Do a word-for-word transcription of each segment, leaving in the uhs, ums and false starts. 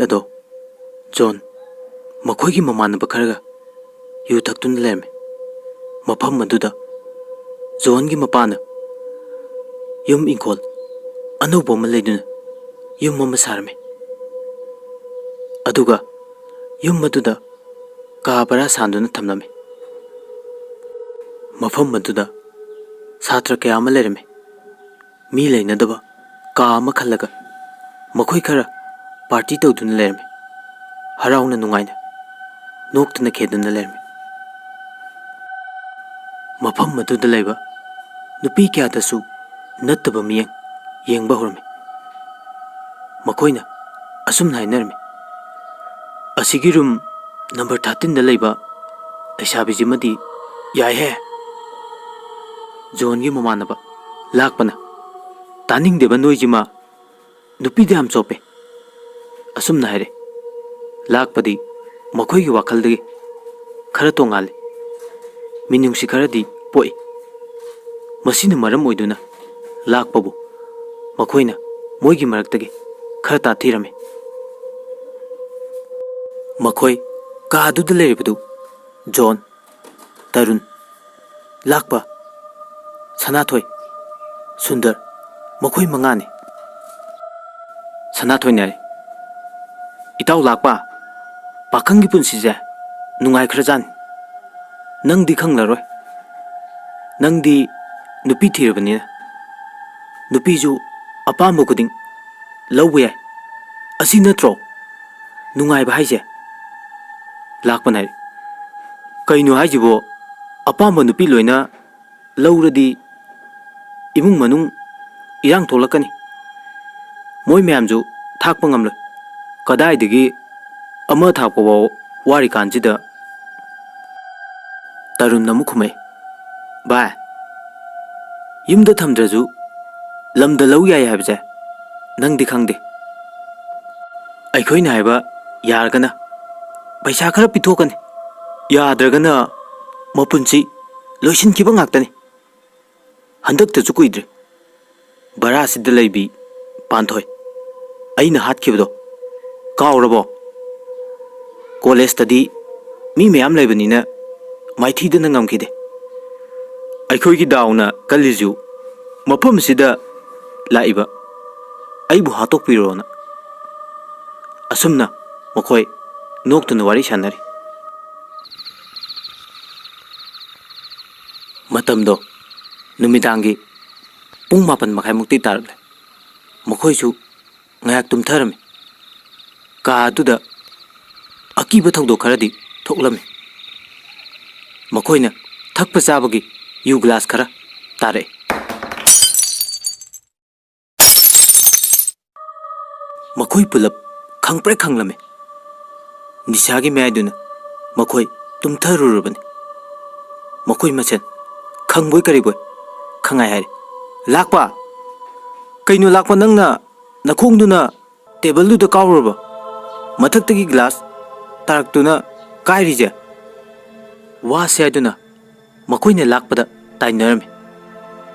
ꯑꯗꯣ ꯖꯣꯟ ꯃꯈꯣꯏꯒꯤ ꯃꯃꯥꯟꯅꯕ ꯈꯔꯒ ꯌꯨ ꯊꯛꯇꯨꯅ ꯂꯩꯔꯝꯃꯤ꯫ ꯃꯐꯝ ꯑꯗꯨꯗ ꯖꯣꯟꯒꯤ ꯃꯄꯥꯅ ꯌꯨꯝ ꯏꯪꯈꯣꯜ ꯑꯅꯧꯕ ꯑꯃ ꯂꯩꯗꯨꯅ ꯌꯨꯝ ꯑꯃ ꯁꯥꯔꯝꯃꯤ꯫ ꯑꯗꯨꯒ ꯌꯨꯝ ꯑꯗꯨꯗ ꯀꯥ ꯚꯔꯥ ꯁꯥꯟꯗꯨꯅ ꯊꯝꯂꯝꯃꯤ꯫ ꯃꯐꯝ ꯑꯗꯨꯗ ꯁꯥꯇ꯭ꯔ ꯀꯌꯥ ꯑꯃ ꯂꯩꯔꯝꯃꯤ꯫ ꯃꯤ ꯂꯩꯅꯗꯕ ꯀꯥ ꯑꯃ ꯈꯜꯂꯒ ꯃꯈꯣꯏ ꯈꯔ ꯄꯥꯔꯇꯤ ꯇꯧꯗꯨꯅ ꯂꯩꯔꯝꯃꯤ꯫ ꯍꯔꯥꯎꯅ ꯅꯨꯡꯉꯥꯏꯅ ꯅꯣꯛꯇꯨꯅ ꯈꯦꯗꯨꯅ ꯂꯩꯔꯝꯃꯤ꯫ ꯃꯐꯝ ꯑꯗꯨꯗ ꯂꯩꯕ ꯅꯨꯄꯤ ꯀꯌꯥꯗꯁꯨ ꯅꯠꯇꯕ ꯃꯤꯠꯌꯦꯡ ꯌꯦꯡꯕ ꯍꯧꯔꯝꯃꯤ꯫ ꯃꯈꯣꯏꯅ ꯑꯁꯨꯝꯅ ꯍꯥꯏꯅꯔꯝꯃꯤ, "ꯑꯁꯤꯒꯤ ꯔꯨꯝ ꯅꯝꯕꯔ ꯊꯥꯔꯇꯤꯟꯗ ꯂꯩꯕ ꯂꯩꯁꯥꯕꯤꯁꯤꯃꯗꯤ ꯌꯥꯏꯍꯦ!" ꯖꯣꯟꯒꯤ ꯃꯃꯥꯟꯅꯕ ꯂꯥꯛꯄꯅ, "ꯇꯥꯅꯤꯡꯗꯦꯕ ꯅꯣꯏꯁꯤꯃ, ꯅꯨꯄꯤꯗ ꯌꯥꯝ ꯆꯣꯞꯄꯦ"꯫ ꯑꯁꯨꯝꯅ ꯍꯥꯏꯔꯛꯏ꯫ ꯂꯥꯛꯄꯗꯤ ꯃꯈꯣꯏꯒꯤ ꯋꯥꯈꯜꯗꯒꯤ ꯈꯔ ꯇꯣꯉꯥꯜꯂꯤ꯫ ꯃꯤꯅꯨꯡꯁꯤ ꯈꯔꯗꯤ ꯄꯣꯛꯏ꯫ ꯃꯁꯤꯅ ꯃꯔꯝ ꯑꯣꯏꯗꯨꯅ ꯂꯥꯛꯄꯕꯨ ꯃꯈꯣꯏꯅ ꯃꯣꯏꯒꯤ ꯃꯔꯛꯇꯒꯤ ꯈꯔ ꯇꯥꯊꯤꯔꯝꯃꯤ꯫ ꯃꯈꯣꯏ ꯀꯥꯗꯨꯗ ꯂꯩꯔꯤꯕꯗꯨ ꯖꯣꯟ, ꯇꯔꯨꯟ, ꯂꯥꯛꯄ, ꯁꯅꯥꯊꯣꯏ, ꯁꯨꯟꯗꯔ, ꯃꯈꯣꯏ ꯃꯉꯥꯅꯤ꯫ ꯁꯅꯥꯊꯣꯏꯅ ꯍꯥꯏꯔꯤ, "ꯏꯇꯥꯎ ꯂꯥꯛꯄ, ꯄꯥꯈꯪꯒꯤ ꯄꯨꯟꯁꯤꯁꯦ ꯅꯨꯡꯉꯥꯏꯈ꯭ꯔꯖꯥꯠꯅꯤ꯫ ꯅꯪꯗꯤ ꯈꯪꯂꯔꯣꯏ꯫ ꯅꯪꯗꯤ ꯅꯨꯄꯤ ꯊꯤꯔꯕꯅꯤꯅ꯫ ꯅꯨꯄꯤꯁꯨ ꯑꯄꯥꯝꯕ ꯈꯨꯗꯤꯡ ꯂꯧꯕ ꯌꯥꯏ꯫ ꯑꯁꯤ ꯅꯠꯇ꯭ꯔꯣ ꯅꯨꯡꯉꯥꯏꯕ ꯍꯥꯏꯁꯦ?" ꯂꯥꯛꯄꯅ ꯍꯥꯏꯔꯤ, "ꯀꯩꯅꯣ ꯍꯥꯏꯁꯤꯕꯣ? ꯑꯄꯥꯝꯕ ꯅꯨꯄꯤ ꯂꯣꯏꯅ ꯂꯧꯔꯗꯤ ꯏꯃꯨꯡ ꯃꯅꯨꯡ ꯏꯔꯥꯡ ꯊꯣꯛꯂꯛꯀꯅꯤ꯫ ꯃꯣꯏ ꯃꯌꯥꯝꯁꯨ ꯊꯥꯛꯄ ꯉꯝꯂꯣꯏ꯫ ꯀꯗꯥꯏꯗꯒꯤ ꯑꯃ ꯊꯥꯛꯄ ꯐꯥꯎ ꯋꯥꯔꯤꯀꯥꯟꯁꯤꯗ?" ꯇꯔꯨꯟ ꯑꯃꯨꯛ ꯈꯨꯝꯃꯛꯏ, "ꯚꯥꯏ, ꯌꯨꯝꯗ ꯊꯝꯗ꯭ꯔꯁꯨ ꯂꯝꯗ ꯂꯧ ꯌꯥꯏ ꯍꯥꯏꯕꯁꯦ ꯅꯪꯗꯤ ꯈꯪꯗꯦ꯫ ꯑꯩꯈꯣꯏꯅ ꯍꯥꯏꯕ ꯌꯥꯔꯒꯅ ꯄꯩꯁꯥ ꯈꯔ ꯄꯤꯊꯣꯛꯀꯅꯤ, ꯌꯥꯗ꯭ꯔꯒꯅ ꯃꯄꯨꯟꯁꯤ ꯂꯣꯏꯁꯤꯟꯈꯤꯕ ꯉꯥꯛꯇꯅꯤ꯫ ꯍꯟꯗꯛꯇꯁꯨ ꯀꯨꯏꯗ꯭ꯔꯤ ꯚꯔꯥꯁꯤꯗ ꯂꯩꯕꯤ ꯄꯥꯟꯊꯣꯏ, ꯑꯩꯅ ꯍꯥꯠꯈꯤꯕꯗꯣ, "ꯀꯥꯎꯔꯕꯣ? ꯀꯣꯂꯦꯖꯇꯗꯤ ꯃꯤ ꯃꯌꯥꯝ ꯂꯩꯕꯅꯤꯅ ꯃꯥꯏꯊꯤꯗꯅ ꯉꯝꯈꯤꯗꯦ꯫ ꯑꯩꯈꯣꯏꯒꯤ ꯗꯥꯎꯅ ꯀꯜꯂꯤꯁꯨ ꯃꯐꯝꯁꯤꯗ ꯂꯥꯛꯏꯕ ꯑꯩꯕꯨ ꯍꯥꯠꯇꯣꯛꯄꯤꯔꯣꯅ꯫" ꯑꯁꯨꯝꯅ ꯃꯈꯣꯏ ꯅꯣꯛꯇꯨꯅ ꯋꯥꯔꯤ ꯁꯥꯟꯅꯔꯤ꯫ ꯃꯇꯝꯗꯣ ꯅꯨꯃꯤꯗꯥꯡꯒꯤ ꯄꯨꯡ ꯃꯥꯄꯟ ꯃꯈꯥꯏꯃꯨꯛꯇꯤ ꯇꯥꯔꯛꯂꯦ꯫ ꯃꯈꯣꯏꯁꯨ ꯉꯥꯏꯍꯥꯛ ꯇꯨꯝꯊꯔꯝꯃꯤ꯫ ꯀꯥ ꯑꯗꯨꯗ ꯑꯀꯤꯕ ꯊꯧꯗꯣꯛ ꯈꯔꯗꯤ ꯊꯣꯛꯂꯝꯃꯤ꯫ ꯃꯈꯣꯏꯅ ꯊꯛꯄ ꯆꯥꯕꯒꯤ ꯌꯨ ꯒ꯭ꯂꯥꯁ ꯈꯔ ꯇꯥꯔꯛꯏ꯫ ꯃꯈꯣꯏ ꯄꯨꯂꯞ ꯈꯪꯄ꯭ꯔꯦꯛ ꯈꯪꯂꯝꯃꯤ꯫ ꯅꯤꯁꯥꯒꯤ ꯃꯌꯥꯏꯗꯨꯅ ꯃꯈꯣꯏ ꯇꯨꯝꯊꯔꯨꯔꯕꯅꯤ꯫ ꯃꯈꯣꯏ ꯃꯁꯦꯟ ꯈꯪꯕꯣꯏ ꯀꯔꯤꯕꯣꯏ ꯈꯪꯉꯥꯏ ꯍꯥꯏꯔꯤ, "ꯂꯥꯛꯄ! ꯀꯩꯅꯣ ꯂꯥꯛꯄ, ꯅꯪꯅ ꯅꯈꯣꯡꯗꯨꯅ ꯇꯦꯕꯜꯗꯨꯗ ꯀꯥꯎꯔꯨꯔꯕ? ꯃꯊꯛꯇꯒꯤ ꯒ꯭ꯂꯥꯁ ꯇꯥꯔꯛꯇꯨꯅ ꯀꯥꯏꯔꯤꯁꯦ?" ꯋꯥꯁꯦ ꯍꯥꯏꯗꯨꯅ ꯃꯈꯣꯏꯅ ꯂꯥꯛꯄꯗ ꯇꯥꯏꯅꯔꯝꯃꯤ꯫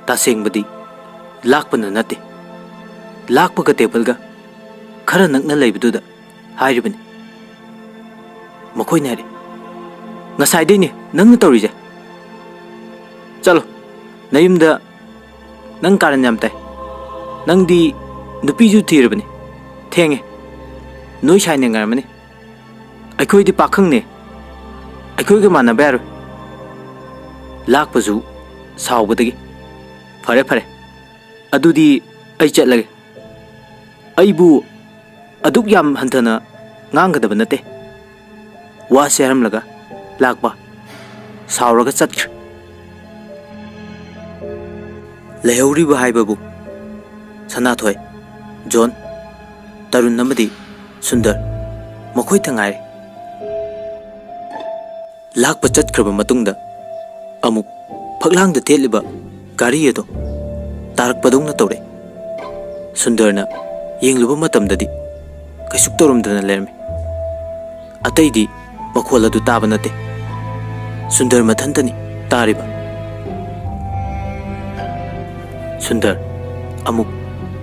ꯇꯁꯦꯡꯕꯗꯤ ꯂꯥꯛꯄꯅ ꯅꯠꯇꯦ, ꯂꯥꯛꯄꯒ ꯇꯦꯕꯜꯒ ꯈꯔ ꯅꯛꯅ ꯂꯩꯕꯗꯨꯗ ꯍꯥꯏꯔꯤꯕꯅꯤ꯫ ꯃꯈꯣꯏꯅ ꯍꯥꯏꯔꯤ, "ꯉꯁꯥꯏꯗꯩꯅꯦ ꯅꯪꯅ ꯇꯧꯔꯤꯁꯦ꯫ ꯆꯠꯂꯣ, ꯅꯌꯨꯝꯗ ꯅꯪ ꯀꯥꯔꯟ ꯌꯥꯝ ꯇꯥꯏ꯫ ꯅꯪꯗꯤ ꯅꯨꯄꯤꯁꯨ ꯊꯤꯔꯕꯅꯤ꯫ ꯊꯦꯡꯉꯦ꯫ ꯅꯣꯏ ꯁꯥꯏꯅ ꯉꯥꯏꯔꯝꯃꯅꯤ꯫ ꯑꯩꯈꯣꯏꯗꯤ ꯄꯥꯈꯪꯅꯦ꯫ ꯑꯩꯈꯣꯏꯒ ꯃꯥꯟꯅꯕ ꯌꯥꯔꯣꯏ꯫" ꯂꯥꯛꯄꯁꯨ ꯁꯥꯎꯕꯗꯒꯤ, "ꯐꯔꯦ, ꯐꯔꯦ꯫ ꯑꯗꯨꯗꯤ ꯑꯩ ꯆꯠꯂꯒꯦ꯫ ꯑꯩꯕꯨ ꯑꯗꯨꯛ ꯌꯥꯝ ꯍꯟꯊꯅ ꯉꯥꯡꯒꯗꯕ ꯅꯠꯇꯦ꯫" ꯋꯥꯁꯦ ꯍꯥꯏꯔꯝꯂꯒ ꯂꯥꯛꯄ ꯁꯥꯎꯔꯒ ꯆꯠꯈ꯭ꯔꯦ꯫ ꯂꯩꯍꯧꯔꯤꯕ ꯍꯥꯏꯕꯕꯨ ꯁꯅꯥꯊꯣꯏ, ꯖꯣꯟ, ꯇꯔꯨꯟ ꯑꯃꯗꯤ ꯁꯨꯟꯗꯔ ꯃꯈꯣꯏꯇ ꯉꯥꯏꯔꯦ꯫ ꯂꯥꯛꯄ ꯆꯠꯈ꯭ꯔꯕ ꯃꯇꯨꯡꯗ ꯑꯃꯨꯛ ꯐꯛꯂꯥꯡꯗ ꯊꯦꯠꯂꯤꯕ ꯘꯔꯤ ꯑꯗꯨ ꯇꯥꯔꯛꯄꯗꯧꯅ ꯇꯧꯔꯛꯏ꯫ ꯁꯨꯟꯗꯔꯅ ꯌꯦꯡꯂꯨꯕ ꯃꯇꯝꯗꯗꯤ ꯀꯩꯁꯨ ꯇꯧꯔꯝꯗꯅ ꯂꯩꯔꯝꯃꯤ꯫ ꯑꯇꯩꯗꯤ ꯃꯈꯣꯜ ꯑꯗꯨ ꯇꯥꯕ ꯅꯠꯇꯦ꯫ ꯁꯨꯟꯗꯔ ꯃꯊꯟꯇꯅꯤ ꯇꯥꯔꯤꯕ꯫ ꯁꯨꯟꯗꯔ ꯑꯃꯨꯛ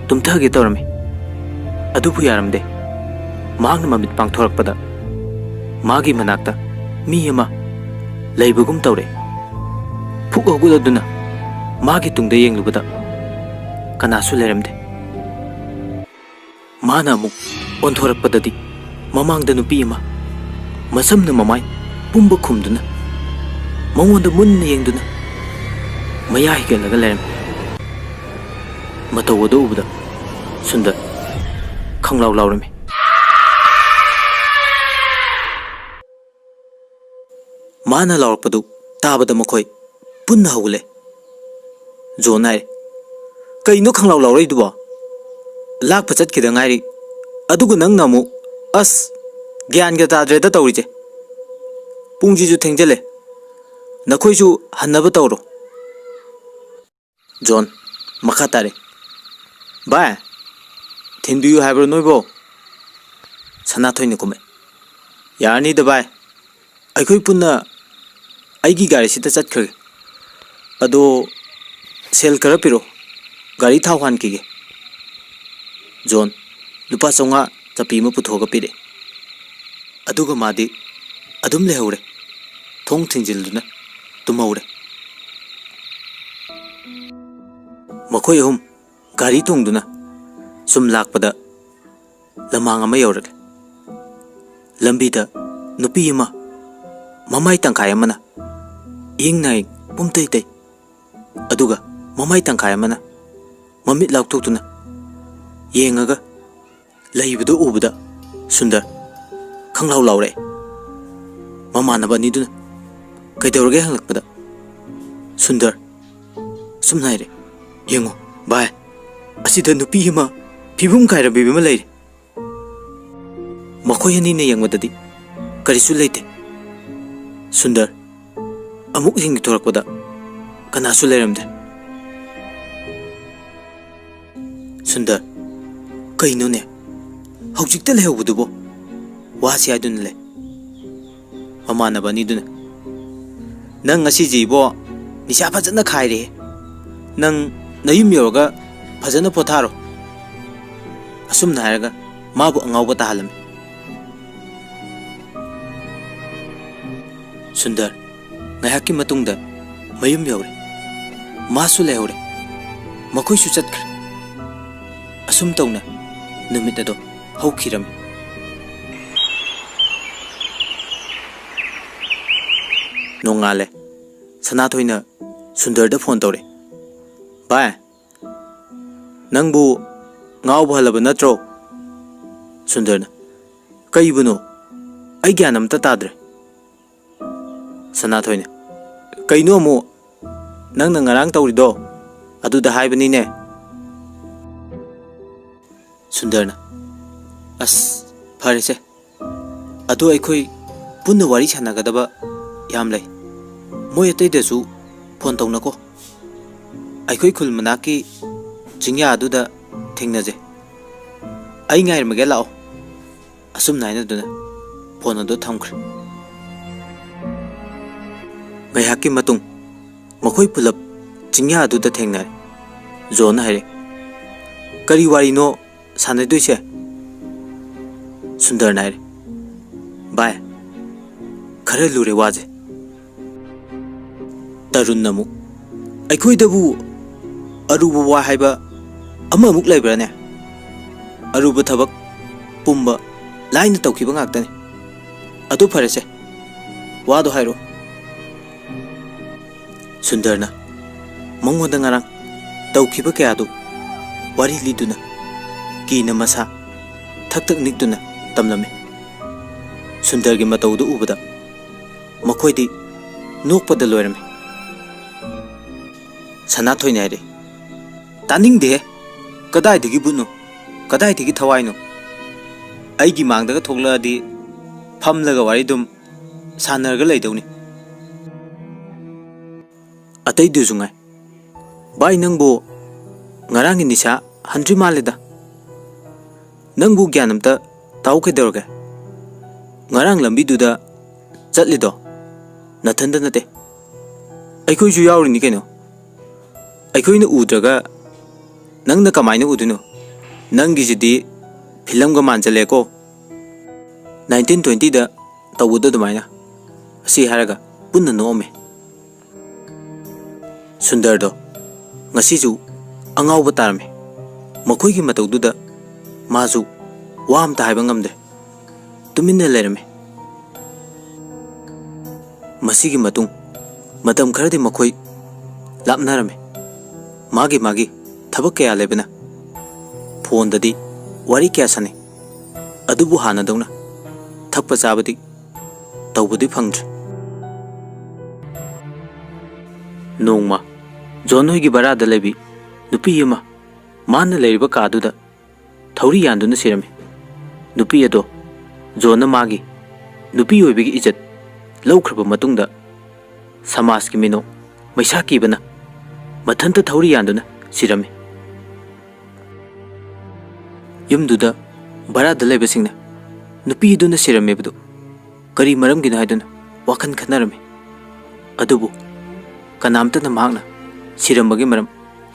ꯇꯨꯝꯊꯒꯦ ꯇꯧꯔꯝꯃꯤ, ꯑꯗꯨꯕꯨ ꯌꯥꯔꯝꯗꯦ꯫ ꯃꯍꯥꯛꯅ ꯃꯃꯤꯠ ꯄꯥꯡꯊꯣꯔꯛꯄꯗ ꯃꯥꯒꯤ ꯃꯅꯥꯛꯇ ꯃꯤ ꯑꯃ ꯂꯩꯕꯒꯨꯝ ꯇꯧꯔꯦ꯫ ꯐꯨꯛ ꯍꯧꯒꯠꯂꯗꯨꯅ ꯃꯥꯒꯤ ꯇꯨꯡꯗ ꯌꯦꯡꯂꯨꯕꯗ ꯀꯅꯥꯁꯨ ꯂꯩꯔꯝꯗꯦ꯫ ꯃꯥꯅ ꯑꯃꯨꯛ ꯑꯣꯟꯊꯣꯔꯛꯄꯗꯗꯤ ꯃꯃꯥꯡꯗ ꯅꯨꯄꯤ ꯑꯃ ꯃꯁꯝꯅ ꯃꯃꯥꯏ ꯄꯨꯝꯕ ꯈꯨꯝꯗꯨꯅ ꯃꯉꯣꯟꯗ ꯃꯨꯟꯅ ꯌꯦꯡꯗꯨꯅ ꯃꯌꯥ ꯍꯤꯒꯠꯂꯒ ꯂꯩꯔꯝꯃꯤ꯫ ꯃꯇꯧ ꯑꯗꯨ ꯎꯕꯗ ꯁꯨꯟꯗꯔ ꯈꯪꯂꯥꯎ ꯂꯥꯎꯔꯝꯃꯤ꯫ ꯃꯥꯅ ꯂꯥꯎꯔꯛꯄꯗꯨ ꯇꯥꯕꯗ ꯃꯈꯣꯏ ꯄꯨꯟꯅ ꯍꯧꯒꯠꯂꯦ꯫ ꯖꯣꯟ ꯍꯥꯏꯔꯦ, "ꯀꯩꯅꯣ ꯈꯪꯂꯥꯎ ꯂꯥꯎꯔꯛꯏꯗꯨꯕꯣ? ꯂꯥꯛꯄ ꯆꯠꯈꯤꯗ ꯉꯥꯏꯔꯤ, ꯑꯗꯨꯒ ꯅꯪꯅ ꯑꯃꯨꯛ, ꯑꯁ, ꯒ꯭ꯌꯥꯟꯒ ꯇꯥꯗ꯭ꯔꯦꯗ ꯇꯧꯔꯤꯁꯦ꯫ ꯄꯨꯡꯁꯤꯁꯨ ꯊꯦꯡꯖꯜꯂꯦ꯫ ꯅꯈꯣꯏꯁꯨ ꯍꯟꯅꯕ ꯇꯧꯔꯣ꯫" ꯖꯣꯟ ꯃꯈꯥ ꯇꯥꯔꯦ, "ꯚꯥꯏ, ꯊꯤꯟꯕꯤꯌꯨ ꯍꯥꯏꯕ꯭ꯔꯣ ꯅꯣꯏꯕꯣ?" ꯁꯅꯥꯊꯣꯏꯅ ꯈꯨꯝꯃꯦ, "ꯌꯥꯔꯅꯤꯗ ꯚꯥꯏ, ꯑꯩꯈꯣꯏ ꯄꯨꯟꯅ ꯑꯩꯒꯤ ꯒꯥꯔꯤꯁꯤꯗ ꯆꯠꯈ꯭ꯔꯒꯦ꯫ ꯑꯗꯣ ꯁꯦꯜ ꯈꯔ ꯄꯤꯔꯛꯑꯣ, ꯒꯥꯔꯤ ꯊꯥꯎ ꯍꯥꯟꯈꯤꯒꯦ꯫" ꯖꯣꯟ ꯂꯨꯄꯥ ꯆꯥꯝꯃꯉꯥ ꯆꯞꯄꯤ ꯑꯃ ꯄꯨꯊꯣꯛꯑꯒ ꯄꯤꯔꯛꯑꯦ꯫ ꯑꯗꯨꯒ ꯃꯥꯗꯤ ꯑꯗꯨꯝ ꯂꯩꯍꯧꯔꯦ, ꯊꯣꯡ ꯊꯤꯡꯖꯤꯜꯗꯨꯅ ꯇꯨꯝꯍꯧꯔꯦ꯫ ꯃꯈꯣꯏ ꯑꯍꯨꯝ ꯒꯥꯔꯤ ꯇꯣꯡꯗꯨꯅ ꯁꯨꯝ ꯂꯥꯛꯄꯗ ꯂꯃꯥꯡ ꯑꯃ ꯌꯧꯔꯛꯂꯦ꯫ ꯂꯝꯕꯤꯗ ꯅꯨꯄꯤ ꯑꯃ ꯃꯃꯥꯏ ꯇꯪꯈꯥꯏ ꯑꯃꯅ ꯏꯌꯤꯡ ꯅꯥꯌꯤꯡ ꯄꯨꯝꯇꯩ ꯇꯩ, ꯑꯗꯨꯒ ꯃꯃꯥꯏ ꯇꯪꯈꯥꯏ ꯑꯃꯅ ꯃꯃꯤꯠ ꯂꯥꯎꯊꯣꯛꯇꯨꯅ ꯌꯦꯡꯉꯒ ꯂꯩꯕꯗꯨ ꯎꯕꯗ ꯁꯨꯟꯗꯔ ꯈꯪꯂꯥꯎ ꯂꯥꯎꯔꯛꯑꯦ꯫ ꯃꯃꯥꯟꯅꯕ ꯑꯅꯤꯗꯨꯅ ꯀꯩꯗꯧꯔꯒꯦ ꯍꯪꯂꯛꯄꯗ ꯁꯨꯟꯗꯔ ꯁꯨꯝꯅ ꯍꯥꯏꯔꯦ, "ꯌꯦꯡꯉꯣ ꯚꯥꯏ, ꯑꯁꯤꯗ ꯅꯨꯄꯤ ꯑꯃ ꯐꯤꯕꯝ ꯀꯥꯏꯔꯕꯤ ꯑꯃ ꯂꯩꯔꯦ꯫" ꯃꯈꯣꯏ ꯑꯅꯤꯅ ꯌꯦꯡꯕꯗꯗꯤ ꯀꯔꯤꯁꯨ ꯂꯩꯇꯦ꯫ ꯁꯨꯟꯗꯔ ꯑꯃꯨꯛ ꯌꯦꯡꯊꯣꯔꯛꯄꯗ ꯀꯅꯥꯁꯨ ꯂꯩꯔꯝꯗꯦ꯫ ꯁꯨꯟꯗꯔ, "ꯀꯩꯅꯣꯅꯦ ꯍꯧꯖꯤꯛꯇ ꯂꯩꯍꯧꯕꯗꯨꯕꯣ?" ꯋꯥꯁꯤ ꯍꯥꯏꯗꯨꯅ ꯂꯩ꯫ ꯃꯃꯥꯟꯅꯕ ꯑꯅꯤꯗꯨꯅ, "ꯅꯪ ꯉꯁꯤꯁꯦ ꯏꯕꯣ ꯅꯤꯁꯥ ꯐꯖꯅ ꯈꯥꯏꯔꯦꯍꯦ꯫ ꯅꯪ ꯅꯌꯨꯝ ꯌꯧꯔꯒ ꯐꯖꯅ ꯄꯣꯊꯥꯔꯣ꯫" ꯑꯁꯨꯝꯅ ꯍꯥꯏꯔꯒ ꯃꯥꯕꯨ ꯑꯉꯥꯎꯕ ꯇꯥꯍꯜꯂꯝꯃꯤ꯫ ꯁꯨꯟꯗꯔ ꯉꯥꯏꯍꯥꯛꯀꯤ ꯃꯇꯨꯡꯗ ꯃꯌꯨꯝ ꯌꯧꯔꯦ꯫ ꯃꯥꯁꯨ ꯂꯩꯍꯧꯔꯦ꯫ ꯃꯈꯣꯏꯁꯨ ꯆꯠꯈ꯭ꯔꯦ꯫ ꯑꯁꯨꯝ ꯇꯧꯅ ꯅꯨꯃꯤꯠ ꯑꯗꯣ ꯍꯧꯈꯤꯔꯝꯃꯤ꯫ ꯅꯣꯡꯉꯥꯜꯂꯦ꯫ ꯁꯅꯥꯊꯣꯏꯅ ꯁꯨꯟꯗꯔꯗ ꯐꯣꯟ ꯇꯧꯔꯦ꯫ "ꯚꯥꯏ, ꯅꯪꯕꯨ ꯉꯥꯎꯕ ꯍꯜꯂꯕ ꯅꯠꯇ꯭ꯔꯣ?" ꯁꯨꯟꯗꯔꯅ, "ꯀꯩꯕꯨꯅꯣ? ꯑꯩ ꯒ꯭ꯌꯥꯟ ꯑꯝꯇ ꯇꯥꯗ꯭ꯔꯦ꯫" ꯁꯅꯥꯊꯣꯏꯅ, "ꯀꯩꯅꯣ ꯑꯃꯨꯛ? ꯅꯪꯅ ꯉꯔꯥꯡ ꯇꯧꯔꯤꯗꯣ ꯑꯗꯨꯗ ꯍꯥꯏꯕꯅꯤꯅꯦ꯫" ꯁꯨꯟꯗꯔꯅ, "ꯑꯁ, ꯐꯔꯦꯁꯦ꯫ ꯑꯗꯣ ꯑꯩꯈꯣꯏ ꯄꯨꯟꯅ ꯋꯥꯔꯤ ꯁꯥꯟꯅꯒꯗꯕ ꯌꯥꯝ ꯂꯩ꯫ ꯃꯣꯏ ꯑꯇꯩꯗꯁꯨ ꯐꯣꯟ ꯇꯧꯅꯀꯣ꯫ ꯑꯩꯈꯣꯏ ꯈꯨꯜ ꯃꯅꯥꯛꯀꯤ ꯆꯤꯡꯌꯥ ꯑꯗꯨꯗ ꯊꯦꯡꯅꯁꯦ꯫ ꯑꯩ ꯉꯥꯏꯔꯝꯃꯒꯦ, ꯂꯥꯛꯑꯣ꯫" ꯑꯁꯨꯝꯅ ꯍꯥꯏꯅꯗꯨꯅ ꯐꯣꯟ ꯑꯗꯨ ꯊꯝꯈ꯭ꯔꯦ꯫ ꯉꯥꯏꯍꯥꯛꯀꯤ ꯃꯇꯨꯡ ꯃꯈꯣꯏ ꯄꯨꯂꯞ ꯆꯤꯡꯌꯥ ꯑꯗꯨꯗ ꯊꯦꯡꯅꯔꯦ꯫ ꯖꯣꯟꯅ ꯍꯥꯏꯔꯦ, "ꯀꯔꯤ ꯋꯥꯔꯤꯅꯣ ꯁꯥꯟꯅꯗꯣꯏꯁꯦ?" ꯁꯨꯟꯗꯔꯅ ꯍꯥꯏꯔꯦ, "ꯚꯥꯏ, ꯈꯔ ꯂꯨꯔꯦ ꯋꯥꯁꯦ꯫" ꯇꯔꯨꯟꯅ ꯑꯃꯨꯛ, "ꯑꯩꯈꯣꯏꯗꯕꯨ ꯑꯔꯨꯕ ꯋꯥ ꯍꯥꯏꯕ ꯑꯃꯃꯨꯛ ꯂꯩꯕ꯭ꯔꯥꯅꯦ? ꯑꯔꯨꯕ ꯊꯕꯛ ꯄꯨꯝꯕ ꯂꯥꯏꯅ ꯇꯧꯈꯤꯕ ꯉꯥꯛꯇꯅꯤ꯫ ꯑꯗꯨ ꯐꯔꯦꯁꯦ, ꯋꯥꯗꯣ ꯍꯥꯏꯔꯛꯑꯣ꯫" ꯁꯨꯟꯗꯔꯅ ꯃꯉꯣꯟꯗ ꯉꯔꯥꯡ ꯇꯧꯈꯤꯕ ꯀꯌꯥꯗꯨ ꯋꯥꯔꯤ ꯂꯤꯗꯨꯅ ꯀꯤꯅ ꯃꯁꯥ ꯊꯛ ꯊꯛ ꯅꯤꯛꯇꯨꯅ ꯇꯝꯂꯝꯃꯤ꯫ ꯁꯨꯟꯗꯔꯒꯤ ꯃꯇꯧꯗꯨ ꯎꯕꯗ ꯃꯈꯣꯏꯗꯤ ꯅꯣꯛꯄꯗ ꯂꯣꯏꯔꯝꯃꯤ꯫ ꯁꯅꯥꯊꯣꯏꯅ ꯍꯥꯏꯔꯛꯏ, "ꯇꯥꯅꯤꯡꯗꯦꯍꯦ꯫ ꯀꯗꯥꯏꯗꯒꯤ ꯕꯨꯠꯅꯣ? ꯀꯗꯥꯏꯗꯒꯤ ꯊꯋꯥꯏꯅꯣ? ꯑꯩꯒꯤ ꯃꯥꯡꯗꯒ ꯊꯣꯛꯂꯛꯑꯗꯤ ꯐꯝꯂꯒ ꯋꯥꯔꯤ ꯑꯗꯨꯝ ꯁꯥꯟꯅꯔꯒ ꯂꯩꯗꯧꯅꯤ꯫" ꯑꯇꯩꯗꯨꯁꯨ ꯉꯥꯏ꯫ "ꯚꯥꯏ, ꯅꯪꯕꯨ ꯉꯔꯥꯡꯒꯤ ꯅꯤꯁꯥ ꯍꯟꯗ꯭ꯔꯤ ꯃꯥꯜꯂꯦꯗ꯫ ꯅꯪꯕꯨ ꯒ꯭ꯌꯥꯟ ꯑꯝꯇ ꯇꯥꯎ ꯀꯩꯗꯧꯔꯒꯦ? ꯉꯔꯥꯡ ꯂꯝꯕꯤꯗꯨꯗ ꯆꯠꯂꯤꯗꯣ ꯅꯊꯟꯗ ꯅꯠꯇꯦ, ꯑꯩꯈꯣꯏꯁꯨ ꯌꯥꯎꯔꯤꯅꯤ ꯀꯩꯅꯣ꯫ ꯑꯩꯈꯣꯏꯅ ꯎꯗ꯭ꯔꯒ ꯅꯪꯅ ꯀꯃꯥꯏꯅ ꯎꯗꯣꯏꯅꯣ? ꯅꯪꯒꯤꯁꯤꯗꯤ ꯐꯤꯂꯝꯒ ꯃꯥꯟꯖꯜꯂꯦꯀꯣ꯫ ꯅꯥꯏꯟꯇꯤꯟ ꯇ꯭ꯋꯦꯟꯇꯤꯗ ꯇꯧꯕꯗꯣ ꯑꯗꯨꯃꯥꯏꯅ꯫ ꯑꯁꯤ ꯍꯥꯏꯔꯒ ꯄꯨꯟꯅ ꯅꯣꯛꯑꯝꯃꯤ꯫ ꯁꯨꯟꯗꯔꯗꯣ ꯉꯁꯤꯁꯨ ꯑꯉꯥꯎꯕ ꯇꯥꯔꯝꯃꯤ꯫ ꯃꯈꯣꯏꯒꯤ ꯃꯇꯧꯗꯨꯗ ꯃꯥꯁꯨ ꯋꯥ ꯑꯝꯇ ꯍꯥꯏꯕ ꯉꯝꯗꯦ꯫ ꯇꯨꯃꯤꯟꯅ ꯂꯩꯔꯝꯃꯤ꯫ ꯃꯁꯤꯒꯤ ꯃꯇꯨꯡ ꯃꯇꯝ ꯈꯔꯗꯤ ꯃꯈꯣꯏ ꯂꯥꯞꯅꯔꯝꯃꯤ꯫ ꯃꯥꯒꯤ ꯃꯥꯒꯤ ꯊꯕꯛ ꯀꯌꯥ ꯂꯩꯕꯅ ꯐꯣꯟꯗꯗꯤ ꯋꯥꯔꯤ ꯀꯌꯥ ꯁꯥꯟꯅꯩ꯫ ꯑꯗꯨꯕꯨ ꯍꯥꯟꯅꯗꯧꯅ ꯊꯛꯄ ꯆꯥꯕꯗꯤ ꯇꯧꯕꯗꯤ ꯐꯪꯗ꯭ꯔꯦ꯫ ꯅꯣꯡꯃ ꯖꯣꯟ ꯍꯣꯏꯒꯤ ꯚꯔꯥꯗ ꯂꯩꯕꯤ ꯅꯨꯄꯤ ꯑꯃ ꯃꯥꯅ ꯂꯩꯔꯤꯕ ꯀꯥꯗꯨꯗ ꯊꯧꯔꯤ ꯌꯥꯟꯗꯨꯅ ꯁꯤꯔꯝꯃꯤ꯫ ꯅꯨꯄꯤ ꯑꯗꯣ ꯖꯣꯟꯅ ꯃꯥꯒꯤ ꯅꯨꯄꯤ ꯑꯣꯏꯕꯒꯤ ꯏꯖꯠ ꯂꯧꯈ꯭ꯔꯕ ꯃꯇꯨꯡꯗ ꯁꯃꯥꯖꯀꯤ ꯃꯤꯅꯣꯛ ꯃꯩꯁꯥ ꯀꯤꯕꯅ ꯃꯊꯟꯇ ꯊꯧꯔꯤ ꯌꯥꯟꯗꯨꯅ ꯁꯤꯔꯝꯃꯤ꯫ ꯌꯨꯝꯗꯨꯗ ꯚꯔꯥꯗ ꯂꯩꯕꯁꯤꯡꯅ ꯅꯨꯄꯤꯗꯨꯅ ꯁꯤꯔꯝꯃꯤꯕꯗꯨ ꯀꯔꯤ ꯃꯔꯝꯒꯤꯅꯣ ꯍꯥꯏꯗꯨꯅ ꯋꯥꯈꯜ ꯈꯟꯅꯔꯝꯃꯤ꯫ ꯑꯗꯨꯕꯨ ꯀꯅꯥꯝꯇꯅ ꯃꯍꯥꯛꯅ ꯁꯤꯔꯝꯕꯒꯤ ꯃꯔꯝ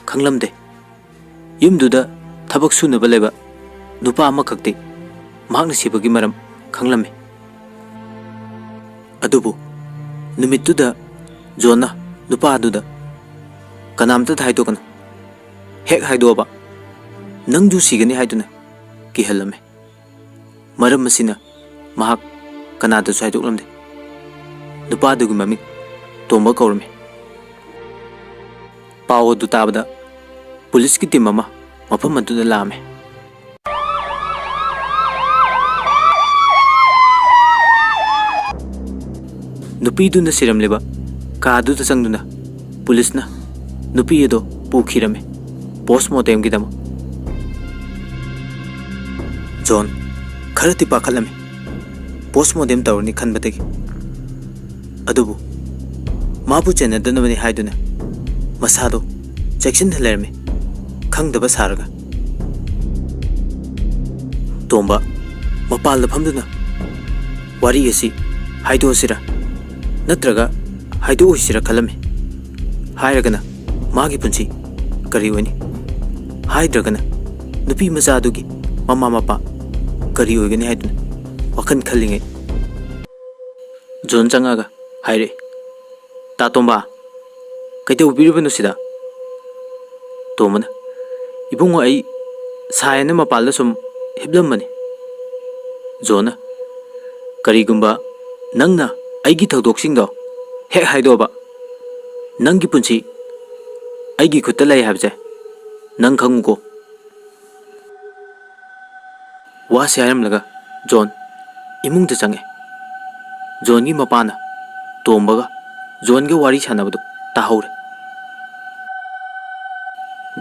ꯈꯪꯂꯝꯗꯦ꯫ ꯌꯨꯝꯗꯨꯗ ꯊꯕꯛ ꯁꯨꯅꯕ ꯂꯩꯕ ꯅꯨꯄꯥ ꯑꯃꯈꯛꯇꯤ ꯃꯍꯥꯛꯅ ꯁꯤꯕꯒꯤ ꯃꯔꯝ ꯈꯪꯂꯝꯃꯤ꯫ ꯑꯗꯨꯕꯨ ꯅꯨꯃꯤꯠꯇꯨꯗ ꯖꯣꯟꯅ ꯅꯨꯄꯥ ꯑꯗꯨꯗ, "ꯀꯅꯥꯝꯇꯗ ꯍꯥꯏꯗꯣꯛꯀꯅꯨ꯫ ꯍꯦꯛ ꯍꯥꯏꯗꯣꯛꯑꯕ ꯅꯪꯁꯨ ꯁꯤꯒꯅꯤ" ꯍꯥꯏꯗꯨꯅ ꯀꯤꯍꯜꯂꯝꯃꯤ꯫ ꯃꯔꯝ ꯑꯁꯤꯅ ꯃꯍꯥꯛ ꯀꯅꯥꯗꯁꯨ ꯍꯥꯏꯗꯣꯛꯂꯝꯗꯦ꯫ ꯅꯨꯄꯥꯗꯨꯒꯤ ꯃꯃꯤꯡ ꯇꯣꯝꯕ ꯀꯧꯔꯝꯃꯤ꯫ ꯄꯥꯎ ꯑꯗꯨ ꯇꯥꯕꯗ ꯄꯨꯂꯤꯁꯀꯤ ꯇꯤꯝ ꯑꯃ ꯃꯐꯝ ꯑꯗꯨꯗ ꯂꯥꯛꯑꯝꯃꯤ꯫ ꯅꯨꯄꯤꯗꯨꯅ ꯁꯤꯔꯝꯂꯤꯕ ꯀꯥꯗꯨꯗ ꯆꯪꯗꯨꯅ ꯄꯨꯂꯤꯁꯅ ꯅꯨꯄꯤ ꯑꯗꯨ ꯄꯨꯈꯤꯔꯝꯃꯤ ꯄꯣꯁꯃꯣꯔꯇꯦꯝꯒꯤꯗꯃꯛ꯫ ꯖꯣꯟ ꯈꯔꯗꯤ ꯄꯥꯈꯠꯂꯝꯃꯤ ꯄꯣꯁꯃꯣꯔꯇꯦꯝ ꯇꯧꯔꯅꯤ ꯈꯟꯕꯗꯒꯤ꯫ ꯑꯗꯨꯕꯨ ꯃꯥꯕꯨ ꯆꯦꯟꯅꯗꯅꯕꯅꯤ ꯍꯥꯏꯗꯨꯅ ꯃꯁꯥꯗꯣ ꯆꯦꯛꯁꯤꯟꯅ ꯂꯩꯔꯝꯃꯤ, ꯈꯪꯗꯕ ꯁꯥꯔꯒ꯫ ꯇꯣꯝꯕ ꯃꯄꯥꯜꯗ ꯐꯝꯗꯨꯅ ꯋꯥꯔꯤ ꯑꯁꯤ ꯍꯥꯏꯗꯣꯛꯑꯁꯤꯔ ꯅꯠꯇ꯭ꯔꯒ ꯍꯥꯏꯗꯣꯛꯑꯣꯏꯁꯤꯔ ꯈꯜꯂꯝꯃꯤ꯫ ꯍꯥꯏꯔꯒꯅ ꯃꯥꯒꯤ ꯄꯨꯟꯁꯤ ꯀꯔꯤ ꯑꯣꯏꯅꯤ? ꯍꯥꯏꯗ꯭ꯔꯒꯅ ꯅꯨꯄꯤ ꯃꯆꯥ ꯑꯗꯨꯒꯤ ꯃꯃꯥ ꯃꯄꯥ ꯀꯔꯤ ꯑꯣꯏꯒꯅꯤ ꯍꯥꯏꯗꯨꯅ ꯋꯥꯈꯜ ꯈꯜꯂꯤꯉꯩ, ꯖꯣꯟ ꯆꯪꯉꯛꯑꯒ ꯍꯥꯏꯔꯛꯏ, "ꯇꯥ ꯇꯣꯝꯕ, ꯀꯩꯗꯧꯕꯤꯔꯤꯕꯅꯣ ꯁꯤꯗ?" ꯇꯣꯝꯕꯅ, "ꯏꯕꯨꯡꯉꯣ, ꯑꯩ ꯁꯥꯏꯅ ꯃꯄꯥꯜꯗ ꯁꯨꯝ ꯍꯤꯞꯂꯝꯕꯅꯤ꯫" ꯖꯣꯟꯅ, "ꯀꯔꯤꯒꯨꯝꯕ ꯅꯪꯅ ꯑꯩꯒꯤ ꯊꯧꯗꯣꯛꯁꯤꯡꯗꯣ ꯍꯦꯛ ꯍꯥꯏꯗꯣꯛꯑꯕ, ꯅꯪꯒꯤ ꯄꯨꯟꯁꯤ ꯑꯩꯒꯤ ꯈꯨꯠꯇ ꯂꯩ ꯍꯥꯏꯕꯁꯦ ꯅꯪ ꯈꯪꯉꯨꯀꯣ꯫" ꯋꯥꯁꯦ ꯍꯥꯏꯔꯝꯂꯒ ꯖꯣꯟ ꯏꯃꯨꯡꯗ ꯆꯪꯉꯦ꯫ ꯖꯣꯟꯒꯤ ꯃꯄꯥꯅ ꯇꯣꯝꯕꯒ ꯖꯣꯟꯒ ꯋꯥꯔꯤ ꯁꯥꯟꯅꯕꯗꯨ ꯇꯥꯍꯧꯔꯦ꯫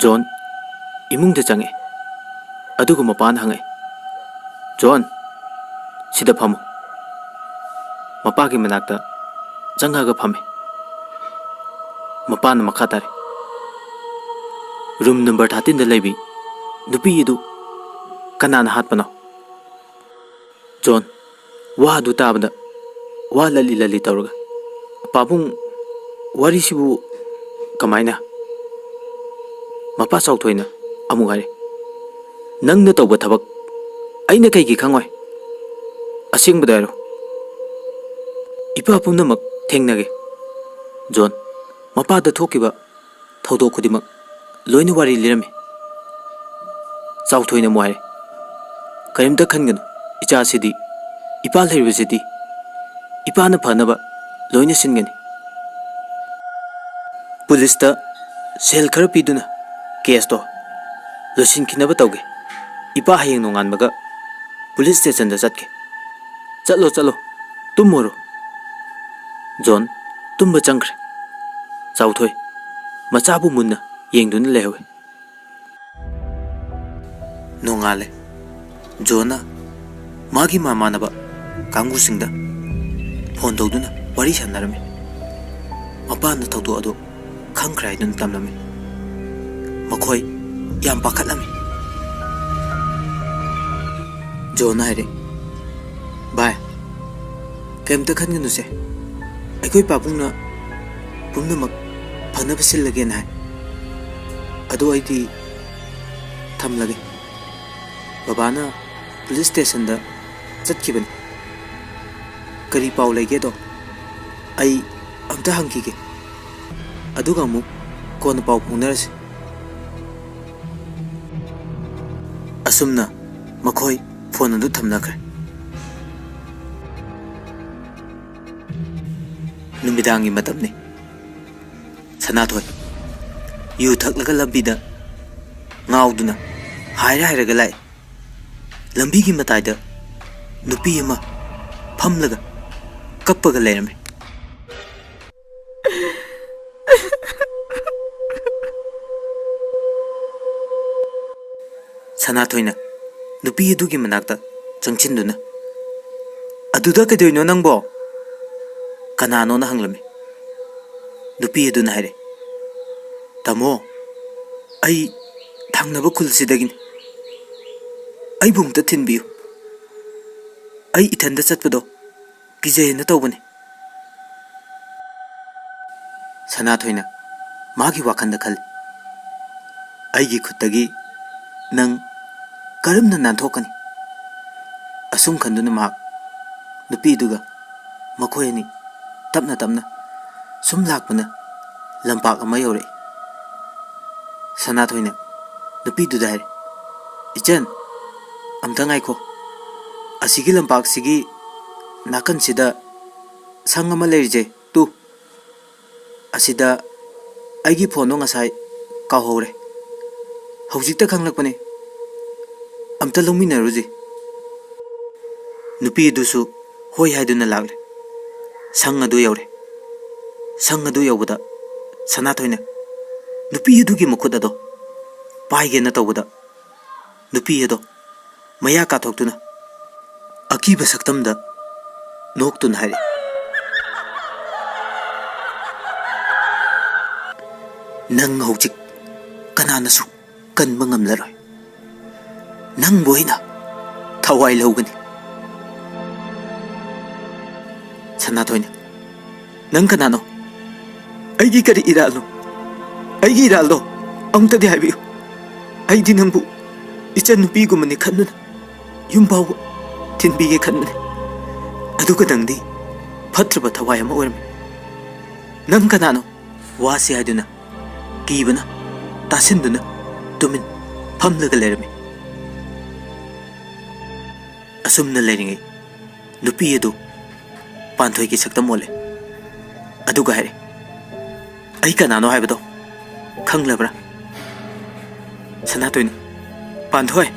ꯖꯣꯟ ꯏꯃꯨꯡꯗ ꯆꯪꯉꯦ, ꯑꯗꯨꯒ ꯃꯄꯥꯅ ꯍꯪꯉꯛꯑꯦ, "ꯖꯣꯟ, ꯁꯤꯗ ꯐꯝꯃꯨ꯫" ꯃꯄꯥꯒꯤ ꯃꯅꯥꯛꯇ ꯆꯪꯉꯒ ꯐꯝꯃꯦ꯫ ꯃꯄꯥꯅ ꯃꯈꯥ ꯇꯥꯔꯦ, "ꯔꯨꯝ ꯅꯝꯕꯔ ꯊꯥꯔꯇꯤꯟꯗ ꯂꯩꯕꯤ ꯅꯨꯄꯤ ꯑꯗꯨ ꯀꯅꯥꯅ ꯍꯥꯠꯄꯅꯣ?" ꯖꯣꯟ ꯋꯥ ꯑꯗꯨ ꯇꯥꯕꯗ ꯋꯥ ꯂꯜꯂꯤ ꯂꯜꯂꯤ ꯇꯧꯔꯒ, "ꯄꯥꯕꯨꯡ, ꯋꯥꯔꯤꯁꯤꯕꯨ ꯀꯃꯥꯏꯅ?" ꯃꯄꯥ ꯆꯥꯎꯊꯣꯏꯅ ꯑꯃꯨꯛ ꯍꯥꯏꯔꯦ, "ꯅꯪꯅ ꯇꯧꯕ ꯊꯕꯛ ꯑꯩꯅ ꯀꯩꯒꯤ ꯈꯪꯉꯣꯏ? ꯑꯁꯦꯡꯕꯗꯣ ꯍꯥꯏꯔꯣ꯫" "ꯏꯄꯥ ꯄꯨꯝꯅꯃꯛ ꯊꯦꯡꯅꯒꯦ꯫" ꯖꯣꯟ ꯃꯄꯥꯗ ꯊꯣꯛꯈꯤꯕ ꯊꯧꯗꯣꯛ ꯈꯨꯗꯤꯡꯃꯛ ꯂꯣꯏꯅ ꯋꯥꯔꯤ ꯂꯤꯔꯝꯃꯤ꯫ ꯆꯥꯎꯊꯣꯏꯅ ꯑꯃꯨꯛ ꯍꯥꯏꯔꯦ, "ꯀꯔꯤꯝꯇ ꯈꯟꯒꯅꯨ, ꯏꯆꯥꯁꯤꯗꯤ, ꯏꯄꯥ ꯂꯩꯔꯤꯕꯁꯤꯗꯤ ꯏꯄꯥꯅ ꯐꯅꯕ ꯂꯣꯏꯅ ꯁꯤꯟꯒꯅꯤ꯫ ꯄꯨꯂꯤꯁꯇ ꯁꯦꯜ ꯈꯔ ꯄꯤꯗꯨꯅ ꯀꯦꯁꯇꯣ ꯂꯣꯏꯁꯤꯟꯈꯤꯅꯕ ꯇꯧꯒꯦ꯫ ꯏꯄꯥ ꯍꯌꯦꯡ ꯅꯣꯡꯉꯥꯟꯕꯒ ꯄꯨꯂꯤꯁ ꯁ꯭ꯇꯦꯁꯟꯗ ꯆꯠꯀꯦ꯫ ꯆꯠꯂꯣ, ꯆꯠꯂꯣ, ꯇꯨꯝꯃꯨꯔꯣ꯫" ꯖꯣꯟ ꯇꯨꯝꯕ ꯆꯪꯈ꯭ꯔꯦ꯫ ꯆꯥꯎꯊꯣꯏ ꯃꯆꯥꯕꯨ ꯃꯨꯟꯅ ꯌꯦꯡꯗꯨꯅ ꯂꯩꯍꯧꯏ꯫ ꯅꯣꯡꯉꯥꯜꯂꯦ꯫ ꯖꯣꯟꯅ ꯃꯥꯒꯤ ꯃꯃꯥꯟꯅꯕ ꯀꯥꯡꯕꯨꯁꯤꯡꯗ ꯐꯣꯟ ꯇꯧꯗꯨꯅ ꯋꯥꯔꯤ ꯁꯥꯟꯅꯔꯝꯃꯤ꯫ ꯃꯄꯥꯅ ꯊꯧꯗꯣꯛ ꯑꯗꯨ ꯈꯪꯈ꯭ꯔꯦ ꯍꯥꯏꯗꯨꯅ ꯇꯝꯂꯝꯃꯤ꯫ ꯃꯈꯣꯏ ꯌꯥꯝ ꯄꯥꯈꯠꯂꯝꯃꯤ꯫ ꯖꯣꯟꯅ ꯍꯥꯏꯔꯦ, "ꯚꯥꯏ, ꯀꯩꯝꯇ ꯈꯟꯒꯅꯨꯁꯦ꯫ ꯑꯩꯈꯣꯏ ꯄꯥꯕꯨꯡꯅ ꯄꯨꯝꯅꯃꯛ ꯐꯅꯕ ꯁꯤꯜꯂꯒꯦꯅ ꯍꯥꯏ꯫ ꯑꯗꯣ ꯑꯩꯗꯤ ꯊꯝꯂꯒꯦ꯫ ꯕꯕꯥꯅ ꯄꯨꯂꯤꯁ ꯁ꯭ꯇꯦꯁꯟꯗ ꯆꯠꯈꯤꯕꯅꯤ꯫ ꯀꯔꯤ ꯄꯥꯎ ꯂꯩꯒꯦꯗꯣ ꯑꯩ ꯑꯝꯇ ꯍꯪꯈꯤꯒꯦ, ꯑꯗꯨꯒ ꯑꯃꯨꯛ ꯀꯣꯟꯅ ꯄꯥꯎ ꯐꯥꯎꯅꯔꯁꯤ꯫ ꯑꯁꯨꯝꯅ ꯃꯈꯣꯏ ꯐꯣꯟ ꯑꯗꯨ ꯊꯝꯅꯈ꯭ꯔꯦ꯫ ꯅꯨꯃꯤꯗꯥꯡꯒꯤ ꯃꯇꯝꯅꯤ꯫ ꯁꯅꯥꯊꯣꯏ ꯌꯨ ꯊꯛꯂꯒ ꯂꯝꯕꯤꯗ ꯉꯥꯎꯗꯨꯅ ꯍꯥꯏꯔ ꯍꯥꯏꯔꯒ ꯂꯥꯛꯏ꯫ ꯂꯝꯕꯤꯒꯤ ꯃꯇꯥꯏꯗ ꯅꯨꯄꯤ ꯑꯃ ꯐꯝꯂꯒ ꯀꯞꯄꯒ ꯂꯩꯔꯝꯃꯤ꯫ ꯁꯅꯥꯊꯣꯏꯅ ꯅꯨꯄꯤ ꯑꯗꯨꯒꯤ ꯃꯅꯥꯛꯇ ꯆꯪꯁꯤꯟꯗꯨꯅ, "ꯑꯗꯨꯗ ꯀꯩꯗꯧꯔꯤꯅꯣ ꯅꯪꯕꯣ?" ꯀꯅꯥꯅꯣꯅ ꯍꯪꯂꯝꯃꯤ꯫ ꯅꯨꯄꯤ ꯑꯗꯨꯅ ꯍꯥꯏꯔꯦ, "ꯇꯥꯃꯣ, ꯑꯩ ꯊꯪꯅꯕ ꯈꯨꯜꯁꯤꯗꯒꯤꯅꯤ꯫ ꯑꯩꯕꯨ ꯑꯝꯇ ꯊꯤꯟꯕꯤꯌꯨ꯫ ꯑꯩ ꯏꯊꯟꯗ ꯆꯠꯄꯗꯣ ꯀꯤꯖꯩꯅ ꯇꯧꯕꯅꯤ꯫" ꯁꯅꯥꯊꯣꯏꯅ ꯃꯥꯒꯤ ꯋꯥꯈꯜꯗ ꯈꯜꯂꯤ, "ꯑꯩꯒꯤ ꯈꯨꯠꯇꯒꯤ ꯅꯪ ꯀꯔꯝꯅ ꯅꯥꯟꯊꯣꯛꯀꯅꯤ?" ꯑꯁꯨꯝ ꯈꯟꯗꯨꯅ ꯃꯍꯥꯛ ꯅꯨꯄꯤꯗꯨꯒ ꯃꯈꯣꯏ ꯑꯅꯤ ꯇꯞꯅ ꯇꯞꯅ ꯁꯨꯝ ꯂꯥꯛꯄꯅ ꯂꯝꯄꯥꯛ ꯑꯃ ꯌꯧꯔꯛꯏ꯫ ꯁꯅꯥꯊꯣꯏꯅ ꯅꯨꯄꯤꯗꯨꯗ ꯍꯥꯏꯔꯦ, "ꯏꯆꯟ, ꯑꯝꯇ ꯉꯥꯏꯈꯣ꯫ ꯑꯁꯤꯒꯤ ꯂꯝꯄꯥꯛꯁꯤꯒꯤ ꯅꯥꯀꯟꯁꯤꯗ ꯁꯪ ꯑꯃ ꯂꯩꯔꯤꯁꯦ, ꯇꯨ꯫ ꯑꯁꯤꯗ ꯑꯩꯒꯤ ꯐꯣꯟꯗꯣ ꯉꯁꯥꯏ ꯀꯥꯎꯍꯧꯔꯦ꯫ ꯍꯧꯖꯤꯛꯇ ꯈꯪꯂꯛꯄꯅꯦ꯫ ꯑꯝꯇ ꯂꯧꯃꯤꯟꯅꯔꯨꯁꯤ꯫" ꯅꯨꯄꯤ ꯑꯗꯨꯁꯨ ꯍꯣꯏ ꯍꯥꯏꯗꯨꯅ ꯂꯥꯛꯂꯦ꯫ ꯁꯪ ꯑꯗꯨ ꯌꯧꯔꯦ꯫ ꯁꯪ ꯑꯗꯨ ꯌꯧꯕꯗ ꯁꯅꯥꯊꯣꯏꯅ ꯅꯨꯄꯤ ꯑꯗꯨꯒꯤ ꯃꯈꯨꯠ ꯑꯗꯣ ꯄꯥꯏꯒꯦꯅ ꯇꯧꯕꯗ, ꯅꯨꯄꯤ ꯑꯗꯣ ꯃꯌꯥ ꯀꯥꯊꯣꯛꯇꯨꯅ ꯑꯀꯤꯕ ꯁꯛꯇꯝꯗ ꯅꯣꯛꯇꯨꯅ ꯍꯥꯏꯔꯛꯏ, "ꯅꯪ ꯍꯧꯖꯤꯛ ꯀꯅꯥꯅꯁꯨ ꯀꯟꯕ ꯉꯝꯂꯔꯣꯏ꯫ ꯅꯪꯕꯨ ꯑꯩꯅ ꯊꯋꯥꯏ ꯂꯧꯒꯅꯤ꯫" ꯁꯅꯥꯊꯣꯏꯅ, "ꯅꯪ ꯀꯅꯥꯅꯣ? ꯑꯩꯒꯤ ꯀꯔꯤ ꯏꯔꯥꯜꯅꯣ? ꯑꯩꯒꯤ ꯏꯔꯥꯜꯗꯣ ꯑꯃꯨꯛꯇꯗꯤ ꯍꯥꯏꯕꯤꯌꯨ꯫ ꯑꯩꯗꯤ ꯅꯪꯕꯨ ꯏꯆꯟ ꯅꯨꯄꯤꯒꯨꯝꯕꯅꯤ ꯈꯟꯗꯨꯅ ꯌꯨꯝ ꯐꯥꯎꯕ ꯊꯤꯟꯕꯤꯒꯦ ꯈꯟꯕꯅꯤ꯫ ꯑꯗꯨꯒ ꯅꯪꯗꯤ ꯐꯠꯇ꯭ꯔꯕ ꯊꯋꯥꯏ ꯑꯃ ꯑꯣꯏꯔꯝꯃꯤ꯫ "ꯅꯪ ꯀꯅꯥꯅꯣ?" ꯋꯥꯁꯤ ꯍꯥꯏꯗꯨꯅ ꯀꯤꯕꯅ ꯇꯥꯁꯤꯟꯗꯨꯅ ꯇꯨꯃꯤꯟ ꯐꯝꯂꯒ ꯂꯩꯔꯝꯃꯤ꯫ ꯑꯁꯨꯝꯅ ꯂꯩꯔꯤꯉꯩ ꯅꯨꯄꯤ ꯑꯗꯨ ꯄꯥꯟꯊꯣꯏꯒꯤ ꯁꯛꯇꯝ ꯑꯣꯜꯂꯦ꯫ ꯑꯗꯨꯒ ꯍꯥꯏꯔꯦ, "ꯑꯩ ꯀꯅꯥꯅꯣ ꯍꯥꯏꯕꯗꯣ ꯈꯪꯂꯕ꯭ꯔꯥ?" ꯁꯅꯥꯇꯣꯏꯅ, "ꯄꯥꯟꯊꯣꯏ,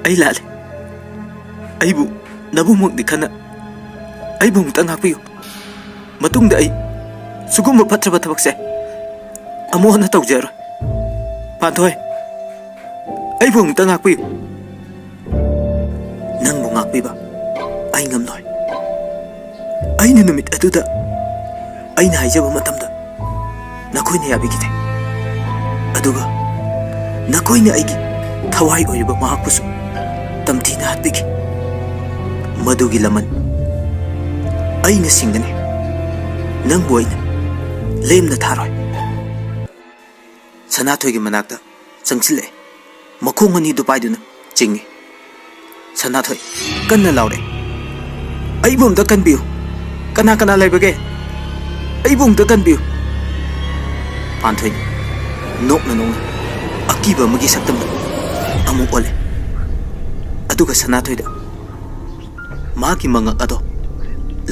ꯑꯩ ꯂꯥꯜꯂꯦ꯫ ꯑꯩꯕꯨ ꯅꯕꯨꯡꯃꯛꯅꯤ ꯈꯟꯅ ꯑꯩꯕꯨ ꯑꯃꯨꯛꯇ ꯉꯥꯛꯄꯤꯌꯨ꯫ ꯃꯇꯨꯡꯗ ꯑꯩ ꯁꯤꯒꯨꯝꯕ ꯐꯠꯇ꯭ꯔꯕ ꯊꯕꯛꯁꯦ ꯑꯃꯨꯛ ꯍꯟꯅ ꯇꯧꯖꯔꯣꯏ꯫ ꯄꯥꯟꯊꯣꯏ, ꯑꯩꯕꯨ ꯑꯃꯨꯛꯇ ꯉꯥꯛꯄꯤꯌꯨ꯫ ꯅꯪꯕꯨ ꯉꯥꯛꯄꯤꯕ ꯑꯩ ꯉꯝꯂꯣꯏ꯫ ꯑꯩꯅ ꯅꯨꯃꯤꯠ ꯑꯗꯨꯗ ꯑꯩꯅ ꯍꯥꯏꯖꯕ ꯃꯇꯝꯗ ꯅꯈꯣꯏꯅ ꯌꯥꯕꯤꯈꯤꯗꯦ꯫ ꯑꯗꯨꯒ ꯅꯈꯣꯏꯅ ꯑꯩꯒꯤ ꯊꯋꯥꯏ ꯑꯣꯏꯔꯤꯕ ꯃꯍꯥꯛꯄꯨꯁꯨ ꯇꯝꯊꯤꯅ ꯍꯥꯠꯄꯤꯈꯤ꯫ ꯃꯗꯨꯒꯤ ꯂꯃꯟ ꯑꯩꯅ ꯁꯤꯡꯒꯅꯤ꯫ ꯅꯪꯕꯨ ꯑꯩꯅ ꯂꯦꯝꯅ ꯊꯥꯔꯣꯏ꯫" ꯁꯅꯥꯊꯣꯏꯒꯤ ꯃꯅꯥꯛꯇ ꯆꯪꯁꯤꯜꯂꯛꯑꯦ꯫ ꯃꯈꯣꯡ ꯑꯅꯤꯗꯨ ꯄꯥꯏꯗꯨꯅ ꯆꯤꯡꯏ꯫ ꯁꯅꯥꯊꯣꯏ ꯀꯟꯅ ꯂꯥꯎꯔꯦ, "ꯑꯩꯕꯨ ꯑꯝꯇ ꯀꯟꯕꯤꯌꯨ! ꯀꯅꯥ ꯀꯅꯥ ꯂꯩꯕꯒꯦ? ꯑꯩꯕꯨ ꯑꯝꯇ ꯀꯟꯕꯤꯌꯨ!" ꯄꯥꯟꯊꯣꯏ ꯅꯣꯛꯅ ꯅꯣꯛꯅ ꯑꯀꯤꯕ ꯑꯃꯒꯤ ꯁꯛꯇꯝꯗ ꯑꯃꯨꯛ ꯑꯣꯜꯂꯦ꯫ ꯑꯗꯨꯒ ꯁꯅꯥꯊꯣꯏꯗ ꯃꯥꯒꯤ ꯃꯉꯛ ꯑꯗꯣ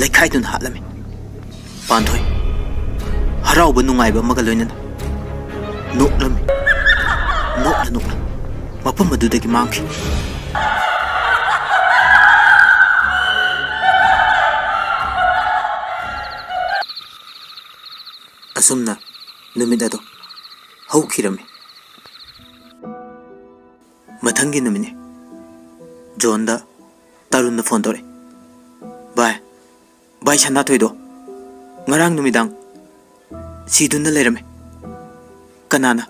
ꯂꯩꯈꯥꯏꯗꯨꯅ ꯍꯥꯠꯂꯝꯃꯤ꯫ ꯄꯥꯟꯊꯣꯏ ꯍꯔꯥꯎꯕ ꯅꯨꯡꯉꯥꯏꯕ ꯑꯃꯒ ꯂꯣꯏꯅꯅ ꯅꯣꯛꯂꯝꯃꯤ꯫ ꯅꯣꯛꯅ ꯅꯣꯛꯅ ꯃꯐꯝ ꯑꯗꯨꯗꯒꯤ ꯃꯥꯡꯈꯤ꯫ ꯑꯁꯨꯝꯅ ꯅꯨꯃꯤꯠ ꯑꯗꯣ ꯍꯧꯈꯤꯔꯝꯃꯤ꯫ ꯃꯊꯪꯒꯤ ꯅꯨꯃꯤꯠꯅꯤ꯫ ꯖꯣꯟꯗ ꯇꯔꯨꯟꯅ ꯐꯣꯟ ꯇꯧꯔꯛꯑꯦ꯫ "ꯚꯥꯏ, ꯚꯥꯏ, ꯁꯅꯥꯊꯣꯏꯗꯣ ꯉꯔꯥꯡ ꯅꯨꯃꯤꯗꯥꯡ ꯁꯤꯗꯨꯅ ꯂꯩꯔꯝꯃꯦ꯫ ꯀꯅꯥꯅ,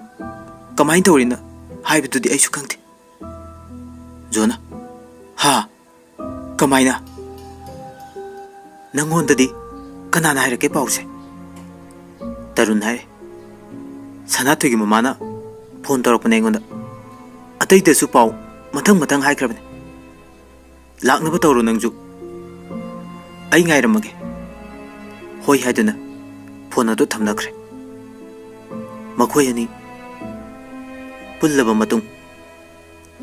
ꯀꯃꯥꯏꯅ ꯇꯧꯔꯤꯅ ꯍꯥꯏꯕꯗꯨꯗꯤ ꯑꯩꯁꯨ ꯈꯪꯗꯦ꯫" ꯖꯣꯟꯅ, "ꯍꯥ? ꯀꯃꯥꯏꯅ? ꯅꯪꯉꯣꯟꯗꯗꯤ ꯀꯅꯥꯅ ꯍꯥꯏꯔꯛꯀꯦ ꯄꯥꯎꯁꯦ?" ꯇꯔꯨꯟ ꯍꯥꯏꯔꯦ, "ꯁꯅꯥꯊꯣꯏꯒꯤ ꯃꯃꯥꯅ ꯐꯣꯟ ꯇꯧꯔꯛꯄꯅꯦ ꯑꯩꯉꯣꯟꯗ꯫ ꯑꯇꯩꯗꯁꯨ ꯄꯥꯎ ꯃꯊꯪ ꯃꯊꯪ ꯍꯥꯏꯈ꯭ꯔꯕꯅꯦ꯫ ꯂꯥꯛꯅꯕ ꯇꯧꯔꯣ ꯅꯪꯁꯨ꯫ ꯑꯩ ꯉꯥꯏꯔꯝꯃꯒꯦ꯫" ꯍꯣꯏ ꯍꯥꯏꯗꯨꯅ ꯐꯣꯟ ꯑꯗꯨ ꯊꯝꯅꯈ꯭ꯔꯦ꯫ ꯃꯈꯣꯏ ꯑꯅꯤ ꯄꯨꯜꯂꯕ ꯃꯇꯨꯡ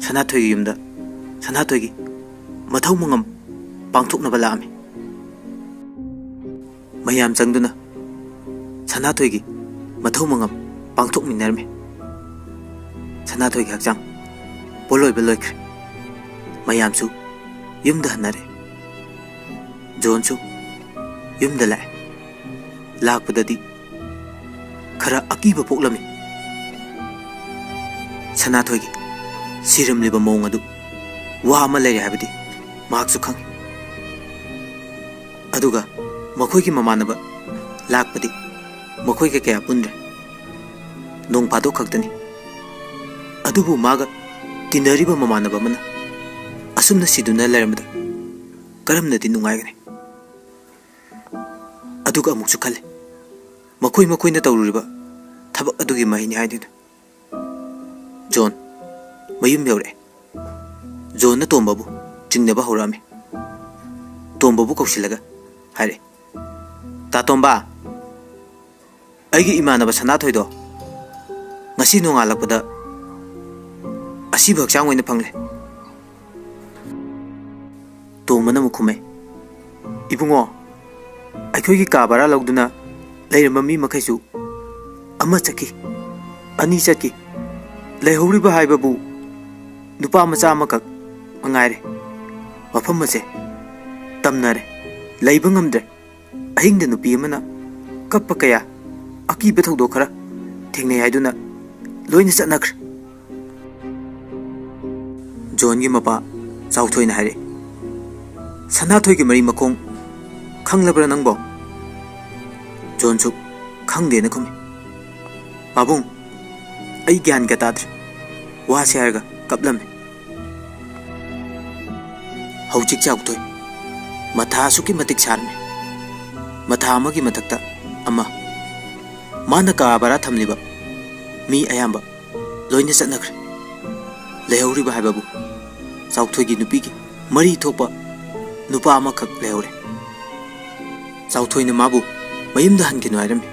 ꯁꯅꯥꯊꯣꯏꯒꯤ ꯌꯨꯝꯗ ꯁꯅꯥꯊꯣꯏꯒꯤ ꯃꯊꯧ ꯃꯉꯝ ꯄꯥꯡꯊꯣꯛꯅꯕ ꯂꯥꯛꯑꯝꯃꯤ꯫ ꯃꯌꯥꯝ ꯆꯪꯗꯨꯅ ꯁꯅꯥꯊꯣꯏꯒꯤ ꯃꯊꯧ ꯃꯉꯝ ꯄꯥꯡꯊꯣꯛꯃꯤꯟꯅꯔꯝꯃꯤ꯫ ꯁꯅꯥꯊꯣꯏꯒꯤ ꯍꯛꯆꯥꯡ ꯄꯣꯠꯂꯣꯏꯕ ꯂꯣꯏꯈ꯭ꯔꯦ꯫ ꯃꯌꯥꯝꯁꯨ ꯌꯨꯝꯗ ꯍꯟꯅꯔꯦ꯫ ꯖꯣꯟꯁꯨ ꯌꯨꯝꯗ ꯂꯥꯛꯑꯦ꯫ ꯂꯥꯛꯄꯗꯗꯤ ꯈꯔ ꯑꯀꯤꯕ ꯄꯣꯛꯂꯝꯃꯤ꯫ ꯁꯅꯥꯊꯣꯏꯒꯤ ꯁꯤꯔꯝꯂꯤꯕ ꯃꯑꯣꯡ ꯑꯗꯨ ꯋꯥ ꯑꯃ ꯂꯩꯔꯦ ꯍꯥꯏꯕꯗꯤ ꯃꯍꯥꯛꯁꯨ ꯈꯪꯏ꯫ ꯑꯗꯨꯒ ꯃꯈꯣꯏꯒꯤ ꯃꯃꯥꯟꯅꯕ ꯂꯥꯛꯄꯗꯤ ꯃꯈꯣꯏꯒ ꯀꯌꯥ ꯄꯨꯟꯗ꯭ꯔꯦ꯫ ꯅꯣꯡ ꯐꯥꯗꯣꯛ ꯈꯛꯇꯅꯤ꯫ ꯑꯗꯨꯕꯨ ꯃꯥꯒ ꯇꯤꯟꯅꯔꯤꯕ ꯃꯃꯥꯟꯅꯕ ꯑꯃꯅ ꯑꯁꯨꯝꯅ ꯁꯤꯗꯨꯅ ꯂꯩꯔꯝꯕꯗ ꯀꯔꯝꯅꯗꯤ ꯅꯨꯡꯉꯥꯏꯒꯅꯤ? ꯑꯗꯨꯒ ꯑꯃꯨꯛꯁꯨ ꯈꯜꯂꯤ, ꯃꯈꯣꯏ ꯃꯈꯣꯏꯅ ꯇꯧꯔꯨꯔꯤꯕ ꯊꯕꯛ ꯑꯗꯨꯒꯤ ꯃꯍꯩꯅꯤ ꯍꯥꯏꯗꯨꯅ꯫ ꯖꯣꯟ ꯃꯌꯨꯝ ꯌꯧꯔꯛꯑꯦ꯫ ꯖꯣꯟꯅ ꯇꯣꯝꯕꯕꯨ ꯆꯤꯡꯅꯕ ꯍꯧꯔꯛꯑꯝꯃꯤ꯫ ꯇꯣꯝꯕꯕꯨ ꯀꯧꯁꯤꯜꯂꯒ ꯍꯥꯏꯔꯛꯑꯦ, "ꯇꯥ ꯇꯣꯝꯕ, ꯑꯩꯒꯤ ꯏꯃꯥꯟꯅꯕ ꯁꯅꯥꯊꯣꯏꯗꯣ ꯉꯁꯤ ꯅꯣꯡꯉꯥꯜꯂꯛꯄꯗ ꯑꯁꯤꯕ ꯍꯛꯆꯥꯡ ꯑꯣꯏꯅ ꯐꯪꯂꯦ꯫" ꯇꯣꯝꯕꯅ ꯑꯃꯨꯛ ꯈꯨꯝꯃꯦ, "ꯏꯕꯨꯡꯉꯣ, ꯑꯩꯈꯣꯏꯒꯤ ꯀꯥ ꯚꯔꯥ ꯂꯧꯗꯨꯅ ꯂꯩꯔꯝꯕ ꯃꯤ ꯃꯈꯩꯁꯨ ꯑꯃ ꯆꯠꯈꯤ, ꯑꯅꯤ ꯆꯠꯈꯤ, ꯂꯩꯍꯧꯔꯤꯕ ꯍꯥꯏꯕꯕꯨ ꯅꯨꯄꯥ ꯃꯆꯥ ꯑꯃꯈꯛ ꯃꯉꯥꯏꯔꯦ꯫ ꯃꯐꯝ ꯑꯁꯦ ꯇꯝꯅꯔꯦ, ꯂꯩꯕ ꯉꯝꯗ꯭ꯔꯦ꯫ ꯑꯍꯤꯡꯗ ꯅꯨꯄꯤ ꯑꯃꯅ ꯀꯞꯄ ꯀꯌꯥ, ꯑꯀꯤꯕ ꯊꯧꯗꯣꯛ ꯈꯔ ꯊꯦꯡꯅꯩ ꯍꯥꯏꯗꯨꯅ ꯂꯣꯏꯅ ꯆꯠꯅꯈ꯭ꯔꯦ꯫" ꯖꯣꯟꯒꯤ ꯃꯄꯥ ꯆꯥꯎꯊꯣꯏꯅ ꯍꯥꯏꯔꯛꯏ, "ꯁꯅꯥꯊꯣꯏꯒꯤ ꯃꯔꯤ ꯃꯈꯣꯡ ꯈꯪꯂꯕ꯭ꯔꯥ ꯅꯪꯕꯣ?" ꯖꯣꯟꯁꯨ ꯈꯪꯗꯦꯅ ꯈꯨꯝꯃꯤ꯫ "ꯄꯥꯕꯨꯡ, ꯑꯩ ꯒ꯭ꯌꯥꯟꯒ ꯇꯥꯗ꯭ꯔꯦ꯫" ꯋꯥꯁꯦ ꯍꯥꯏꯔꯒ ꯀꯞꯂꯝꯃꯤ꯫ ꯍꯧꯖꯤꯛ ꯆꯥꯎꯊꯣꯏ ꯃꯊꯥ ꯑꯁꯨꯛꯀꯤ ꯃꯇꯤꯛ ꯁꯥꯔꯝꯃꯤ꯫ ꯃꯊꯥ ꯑꯃꯒꯤ ꯃꯊꯛꯇ ꯑꯃ꯫ ꯃꯥꯅ ꯀꯥ ꯚꯔꯥ ꯊꯝꯂꯤꯕ ꯃꯤ ꯑꯌꯥꯝꯕ ꯂꯣꯏꯅ ꯆꯠꯅꯈ꯭ꯔꯦ꯫ ꯂꯩꯍꯧꯔꯤꯕ ꯍꯥꯏꯕꯕꯨ ꯆꯥꯎꯊꯣꯏꯒꯤ ꯅꯨꯄꯤꯒꯤ ꯃꯔꯤ ꯊꯣꯛꯄ ꯅꯨꯄꯥ ꯑꯃꯈꯛ ꯂꯩꯍꯧꯔꯦ꯫ ꯆꯥꯎꯊꯣꯏꯅ ꯃꯥꯕꯨ ꯃꯌꯨꯝꯗ ꯍꯟꯈꯤꯅꯨ ꯍꯥꯏꯔꯝꯃꯤ꯫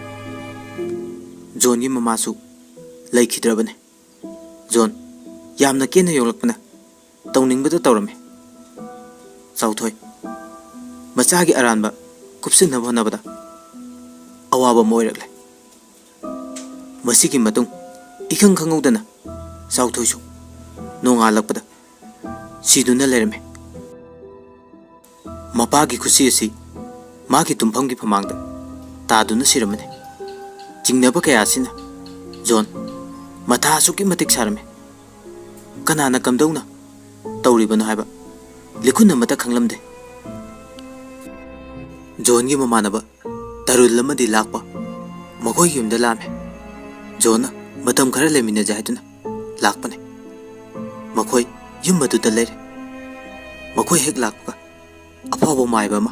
ꯖꯣꯟꯒꯤ ꯃꯃꯥꯁꯨ ꯂꯩꯈꯤꯗ꯭ꯔꯕꯅꯤ꯫ ꯖꯣꯟ ꯌꯥꯝꯅ ꯀꯦꯟꯅ ꯌꯣꯛꯂꯛꯄꯅ ꯇꯧꯅꯤꯡꯕꯗ ꯇꯧꯔꯝꯃꯤ꯫ ꯆꯥꯎꯊꯣꯏ ꯃꯆꯥꯒꯤ ꯑꯔꯥꯟꯕ ꯀꯨꯞꯁꯤꯟꯅꯕ ꯍꯣꯠꯅꯕꯗ ꯑꯋꯥꯕ ꯑꯃ ꯑꯣꯏꯔꯛꯂꯦ꯫ ꯃꯁꯤꯒꯤ ꯃꯇꯨꯡ ꯏꯈꯪ ꯈꯪꯍꯧꯗꯅ ꯆꯥꯎꯊꯣꯏꯁꯨ ꯅꯣꯡꯉꯥꯜꯂꯛꯄꯗ ꯁꯤꯗꯨꯅ ꯂꯩꯔꯝꯃꯤ꯫ ꯃꯄꯥꯒꯤ ꯈꯨꯠꯁꯤ ꯑꯁꯤ ꯃꯥꯒꯤ ꯇꯨꯝꯐꯝꯒꯤ ꯐꯃꯥꯡꯗ ꯇꯥꯗꯨꯅ ꯁꯤꯔꯝꯃꯅꯤ꯫ ꯆꯤꯡꯅꯕ ꯀꯌꯥ ꯑꯁꯤꯅ ꯖꯣꯟ ꯃꯊꯥ ꯑꯁꯨꯛꯀꯤ ꯃꯇꯤꯛ ꯁꯥꯔꯝꯃꯤ꯫ ꯀꯅꯥꯅ ꯀꯝꯗꯧꯅ ꯇꯧꯔꯤꯕꯅꯣ ꯍꯥꯏꯕ ꯂꯤꯈꯨꯟ ꯑꯃꯠꯇ ꯈꯪꯂꯝꯗꯦ꯫ ꯖꯣꯟꯒꯤ ꯃꯃꯥꯟꯅꯕ ꯇꯔꯨꯜ ꯑꯃꯗꯤ ꯂꯥꯛꯄ ꯃꯈꯣꯏꯒꯤ ꯌꯨꯝꯗ ꯂꯥꯛꯑꯝꯃꯤ꯫ ꯖꯣꯟꯅ ꯃꯇꯝ ꯈꯔ ꯂꯩꯃꯤꯟꯅꯖꯦ ꯍꯥꯏꯗꯨꯅ ꯂꯥꯛꯄꯅꯤ꯫ ꯃꯈꯣꯏ ꯌꯨꯝ ꯑꯗꯨꯗ ꯂꯩꯔꯦ꯫ ꯃꯈꯣꯏ ꯍꯦꯛ ꯂꯥꯛꯄꯒ ꯑꯐꯥꯎꯕ ꯃꯥꯏꯕ ꯑꯃ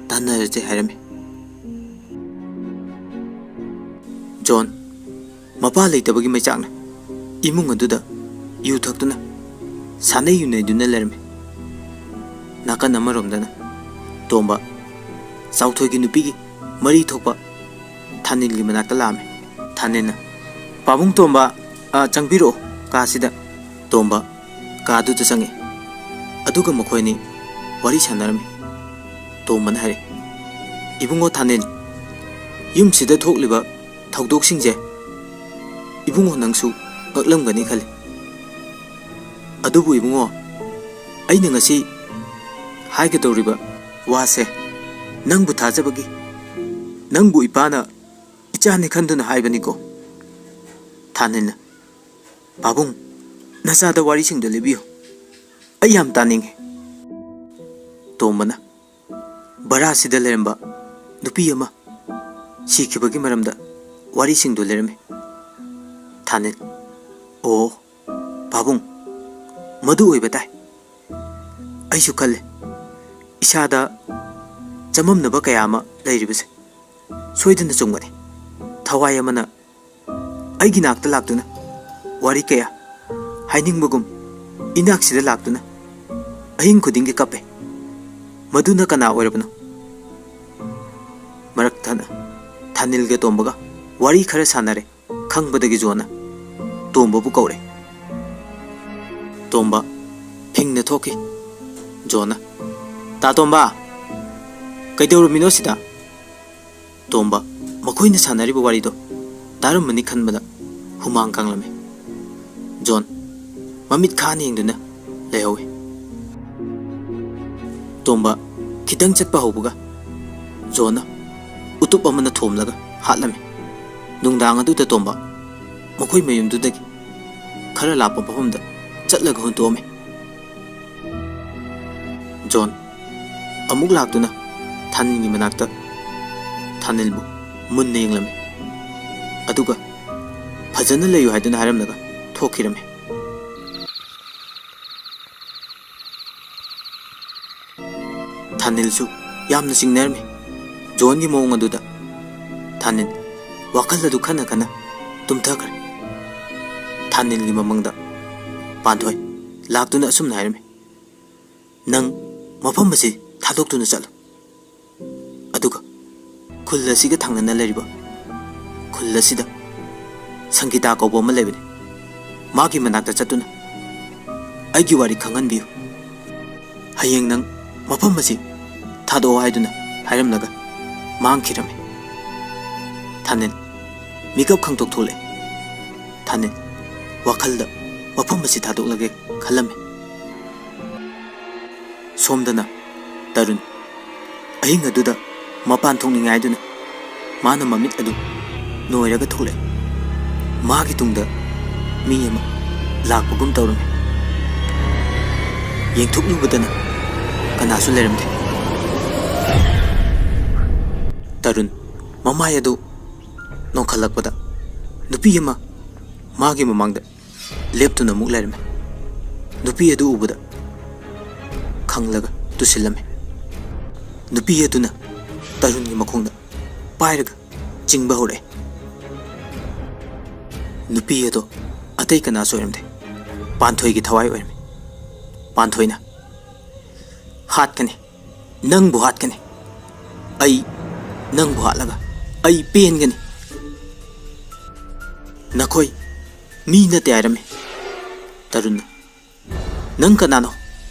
ꯇꯥꯟꯅꯔꯁꯦ ꯍꯥꯏꯔꯝꯃꯤ꯫ ꯖꯣꯟ ꯃꯄꯥ ꯂꯩꯇꯕꯒꯤ ꯃꯩꯆꯥꯛꯅ ꯏꯃꯨꯡ ꯑꯗꯨꯗ ꯌꯨ ꯊꯛꯇꯨꯅ ꯁꯥꯟꯅꯩ ꯌꯨꯅꯩꯗꯨꯅ ꯂꯩꯔꯝꯃꯤ꯫ ꯅꯥꯀꯟ ꯑꯃꯔꯣꯝꯗꯅ ꯇꯣꯝꯕ ꯆꯥꯎꯊꯣꯏꯒꯤ ꯅꯨꯄꯤꯒꯤ ꯃꯔꯤ ꯊꯣꯛꯄ ꯊꯥꯅꯤꯜꯒꯤ ꯃꯅꯥꯛꯇ ꯂꯥꯛꯑꯝꯃꯤ꯫ ꯊꯥꯅꯤꯜꯅ, "ꯄꯥꯕꯨꯡ ꯇꯣꯝꯕ, ꯑ, ꯆꯪꯕꯤꯔꯛꯑꯣ ꯀꯥꯁꯤꯗ꯫" ꯇꯣꯝꯕ ꯀꯥꯗꯨꯗ ꯆꯪꯉꯛꯏ꯫ ꯑꯗꯨꯒ ꯃꯈꯣꯏ ꯑꯅꯤ ꯋꯥꯔꯤ ꯁꯥꯟꯅꯔꯝꯃꯤ꯫ ꯇꯣꯝꯕꯅ ꯍꯥꯏꯔꯛꯏ, "ꯏꯕꯨꯡꯉꯣ ꯊꯥꯅꯤꯜ, ꯌꯨꯝꯁꯤꯗ ꯊꯣꯛꯂꯤꯕ ꯊꯧꯗꯣꯛꯁꯤꯡꯁꯦ ꯏꯕꯨꯡꯉꯣ ꯅꯪꯁꯨ ꯉꯛꯂꯝꯒꯅꯤ ꯈꯜꯂꯤ꯫ ꯑꯗꯨꯕꯨ ꯏꯕꯨꯡꯉꯣ, ꯑꯩꯅ ꯉꯁꯤ ꯍꯥꯏꯒꯗꯧꯔꯤꯕ ꯋꯥꯁꯦ ꯅꯪꯕꯨ ꯊꯥꯖꯕꯒꯤ, ꯅꯪꯕꯨ ꯏꯄꯥꯅ ꯏꯆꯥꯅꯤ ꯈꯟꯗꯨꯅ ꯍꯥꯏꯕꯅꯤꯀꯣ꯫" ꯊꯥꯅꯤꯜꯅ, "ꯄꯥꯕꯨꯡ, ꯅꯆꯥꯗ ꯋꯥꯔꯤꯁꯤꯡꯗꯣ ꯂꯤꯕꯤꯌꯨ꯫ ꯑꯩ ꯌꯥꯝ ꯇꯥꯅꯤꯡꯉꯤ꯫" ꯇꯣꯝꯕꯅ, "ꯚꯔꯥꯁꯤꯗ ꯂꯩꯔꯝꯕ ꯅꯨꯄꯤ ꯑꯃ ꯁꯤꯈꯤꯕꯒꯤ ꯃꯔꯝꯗ ꯋꯥꯔꯤꯁꯤꯡꯗꯨ ꯂꯩꯔꯝꯃꯤ꯫" ꯊꯥꯅꯤꯜ, "ꯑꯣ, ꯄꯥꯕꯨꯡ, ꯃꯗꯨ ꯑꯣꯏꯕ ꯇꯥꯏ꯫ ꯑꯩꯁꯨ ꯈꯜꯂꯦ, ꯏꯁꯥꯗ ꯆꯃꯝꯅꯕ ꯀꯌꯥ ꯑꯃ ꯂꯩꯔꯤꯕꯁꯦ ꯁꯣꯏꯗꯅ ꯆꯨꯝꯒꯅꯤ꯫ ꯊꯋꯥꯏ ꯑꯃꯅ ꯑꯩꯒꯤ ꯅꯥꯛꯇ ꯂꯥꯛꯇꯨꯅ ꯋꯥꯔꯤ ꯀꯌꯥ ꯍꯥꯏꯅꯤꯡꯕꯒꯨꯝ ꯏꯅꯥꯛꯁꯤꯗ ꯂꯥꯛꯇꯨꯅ ꯑꯍꯤꯡ ꯈꯨꯗꯤꯡꯒꯤ ꯀꯞꯄꯦ꯫ ꯃꯗꯨꯅ ꯀꯅꯥ ꯑꯣꯏꯔꯕꯅꯣ?" ꯊꯥꯅꯤꯜꯒ ꯇꯣꯝꯕꯒ ꯋꯥꯔꯤ ꯈꯔ ꯁꯥꯟꯅꯔꯦ꯫ ꯈꯪꯕꯗꯒꯤ ꯖꯣꯟꯅ ꯇꯣꯝꯕꯕꯨ ꯀꯧꯔꯦ꯫ ꯇꯣꯝꯕ ꯐꯤꯡꯅ ꯊꯣꯛꯈꯤ꯫ ꯖꯣꯟꯅ, "ꯇꯥ ꯇꯣꯝꯕ, ꯀꯩꯗꯧꯔꯝꯃꯤꯅꯣ ꯁꯤꯗ?" ꯇꯣꯝꯕ ꯃꯈꯣꯏꯅ ꯁꯥꯟꯅꯔꯤꯕ ꯋꯥꯔꯤꯗꯣ ꯇꯥꯔꯝꯃꯅꯤ ꯈꯟꯕꯗ ꯍꯨꯃꯥꯡ ꯀꯥꯡꯂꯝꯃꯤ꯫ ꯖꯣꯟ ꯃꯃꯤꯠ ꯈꯥꯅ ꯌꯦꯡꯗꯨꯅ ꯂꯩꯍꯧꯏ꯫ ꯇꯣꯝꯕ ꯈꯤꯇꯪ ꯆꯠꯄ ꯍꯧꯕꯒ ꯖꯣꯟꯅ ꯎꯇꯨꯞ ꯑꯃꯅ ꯊꯣꯝꯂꯒ ꯍꯥꯠꯂꯝꯃꯤ꯫ ꯅꯨꯡꯗꯥꯡ ꯑꯗꯨꯗ ꯇꯣꯝꯕ ꯃꯈꯣꯏ ꯃꯌꯨꯝꯗꯨꯗꯒꯤ ꯈꯔ ꯂꯥꯞꯄ ꯃꯐꯝꯗ ꯆꯠꯂꯒ ꯍꯨꯟꯇꯣꯛꯑꯝꯃꯤ꯫ ꯖꯣꯟ ꯑꯃꯨꯛ ꯂꯥꯛꯇꯨꯅ ꯊꯥꯅꯤꯜꯒꯤ ꯃꯅꯥꯛꯇ ꯊꯥꯅꯤꯜꯕꯨ ꯃꯨꯟꯅ ꯌꯦꯡꯂꯝꯃꯤ꯫ ꯑꯗꯨꯒ ꯐꯖꯅ ꯂꯩꯌꯨ ꯍꯥꯏꯗꯨꯅ ꯍꯥꯏꯔꯝꯂꯒ ꯊꯣꯛꯈꯤꯔꯝꯃꯤ꯫ ꯊꯥꯅꯤꯜꯁꯨ ꯌꯥꯝꯅ ꯆꯤꯡꯅꯔꯝꯃꯤ ꯖꯣꯟꯒꯤ ꯃꯑꯣꯡ ꯑꯗꯨꯗ꯫ ꯊꯥꯅꯤꯜ ꯋꯥꯈꯜ ꯑꯗꯨ ꯈꯟꯅ ꯈꯟꯅ ꯇꯨꯝꯊꯈ꯭ꯔꯦ꯫ ꯊꯥꯅꯤꯜꯒꯤ ꯃꯃꯪꯗ ꯄꯥꯟꯊꯣꯏ ꯂꯥꯛꯇꯨꯅ ꯑꯁꯨꯝꯅ ꯍꯥꯏꯔꯝꯃꯤ, "ꯅꯪ ꯃꯐꯝ ꯑꯁꯤ ꯊꯥꯗꯣꯛꯇꯨꯅ ꯆꯠꯂꯨ꯫ ꯑꯗꯨꯒ ꯈꯨꯜ ꯑꯁꯤꯒ ꯊꯪꯅꯅ ꯂꯩꯔꯤꯕ ꯈꯨꯜ ꯑꯁꯤꯗ ꯁꯪꯒꯤꯇꯥ ꯀꯧꯕ ꯑꯃ ꯂꯩꯕꯅꯤ꯫ ꯃꯥꯒꯤ ꯃꯅꯥꯛꯇ ꯆꯠꯇꯨꯅ ꯑꯩꯒꯤ ꯋꯥꯔꯤ ꯈꯪꯍꯟꯕꯤꯌꯨ꯫ ꯍꯌꯦꯡ ꯅꯪ ꯃꯐꯝ ꯑꯁꯤ ꯊꯥꯗꯣꯛꯑꯣ" ꯍꯥꯏꯗꯨꯅ ꯍꯥꯏꯔꯝꯂꯒ ꯃꯥꯡꯈꯤꯔꯝꯃꯤ꯫ ꯊꯥꯅꯤꯜ ꯃꯤꯀꯞ ꯈꯪꯇꯣꯛ ꯊꯣꯛꯂꯛꯑꯦ꯫ ꯊꯥꯅꯤꯜ ꯋꯥꯈꯜꯗ ꯃꯐꯝ ꯑꯁꯤ ꯊꯥꯗꯣꯛꯂꯒꯦ ꯈꯜꯂꯝꯃꯤ꯫ ꯁꯣꯝꯗꯅ ꯇꯔꯨꯟ ꯑꯍꯤꯡ ꯑꯗꯨꯗ ꯃꯄꯥꯟ ꯊꯣꯛꯅꯤꯡꯉꯥꯏꯗꯨꯅ ꯃꯥꯅ ꯃꯃꯤꯠ ꯑꯗꯨ ꯅꯣꯏꯔꯒ ꯊꯣꯛꯂꯛꯏ꯫ ꯃꯥꯒꯤ ꯇꯨꯡꯗ ꯃꯤ ꯑꯃ ꯂꯥꯛꯄꯒꯨꯝ ꯇꯧꯔꯝꯃꯤ꯫ ꯌꯦꯡꯊꯣꯛꯂꯨꯕꯗꯅ ꯀꯅꯥꯁꯨ ꯂꯩꯔꯝꯗꯦ꯫ ꯇꯔꯨꯟ ꯃꯃꯥꯏ ꯑꯗꯨ ꯅꯣꯟꯈꯠꯂꯛꯄꯗ ꯅꯨꯄꯤ ꯑꯃ ꯃꯥꯒꯤ ꯃꯃꯥꯡꯗ ꯂꯦꯞꯇꯨꯅ ꯑꯃꯨꯛ ꯂꯩꯔꯝꯃꯤ꯫ ꯅꯨꯄꯤ ꯑꯗꯨ ꯎꯕꯗ ꯈꯪꯂꯒ ꯇꯨꯁꯤꯜꯂꯝꯃꯤ꯫ ꯅꯨꯄꯤ ꯑꯗꯨꯅ ꯇꯔꯨꯟꯒꯤ ꯃꯈꯣꯡꯗ ꯄꯥꯏꯔꯒ ꯆꯤꯡꯕ ꯍꯧꯔꯛꯑꯦ꯫ ꯅꯨꯄꯤ ꯑꯗꯣ ꯑꯇꯩ ꯀꯅꯥꯁꯨ ꯑꯣꯏꯔꯝꯗꯦ, ꯄꯥꯟꯊꯣꯏꯒꯤ ꯊꯋꯥꯏ ꯑꯣꯏꯔꯝꯃꯤ꯫ ꯄꯥꯟꯊꯣꯏꯅ, "ꯍꯥꯠꯀꯅꯤ, ꯅꯪꯕꯨ ꯍꯥꯠꯀꯅꯤ꯫ ꯑꯩ "ꯅꯪꯕꯨ ꯍꯥꯠꯂꯒ ꯑꯩ ꯄꯦꯟꯒꯅꯤ꯫ ꯅꯈꯣꯏ ꯃꯤ ꯅꯠꯇꯦ ꯍꯥꯏꯔꯝꯃꯤ"꯫ ꯇꯔꯨꯟꯅ, "ꯅꯪ ꯀꯅꯥꯅꯣ?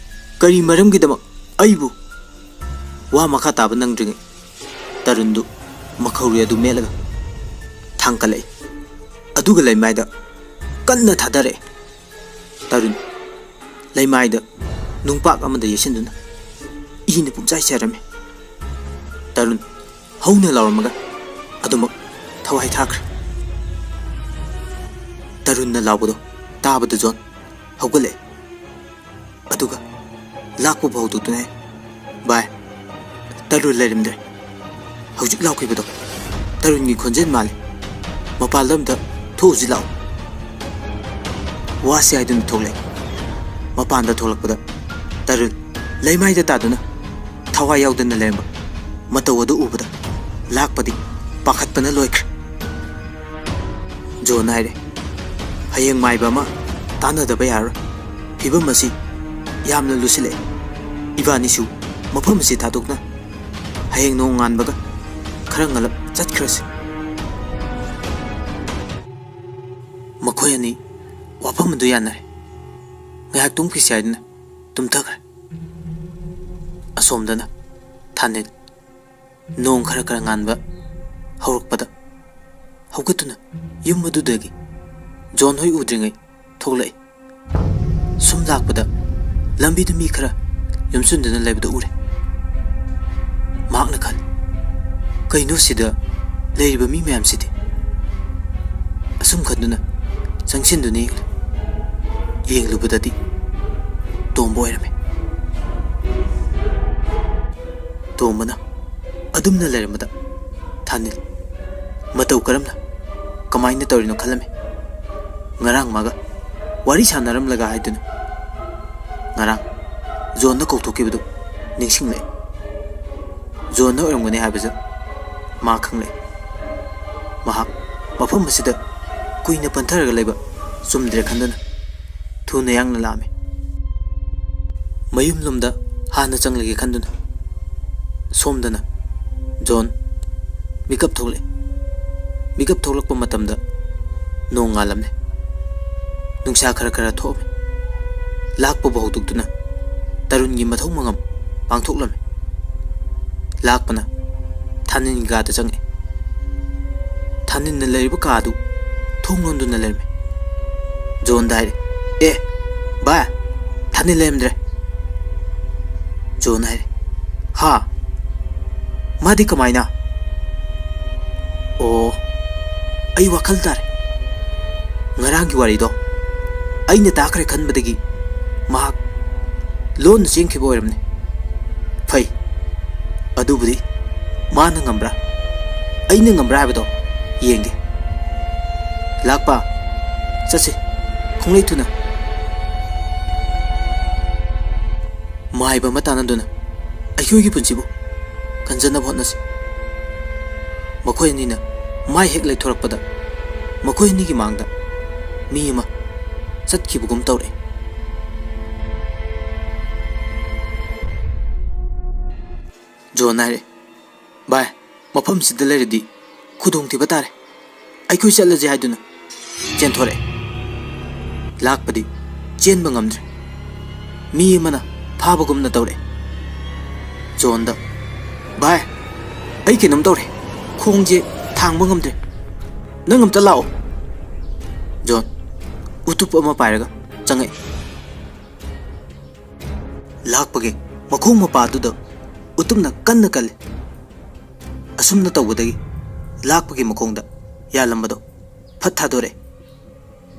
ꯀꯔꯤ ꯃꯔꯝꯒꯤꯗꯃꯛ ꯑꯩꯕꯨ?" ꯋꯥ ꯃꯈꯥ ꯇꯥꯕ ꯅꯪꯗ꯭ꯔꯤꯉꯩ ꯇꯔꯨꯟꯗꯨ ꯃꯈꯧꯔꯤ ꯑꯗꯨ ꯃꯦꯠꯂꯒ ꯊꯥꯡꯀꯠꯂꯛꯏ꯫ ꯑꯗꯨꯒ ꯂꯩꯃꯥꯏꯗ ꯀꯟꯅ ꯊꯥꯗꯔꯛꯏ꯫ ꯇꯔꯨꯟ ꯂꯩꯃꯥꯏꯗ ꯅꯨꯡꯄꯥꯛ ꯑꯃꯗ ꯌꯩꯁꯤꯟꯗꯨꯅ ꯏꯅ ꯄꯨꯡꯆꯥꯏ ꯆꯥꯏꯔꯝꯃꯤ꯫ ꯇꯔꯨꯟ ꯍꯧꯅ ꯂꯥꯎꯔꯝꯃꯒ ꯑꯗꯨꯃꯛ ꯊꯋꯥꯏ ꯊꯥꯈ꯭ꯔꯦ꯫ ꯇꯔꯨꯟꯅ ꯂꯥꯎꯕꯗꯣ ꯇꯥꯕꯗ ꯖꯣꯟ ꯍꯧꯒꯠꯂꯛꯑꯦ꯫ ꯑꯗꯨꯒ ꯂꯥꯛꯄꯕꯨ ꯍꯧꯗꯣꯛꯇꯨꯅ, "ꯚꯥꯏ, ꯇꯔꯨꯟ ꯂꯩꯔꯝꯗ꯭ꯔꯦ꯫ ꯍꯧꯖꯤꯛ ꯂꯥꯎꯈꯤꯕꯗꯣ ꯇꯔꯨꯟꯒꯤ ꯈꯣꯟꯖꯦꯜ ꯃꯥꯜꯂꯤ꯫ ꯃꯄꯥꯟꯗ ꯑꯝꯇ ꯊꯣꯛꯎꯁꯤ ꯂꯥꯛꯑꯣ"꯫ ꯋꯥꯁꯤ ꯍꯥꯏꯗꯨꯅ ꯊꯣꯛꯂꯛꯑꯦ꯫ ꯃꯄꯥꯟꯗ ꯊꯣꯛꯂꯛꯄꯗ ꯇꯔꯨꯟ ꯂꯩꯃꯥꯏꯗ ꯇꯥꯗꯨꯅ ꯊꯋꯥꯏ ꯌꯥꯎꯗꯅ ꯂꯩꯔꯝꯕ ꯃꯇꯧ ꯑꯗꯨ ꯎꯕꯗ ꯂꯥꯛꯄꯗꯤ ꯄꯥꯈꯠꯄꯅ ꯂꯣꯏꯈ꯭ꯔꯦ꯫ ꯖꯣꯟ ꯍꯥꯏꯔꯦ, "ꯍꯌꯦꯡ ꯃꯥꯏꯕ ꯑꯃ ꯇꯥꯟꯅꯗꯕ ꯌꯥꯔꯔꯣꯏ꯫ ꯐꯤꯕꯝ ꯑꯁꯤ ꯌꯥꯝꯅ ꯂꯨꯁꯤꯜꯂꯛꯑꯦ꯫ ꯏꯕꯥꯅꯤꯁꯨ ꯃꯐꯝ ꯑꯁꯤ ꯊꯥꯗꯣꯛꯅ ꯍꯌꯦꯡ ꯅꯣꯡꯉꯥꯟꯕꯒ ꯈꯔ ꯉꯜꯂꯞ ꯆꯠꯈ꯭ꯔꯁꯤ"꯫ ꯃꯈꯣꯏ ꯑꯅꯤ ꯋꯥꯐꯝ ꯑꯗꯨ ꯌꯥꯅꯔꯦ꯫ ꯉꯥꯏꯍꯥꯛꯇꯨꯝ ꯀꯤꯁꯤ ꯍꯥꯏꯗꯨꯅ ꯇꯨꯝꯊꯈ꯭ꯔꯦ꯫ ꯑꯁꯣꯝꯗꯅ ꯊꯥꯅꯤꯜ ꯅꯣꯡ ꯈꯔ ꯈꯔ ꯉꯥꯟꯕ ꯍꯧꯔꯛꯄꯗ ꯍꯧꯒꯠꯇꯨꯅ ꯌꯨꯝ ꯑꯗꯨꯗꯒꯤ ꯖꯣꯟ ꯍꯣꯏ ꯎꯗ꯭ꯔꯤꯉꯩ ꯊꯣꯛꯂꯛꯏ꯫ ꯁꯨꯝ ꯂꯥꯛꯄꯗ ꯂꯝꯕꯤꯗ ꯃꯤ ꯈꯔ ꯌꯣꯝꯁꯤꯟꯗꯨꯅ ꯂꯩꯕꯗꯨ ꯎꯔꯦ꯫ ꯃꯍꯥꯛꯅ ꯈꯜꯂꯤ, "ꯀꯩꯅꯣ ꯁꯤꯗ ꯂꯩꯔꯤꯕ ꯃꯤ ꯃꯌꯥꯝꯁꯤꯗꯤ?" ꯑꯁꯨꯝ ꯈꯟꯗꯨꯅ ꯆꯪꯁꯤꯟꯗꯨꯅ ꯌꯦꯡꯂꯦ꯫ ꯌꯦꯡꯂꯨꯕꯗꯗꯤ ꯇꯣꯝꯕ ꯑꯣꯏꯔꯝꯃꯦ꯫ ꯇꯣꯝꯕꯅ ꯑꯗꯨꯝꯅ ꯂꯩꯔꯝꯕꯗ ꯊꯥꯅꯤꯜ ꯃꯇꯧ ꯀꯔꯝꯅ, ꯀꯃꯥꯏꯅ ꯇꯧꯔꯤꯅꯣ ꯈꯜꯂꯝꯃꯤ꯫ ꯉꯔꯥꯡ ꯃꯥꯒ ꯋꯥꯔꯤ ꯁꯥꯟꯅꯔꯝꯂꯒ ꯍꯥꯏꯗꯨꯅ ꯉꯔꯥꯡ ꯖꯣꯟꯅ ꯀꯧꯊꯣꯛꯈꯤꯕꯗꯨ ꯅꯤꯡꯁꯤꯡꯂꯛꯏ꯫ ꯖꯣꯟꯅ ꯑꯣꯏꯔꯝꯒꯅꯤ ꯍꯥꯏꯕꯁꯨ ꯃꯥ ꯈꯪꯂꯛꯏ꯫ ꯃꯍꯥꯛ ꯃꯐꯝ ꯑꯁꯤꯗ ꯀꯨꯏꯅ ꯄꯟꯊꯔꯒ ꯂꯩꯕ ꯆꯨꯝꯗ꯭ꯔꯦ ꯈꯟꯗꯨꯅ ꯊꯨꯅ ꯌꯥꯡꯅ ꯂꯥꯛꯑꯝꯃꯤ꯫ ꯃꯌꯨꯝꯂꯣꯝꯗ ꯍꯥꯟꯅ ꯆꯪꯂꯒꯦ ꯈꯟꯗꯨꯅ ꯁꯣꯝꯗꯅ ꯖꯣꯟ ꯃꯤꯀꯞ ꯊꯣꯛꯂꯛꯑꯦ꯫ ꯃꯤꯀꯞ ꯊꯣꯛꯂꯛꯄ ꯃꯇꯝꯗ ꯅꯣꯡ ꯉꯥꯜꯂꯝꯃꯦ꯫ ꯅꯨꯡꯁꯥ ꯈꯔ ꯈꯔ ꯊꯣꯛꯑꯝꯃꯦ꯫ ꯂꯥꯛꯄꯕꯨ ꯍꯧꯗꯣꯛꯇꯨꯅ ꯇꯔꯨꯟꯒꯤ ꯃꯊꯧ ꯃꯉꯝ ꯄꯥꯡꯊꯣꯛꯂꯝꯃꯦ꯫ ꯂꯥꯛꯄꯅ ꯊꯥꯅꯤꯟꯒꯤ ꯀꯥꯗ ꯆꯪꯉꯛꯑꯦ꯫ ꯊꯥꯅꯤꯟꯅ ꯂꯩꯔꯤꯕ ꯀꯥꯗꯨ ꯊꯣꯡ ꯂꯣꯟꯗꯨꯅ ꯂꯩꯔꯝꯃꯦ꯫ ꯖꯣꯟꯗ ꯍꯥꯏꯔꯦ, "ꯑꯦ, ꯚꯥꯏ, ꯊꯥꯅꯤꯟ ꯂꯩꯔꯝꯗ꯭ꯔꯦ꯫" ꯖꯣꯟ ꯍꯥꯏꯔꯦ, "ꯍꯥ? ꯃꯥꯗꯤ ꯀꯃꯥꯏꯅ?" "ꯑꯣ, ꯑꯩ ꯋꯥꯈꯜ ꯇꯥꯔꯦ꯫ ꯉꯔꯥꯡꯒꯤ ꯋꯥꯔꯤꯗꯣ ꯑꯩꯅ ꯇꯥꯈ꯭ꯔꯦ ꯈꯟꯕꯗꯒꯤ ꯃꯍꯥꯛ ꯂꯣꯟꯅ ꯆꯦꯟꯈꯤꯕ ꯑꯣꯏꯔꯝꯅꯤ꯫ ꯐꯩ, ꯑꯗꯨꯕꯨꯗꯤ ꯃꯥꯅ ꯉꯝꯕ꯭ꯔꯥ, ꯑꯩꯅ ꯉꯝꯕ꯭ꯔꯥ ꯍꯥꯏꯕꯗꯣ ꯌꯦꯡꯒꯦ꯫ ꯂꯥꯛꯄ, ꯆꯠꯁꯤ, ꯈꯣꯡꯂꯩ ꯊꯨꯅ꯫ ꯃꯥꯏꯕ ꯑꯃ ꯇꯥꯟꯅꯗꯨꯅ ꯑꯩꯈꯣꯏꯒꯤ ꯄꯨꯟꯁꯤꯕꯨ ꯀꯟꯖꯅꯕ ꯍꯣꯠꯅꯁꯤ꯫ ꯃꯈꯣꯏ ꯑꯅꯤꯅ ꯃꯥꯏ ꯍꯦꯛ ꯂꯩꯊꯣꯔꯛꯄꯗ ꯃꯈꯣꯏ ꯑꯅꯤꯒꯤ ꯃꯥꯡꯗ ꯃꯤ ꯑꯃ ꯆꯠꯈꯤꯕꯒꯨꯝ ꯇꯧꯔꯛꯏ꯫ ꯖꯣꯟ ꯍꯥꯏꯔꯦ, "ꯚꯥꯏ, ꯃꯐꯝꯁꯤꯗ ꯂꯩꯔꯗꯤ ꯈꯨꯗꯣꯡꯊꯤꯕ ꯇꯥꯔꯦ꯫ ꯑꯩꯈꯣꯏ ꯆꯠꯂꯁꯦ" ꯍꯥꯏꯗꯨꯅ ꯆꯦꯟꯊꯣꯔꯛꯑꯦ꯫ ꯂꯥꯛꯄꯗꯤ ꯆꯦꯟꯕ ꯉꯝꯗ꯭ꯔꯦ꯫ ꯃꯤ ꯑꯃꯅ ꯐꯥꯕꯒꯨꯝꯅ ꯇꯧꯔꯛꯑꯦ꯫ ꯖꯣꯟꯗ, "ꯚꯥꯏ, ꯑꯩ ꯀꯩꯅꯣꯝ ꯇꯧꯔꯦ꯫ ꯈꯣꯡꯁꯦ ꯊꯥꯡꯕ ꯉꯝꯗ꯭ꯔꯦ꯫ ꯅꯪ ꯑꯝꯇ ꯂꯥꯛꯑꯣ꯫" ꯖꯣꯟ ꯎꯇꯨꯞ ꯑꯃ ꯄꯥꯏꯔꯒ ꯆꯪꯉꯛꯑꯦ꯫ ꯂꯥꯛꯄꯒꯤ ꯃꯈꯣꯡ ꯃꯄꯥꯗꯨꯗ ꯎꯇꯨꯞꯅ ꯀꯟꯅ ꯀꯜꯂꯤ꯫ ꯑꯁꯨꯝꯅ ꯇꯧꯕꯗꯒꯤ ꯂꯥꯛꯄꯒꯤ ꯃꯈꯣꯡꯗ ꯌꯥꯜꯂꯝꯕꯗꯣ ꯐꯠ ꯊꯥꯗꯣꯔꯛꯑꯦ꯫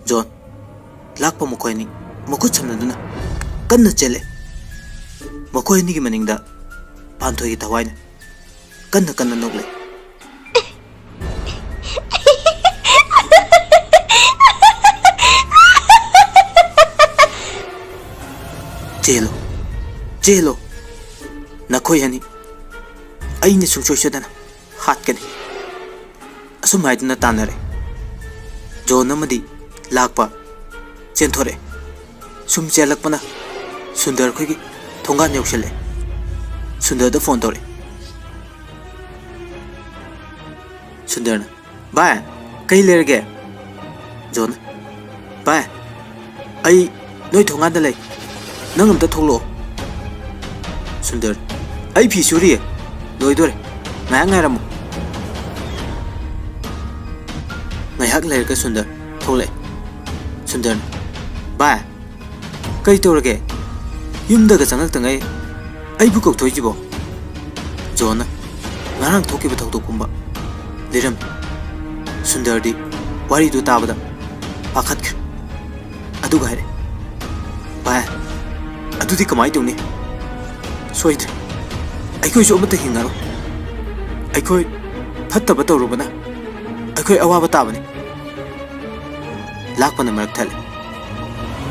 ꯖꯣꯟ, ꯂꯥꯛꯄ ꯃꯈꯣꯏ ꯑꯅꯤ ꯃꯈꯨꯠ ꯁꯝꯅꯗꯨꯅ ꯀꯟꯅ ꯆꯦꯜꯂꯦ꯫ ꯃꯈꯣꯏ ꯑꯅꯤꯒꯤ ꯃꯅꯤꯡꯗ ꯄꯥꯟꯊꯣꯏꯒꯤ ꯊꯋꯥꯏꯅ ꯀꯟꯅ ꯀꯟꯅ ꯅꯣꯛꯂꯦ꯫ "ꯆꯦꯜꯂꯣ, ꯆꯦꯜꯂꯣ, ꯅꯈꯣꯏ ꯑꯅꯤ ꯑꯩꯅ ꯁꯨꯡꯁꯣꯏ ꯁꯣꯏꯗꯅ ꯍꯥꯠꯀꯅꯤ꯫" ꯑꯁꯨꯝ ꯍꯥꯏꯗꯨꯅ ꯇꯥꯟꯅꯔꯦ꯫ ꯖꯣꯟ ꯑꯃꯗꯤ ꯂꯥꯛꯄ ꯆꯦꯟꯊꯣꯔꯛꯑꯦ꯫ ꯁꯨꯝ ꯆꯦꯜꯂꯛꯄꯅ ꯁꯨꯟꯗꯔ ꯈꯣꯏꯒꯤ ꯊꯣꯡꯒꯥꯟ ꯌꯧꯁꯜꯂꯛꯑꯦ꯫ ꯁꯨꯟꯗꯔꯗ ꯐꯣꯟ ꯇꯧꯔꯛꯑꯦ꯫ ꯁꯨꯟꯗꯔꯅ, "ꯚꯥꯏ, ꯀꯩ ꯂꯩꯔꯒꯦ?" ꯖꯣꯟꯅ, "ꯚꯥꯏ, ꯑꯩ ꯅꯣꯏ ꯊꯣꯡꯒꯥꯟꯗ ꯂꯩ, ꯅꯪ ꯑꯝꯇ ꯊꯣꯛꯂꯛꯑꯣ꯫" ꯁꯨꯟꯗꯔ, "ꯑꯩ ꯐꯤ ꯁꯨꯔꯤꯌꯦ, ꯂꯣꯏꯗꯣꯔꯦ, ꯉꯥꯏꯍꯥꯛ ꯉꯥꯏꯔꯝꯃꯨ꯫" ꯉꯥꯏꯍꯥꯛ ꯂꯩꯔꯒ ꯁꯨꯟꯗꯔ ꯊꯣꯛꯂꯛꯑꯦ꯫ ꯁꯨꯟꯗꯔꯅ, "ꯚꯥꯏ, ꯀꯩ ꯇꯧꯔꯒꯦ? ꯌꯨꯝꯗꯒ ꯆꯪꯉꯛꯇꯉꯩ ꯑꯩꯕꯨ ꯀꯧꯊꯣꯛꯏꯁꯤꯕꯣ?" ꯖꯣꯟꯅ ꯉꯔꯥꯡ ꯊꯣꯛꯈꯤꯕ ꯊꯧꯗꯣꯛ ꯄꯨꯝꯕ ꯂꯤꯔꯝꯃꯤ꯫ ꯁꯨꯟꯗꯔꯗꯤ ꯋꯥꯔꯤꯗꯨ ꯇꯥꯕꯗ ꯄꯥꯈꯠꯈ꯭ꯔꯦ꯫ ꯑꯗꯨꯒ ꯍꯥꯏꯔꯦ, "ꯚꯥꯏ, ꯑꯗꯨꯗꯤ ꯀꯃꯥꯏꯅ ꯇꯧꯅꯤ? ꯁꯣꯏꯗ꯭ꯔꯦ, ꯑꯩꯈꯣꯏꯁꯨ ꯑꯃꯠꯇ ꯍꯤꯡꯉꯔꯣꯏ꯫ ꯑꯩꯈꯣꯏ ꯐꯠꯇꯕ ꯇꯧꯔꯨꯕꯅ ꯑꯩꯈꯣꯏ ꯑꯋꯥꯕ ꯇꯥꯕꯅꯤ꯫" ꯂꯥꯛꯄꯅ ꯃꯔꯛ ꯊꯠꯂꯦ꯫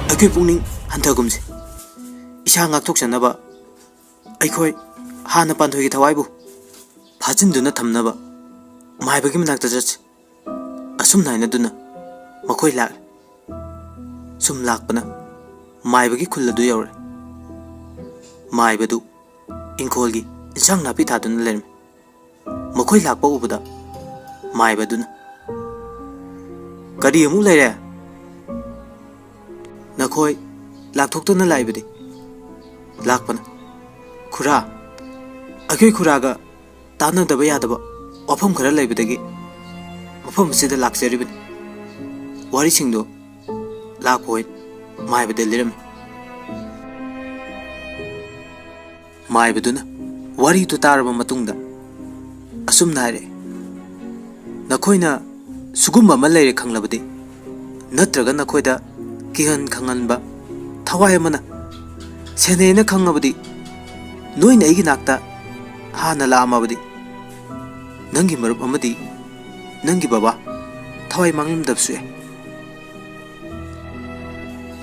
"ꯑꯩꯈꯣꯏ ꯄꯨꯛꯅꯤꯡ ꯍꯟꯊꯒꯨꯝꯁꯤ꯫ ꯏꯁꯥ ꯉꯥꯛꯊꯣꯛꯆꯅꯕ ꯑꯩꯈꯣꯏ ꯍꯥꯟꯅ ꯄꯥꯟꯊꯣꯏꯒꯤ ꯊꯋꯥꯏꯕꯨ ꯐꯥꯖꯤꯟꯗꯨꯅ ꯊꯝꯅꯕ ꯃꯥꯏꯕꯒꯤ ꯃꯅꯥꯛꯇ ꯆꯠꯁꯤ꯫" ꯑꯁꯨꯝꯅ ꯍꯥꯏꯅꯗꯨꯅ ꯃꯈꯣꯏ ꯂꯥꯛꯂꯦ꯫ ꯁꯨꯝ ꯂꯥꯛꯄꯅ ꯃꯥꯏꯕꯒꯤ ꯈꯨꯜ ꯑꯗꯨ ꯌꯧꯔꯦ꯫ ꯃꯥꯏꯕꯗꯨ ꯏꯪꯈꯣꯜꯒꯤ ꯏꯟꯁꯥꯡ ꯅꯥꯄꯤ ꯊꯥꯗꯨꯅ ꯂꯩꯔꯝꯃꯤ꯫ ꯃꯈꯣꯏ ꯂꯥꯛꯄ ꯎꯕꯗ ꯃꯥꯏꯕꯗꯨꯅ, "ꯀꯔꯤ ꯑꯃꯨꯛ ꯂꯩꯔꯦ? ꯅꯈꯣꯏ ꯂꯥꯛꯊꯣꯛꯇꯨꯅ ꯂꯥꯛꯏꯕꯗꯤ?" ꯂꯥꯛꯄꯅ, "ꯈꯨꯔꯥ, ꯑꯩꯈꯣꯏ ꯈꯨꯔꯥꯒ ꯇꯥꯟꯅꯗꯕ ꯌꯥꯗꯕ ꯋꯥꯐꯝ ꯈꯔ ꯂꯩꯕꯗꯒꯤ ꯃꯐꯝ ꯑꯁꯤꯗ ꯂꯥꯛꯆꯔꯤꯕꯅꯤ꯫" ꯋꯥꯔꯤꯁꯤꯡꯗꯨ ꯂꯥꯛꯄ ꯑꯣꯏꯅ ꯃꯥꯏꯕꯗ ꯂꯤꯔꯝꯃꯤ꯫ ꯃꯥꯏꯕꯗꯨꯅ ꯋꯥꯔꯤꯗꯨ ꯇꯥꯔꯕ ꯃꯇꯨꯡꯗ ꯑꯁꯨꯝꯅ ꯍꯥꯏꯔꯛꯏ, "ꯅꯈꯣꯏꯅ ꯁꯤꯒꯨꯝꯕ ꯑꯃ ꯂꯩꯔꯦ ꯈꯪꯂꯕꯗꯤ, ꯅꯠꯇ꯭ꯔꯒ ꯅꯈꯣꯏꯗ ꯀꯤꯍꯟ ꯈꯪꯍꯟꯕ ꯊꯋꯥꯏ ꯑꯃꯅ ꯁꯦꯟꯅꯩꯅ ꯈꯪꯉꯕꯗꯤ, ꯅꯣꯏꯅ ꯑꯩꯒꯤ ꯅꯥꯛꯇ ꯍꯥꯟꯅ ꯂꯥꯛꯑꯝꯃꯕꯗꯤ, ꯅꯪꯒꯤ ꯃꯔꯨꯞ ꯑꯃꯗꯤ ꯅꯪꯒꯤ ꯕꯕꯥ ꯊꯋꯥꯏ ꯃꯥꯡꯂꯝꯗꯕꯁꯨ ꯌꯥꯏ꯫"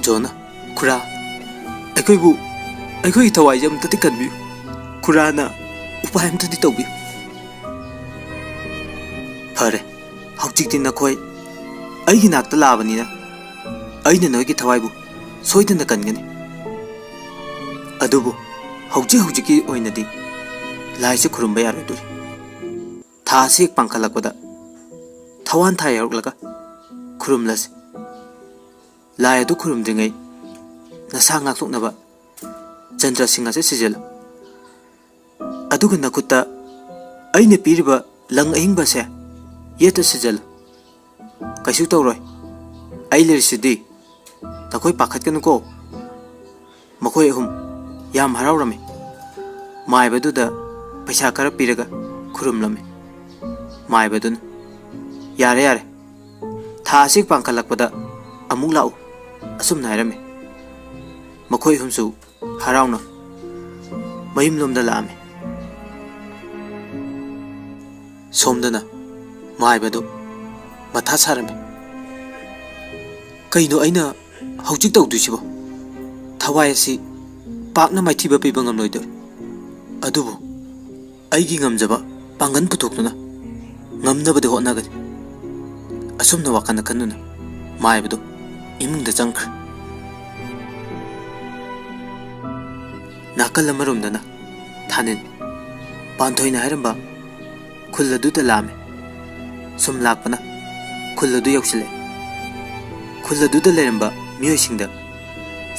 ꯖꯣꯟꯅ, "ꯈꯨꯔꯥ, ꯑꯩꯈꯣꯏꯕꯨ, ꯑꯩꯈꯣꯏꯒꯤ ꯊꯋꯥꯏꯁꯦ ꯑꯃꯨꯛꯇꯗꯤ ꯀꯟꯕꯤꯌꯨ꯫ ꯈꯨꯔꯥꯅ ꯎꯄꯥꯏ ꯑꯃꯇꯗꯤ ꯇꯧꯕꯤꯌꯨ꯫" "ꯐꯔꯦ, ꯍꯧꯖꯤꯛꯇꯤ ꯅꯈꯣꯏ ꯑꯩꯒꯤ ꯅꯥꯛꯇ ꯂꯥꯛꯑꯕꯅꯤꯅ, ꯑꯩꯅ ꯅꯣꯏꯒꯤ ꯊꯋꯥꯏꯕꯨ ꯁꯣꯏꯗꯅ ꯀꯟꯒꯅꯤ꯫ ꯑꯗꯨꯕꯨ ꯍꯧꯖꯤꯛ ꯍꯧꯖꯤꯛꯀꯤ ꯑꯣꯏꯅꯗꯤ ꯂꯥꯏꯁꯦ ꯈꯨꯔꯨꯝꯕ ꯌꯥꯔꯣꯏꯗꯣꯔꯤ꯫ ꯊꯥ ꯑꯁꯤ ꯍꯦꯛ ꯄꯥꯡꯈꯠꯂꯛꯄꯗ ꯊꯋꯥꯟ ꯊꯥ ꯌꯧꯔꯛꯂꯒ ꯈꯨꯔꯨꯝꯂꯁꯤ꯫ ꯂꯥꯏ ꯑꯗꯨ ꯈꯨꯔꯨꯝꯗ꯭ꯔꯤꯉꯩ ꯅꯁꯥ ꯉꯥꯛꯊꯣꯛꯅꯕ ꯆꯟꯗ꯭ꯔ ꯁꯤꯡ ꯑꯁꯤ ꯁꯤꯖꯤꯜꯂꯨ꯫ ꯑꯗꯨꯒ ꯅꯈꯨꯠꯇ ꯑꯩꯅ ꯄꯤꯔꯤꯕ ꯂꯪ ꯑꯍꯤꯡꯕ ꯑꯁꯦ ꯌꯦꯠꯇ ꯁꯤꯖꯤꯜꯂꯨ꯫ ꯀꯩꯁꯨ ꯇꯧꯔꯣꯏ, ꯑꯩ ꯂꯩꯔꯤꯁꯤꯗꯤ, ꯅꯈꯣꯏ ꯄꯥꯈꯠꯀꯅꯨꯀꯣ꯫ ꯃꯈꯣꯏ ꯑꯍꯨꯝ ꯌꯥꯝ ꯍꯔꯥꯎꯔꯝꯃꯤ꯫ ꯃꯥꯏꯕꯗꯨꯗ ꯄꯩꯁꯥ ꯈꯔ ꯄꯤꯔꯒ ꯈꯨꯔꯨꯝꯂꯝꯃꯤ꯫ ꯃꯥꯏꯕꯗꯨꯅ, "ꯌꯥꯔꯦ, ꯌꯥꯔꯦ, ꯊꯥ ꯑꯁꯤ ꯄꯥꯡꯈꯠꯂꯛꯄꯗ ꯑꯃꯨꯛ ꯂꯥꯛꯎ," ꯑꯁꯨꯝꯅ ꯍꯥꯏꯔꯝꯃꯤ꯫ ꯃꯈꯣꯏ ꯑꯍꯨꯝꯁꯨ ꯍꯔꯥꯎꯅ ꯃꯌꯨꯝꯂꯣꯝꯗ ꯂꯥꯛꯑꯝꯃꯤ꯫ ꯁꯣꯝꯗꯅ ꯃꯥꯏꯕꯗꯨ ꯃꯊꯥ ꯁꯥꯔꯝꯃꯤ꯫ "ꯀꯩꯅꯣ ꯑꯩꯅ ꯍꯧꯖꯤꯛ ꯇꯧꯗꯣꯏꯁꯤꯕꯣ? ꯊꯋꯥꯏ ꯑꯁꯤ ꯄꯥꯛꯅ ꯃꯥꯏꯊꯤꯕ ꯄꯤꯕ ꯉꯝꯂꯣꯏꯗꯧꯔꯤ꯫ ꯑꯗꯨꯕꯨ ꯑꯩꯒꯤ ꯉꯝꯖꯕ ꯄꯥꯡꯒꯜ ꯄꯨꯊꯣꯛꯇꯨꯅ ꯉꯝꯅꯕꯗꯤ ꯍꯣꯠꯅꯒꯅꯤ꯫ ꯑꯁꯨꯝꯅ ꯋꯥꯈꯜꯗ ꯈꯟꯗꯨꯅ ꯃꯥꯏꯕꯗꯨ ꯏꯃꯨꯡꯗ ꯆꯪꯈ꯭ꯔꯦ꯫ ꯅꯥꯀꯜ ꯑꯃꯔꯣꯝꯗꯅ ꯊꯥꯅꯤꯟ ꯄꯥꯟꯊꯣꯏꯅ ꯍꯥꯏꯔꯝꯕ ꯈꯨꯜ ꯑꯗꯨꯗ ꯂꯥꯛꯑꯝꯃꯤ꯫ ꯁꯨꯝ ꯂꯥꯛꯄꯅ ꯈꯨꯜ ꯑꯗꯨ ꯌꯧꯁꯤꯜꯂꯛꯑꯦ꯫ ꯈꯨꯜ ꯑꯗꯨꯗ ꯂꯩꯔꯝꯕ ꯃꯤꯑꯣꯏꯁꯤꯡꯗ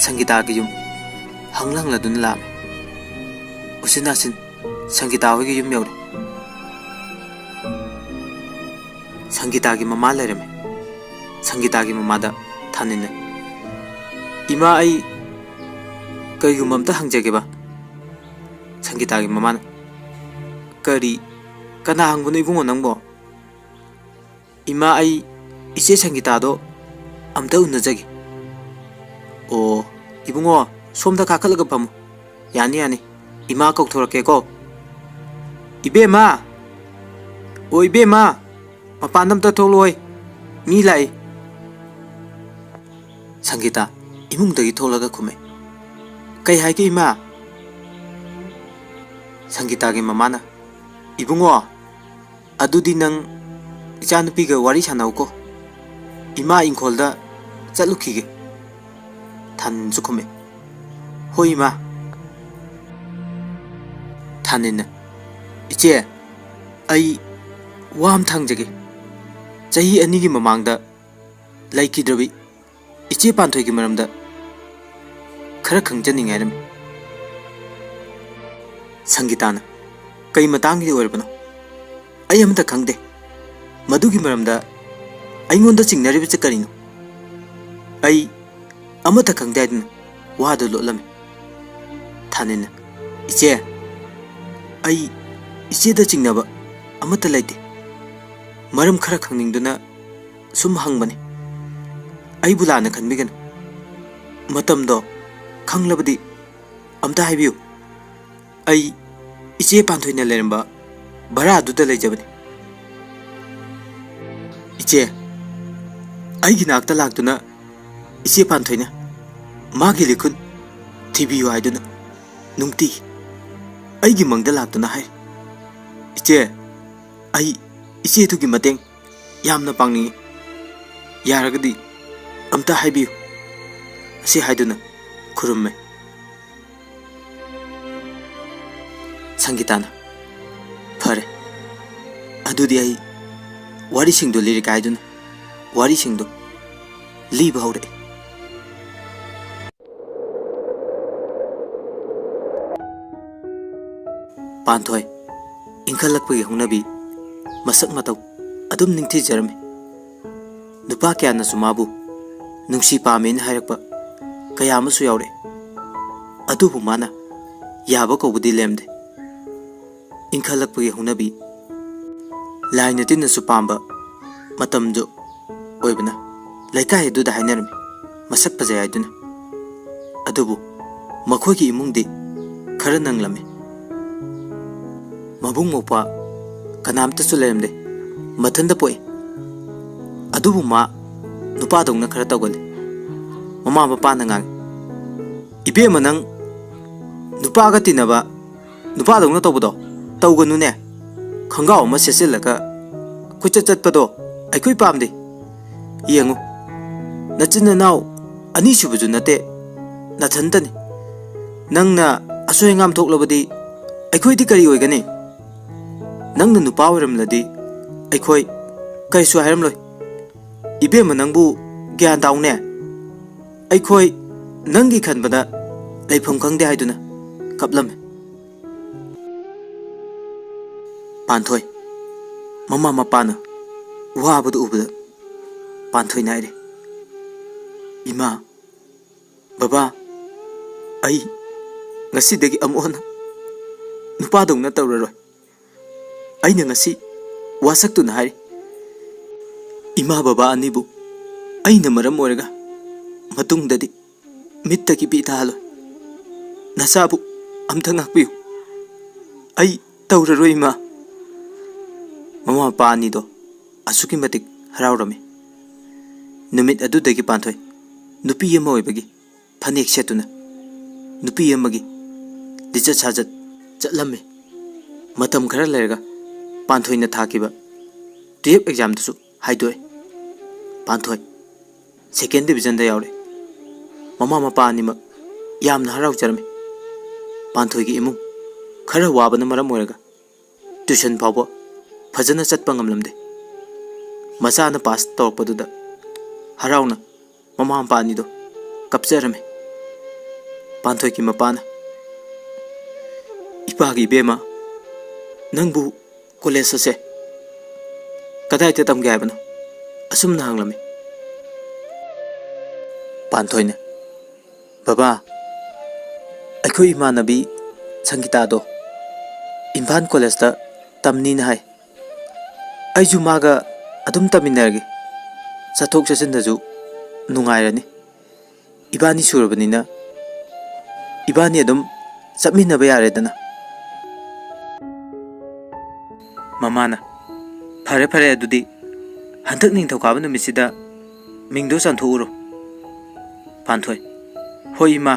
ꯁꯪꯒꯤꯇꯥꯒꯤ ꯌꯨꯝ ꯍꯪꯂ ꯍꯪꯂꯗꯨꯅ ꯂꯥꯛꯑꯝꯃꯤ꯫ ꯎꯆꯤꯟ ꯅꯥꯆꯤꯟ ꯁꯪꯒꯤꯇꯥ ꯍꯣꯏꯒꯤ ꯌꯨꯝ ꯌꯧꯔꯦ꯫ ꯁꯪꯒꯤꯇꯥꯒꯤ ꯃꯃꯥ ꯂꯩꯔꯝꯃꯤ꯫ ꯁꯪꯒꯤꯇꯥꯒꯤ ꯃꯃꯥꯗ ꯊꯥꯅꯤꯟꯅ, "ꯏꯃꯥ, ꯑꯩ ꯀꯔꯤꯒꯨꯝꯕ ꯑꯝꯇ ꯍꯪꯖꯒꯦꯕ?" ꯁꯪꯒꯤꯇꯥꯒꯤ ꯃꯃꯥꯅ, "ꯀꯔꯤ? ꯀꯅꯥ ꯍꯪꯕꯅꯣ ꯏꯕꯨꯡꯉꯣ ꯅꯪꯕꯣ?" "ꯏꯃꯥ, ꯑꯩ ꯏꯆꯦ ꯁꯪꯒꯤꯇꯥꯗꯣ ꯑꯝꯇ ꯎꯅꯖꯒꯦ꯫" "ꯑꯣ, ꯏꯕꯨꯡꯉꯣ, ꯁꯣꯝꯗ ꯀꯥꯈꯠꯂꯒ ꯐꯝꯃꯨ꯫ ꯌꯥꯅꯤ, ꯌꯥꯅꯤ꯫ ꯏꯃꯥ ꯀꯧꯊꯣꯔꯛꯀꯦꯀꯣ꯫ ꯏꯕꯦꯝꯃ! ꯑꯣ, ꯏꯕꯦꯝꯃ! ꯃꯄꯥꯟꯗ ꯑꯝꯇ ꯊꯣꯛꯂꯛꯑꯣꯏ꯫ ꯃꯤ ꯂꯥꯛꯏ꯫" ꯁꯪꯒꯤꯇꯥ ꯏꯃꯨꯡꯗꯒꯤ ꯊꯣꯛꯂꯒ ꯈꯨꯝꯃꯦ꯫ "ꯀꯩ ꯍꯥꯏꯒꯦ, ꯏꯃꯥ?" ꯁꯪꯒꯤꯇꯥꯒꯤ ꯃꯃꯥꯅ, "ꯏꯕꯨꯡꯉꯣ, ꯑꯗꯨꯗꯤ ꯅꯪ ꯏꯆꯥꯅꯨꯄꯤꯒ ꯋꯥꯔꯤ ꯁꯥꯟꯅꯧꯀꯣ꯫ ꯏꯃꯥ ꯏꯪꯈꯣꯜꯗ ꯆꯠꯂꯨꯈꯤꯒꯦ꯫" ꯊꯥꯅꯤꯟꯁꯨ ꯈꯨꯝꯃꯦ, "ꯍꯣꯏ, ꯏꯃꯥ꯫" ꯊꯥꯅꯤꯟꯅ, "ꯏꯆꯦ, ꯑꯩ ꯋꯥ ꯑꯃ ꯊꯥꯡꯖꯒꯦ꯫" ꯆꯍꯤ ꯑꯅꯤꯒꯤ ꯃꯃꯥꯡꯗ ꯂꯩꯈꯤꯗ꯭ꯔꯕꯤ ꯏꯆꯦ ꯄꯥꯟꯊꯣꯏꯒꯤ ꯃꯔꯝꯗ ꯈꯔ ꯈꯪꯖꯅꯤꯡꯉꯥꯏꯔꯝꯃꯤ꯫ ꯁꯪꯒꯤꯇꯥꯅ, "ꯀꯩ ꯃꯇꯥꯡꯒꯤ ꯑꯣꯏꯔꯕꯅꯣ? ꯑꯩ ꯑꯃꯠꯇ ꯈꯪꯗꯦ꯫ ꯃꯗꯨꯒꯤ ꯃꯔꯝꯗ ꯑꯩꯉꯣꯟꯗ ꯆꯤꯡꯅꯔꯤꯕꯁꯦ ꯀꯔꯤꯅꯣ?" ꯑꯩ ꯑꯃꯠꯇ ꯈꯪꯗꯦ ꯍꯥꯏꯗꯨꯅ ꯋꯥꯗꯨ ꯂꯣꯠꯂꯝꯃꯤ꯫ ꯊꯥꯅꯤꯜꯅ, "ꯏꯆꯦ, ꯑꯩ ꯏꯆꯦꯗ ꯆꯤꯡꯅꯕ ꯑꯃꯠꯇ ꯂꯩꯇꯦ꯫ ꯃꯔꯝ ꯈꯔ ꯈꯪꯅꯤꯡꯗꯨꯅ ꯁꯨꯝ ꯍꯪꯕꯅꯤ꯫ ꯑꯩꯕꯨ ꯂꯥꯟꯅ ꯈꯟꯕꯤꯒꯅꯨ꯫ ꯃꯇꯝꯗꯣ ꯈꯪꯂꯕꯗꯤ ꯑꯝꯇ ꯍꯥꯏꯕꯤꯌꯨ꯫ ꯑꯩ ꯏꯆꯦ ꯄꯥꯟꯊꯣꯏꯅ ꯂꯩꯔꯝꯕ ꯚꯔꯥꯗꯨꯗ ꯂꯩꯖꯕꯅꯤ꯫" "ꯏꯆꯦ, ꯑꯩꯒꯤ ꯅꯥꯛꯇ ꯂꯥꯛꯇꯨꯅ ꯏꯆꯦ ꯄꯥꯟꯊꯣꯏꯅ ꯃꯥꯒꯤ ꯂꯤꯈꯨꯟ ꯊꯤꯕꯤꯌꯨ ꯍꯥꯏꯗꯨꯅ ꯅꯨꯡꯇꯤꯒꯤ ꯑꯩꯒꯤ ꯃꯪꯗ ꯂꯥꯛꯇꯨꯅ ꯍꯥꯏ꯫ ꯏꯆꯦ, ꯑꯩ ꯏꯆꯦꯗꯨꯒꯤ ꯃꯇꯦꯡ ꯌꯥꯝꯅ ꯄꯥꯡꯅꯤꯡꯏ꯫ ꯌꯥꯔꯒꯗꯤ ꯑꯝꯇ ꯍꯥꯏꯕꯤꯌꯨ" ꯑꯁꯤ ꯍꯥꯏꯗꯨꯅ ꯈꯨꯔꯨꯝꯃꯦ꯫ ꯁꯪꯒꯤꯇꯥꯅ, "ꯐꯔꯦ, ꯑꯗꯨꯗꯤ ꯑꯩ ꯋꯥꯔꯤꯁꯤꯡꯗꯨ ꯂꯤꯔꯦ" ꯀꯥꯏꯗꯨꯅ ꯋꯥꯔꯤꯁꯤꯡꯗꯨ ꯂꯤꯕ ꯍꯧꯔꯛꯏ꯫ ꯄꯥꯟꯊꯣꯏ ꯏꯟꯈꯠꯂꯛꯄꯒꯤ ꯍꯧꯅꯕꯤ, ꯃꯁꯛ ꯃꯇꯧ ꯑꯗꯨꯝ ꯅꯤꯡꯊꯤꯖꯔꯝꯃꯤ꯫ ꯅꯨꯄꯥ ꯀꯌꯥꯅꯁꯨ ꯃꯥꯕꯨ ꯅꯨꯡꯁꯤ ꯄꯥꯝꯃꯦꯅ ꯍꯥꯏꯔꯛꯄ ꯀꯌꯥ ꯑꯃꯁꯨ ꯌꯥꯎꯔꯛꯏ꯫ ꯑꯗꯨꯕꯨ ꯃꯥꯅ ꯌꯥꯕ ꯀꯧꯕꯗꯤ ꯂꯦꯝꯗꯦ꯫ ꯏꯟꯈꯠꯂꯛꯄꯒꯤ ꯍꯧꯅꯕꯤ, ꯂꯥꯏꯅ ꯇꯤꯟꯅꯁꯨ ꯄꯥꯝꯕ ꯃꯇꯝꯗꯨ ꯑꯣꯏꯕꯅ ꯂꯩꯀꯥꯏ ꯑꯗꯨꯗ ꯍꯥꯏꯅꯔꯝꯃꯤ, ꯃꯁꯛ ꯐꯖꯩ ꯍꯥꯏꯗꯨꯅ꯫ ꯑꯗꯨꯕꯨ ꯃꯈꯣꯏꯒꯤ ꯏꯃꯨꯡꯗꯤ ꯈꯔ ꯅꯪꯂꯝꯃꯤ꯫ ꯃꯕꯨꯡ ꯃꯧꯄ꯭ꯋꯥ ꯀꯅꯥꯝꯇꯁꯨ ꯂꯩꯔꯝꯗꯦ, ꯃꯊꯟꯇ ꯄꯣꯛꯏ꯫ ꯑꯗꯨꯕꯨ ꯃꯥ ꯅꯨꯄꯥꯗꯧꯅ ꯈꯔ ꯇꯧꯒꯜꯂꯤ꯫ ꯃꯃꯥ ꯃꯄꯥꯅ ꯉꯥꯡꯉꯤ, "ꯏꯕꯦꯝꯃ, ꯅꯪ ꯅꯨꯄꯥꯒ ꯇꯤꯟꯅꯕ ꯅꯨꯄꯥꯗꯧꯅ ꯇꯧꯕꯗꯣ ꯇꯧꯒꯅꯨꯅꯦ꯫ ꯈꯣꯡꯒ꯭ꯔꯥꯎ ꯑꯃ ꯁꯦꯠꯆꯤꯜꯂꯒ ꯀꯣꯏꯆꯠ ꯆꯠꯄꯗꯣ ꯑꯩꯈꯣꯏ ꯄꯥꯝꯗꯦ꯫ ꯌꯦꯡꯉꯨ, ꯅꯆꯤꯟ ꯅꯅꯥꯎ ꯑꯅꯤꯁꯨꯕꯁꯨ ꯅꯠꯇꯦ, ꯅꯊꯟꯇꯅꯤ꯫ ꯅꯪꯅ ꯑꯁꯣꯏ ꯑꯉꯥꯝ ꯊꯣꯛꯂꯕꯗꯤ ꯑꯩꯈꯣꯏꯗꯤ ꯀꯔꯤ ꯑꯣꯏꯒꯅꯤ? ꯅꯪꯅ ꯅꯨꯄꯥ ꯑꯣꯏꯔꯝꯂꯗꯤ ꯑꯩꯈꯣꯏ ꯀꯩꯁꯨ ꯍꯥꯏꯔꯝꯂꯣꯏ꯫ ꯏꯕꯦꯝꯃ, ꯅꯪꯕꯨ ꯒ꯭ꯌꯥꯟ ꯇꯥꯎꯅꯦ꯫ ꯑꯩꯈꯣꯏ ꯅꯪꯒꯤ ꯈꯟꯕꯗ ꯂꯩꯐꯝ ꯈꯪꯗꯦ ꯍꯥꯏꯗꯨꯅ ꯀꯞꯂꯝꯃꯤ꯫ ꯄꯥꯟꯊꯣꯏ꯫ ꯃꯃꯥ ꯃꯄꯥꯅ ꯋꯥꯕꯗꯨ ꯎꯕꯗ ꯄꯥꯟꯊꯣꯏꯅ ꯍꯥꯏꯔꯦ, "ꯏꯃꯥ, ꯕꯕꯥ, ꯑꯩ ꯉꯁꯤꯗꯒꯤ ꯑꯃꯨꯛ ꯍꯟꯅ ꯅꯨꯄꯥꯗꯧꯅ ꯇꯧꯔꯔꯣꯏ꯫ ꯑꯩꯅ ꯉꯁꯤ ꯋꯥꯁꯛꯇꯨꯅ ꯍꯥꯏꯔꯤ, ꯏꯃꯥ ꯕꯕꯥ ꯑꯅꯤꯕꯨ ꯑꯩꯅ ꯃꯔꯝ ꯑꯣꯏꯔꯒ ꯃꯇꯨꯡꯗꯗꯤ ꯃꯤꯠꯇꯒꯤ ꯄꯤ ꯇꯥꯍꯜꯂꯣꯏ꯫ ꯅꯆꯥꯕꯨ ꯑꯝꯇ ꯉꯥꯛꯄꯤꯌꯨ꯫ ꯑꯩ ꯇꯧꯔꯔꯣꯏ, ꯏꯃꯥ꯫" ꯃꯃꯥ ꯃꯄꯥ ꯑꯅꯤꯗꯣ ꯑꯁꯨꯛꯀꯤ ꯃꯇꯤꯛ ꯍꯔꯥꯎꯔꯝꯃꯤ꯫ ꯅꯨꯃꯤꯠ ꯑꯗꯨꯗꯒꯤ ꯄꯥꯟꯊꯣꯏ ꯅꯨꯄꯤ ꯑꯃ ꯑꯣꯏꯕꯒꯤ ꯐꯅꯦꯛ ꯁꯦꯠꯇꯨꯅ ꯅꯨꯄꯤ ꯑꯃꯒꯤ ꯂꯤꯆꯠ ꯁꯥꯖꯠ ꯆꯠꯂꯝꯃꯤ꯫ ꯃꯇꯝ ꯈꯔ ꯂꯩꯔꯒ ꯄꯥꯟꯊꯣꯏꯅ ꯊꯥꯈꯤꯕ ꯇꯨꯌꯦꯜꯐ ꯑꯦꯛꯖꯥꯝꯗꯨꯁꯨ ꯍꯥꯏꯗꯣꯛꯑꯦ꯫ ꯄꯥꯟꯊꯣꯏ ꯁꯦꯀꯦꯟ ꯗꯤꯕꯤꯖꯟꯗ ꯌꯥꯎꯔꯦ꯫ ꯃꯃꯥ ꯃꯄꯥ ꯑꯅꯤꯃꯛ ꯌꯥꯝꯅ ꯍꯔꯥꯎꯖꯔꯝꯃꯤ꯫ ꯄꯥꯟꯊꯣꯏꯒꯤ ꯏꯃꯨꯡ ꯈꯔ ꯋꯥꯕꯅ ꯃꯔꯝ ꯑꯣꯏꯔꯒ ꯇ꯭ꯌꯨꯁꯟ ꯐꯥꯎꯕ ꯐꯖꯅ ꯆꯠꯄ ꯉꯝꯂꯝꯗꯦ꯫ ꯃꯆꯥꯅ ꯄꯥꯁ ꯇꯧꯔꯛꯄꯗꯨꯗ ꯍꯔꯥꯎꯅ ꯃꯃꯥ ꯃꯄꯥ ꯑꯅꯤꯗꯣ ꯀꯞꯆꯔꯝꯃꯤ꯫ ꯄꯥꯟꯊꯣꯏꯒꯤ ꯃꯄꯥꯅ, "ꯏꯄꯥꯒꯤ ꯏꯕꯦꯝꯃ, ꯅꯪꯕꯨ ꯀꯣꯂꯦꯖ ꯑꯁꯦ ꯀꯗꯥꯏꯗ ꯇꯝꯒꯦ ꯍꯥꯏꯕꯅꯣ?" ꯑꯁꯨꯝꯅ ꯍꯪꯂꯝꯃꯤ꯫ ꯄꯥꯟꯊꯣꯏꯅ, "ꯕꯕꯥ, ꯑꯩꯈꯣꯏ ꯏꯃꯥꯟꯅꯕꯤ ꯁꯪꯒꯤꯇꯥꯗꯣ ꯏꯝꯐꯥꯜ ꯀꯣꯂꯦꯖꯇ ꯇꯝꯅꯤꯅ ꯍꯥꯏ꯫ ꯑꯩꯁꯨ ꯃꯥꯒ ꯑꯗꯨꯝ ꯇꯝꯃꯤꯟꯅꯔꯒꯦ꯫ ꯆꯠꯊꯣꯛ ꯆꯠꯁꯤꯟꯗꯁꯨ ꯅꯨꯡꯉꯥꯏꯔꯅꯤ꯫ ꯏꯕꯥꯅꯤ ꯁꯨꯔꯕꯅꯤꯅ ꯏꯕꯥꯅꯤ ꯑꯗꯨꯝ ꯆꯠꯃꯤꯟꯅꯕ ꯌꯥꯔꯦꯗꯅ꯫" ꯃꯃꯥꯅ, "ꯐꯔꯦ, ꯐꯔꯦ, ꯑꯗꯨꯗꯤ ꯍꯟꯗꯛ ꯅꯤꯡꯊꯧꯀꯥꯕ ꯅꯨꯃꯤꯠꯁꯤꯗ ꯃꯤꯡꯗꯣ ꯆꯟꯊꯣꯛꯎꯔꯣ꯫" ꯄꯥꯟꯊꯣꯏ, "ꯍꯣꯏ, ꯏꯃꯥ꯫"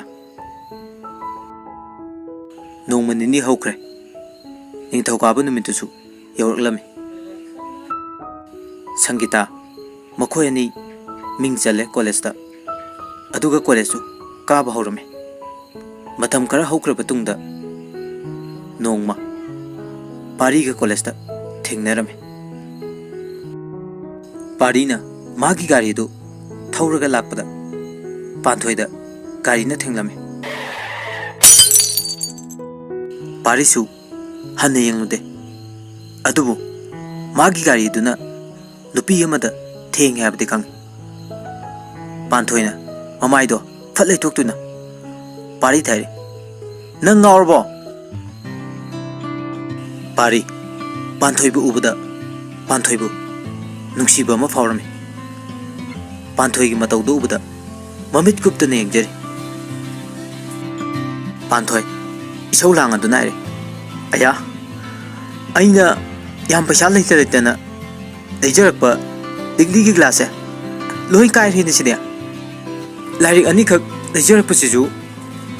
ꯅꯣꯡꯃ ꯅꯤꯅꯤ ꯍꯧꯈ꯭ꯔꯦ꯫ ꯅꯤꯡꯊꯧꯀꯥꯕ ꯅꯨꯃꯤꯠꯇꯨꯁꯨ ꯌꯧꯔꯛꯂꯝꯃꯤ꯫ ꯁꯪꯒꯤꯇꯥ, ꯃꯈꯣꯏ ꯑꯅꯤ ꯃꯤꯡ ꯆꯜꯂꯦ ꯀꯣꯂꯦꯖꯇ꯫ ꯑꯗꯨꯒ ꯀꯣꯂꯦꯖꯁꯨ ꯀꯥꯕ ꯍꯧꯔꯝꯃꯤ꯫ ꯃꯇꯝ ꯈꯔ ꯍꯧꯈ꯭ꯔꯕ ꯇꯨꯡꯗ ꯅꯣꯡꯃ ꯄꯥꯔꯤꯒ ꯀꯣꯂꯦꯖꯇ ꯊꯦꯡꯅꯔꯝꯃꯤ꯫ ꯄꯥꯔꯤꯅ ꯃꯥꯒꯤ ꯒꯥꯔꯤꯗꯨ ꯊꯧꯔꯒ ꯂꯥꯛꯄꯗ ꯄꯥꯟꯊꯣꯏꯗ ꯒꯥꯔꯤꯅ ꯊꯦꯡꯂꯝꯃꯤ꯫ ꯄꯥꯔꯤꯁꯨ ꯍꯟꯅ ꯌꯦꯡꯂꯨꯗꯦ꯫ ꯑꯗꯨꯕꯨ ꯃꯥꯒꯤ ꯒꯥꯔꯤꯗꯨꯅ ꯅꯨꯄꯤ ꯑꯃꯗ ꯊꯦꯡꯉꯦ ꯍꯥꯏꯕꯗꯤ ꯈꯪꯉꯤ꯫ ꯄꯥꯟꯊꯣꯏꯅ ꯃꯃꯥꯏꯗꯣ ꯐꯠ ꯂꯩꯊꯣꯛꯇꯨꯅ ꯄꯥꯔꯤ ꯊꯥꯏꯔꯤ, "ꯅꯪ ꯉꯥꯎꯔꯕꯣ?" ꯄꯥꯔꯤ ꯄꯥꯟꯊꯣꯏꯕꯨ ꯎꯕꯗ ꯄꯥꯟꯊꯣꯏꯕꯨ ꯅꯨꯡꯁꯤꯕ ꯑꯃ ꯐꯥꯎꯔꯝꯃꯤ꯫ ꯄꯥꯟꯊꯣꯏꯒꯤ ꯃꯇꯧꯗꯨ ꯎꯕꯗ ꯃꯃꯤꯠ ꯀꯨꯞꯇꯅ ꯌꯦꯡꯖꯔꯤ꯫ ꯄꯥꯟꯊꯣꯏ ꯏꯁꯧ ꯂꯥꯡꯉꯗꯨꯅ ꯍꯥꯏꯔꯦ, "ꯑꯌꯥ, ꯑꯩꯅ ꯌꯥꯝ ꯄꯩꯁꯥ ꯂꯩꯇ ꯂꯩꯇꯅ ꯂꯩꯖꯔꯛꯄ ꯂꯤꯛꯂꯤꯒꯤ ꯒ꯭ꯂꯥꯁꯁꯦ ꯂꯣꯏ ꯀꯥꯏꯔꯦꯅꯦ ꯁꯤꯗꯤ꯫ ꯂꯥꯏꯔꯤꯛ ꯑꯅꯤꯈꯛ ꯂꯩꯖꯔꯛꯄꯁꯤꯁꯨ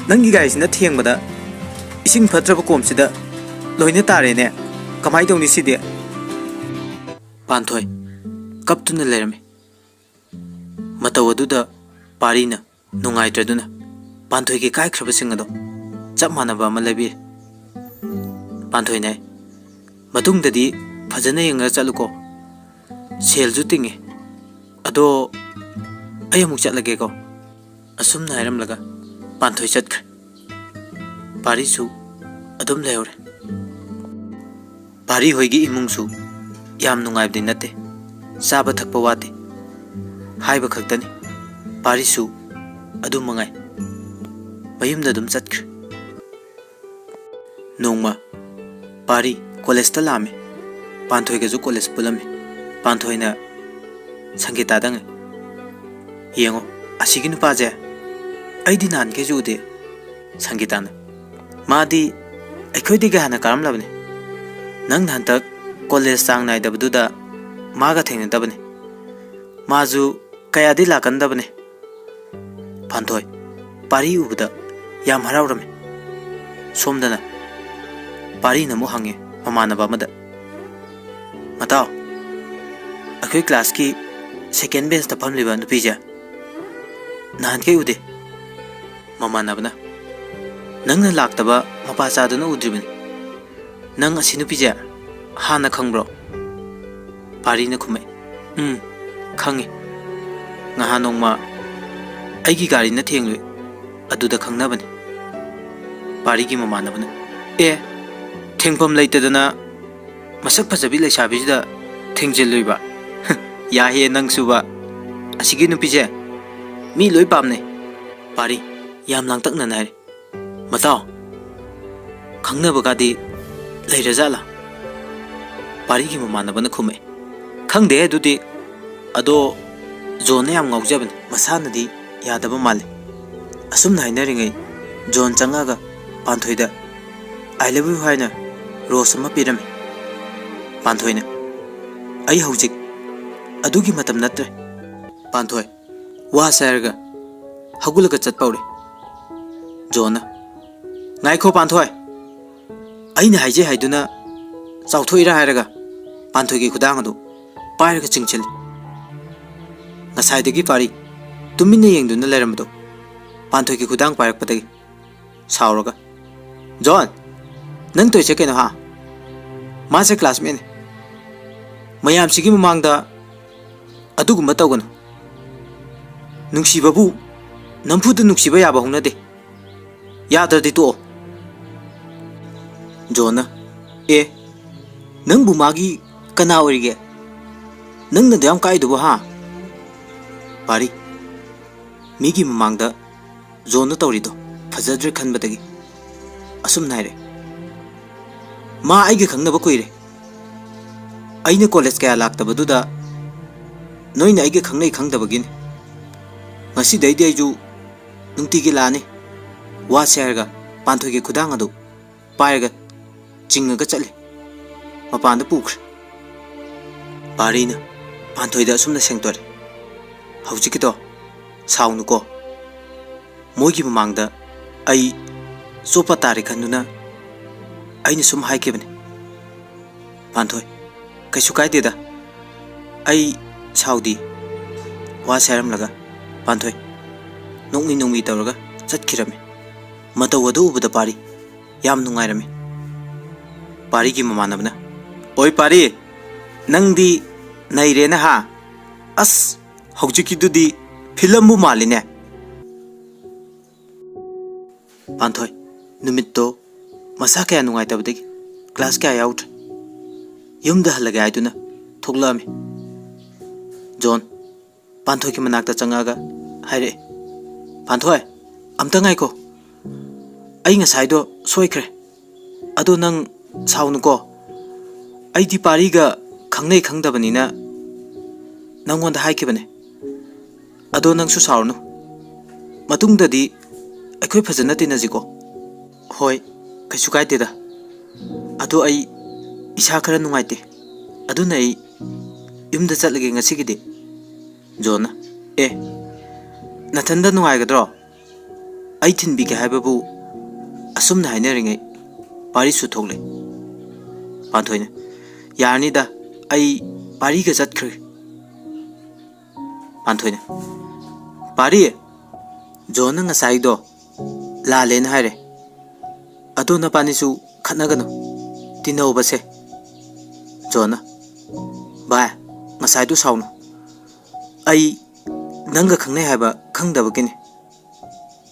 ꯅꯪꯒꯤ ꯒꯥꯔꯤꯁꯤꯅ ꯊꯦꯡꯕꯗ ꯏꯁꯤꯡ ꯐꯠꯇ꯭ꯔꯕ ꯀꯣꯝꯁꯤꯗ ꯂꯣꯏꯅ ꯇꯥꯔꯦꯅꯦ꯫ ꯀꯃꯥꯏꯅ ꯇꯧꯅꯤ ꯁꯤꯗꯤ?" ꯄꯥꯟꯊꯣꯏ ꯀꯞꯇꯨꯅ ꯂꯩꯔꯝꯃꯤ꯫ ꯃꯇꯧ ꯑꯗꯨꯗ ꯄꯥꯔꯤꯅ ꯅꯨꯡꯉꯥꯏꯇ꯭ꯔꯗꯨꯅ ꯄꯥꯟꯊꯣꯏꯒꯤ ꯀꯥꯏꯈ꯭ꯔꯕꯁꯤꯡ ꯑꯗꯣ ꯆꯞ ꯃꯥꯟꯅꯕ ꯑꯃ ꯂꯩꯕꯤꯔꯦ꯫ ꯄꯥꯟꯊꯣꯏꯅ ꯍꯥꯏ, "ꯃꯇꯨꯡꯗꯗꯤ ꯐꯖꯅ ꯌꯦꯡꯉꯒ ꯆꯠꯂꯨꯀꯣ꯫ ꯁꯦꯜꯁꯨ ꯇꯤꯡꯉꯦ꯫ ꯑꯗꯣ ꯑꯩ ꯑꯃꯨꯛ ꯆꯠꯂꯒꯦꯀꯣ꯫" ꯑꯁꯨꯝꯅ ꯍꯥꯏꯔꯝꯂꯒ ꯄꯥꯟꯊꯣꯏ ꯆꯠꯈ꯭ꯔꯦ꯫ ꯄꯥꯔꯤꯁꯨ ꯑꯗꯨꯝ ꯂꯩꯍꯧꯔꯦ꯫ ꯄꯥꯔꯤ ꯍꯣꯏꯒꯤ ꯏꯃꯨꯡꯁꯨ ꯌꯥꯝ ꯅꯨꯡꯉꯥꯏꯕꯗꯤ ꯅꯠꯇꯦ꯫ ꯆꯥꯕ ꯊꯛꯄ ꯋꯥꯠꯇꯦ ꯍꯥꯏꯕ ꯈꯛꯇꯅꯤ꯫ ꯄꯥꯔꯤꯁꯨ ꯑꯗꯨ ꯃꯉꯥꯏ꯫ ꯃꯌꯨꯝꯗ ꯑꯗꯨꯝ ꯆꯠꯈ꯭ꯔꯦ꯫ ꯅꯣꯡꯃ ꯄꯥꯔꯤ ꯀꯣꯂꯦꯖꯇ ꯂꯥꯛꯑꯝꯃꯤ꯫ ꯄꯥꯟꯊꯣꯏꯒꯁꯨ ꯀꯣꯂꯦꯖ ꯄꯨꯜꯂꯝꯃꯤ꯫ ꯄꯥꯟꯊꯣꯏꯅ ꯁꯪꯒꯤꯇꯥꯗ ꯍꯪꯉꯤ, "ꯌꯦꯡꯉꯣ, ꯑꯁꯤꯒꯤ ꯅꯨꯄꯥꯁꯦ ꯑꯩꯗꯤ ꯅꯍꯥꯟꯈꯩꯁꯨ ꯎꯗꯦ꯫" ꯁꯪꯒꯤꯇꯥꯅ, "ꯃꯥꯗꯤ ꯑꯩꯈꯣꯏꯗꯒꯤ ꯍꯥꯟꯅ ꯀꯥꯔꯝꯂꯕꯅꯤ꯫ ꯅꯪꯅ ꯍꯟꯗꯛ ꯀꯣꯂꯦꯖ ꯆꯥꯡ ꯅꯥꯏꯗꯕꯗꯨꯗ ꯃꯥꯒ ꯊꯦꯡꯅꯗꯕꯅꯤ꯫ ꯃꯥꯁꯨ ꯀꯌꯥꯗꯤ ꯂꯥꯛꯀꯟꯗꯕꯅꯤ꯫" ꯄꯥꯟꯊꯣꯏ ꯄꯥꯔꯤ ꯎꯕꯗ ꯌꯥꯝ ꯍꯔꯥꯎꯔꯝꯃꯤ꯫ ꯁꯣꯝꯗꯅ ꯄꯥꯔꯤꯅ ꯑꯃꯨꯛ ꯍꯪꯉꯤ ꯃꯃꯥꯟꯅꯕ ꯑꯃꯗ, "ꯃꯇꯥꯎ, ꯑꯩꯈꯣꯏ ꯀ꯭ꯂꯥꯁꯀꯤ ꯁꯦꯀꯦꯟ ꯕꯦꯟꯁꯇ ꯐꯝꯂꯤꯕ ꯅꯨꯄꯤꯁꯦ ꯅꯍꯥꯟꯈꯩ ꯎꯗꯦ꯫" ꯃꯃꯥꯟꯅꯕꯅ, "ꯅꯪꯅ ꯂꯥꯛꯇꯕ ꯃꯄꯥ ꯆꯥꯗꯨꯅ ꯎꯗ꯭ꯔꯤꯕꯅꯤ꯫ ꯅꯪ ꯑꯁꯤ ꯅꯨꯄꯤꯁꯦ ꯍꯥꯟꯅ ꯈꯪꯕ꯭ꯔꯣ?" ꯄꯥꯔꯤꯅ ꯈꯨꯝꯃꯛꯏ, "ꯎꯝ, "ꯈꯪꯉꯤ꯫ ꯉꯍꯥꯟ ꯅꯣꯡꯃ ꯑꯩꯒꯤ ꯒꯥꯔꯤꯅ ꯊꯦꯡꯂꯨꯏ꯫ ꯑꯗꯨꯗ ꯈꯪꯅꯕꯅꯤ꯫" ꯄꯥꯔꯤꯒꯤ ꯃꯃꯥꯟꯅꯕꯅ, "ꯑꯦ, ꯊꯦꯡꯐꯝ ꯂꯩꯇꯗꯅ ꯃꯁꯛ ꯐꯖꯕꯤ ꯂꯩꯁꯥꯕꯤꯁꯤꯗ ꯊꯦꯡꯖꯤꯜꯂꯨꯏꯕ? ꯌꯥꯍꯦ ꯅꯪꯁꯨꯕ꯫ ꯑꯁꯤꯒꯤ ꯅꯨꯄꯤꯁꯦ ꯃꯤ ꯂꯣꯏ ꯄꯥꯝꯅꯩ꯫" ꯄꯥꯔꯤ, ꯌꯥꯝ ꯂꯥꯡꯇꯛꯅꯅ ꯍꯥꯏꯔꯤ, "ꯃꯇꯥꯎ, ꯈꯪꯅꯕꯒꯗꯤ ꯂꯩꯔꯖꯥꯠꯂꯥ?" ꯄꯥꯔꯤꯒꯤ ꯃꯃꯥꯟꯅꯕꯅ ꯈꯨꯝꯃꯛꯑꯦ, "ꯈꯪꯗꯦ ꯑꯗꯨꯗꯤ꯫ ꯑꯗꯣ ꯖꯣꯟꯅ ꯌꯥꯝ ꯉꯥꯎꯖꯕꯅꯤ꯫ ꯃꯁꯥꯅꯗꯤ ꯌꯥꯗꯕ ꯃꯥꯜꯂꯤ꯫" ꯑꯁꯨꯝꯅ ꯍꯥꯏꯅꯔꯤꯉꯩ ꯖꯣꯟ ꯆꯪꯉꯛꯑꯒ ꯄꯥꯟꯊꯣꯏꯗ "I love you" ꯍꯥꯏꯅ ꯔꯣꯁ ꯑꯃ ꯄꯤꯔꯝꯃꯤ꯫ ꯄꯥꯟꯊꯣꯏꯅ, "ꯑꯩ ꯍꯧꯖꯤꯛ ꯑꯗꯨꯒꯤ ꯃꯇꯝ ꯅꯠꯇ꯭ꯔꯦ꯫" ꯄꯥꯟꯊꯣꯏ, ꯋꯥꯁꯦ ꯍꯥꯏꯔꯒ ꯍꯧꯒꯠꯂꯒ ꯆꯠꯄ ꯍꯧꯔꯦ꯫ ꯖꯣꯟꯅ, "ꯉꯥꯏꯈꯣ ꯄꯥꯟꯊꯣꯏ, ꯑꯩꯅ ꯍꯥꯏꯖꯩ ꯍꯥꯏꯗꯨꯅ ꯆꯥꯎꯊꯣꯛꯏꯔꯥ?" ꯍꯥꯏꯔꯒ ꯄꯥꯟꯊꯣꯏꯒꯤ ꯈꯨꯗꯥꯡ ꯑꯗꯨ ꯄꯥꯏꯔꯒ ꯆꯤꯡꯁꯤꯜꯂꯤ꯫ ꯉꯁꯥꯏꯗꯒꯤ ꯄꯥꯔꯤ ꯇꯨꯃꯤꯟꯅ ꯌꯦꯡꯗꯨꯅ ꯂꯩꯔꯝꯕꯗꯨ ꯄꯥꯟꯊꯣꯏꯒꯤ ꯈꯨꯗꯥꯡ ꯄꯥꯏꯔꯛꯄꯗꯒꯤ ꯁꯥꯎꯔꯒ, "ꯖꯣꯟ, ꯅꯪ ꯇꯧꯔꯤꯁꯦ ꯀꯩꯅꯣ ꯍꯥ? ꯃꯥꯁꯦ ꯀ꯭ꯂꯥꯁꯃꯦꯠꯅꯤ꯫ ꯃꯌꯥꯝꯁꯤꯒꯤ ꯃꯃꯥꯡꯗ ꯑꯗꯨꯒꯨꯝꯕ ꯇꯧꯒꯅꯨ꯫ ꯅꯨꯡꯁꯤꯕꯕꯨ ꯅꯝꯐꯨꯗ ꯅꯨꯡꯁꯤꯕ ꯌꯥꯕ ꯍꯧꯅꯗꯦ꯫ ꯌꯥꯗ꯭ꯔꯗꯤ ꯇꯣꯛꯑꯣ꯫" ꯖꯣꯟꯅ, "ꯑꯦ, ꯅꯪꯕꯨ ꯃꯥꯒꯤ ꯀꯅꯥ ꯑꯣꯏꯔꯤꯒꯦ? ꯅꯪꯅ ꯑꯗꯨ ꯌꯥꯝ ꯀꯥꯏꯗꯨꯕꯨ ꯍꯥ?" ꯄꯥꯔꯤ, ꯃꯤꯒꯤ ꯃꯃꯥꯡꯗ ꯖꯣꯟꯅ ꯇꯧꯔꯤꯗꯣ ꯐꯖꯗ꯭ꯔꯦ ꯈꯟꯕꯗꯒꯤ ꯑꯁꯨꯝꯅ ꯍꯥꯏꯔꯛꯑꯦ, "ꯃꯥ ꯑꯩꯒ ꯈꯪꯅꯕ ꯀꯨꯏꯔꯦ꯫ ꯑꯩꯅ ꯀꯣꯂꯦꯖ ꯀꯌꯥ ꯂꯥꯛꯇꯕꯗꯨꯗ ꯅꯣꯏꯅ ꯑꯩꯒ ꯈꯪꯅꯩ ꯈꯪꯗꯕꯒꯤꯅꯤ꯫ ꯉꯁꯤꯗꯩꯗꯤ ꯑꯩꯁꯨ ꯅꯨꯡꯇꯤꯒꯤ ꯂꯥꯛꯑꯅꯤ꯫" ꯋꯥꯁꯦ ꯍꯥꯏꯔꯒ ꯄꯥꯟꯊꯣꯏꯒꯤ ꯈꯨꯗꯥꯡ ꯑꯗꯨ ꯄꯥꯏꯔꯒ ꯆꯤꯡꯉꯒ ꯆꯠꯂꯤ꯫ ꯃꯄꯥꯟꯗ ꯄꯨꯈ꯭ꯔꯦ꯫ ꯄꯥꯔꯤꯅ ꯄꯥꯟꯊꯣꯏꯗ ꯑꯁꯨꯝꯅ ꯁꯦꯡꯗꯣꯔꯦ, "ꯍꯧꯖꯤꯛꯀꯤꯗꯣ ꯁꯥꯎꯅꯨꯀꯣ꯫ ꯃꯣꯏꯒꯤ ꯃꯃꯥꯡꯗ ꯑꯩ ꯆꯣꯞꯄ ꯇꯥꯔꯦ ꯈꯟꯗꯨꯅ ꯑꯩꯅ ꯁꯨꯝ ꯍꯥꯏꯈꯤꯕꯅꯤ꯫" ꯄꯥꯟꯊꯣꯏ, "ꯀꯩꯁꯨ ꯀꯥꯏꯗꯦꯗ, ꯑꯩ ꯁꯥꯎꯗꯤ꯫" ꯋꯥꯁꯦ ꯍꯥꯏꯔꯝꯂꯒ ꯄꯥꯟꯊꯣꯏ ꯅꯣꯛꯃꯤ ꯅꯣꯛꯃꯤ ꯇꯧꯔꯒ ꯆꯠꯈꯤꯔꯝꯃꯤ꯫ ꯃꯇꯧ ꯑꯗꯨ ꯎꯕꯗ ꯄꯥꯔꯤ ꯌꯥꯝ ꯅꯨꯡꯉꯥꯏꯔꯝꯃꯤ꯫ ꯄꯥꯔꯤꯒꯤ ꯃꯃꯥꯟꯅꯕꯅ, "ꯑꯣꯏ ꯄꯥꯔꯤ, ꯅꯪꯗꯤ ꯅꯩꯔꯦꯅ ꯍꯥ? ꯑꯁ, ꯍꯧꯖꯤꯛꯀꯤꯗꯨꯗꯤ ꯐꯤꯂꯝꯕꯨ ꯃꯥꯜꯂꯤꯅꯦ꯫ ꯄꯥꯟꯊꯣꯏ, ꯅꯨꯃꯤꯠꯇꯣ ꯃꯁꯥ ꯀꯌꯥ ꯅꯨꯡꯉꯥꯏꯇꯕꯗꯒꯤ ꯀ꯭ꯂꯥꯁ ꯀꯌꯥ ꯌꯥꯎꯗ꯭ꯔꯦ꯫ ꯌꯨꯝꯗ ꯍꯜꯂꯒꯦ ꯍꯥꯏꯗꯨꯅ ꯊꯣꯛꯂꯛꯑꯝꯃꯤ꯫ ꯖꯣꯟ ꯄꯥꯟꯊꯣꯏꯒꯤ ꯃꯅꯥꯛꯇ ꯆꯪꯉꯛꯑꯒ ꯍꯥꯏꯔꯛꯑꯦ, "ꯄꯥꯟꯊꯣꯏ, ꯑꯝꯇ ꯉꯥꯏꯈꯣ꯫ ꯑꯩ ꯉꯁꯥꯏꯗꯣ ꯁꯣꯏꯈ꯭ꯔꯦ꯫ ꯑꯗꯣ ꯅꯪ ꯁꯥꯎꯅꯨꯀꯣ꯫ ꯑꯩꯗꯤ ꯄꯥꯔꯤꯒ ꯈꯪꯅꯩ ꯈꯪꯗꯕꯅꯤꯅ ꯅꯪꯉꯣꯟꯗ ꯍꯥꯏꯈꯤꯕꯅꯦ꯫ ꯑꯗꯣ ꯅꯪꯁꯨ ꯁꯥꯎꯔꯅꯨ꯫ ꯃꯇꯨꯡꯗꯗꯤ ꯑꯩꯈꯣꯏ ꯐꯖꯅ ꯇꯤꯟꯅꯁꯤꯀꯣ꯫" "ꯍꯣꯏ, ꯀꯩꯁꯨ ꯀꯥꯏꯗꯦꯗ꯫ ꯑꯗꯣ ꯑꯩ ꯏꯁꯥ ꯈꯔ ꯅꯨꯡꯉꯥꯏꯇꯦ꯫ ꯑꯗꯨꯅ ꯑꯩ ꯌꯨꯝꯗ ꯆꯠꯂꯒꯦ ꯉꯁꯤꯒꯤꯗꯤ꯫" ꯖꯣꯟꯅ, "ꯑꯦ, ꯅꯊꯟꯗ ꯅꯨꯡꯉꯥꯏꯒꯗ꯭ꯔꯣ? ꯑꯩ ꯊꯤꯟꯕꯤꯒꯦ" ꯍꯥꯏꯕꯕꯨ ꯑꯁꯨꯝꯅ ꯍꯥꯏꯅꯔꯤꯉꯩ ꯄꯥꯔꯤꯁꯨ ꯊꯣꯛꯂꯦ꯫ ꯄꯥꯟꯊꯣꯏꯅ, "ꯌꯥꯔꯅꯤꯗ, ꯑꯩ ꯄꯥꯔꯤꯒ ꯆꯠꯈ꯭ꯔꯒꯦ꯫" ꯄꯥꯟꯊꯣꯏꯅ, "ꯄꯥꯔꯤ, ꯖꯣꯟꯅ ꯉꯁꯥꯏꯗꯣ ꯂꯥꯜꯂꯦꯅ ꯍꯥꯏꯔꯦ꯫ ꯑꯗꯣ ꯅꯄꯥꯅꯤꯁꯨ ꯈꯠꯅꯒꯅꯨ, ꯇꯤꯟꯅꯧꯕꯁꯦ꯫" ꯖꯣꯟꯅ, "ꯚꯥꯏ, ꯉꯁꯥꯏꯗꯣ ꯁꯥꯎꯅꯨ꯫ ꯑꯩ ꯅꯪꯒ ꯈꯪꯅꯩ ꯍꯥꯏꯕ ꯈꯪꯗꯕꯒꯤꯅꯤ꯫"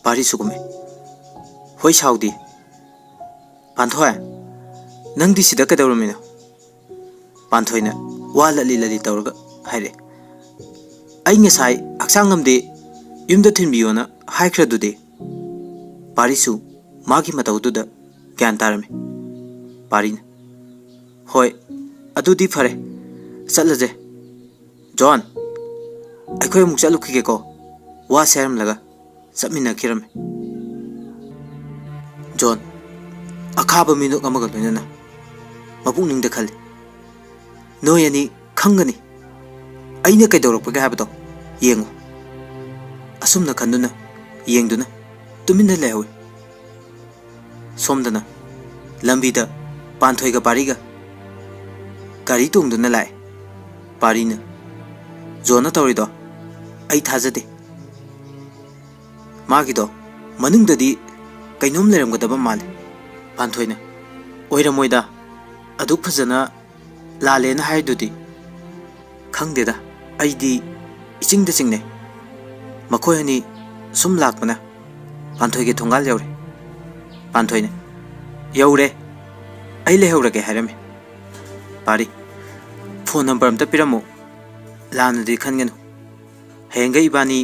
ꯄꯥꯔꯤꯁꯨ ꯀꯨꯝꯃꯦ꯫ "ꯍꯣꯏ, ꯁꯥꯎꯗꯦ꯫" "ꯄꯥꯟꯊꯣꯏ, ꯅꯪꯗꯤ ꯁꯤꯗ ꯀꯩꯗꯧꯔꯝꯃꯤꯅꯣ?" ꯄꯥꯟꯊꯣꯏꯅ ꯋꯥ ꯂꯠꯂꯤ ꯂꯠꯂꯤ ꯇꯧꯔꯒ ꯍꯥꯏꯔꯛꯑꯦ, "ꯑꯩ ꯉꯁꯥꯏ ꯍꯛꯆꯥꯡ ꯉꯝꯗꯦ, ꯌꯨꯝꯗ ꯊꯤꯟꯕꯤꯌꯣꯅ ꯍꯥꯏꯈ꯭ꯔꯗꯨꯗꯤ?" ꯄꯥꯔꯤꯁꯨ ꯃꯥꯒꯤ ꯃꯇꯧꯗꯨꯗ ꯒ꯭ꯌꯥꯟ ꯇꯥꯔꯝꯃꯤ꯫ ꯄꯥꯔꯤꯅ, "ꯍꯣꯏ, ꯑꯗꯨꯗꯤ ꯐꯔꯦ, ꯆꯠꯂꯁꯦ꯫ ꯖꯣꯟ, ꯑꯩꯈꯣꯏ ꯑꯃꯨꯛ ꯆꯠꯂꯨꯈꯤꯒꯦꯀꯣ꯫" ꯋꯥꯁꯦ ꯍꯥꯏꯔꯝꯂꯒ ꯆꯠꯃꯤꯟꯅꯈꯤꯔꯝꯃꯤ꯫ ꯖꯣꯟ ꯑꯈꯥꯕ ꯃꯤꯅꯣꯛ ꯑꯃꯒ ꯂꯣꯏꯅꯅ ꯃꯄꯨꯛꯅꯤꯡꯗ ꯈꯜꯂꯤ, "ꯅꯣꯏ ꯑꯅꯤ ꯈꯪꯒꯅꯤ ꯑꯩꯅ ꯀꯩꯗꯧꯔꯛꯄꯒꯦ ꯍꯥꯏꯕꯗꯣ, ꯌꯦꯡꯉꯨ꯫" ꯑꯁꯨꯝꯅ ꯈꯟꯗꯨꯅ, ꯌꯦꯡꯗꯨꯅ ꯇꯨꯃꯤꯟꯅ ꯂꯩꯍꯧꯏ꯫ ꯁꯣꯝꯗꯅ ꯂꯝꯕꯤꯗ ꯄꯥꯟꯊꯣꯏꯒ ꯄꯥꯔꯤꯒ ꯒꯥꯔꯤ ꯇꯣꯡꯗꯨꯅ ꯂꯥꯛꯑꯦ꯫ ꯄꯥꯔꯤꯅ, "ꯖꯣꯟꯅ ꯇꯧꯔꯤꯗꯣ ꯑꯩ ꯊꯥꯖꯗꯦ꯫ ꯃꯥꯒꯤꯗꯣ ꯃꯅꯨꯡꯗꯗꯤ ꯀꯩꯅꯣꯝ ꯂꯩꯔꯝꯒꯗꯕ ꯃꯥꯜꯂꯤ꯫" ꯄꯥꯟꯊꯣꯏꯅ, "ꯑꯣꯏꯔꯝꯃꯣꯏꯗ, ꯑꯗꯨꯛ ꯐꯖꯅ ꯂꯥꯜꯂꯦꯅ ꯍꯥꯏꯗꯨꯗꯤ?" "ꯈꯪꯗꯦꯗ, ꯑꯩꯗꯤ ꯏꯆꯤꯡꯗ ꯆꯤꯡꯅꯩ꯫ ꯃꯈꯣꯏ ꯑꯅꯤ ꯁꯨꯝ ꯂꯥꯛꯄꯅ ꯄꯥꯟꯊꯣꯏꯒꯤ ꯊꯣꯡꯒꯥꯜ ꯌꯧꯔꯦ꯫ ꯄꯥꯟꯊꯣꯏꯅ, "ꯌꯧꯔꯦ, ꯑꯩ ꯂꯩꯍꯧꯔꯒꯦ" ꯍꯥꯏꯔꯝꯃꯤ꯫ ꯄꯥꯔꯤ, "ꯐꯣꯟ ꯅꯝꯕꯔ ꯑꯝꯇ ꯄꯤꯔꯝꯃꯨ, ꯂꯥꯟꯅꯗꯤ ꯈꯟꯒꯅꯨ꯫ ꯍꯌꯦꯡꯒꯩ ꯏꯕꯥꯅꯤ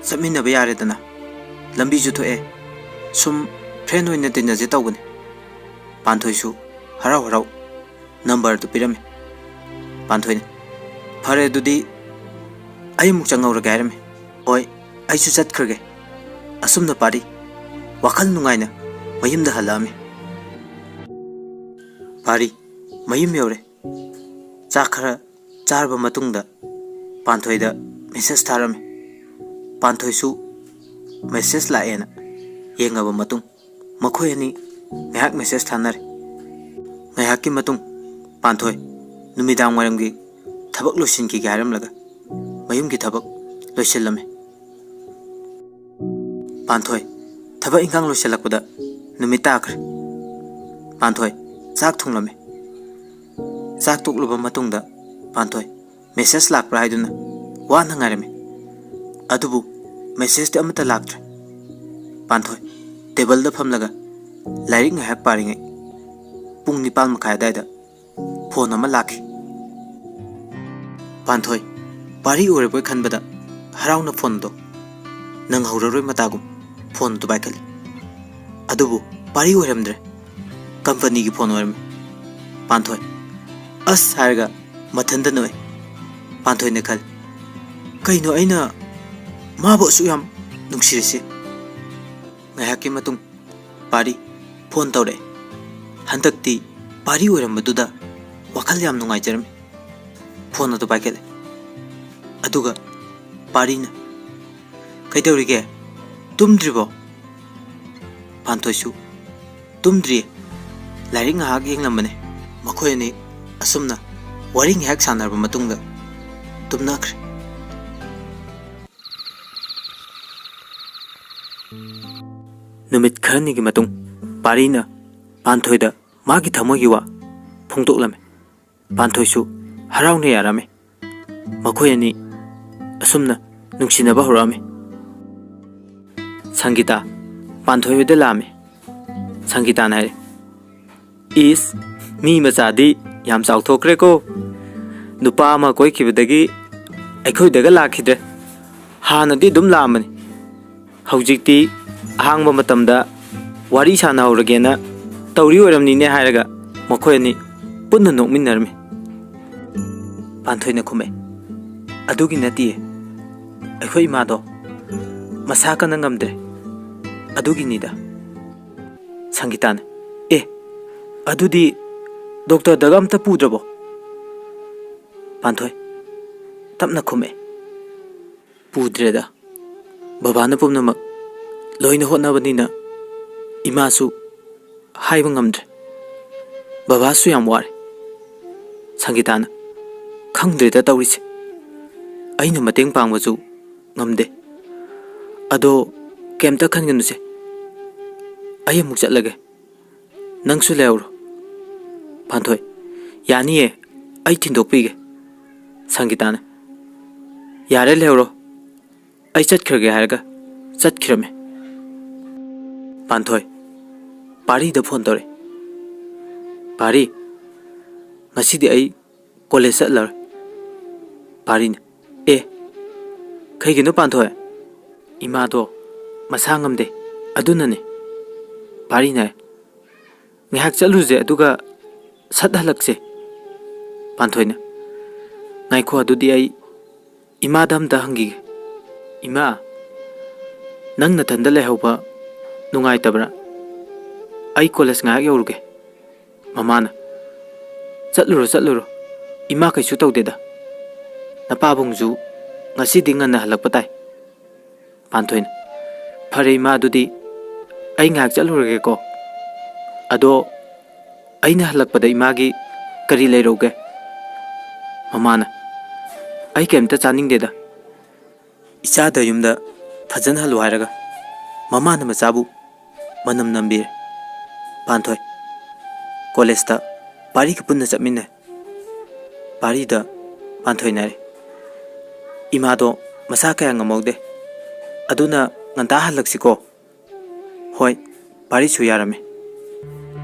ꯆꯠꯃꯤꯟꯅꯕ ꯌꯥꯔꯦꯗꯅ꯫ ꯂꯝꯕꯤꯁꯨ ꯊꯣꯛꯑꯦ, ꯁꯨꯝ ꯐ꯭ꯔꯦꯟ ꯑꯣꯏꯅ ꯇꯤꯟꯅꯁꯦ ꯇꯧꯕꯅꯤ"꯫ ꯄꯥꯟꯊꯣꯏꯁꯨ ꯍꯔꯥꯎ ꯍꯔꯥꯎ ꯅꯝꯕꯔꯗꯨ ꯄꯤꯔꯝꯃꯤ꯫ ꯄꯥꯟꯊꯣꯏꯅ, "ꯐꯔꯦ, ꯑꯗꯨꯗꯤ ꯑꯩ ꯑꯃꯨꯛ ꯆꯪꯍꯧꯔꯒꯦ" ꯍꯥꯏꯔꯝꯃꯤ꯫ "ꯍꯣꯏ, ꯑꯩꯁꯨ ꯆꯠꯈ꯭ꯔꯒꯦ"꯫ ꯑꯁꯨꯝꯅ ꯄꯥꯔꯤ ꯋꯥꯈꯜ ꯅꯨꯡꯉꯥꯏꯅ ꯃꯌꯨꯝꯗ ꯍꯜꯂꯛꯑꯝꯃꯤ꯫ ꯄꯥꯔꯤ ꯃꯌꯨꯝ ꯌꯧꯔꯦ꯫ ꯆꯥꯛ ꯈꯔ ꯆꯥꯔꯕ ꯃꯇꯨꯡꯗ ꯄꯥꯟꯊꯣꯏꯗ ꯃꯦꯁꯦꯖ ꯊꯥꯔꯝꯃꯤ꯫ ꯄꯥꯟꯊꯣꯏꯁꯨ ꯃꯦꯁꯦꯖ ꯂꯥꯛꯑꯦꯅ ꯌꯦꯡꯉꯕ ꯃꯇꯨꯡ, ꯃꯈꯣꯏ ꯑꯅꯤ ꯉꯥꯏꯍꯥꯛ ꯃꯦꯁꯦꯖ ꯊꯥꯅꯔꯦ꯫ ꯉꯥꯏꯍꯥꯛꯀꯤ ꯃꯇꯨꯡ, ꯄꯥꯟꯊꯣꯏ ꯅꯨꯃꯤꯗꯥꯡ ꯋꯥꯏꯔꯝꯒꯤ ꯊꯕꯛ ꯂꯣꯏꯁꯤꯟꯈꯤꯒꯦ ꯍꯥꯏꯔꯝꯂꯒ ꯃꯌꯨꯝꯒꯤ ꯊꯕꯛ ꯂꯣꯏꯁꯤꯜꯂꯝꯃꯤ꯫ ꯄꯥꯟꯊꯣꯏ ꯊꯕꯛ ꯏꯪꯈꯥꯡ ꯂꯣꯏꯁꯤꯜꯂꯛꯄꯗ ꯅꯨꯃꯤꯠ ꯇꯥꯈ꯭ꯔꯦ꯫ ꯄꯥꯟꯊꯣꯏ ꯆꯥꯛ ꯊꯣꯡꯂꯝꯃꯤ꯫ ꯆꯥꯛ ꯇꯣꯛꯂꯕ ꯃꯇꯨꯡꯗ ꯄꯥꯟꯊꯣꯏ ꯃꯦꯁꯦꯖ ꯂꯥꯛꯄ꯭ꯔꯥ ꯍꯥꯏꯗꯨꯅ ꯋꯥꯅ ꯉꯥꯏꯔꯝꯃꯤ꯫ ꯑꯗꯨꯕꯨ ꯃꯦꯁꯦꯖꯇꯤ ꯑꯃꯠꯇ ꯂꯥꯛꯇ꯭ꯔꯦ꯫ ꯄꯥꯟꯊꯣꯏ ꯇꯦꯕꯜꯗ ꯐꯝꯂꯒ ꯂꯥꯏꯔꯤꯛ ꯉꯥꯏꯍꯥꯛ ꯄꯥꯔꯤꯉꯩ ꯄꯨꯡ ꯅꯤꯄꯥꯜ ꯃꯈꯥꯏ ꯑꯗꯨꯋꯥꯏꯗ ꯐꯣꯟ ꯑꯃ ꯂꯥꯛꯈꯤ꯫ ꯄꯥꯟꯊꯣꯏ ꯄꯥꯔꯤ ꯑꯣꯏꯔꯕꯣꯏ ꯈꯟꯕꯗ ꯍꯔꯥꯎꯅ ꯐꯣꯟꯗꯣ ꯅꯪꯍꯧꯔꯔꯣꯏ ꯃꯇꯥꯒꯨꯝ ꯐꯣꯟꯗꯨ ꯄꯥꯏꯈꯠꯂꯤ꯫ ꯑꯗꯨꯕꯨ ꯄꯥꯔꯤ ꯑꯣꯏꯔꯝꯗ꯭ꯔꯦ꯫ ꯀꯝꯄꯅꯤꯒꯤ ꯐꯣꯟ ꯑꯣꯏꯔꯝꯃꯤ꯫ ꯄꯥꯟꯊꯣꯏ "ꯑꯁ" ꯍꯥꯏꯔꯒ ꯃꯊꯟꯇ ꯅꯣꯛꯑꯦ꯫ ꯄꯥꯟꯊꯣꯏꯅ ꯈꯜꯂꯤ, "ꯀꯩꯅꯣ ꯑꯩꯅ ꯃꯥꯕꯨ ꯑꯁꯨꯛ ꯌꯥꯝ ꯅꯨꯡꯁꯤꯔꯤꯁꯦ?" ꯉꯥꯏꯍꯥꯛꯀꯤ ꯃꯇꯨꯡ ꯄꯥꯔꯤ ꯐꯣꯟ ꯇꯧꯔꯛꯑꯦ꯫ ꯍꯟꯗꯛꯇꯤ ꯄꯥꯔꯤ ꯑꯣꯏꯔꯝꯕꯗꯨꯗ ꯋꯥꯈꯜ ꯌꯥꯝ ꯅꯨꯡꯉꯥꯏꯖꯔꯝꯃꯤ꯫ ꯐꯣꯟ ꯑꯗꯨ ꯄꯥꯏꯈꯠꯂꯦ꯫ ꯑꯗꯨꯒ ꯄꯥꯔꯤꯅ, "ꯀꯩꯗꯧꯔꯤꯒꯦ? ꯇꯨꯝꯗ꯭ꯔꯤꯕꯣ?" ꯄꯥꯟꯊꯣꯏꯁꯨ ꯇꯨꯝꯗ꯭ꯔꯤꯌꯦ꯫ ꯂꯥꯏꯔꯤꯛ ꯉꯥꯏꯍꯥꯛ ꯌꯦꯡꯂꯝꯕꯅꯦ꯫ ꯃꯈꯣꯏ ꯑꯅꯤ ꯑꯁꯨꯝꯅ ꯋꯥꯔꯤ ꯉꯥꯏꯍꯥꯛ ꯁꯥꯟꯅꯔꯕ ꯃꯇꯨꯡꯗ ꯇꯨꯝꯅꯈ꯭ꯔꯦ꯫ ꯅꯨꯃꯤꯠ ꯈꯔꯅꯤꯒꯤ ꯃꯇꯨꯡ ꯄꯥꯔꯤꯅ ꯄꯥꯟꯊꯣꯏꯗ ꯃꯥꯒꯤ ꯊꯃꯣꯏꯒꯤ ꯋꯥ ꯐꯣꯡꯗꯣꯛꯂꯝꯃꯤ꯫ ꯄꯥꯟꯊꯣꯏꯁꯨ ꯍꯔꯥꯎꯅ ꯌꯥꯔꯝꯃꯤ꯫ ꯃꯈꯣꯏ ꯑꯅꯤ ꯑꯁꯨꯝꯅ ꯅꯨꯡꯁꯤꯅꯕ ꯍꯧꯔꯛꯑꯝꯃꯤ꯫ ꯁꯪꯒꯤꯇꯥ, ꯄꯥꯟꯊꯣꯏ ꯍꯣꯏꯗ ꯂꯥꯛꯑꯝꯃꯤ꯫ ꯁꯪꯒꯤꯇꯥꯅ ꯍꯥꯏꯔꯦ, "ꯏꯁ, ꯃꯤ ꯃꯆꯥꯗꯤ ꯌꯥꯝ ꯆꯥꯎꯊꯣꯛꯈ꯭ꯔꯦꯀꯣ꯫ ꯅꯨꯄꯥ ꯑꯃ ꯀꯣꯏꯈꯤꯕꯗꯒꯤ ꯑꯩꯈꯣꯏꯗꯒ ꯂꯥꯛꯈꯤꯗ꯭ꯔꯦ꯫ ꯍꯥꯟꯅꯗꯤ ꯑꯗꯨꯝ ꯂꯥꯛꯑꯝꯕꯅꯤ꯫ ꯍꯧꯖꯤꯛꯇꯤ ꯑꯍꯥꯡꯕ ꯃꯇꯝꯗ ꯋꯥꯔꯤ ꯁꯥꯟꯅꯍꯧꯔꯒꯦꯅ ꯇꯧꯔꯤ ꯑꯣꯏꯔꯝꯅꯤꯅꯦ" ꯍꯥꯏꯔꯒ ꯃꯈꯣꯏ ꯑꯅꯤ ꯄꯨꯟꯅ ꯅꯣꯛꯃꯤꯟꯅꯔꯝꯃꯤ꯫ ꯄꯥꯟꯊꯣꯏꯅ ꯈꯨꯝꯃꯦ, "ꯑꯗꯨꯒꯤ ꯅꯠꯇꯤꯌꯦ꯫ ꯑꯩꯈꯣꯏ ꯏꯃꯥꯗꯣ ꯃꯁꯥ ꯀꯟꯅ ꯉꯝꯗ꯭ꯔꯦ, ꯑꯗꯨꯒꯤꯅꯤꯗ"꯫ ꯁꯪꯒꯤꯇꯥꯅ, "ꯑꯦ, ꯑꯗꯨꯗꯤ ꯗꯣꯛꯇꯔꯗꯒ ꯑꯝꯇ ꯄꯨꯗ꯭ꯔꯕꯣ?" ꯄꯥꯟꯊꯣꯏ ꯇꯞꯅ ꯈꯨꯝꯃꯦ, "ꯄꯨꯗ꯭ꯔꯦꯗ꯫ ꯕꯕꯥꯅ ꯄꯨꯝꯅꯃꯛ ꯂꯣꯏꯅ ꯍꯣꯠꯅꯕꯅꯤꯅ ꯏꯃꯥꯁꯨ ꯍꯥꯏꯕ ꯉꯝꯗ꯭ꯔꯦ꯫ ꯕꯕꯥꯁꯨ ꯌꯥꯝ ꯋꯥꯔꯦ"꯫ ꯁꯪꯒꯤꯇꯥꯅ, "ꯈꯪꯗ꯭ꯔꯦꯗ ꯇꯧꯔꯤꯁꯦ꯫ ꯑꯩꯅ ꯃꯇꯦꯡ ꯄꯥꯡꯕꯁꯨ ꯉꯝꯗꯦ꯫ ꯑꯗꯣ ꯀꯩꯝꯇ ꯈꯟꯒꯅꯨꯁꯦ꯫ ꯑꯩ ꯑꯃꯨꯛ ꯆꯠꯂꯒꯦ꯫ ꯅꯪꯁꯨ ꯂꯩꯍꯧꯔꯣ"꯫ ꯄꯥꯟꯊꯣꯏ, "ꯌꯥꯅꯤꯌꯦ, ꯑꯩ ꯊꯤꯟꯗꯣꯛꯄꯤꯒꯦ"꯫ ꯁꯪꯒꯤꯇꯥꯅ, "ꯌꯥꯔꯦ, ꯂꯩꯍꯧꯔꯣ꯫ ꯑꯩ ꯆꯠꯈ꯭ꯔꯒꯦ" ꯍꯥꯏꯔꯒ ꯆꯠꯈ꯭ꯔꯝꯃꯦ꯫ ꯄꯥꯟꯊꯣꯏ ꯄꯥꯔꯤꯗ ꯐꯣꯟ ꯇꯧꯔꯦ꯫ "ꯄꯥꯔꯤ, ꯉꯁꯤꯗꯤ ꯑꯩ ꯀꯣꯂꯦꯖ ꯆꯠꯂꯔꯣꯏ"꯫ ꯄꯥꯔꯤꯅ, "ꯑꯦ, ꯀꯩꯒꯤꯅꯣ ꯄꯥꯟꯊꯣꯏ?" "ꯏꯃꯥꯗꯣ ꯃꯁꯥ ꯉꯝꯗꯦ, ꯑꯗꯨꯅꯅꯦ"꯫ ꯄꯥꯔꯤꯅ ꯍꯥꯏ, "ꯉꯥꯏꯍꯥꯛ ꯆꯠꯂꯨꯁꯦ, ꯑꯗꯨꯒ ꯁꯠ ꯍꯜꯂꯛꯁꯦ"꯫ ꯄꯥꯟꯊꯣꯏꯅ, "ꯉꯥꯏꯈꯣ, ꯑꯗꯨꯗꯤ ꯑꯩ ꯏꯃꯥꯗ ꯑꯝꯇ ꯍꯪꯈꯤꯒꯦ꯫ ꯏꯃꯥ, ꯅꯪ ꯅꯊꯟꯗ ꯂꯩꯍꯧꯕ ꯅꯨꯡꯉꯥꯏꯇꯕ꯭ꯔꯥ? ꯑꯩ ꯀꯣꯂꯦꯖ ꯉꯥꯏꯍꯥꯛ ꯌꯧꯔꯨꯒꯦ"꯫ ꯃꯃꯥꯅ, "ꯆꯠꯂꯨꯔꯣ, ꯆꯠꯂꯨꯔꯣ꯫ ꯏꯃꯥ ꯀꯩꯁꯨ ꯇꯧꯗꯦꯗ꯫ ꯅꯄꯥꯕꯨꯡꯁꯨ ꯉꯁꯤꯗꯤ ꯉꯟꯅ ꯍꯜꯂꯛꯄ ꯇꯥꯏ"꯫ ꯄꯥꯟꯊꯣꯏꯅ, "ꯐꯔꯦ ꯏꯃꯥ, ꯑꯗꯨꯗꯤ ꯑꯩ ꯉꯥꯏꯍꯥꯛ ꯆꯠꯂꯨꯔꯒꯦꯀꯣ꯫ ꯑꯗꯣ ꯑꯩꯅ ꯍꯜꯂꯛꯄꯗ ꯏꯃꯥꯒꯤ ꯀꯔꯤ ꯂꯩꯔꯧꯒꯦ?" ꯃꯃꯥꯅ, "ꯑꯩ ꯀꯩꯝꯇ ꯆꯥꯅꯤꯡꯗꯦꯗ꯫ ꯏꯆꯥꯗ ꯌꯨꯝꯗ ꯐꯖꯅ ꯍꯜꯂꯨ ꯍꯥꯏꯔꯒ ꯃꯃꯥꯅ ꯃꯆꯥꯕꯨ ꯃꯅꯝ ꯅꯝꯕꯤꯔꯦ"꯫ ꯄꯥꯟꯊꯣꯏ ꯀꯣꯂꯦꯖꯇ ꯄꯥꯔꯤꯒ ꯄꯨꯟꯅ ꯆꯠꯃꯤꯟꯅꯩ꯫ ꯄꯥꯔꯤꯗ ꯄꯥꯟꯊꯣꯏꯅ ꯍꯥꯏꯔꯦ, "ꯏꯃꯥꯗꯣ ꯃꯁꯥ ꯀꯌꯥ ꯉꯝꯍꯧꯗꯦ, ꯑꯗꯨꯅ ꯉꯟꯇꯥ ꯍꯜꯂꯛꯁꯤꯀꯣ?" "ꯍꯣꯏ, ꯄꯥꯔꯤꯁꯨ ꯌꯥꯔꯝꯃꯦ꯫"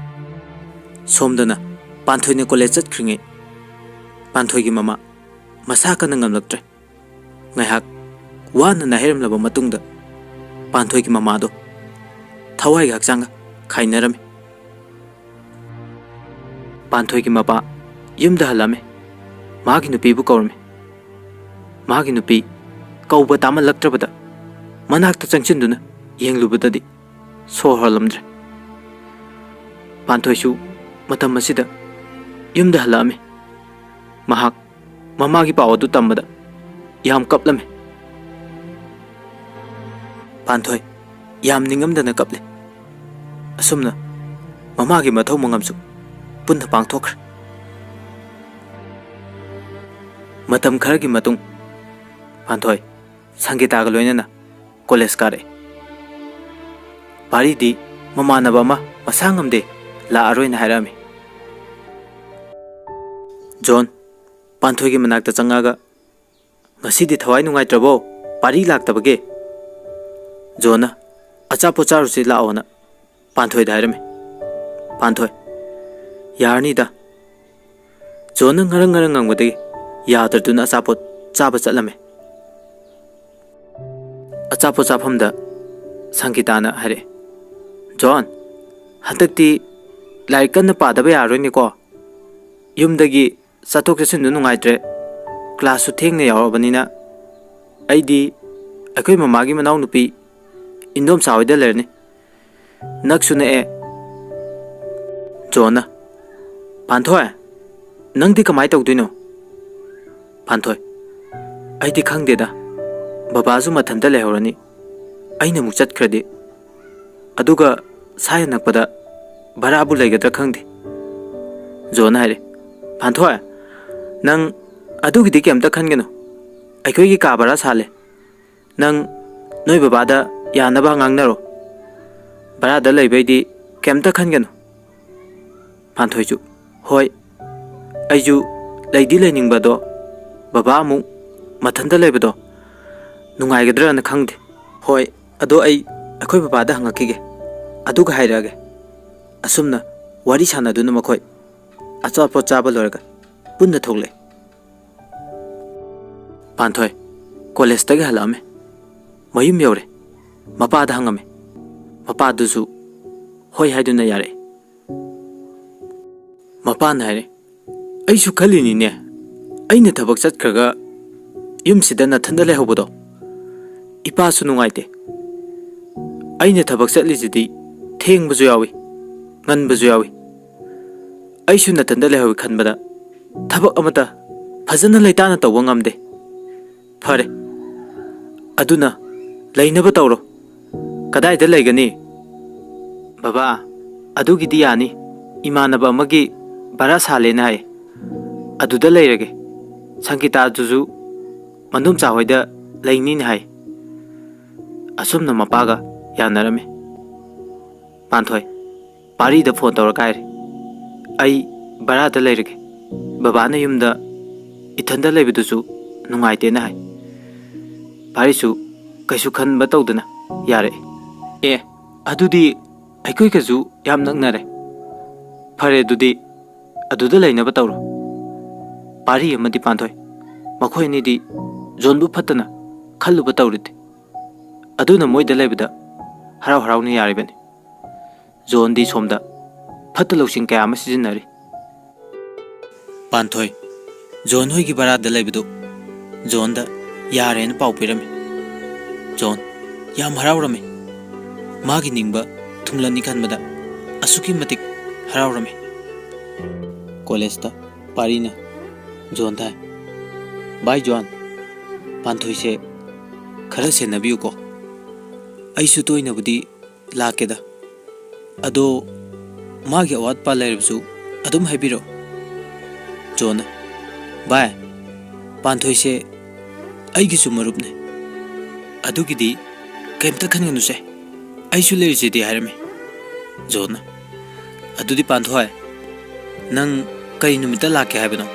ꯁꯣꯝꯗꯅ ꯄꯥꯟꯊꯣꯏꯅ ꯀꯣꯂꯦꯖ ꯆꯠꯈ꯭ꯔꯤꯉꯩ, ꯄꯥꯟꯊꯣꯏꯒꯤ ꯃꯃꯥ ꯃꯁꯥ ꯀꯟꯅ ꯉꯝꯂꯛꯇ꯭ꯔꯦ꯫ ꯉꯥꯏꯍꯥꯛ ꯋꯥꯅ ꯅꯥꯏꯍꯩꯔꯝꯂꯕ ꯃꯇꯨꯡꯗ, ꯄꯥꯟꯊꯣꯏꯒꯤ ꯃꯃꯥꯗꯣ ꯊꯋꯥꯏꯒ ꯍꯛꯆꯥꯡꯒ ꯈꯥꯏꯅꯔꯝꯃꯤ꯫ ꯄꯥꯟꯊꯣꯏꯒꯤ ꯃꯄꯥ ꯌꯨꯝꯗ ꯍꯜꯂꯝꯃꯤ꯫ ꯃꯥꯒꯤ ꯅꯨꯄꯤꯕꯨ ꯀꯧꯔꯝꯃꯤ꯫ ꯃꯥꯒꯤ ꯅꯨꯄꯤ ꯀꯧꯕ ꯇꯥꯃꯜꯂꯛꯇ꯭ꯔꯕꯗ, ꯃꯅꯥꯛꯇ ꯆꯪꯁꯤꯟꯗꯨꯅ ꯌꯦꯡꯂꯨꯕꯗꯗꯤ ꯁꯣꯔ ꯍꯣꯜꯂꯝꯗ꯭ꯔꯦ꯫ ꯄꯥꯟꯊꯣꯏꯁꯨ ꯃꯇꯝ ꯑꯁꯤꯗ ꯌꯨꯝꯗ ꯍꯜꯂꯛꯑꯝꯃꯤ꯫ ꯃꯍꯥꯛ ꯃꯃꯥꯒꯤ ꯄꯥꯎ ꯑꯗꯨ ꯇꯝꯕꯗ ꯌꯥꯝ ꯀꯞꯂꯝꯃꯤ꯫ ꯄꯥꯟꯊꯣꯏ ꯌꯥꯝ ꯅꯤꯡꯉꯝꯗꯅ ꯀꯞꯂꯤ꯫ ꯑꯁꯨꯝꯅ ꯃꯃꯥꯒꯤ ꯃꯊꯧ ꯃꯉꯝꯁꯨ ꯄꯨꯟꯅ ꯄꯥꯡꯊꯣꯛꯈ꯭ꯔꯦ꯫ ꯃꯇꯝ ꯈꯔꯒꯤ ꯃꯇꯨꯡ ꯄꯥꯟꯊꯣꯏ ꯁꯪꯒꯤꯇꯥꯒ ꯂꯣꯏꯅꯅ ꯀꯣꯂꯦꯖ ꯀꯥꯔꯛꯑꯦ꯫ ꯄꯥꯔꯤꯗꯤ ꯃꯃꯥꯟꯅꯕ ꯑꯃ ꯃꯁꯥ ꯉꯝꯗꯦ, ꯂꯥꯛꯑꯔꯣꯏꯅ ꯍꯥꯏꯔꯛꯑꯝꯃꯤ꯫ ꯖꯣꯟ ꯄꯥꯟꯊꯣꯏꯒꯤ ꯃꯅꯥꯛꯇ ꯆꯪꯉꯛꯑꯒ, "ꯉꯁꯤꯗꯤ ꯊꯋꯥꯏ ꯅꯨꯡꯉꯥꯏꯇ꯭ꯔꯕꯣ, ꯄꯥꯔꯤ ꯂꯥꯛꯇꯕꯒꯤ?" ꯖꯣꯟꯅ, "ꯑꯆꯥꯄꯣꯠ ꯆꯥꯔꯨꯁꯤ ꯂꯥꯛꯑꯣꯅ" ꯄꯥꯟꯊꯣꯏꯗ ꯍꯥꯏꯔꯝꯃꯤ꯫ ꯄꯥꯟꯊꯣꯏ, "ꯌꯥꯔꯅꯤꯗ꯫" ꯖꯣꯟꯅ ꯉꯔꯪ ꯉꯔꯪ ꯉꯪꯕꯗꯒꯤ ꯌꯥꯗ꯭ꯔꯗꯨꯅ ꯑꯆꯥꯄꯣꯠ ꯆꯥꯕ ꯆꯠꯂꯝꯃꯤ꯫ ꯑꯆꯥꯄꯣꯠ ꯆꯥꯐꯝꯗ ꯁꯪꯒꯤꯇꯥꯅ ꯍꯥꯏꯔꯛꯑꯦ, "ꯖꯣꯟ, ꯍꯟꯗꯛꯇꯤ ꯂꯥꯏꯔꯤꯛ ꯀꯟꯅ ꯄꯥꯗꯕ ꯌꯥꯔꯣꯏꯅꯦꯀꯣ꯫ ꯌꯨꯝꯗꯒꯤ ꯆꯠꯊꯣꯛ ꯆꯠꯁꯤꯟꯗꯨ ꯅꯨꯡꯉꯥꯏꯇ꯭ꯔꯦ꯫ ꯀ꯭ꯂꯥꯁꯁꯨ ꯊꯦꯡꯅ ꯌꯥꯎꯔꯕꯅꯤꯅ ꯑꯩꯗꯤ ꯑꯩꯈꯣꯏ ꯃꯃꯥꯒꯤ ꯃꯅꯥꯎꯅꯨꯄꯤ ꯏꯟꯗꯣꯝꯆꯥ ꯍꯣꯏꯗ ꯂꯩꯔꯅꯤ꯫ ꯅꯛꯁꯨ ꯅꯛꯑꯦ꯫" ꯖꯣꯟꯅ, "ꯄꯥꯟꯊꯣꯏ, ꯅꯪꯗꯤ ꯀꯃꯥꯏ ꯇꯧꯗꯣꯏꯅꯣ?" ꯄꯥꯟꯊꯣꯏ, "ꯑꯩꯗꯤ ꯈꯪꯗꯦꯗ꯫ ꯕꯕꯥꯁꯨ ꯃꯊꯟꯇ ꯂꯩꯍꯧꯔꯅꯤ꯫ ꯑꯩꯅ ꯑꯃꯨꯛ ꯆꯠꯈ꯭ꯔꯗꯤ꯫ ꯑꯗꯨꯒ ꯁꯥꯏ ꯑꯅꯛꯄꯗ ꯚꯔꯥꯕꯨ ꯂꯩꯒꯗ꯭ꯔꯥ ꯈꯪꯗꯦ꯫" ꯖꯣꯟꯅ ꯍꯥꯏꯔꯦ, "ꯄꯥꯟꯊꯣꯏ, ꯅꯪ ꯑꯗꯨꯒꯤꯗꯤ ꯀꯩꯝꯇ ꯈꯟꯒꯅꯨ꯫ ꯑꯩꯈꯣꯏꯒꯤ ꯀꯥ ꯚꯔꯥ ꯁꯥꯜꯂꯦ꯫ ꯅꯪ ꯅꯣꯏ ꯕꯕꯥꯗ ꯌꯥꯅꯕ ꯉꯥꯡꯅꯔꯣ꯫ ꯚꯔꯥꯗ ꯂꯩꯕꯩꯗꯤ ꯀꯩꯝꯇ ꯈꯟꯒꯅꯨ꯫" ꯄꯥꯟꯊꯣꯏꯁꯨ, "ꯍꯣꯏ, ꯑꯩꯁꯨ ꯂꯩꯗꯤ ꯂꯩꯅꯤꯡꯕꯗꯣ, ꯕꯕꯥ ꯑꯃꯨꯛ ꯃꯊꯟꯇ ꯂꯩꯕꯗꯣ ꯅꯨꯡꯉꯥꯏꯒꯗ꯭ꯔꯅ ꯈꯪꯗꯦ꯫ ꯍꯣꯏ, ꯑꯗꯣ ꯑꯩ ꯑꯩꯈꯣꯏ ꯕꯕꯥꯗ ꯍꯪꯉꯛꯈꯤꯒꯦ, ꯑꯗꯨꯒ ꯍꯥꯏꯔꯛꯑꯒꯦ꯫ ꯑꯁꯨꯝꯅ ꯋꯥꯔꯤ ꯁꯥꯟꯅꯗꯨꯅ ꯃꯈꯣꯏ ꯑꯆꯥꯄꯣꯠ ꯆꯥꯕ ꯂꯣꯏꯔꯒ ꯄꯨꯟꯅ ꯊꯣꯛꯂꯛꯑꯦ꯫ ꯄꯥꯟꯊꯣꯏ ꯀꯣꯂꯦꯖꯇꯒꯤ ꯍꯜꯂꯛꯑꯝꯃꯦ꯫ ꯃꯌꯨꯝ ꯌꯧꯔꯦ꯫ ꯃꯄꯥꯗ ꯍꯪꯉꯝꯃꯦ꯫ ꯃꯄꯥꯗꯨꯁꯨ ꯍꯣꯏ ꯍꯥꯏꯗꯨꯅ ꯌꯥꯔꯛꯑꯦ꯫ ꯃꯄꯥꯅ ꯍꯥꯏꯔꯦ, "ꯑꯩꯁꯨ ꯈꯜꯂꯤꯅꯤꯅꯦ, ꯑꯩꯅ ꯊꯕꯛ ꯆꯠꯈ꯭ꯔꯒ ꯌꯨꯝꯁꯤꯗ ꯅꯊꯟꯗ ꯂꯩꯍꯧꯕꯗꯣ ꯏꯄꯥꯁꯨ ꯅꯨꯡꯉꯥꯏꯇꯦ꯫ ꯑꯩꯅ ꯊꯕꯛ ꯆꯠꯂꯤꯁꯤꯗꯤ ꯊꯦꯡꯕꯁꯨ ꯌꯥꯎꯏ, ꯉꯟꯕꯁꯨ ꯌꯥꯎꯏ꯫ ꯑꯩꯁꯨ ꯅꯊꯟꯗ ꯂꯩꯍꯧꯏ ꯈꯟꯕꯗ ꯊꯕꯛ ꯑꯃꯠꯇ ꯐꯖꯅ ꯂꯩꯇꯥꯅ ꯇꯧꯕ ꯉꯝꯗꯦ꯫ ꯐꯔꯦ, ꯑꯗꯨꯅ ꯂꯩꯅꯕ ꯇꯧꯔꯣ꯫ ꯀꯗꯥꯏꯗ ꯂꯩꯒꯅꯤ?" "ꯕꯕꯥ, ꯑꯗꯨꯒꯤꯗꯤ ꯌꯥꯅꯤ꯫ ꯏꯃꯥꯟꯅꯕ ꯑꯃꯒꯤ ꯚꯔꯥ ꯁꯥꯜꯂꯦꯅ ꯍꯥꯏ꯫ ꯑꯗꯨꯗ ꯂꯩꯔꯒꯦ꯫ ꯁꯪꯒꯤꯇꯥꯗꯨꯁꯨ ꯃꯅꯨꯝꯆꯥ ꯍꯣꯏꯗ ꯂꯩꯅꯤꯅ ꯍꯥꯏ꯫" ꯑꯁꯨꯝꯅ ꯃꯄꯥꯒ ꯌꯥꯅꯔꯝꯃꯤ꯫ ꯄꯥꯟꯊꯣꯏ ꯄꯥꯔꯤꯗ ꯐꯣꯟ ꯇꯧꯔꯒ ꯍꯥꯏꯔꯦ, "ꯑꯩ ꯚꯔꯥꯗ ꯂꯩꯔꯒꯦ꯫ ꯕꯕꯥꯅ ꯌꯨꯝꯗ ꯏꯊꯟꯗ ꯂꯩꯕꯗꯨꯁꯨ ꯅꯨꯡꯉꯥꯏꯇꯦꯅ ꯍꯥꯏ꯫" ꯄꯥꯔꯤꯁꯨ ꯀꯩꯁꯨ ꯈꯟꯕ ꯇꯧꯗꯅ ꯌꯥꯔꯛꯑꯦ꯫ "ꯑꯦ, ꯑꯗꯨꯗꯤ ꯑꯩꯈꯣꯏꯒꯁꯨ ꯌꯥꯝ ꯅꯛꯅꯔꯦ꯫ ꯐꯔꯦ, ꯑꯗꯨꯗꯤ ꯑꯗꯨꯗ ꯂꯩꯅꯕ ꯇꯧꯔꯣ꯫" ꯄꯥꯔꯤ ꯑꯃꯗꯤ ꯄꯥꯟꯊꯣꯏ ꯃꯈꯣꯏ ꯑꯅꯤꯗꯤ ꯖꯣꯟꯕꯨ ꯐꯠꯇꯅ ꯈꯜꯂꯨꯕ ꯇꯧꯔꯤꯗꯦ꯫ ꯑꯗꯨꯅ ꯃꯣꯏꯗ ꯂꯩꯕꯗ ꯍꯔꯥꯎ ꯍꯔꯥꯎꯅ ꯌꯥꯔꯤꯕꯅꯤ꯫ ꯖꯣꯟꯗꯤ ꯁꯣꯝꯗ ꯐꯠꯇ ꯂꯧꯁꯤꯡ ꯀꯌꯥ ꯑꯃ ꯁꯤꯖꯤꯟꯅꯔꯤ꯫ ꯄꯥꯟꯊꯣꯏ ꯖꯣꯟ ꯍꯣꯏꯒꯤ ꯚꯔꯥꯗ ꯂꯩꯕꯗꯨ ꯖꯣꯟꯗ ꯌꯥꯔꯦꯅ ꯄꯥꯎ ꯄꯤꯔꯝꯃꯤ꯫ ꯖꯣꯟ ꯌꯥꯝ ꯍꯔꯥꯎꯔꯝꯃꯤ꯫ ꯃꯥꯒꯤ ꯅꯤꯡꯕ ꯊꯨꯡꯂꯅꯤ ꯈꯟꯕꯗ ꯑꯁꯨꯛꯀꯤ ꯃꯇꯤꯛ ꯍꯔꯥꯎꯔꯝꯃꯤ꯫ ꯀꯣꯂꯦꯖꯇ ꯄꯥꯔꯤꯅ ꯖꯣꯟꯗ ꯍꯥꯏ, "ꯚꯥꯏ ꯖꯣꯟ, ꯄꯥꯟꯊꯣꯏꯁꯦ ꯈꯔ ꯁꯦꯟꯅꯕꯤꯌꯨꯀꯣ꯫ ꯑꯩꯁꯨ ꯇꯣꯏꯅꯕꯨꯗꯤ ꯂꯥꯛꯀꯦꯗ꯫ ꯑꯗꯣ ꯃꯥꯒꯤ ꯑꯋꯥꯠꯄ ꯂꯩꯔꯕꯁꯨ ꯑꯗꯨꯝ ꯍꯥꯏꯕꯤꯔꯛꯑꯣ꯫" ꯖꯣꯟꯅ, "ꯚꯥꯏ, ꯄꯥꯟꯊꯣꯏꯁꯦ ꯑꯩꯒꯤꯁꯨ ꯃꯔꯨꯞꯅꯦ꯫ ꯑꯗꯨꯒꯤꯗꯤ ꯀꯩꯝꯇ ꯈꯟꯒꯅꯨꯁꯦ꯫ ꯑꯩꯁꯨ ꯂꯩꯔꯤꯁꯤꯗꯤ," ꯍꯥꯏꯔꯝꯃꯤ꯫ ꯖꯣꯟꯅ, "ꯑꯗꯨꯗꯤ ꯄꯥꯟꯊꯣꯏ, ꯅꯪ ꯀꯔꯤ ꯅꯨꯃꯤꯠꯇ ꯂꯥꯛꯀꯦ ꯍꯥꯏꯕꯅꯣ?"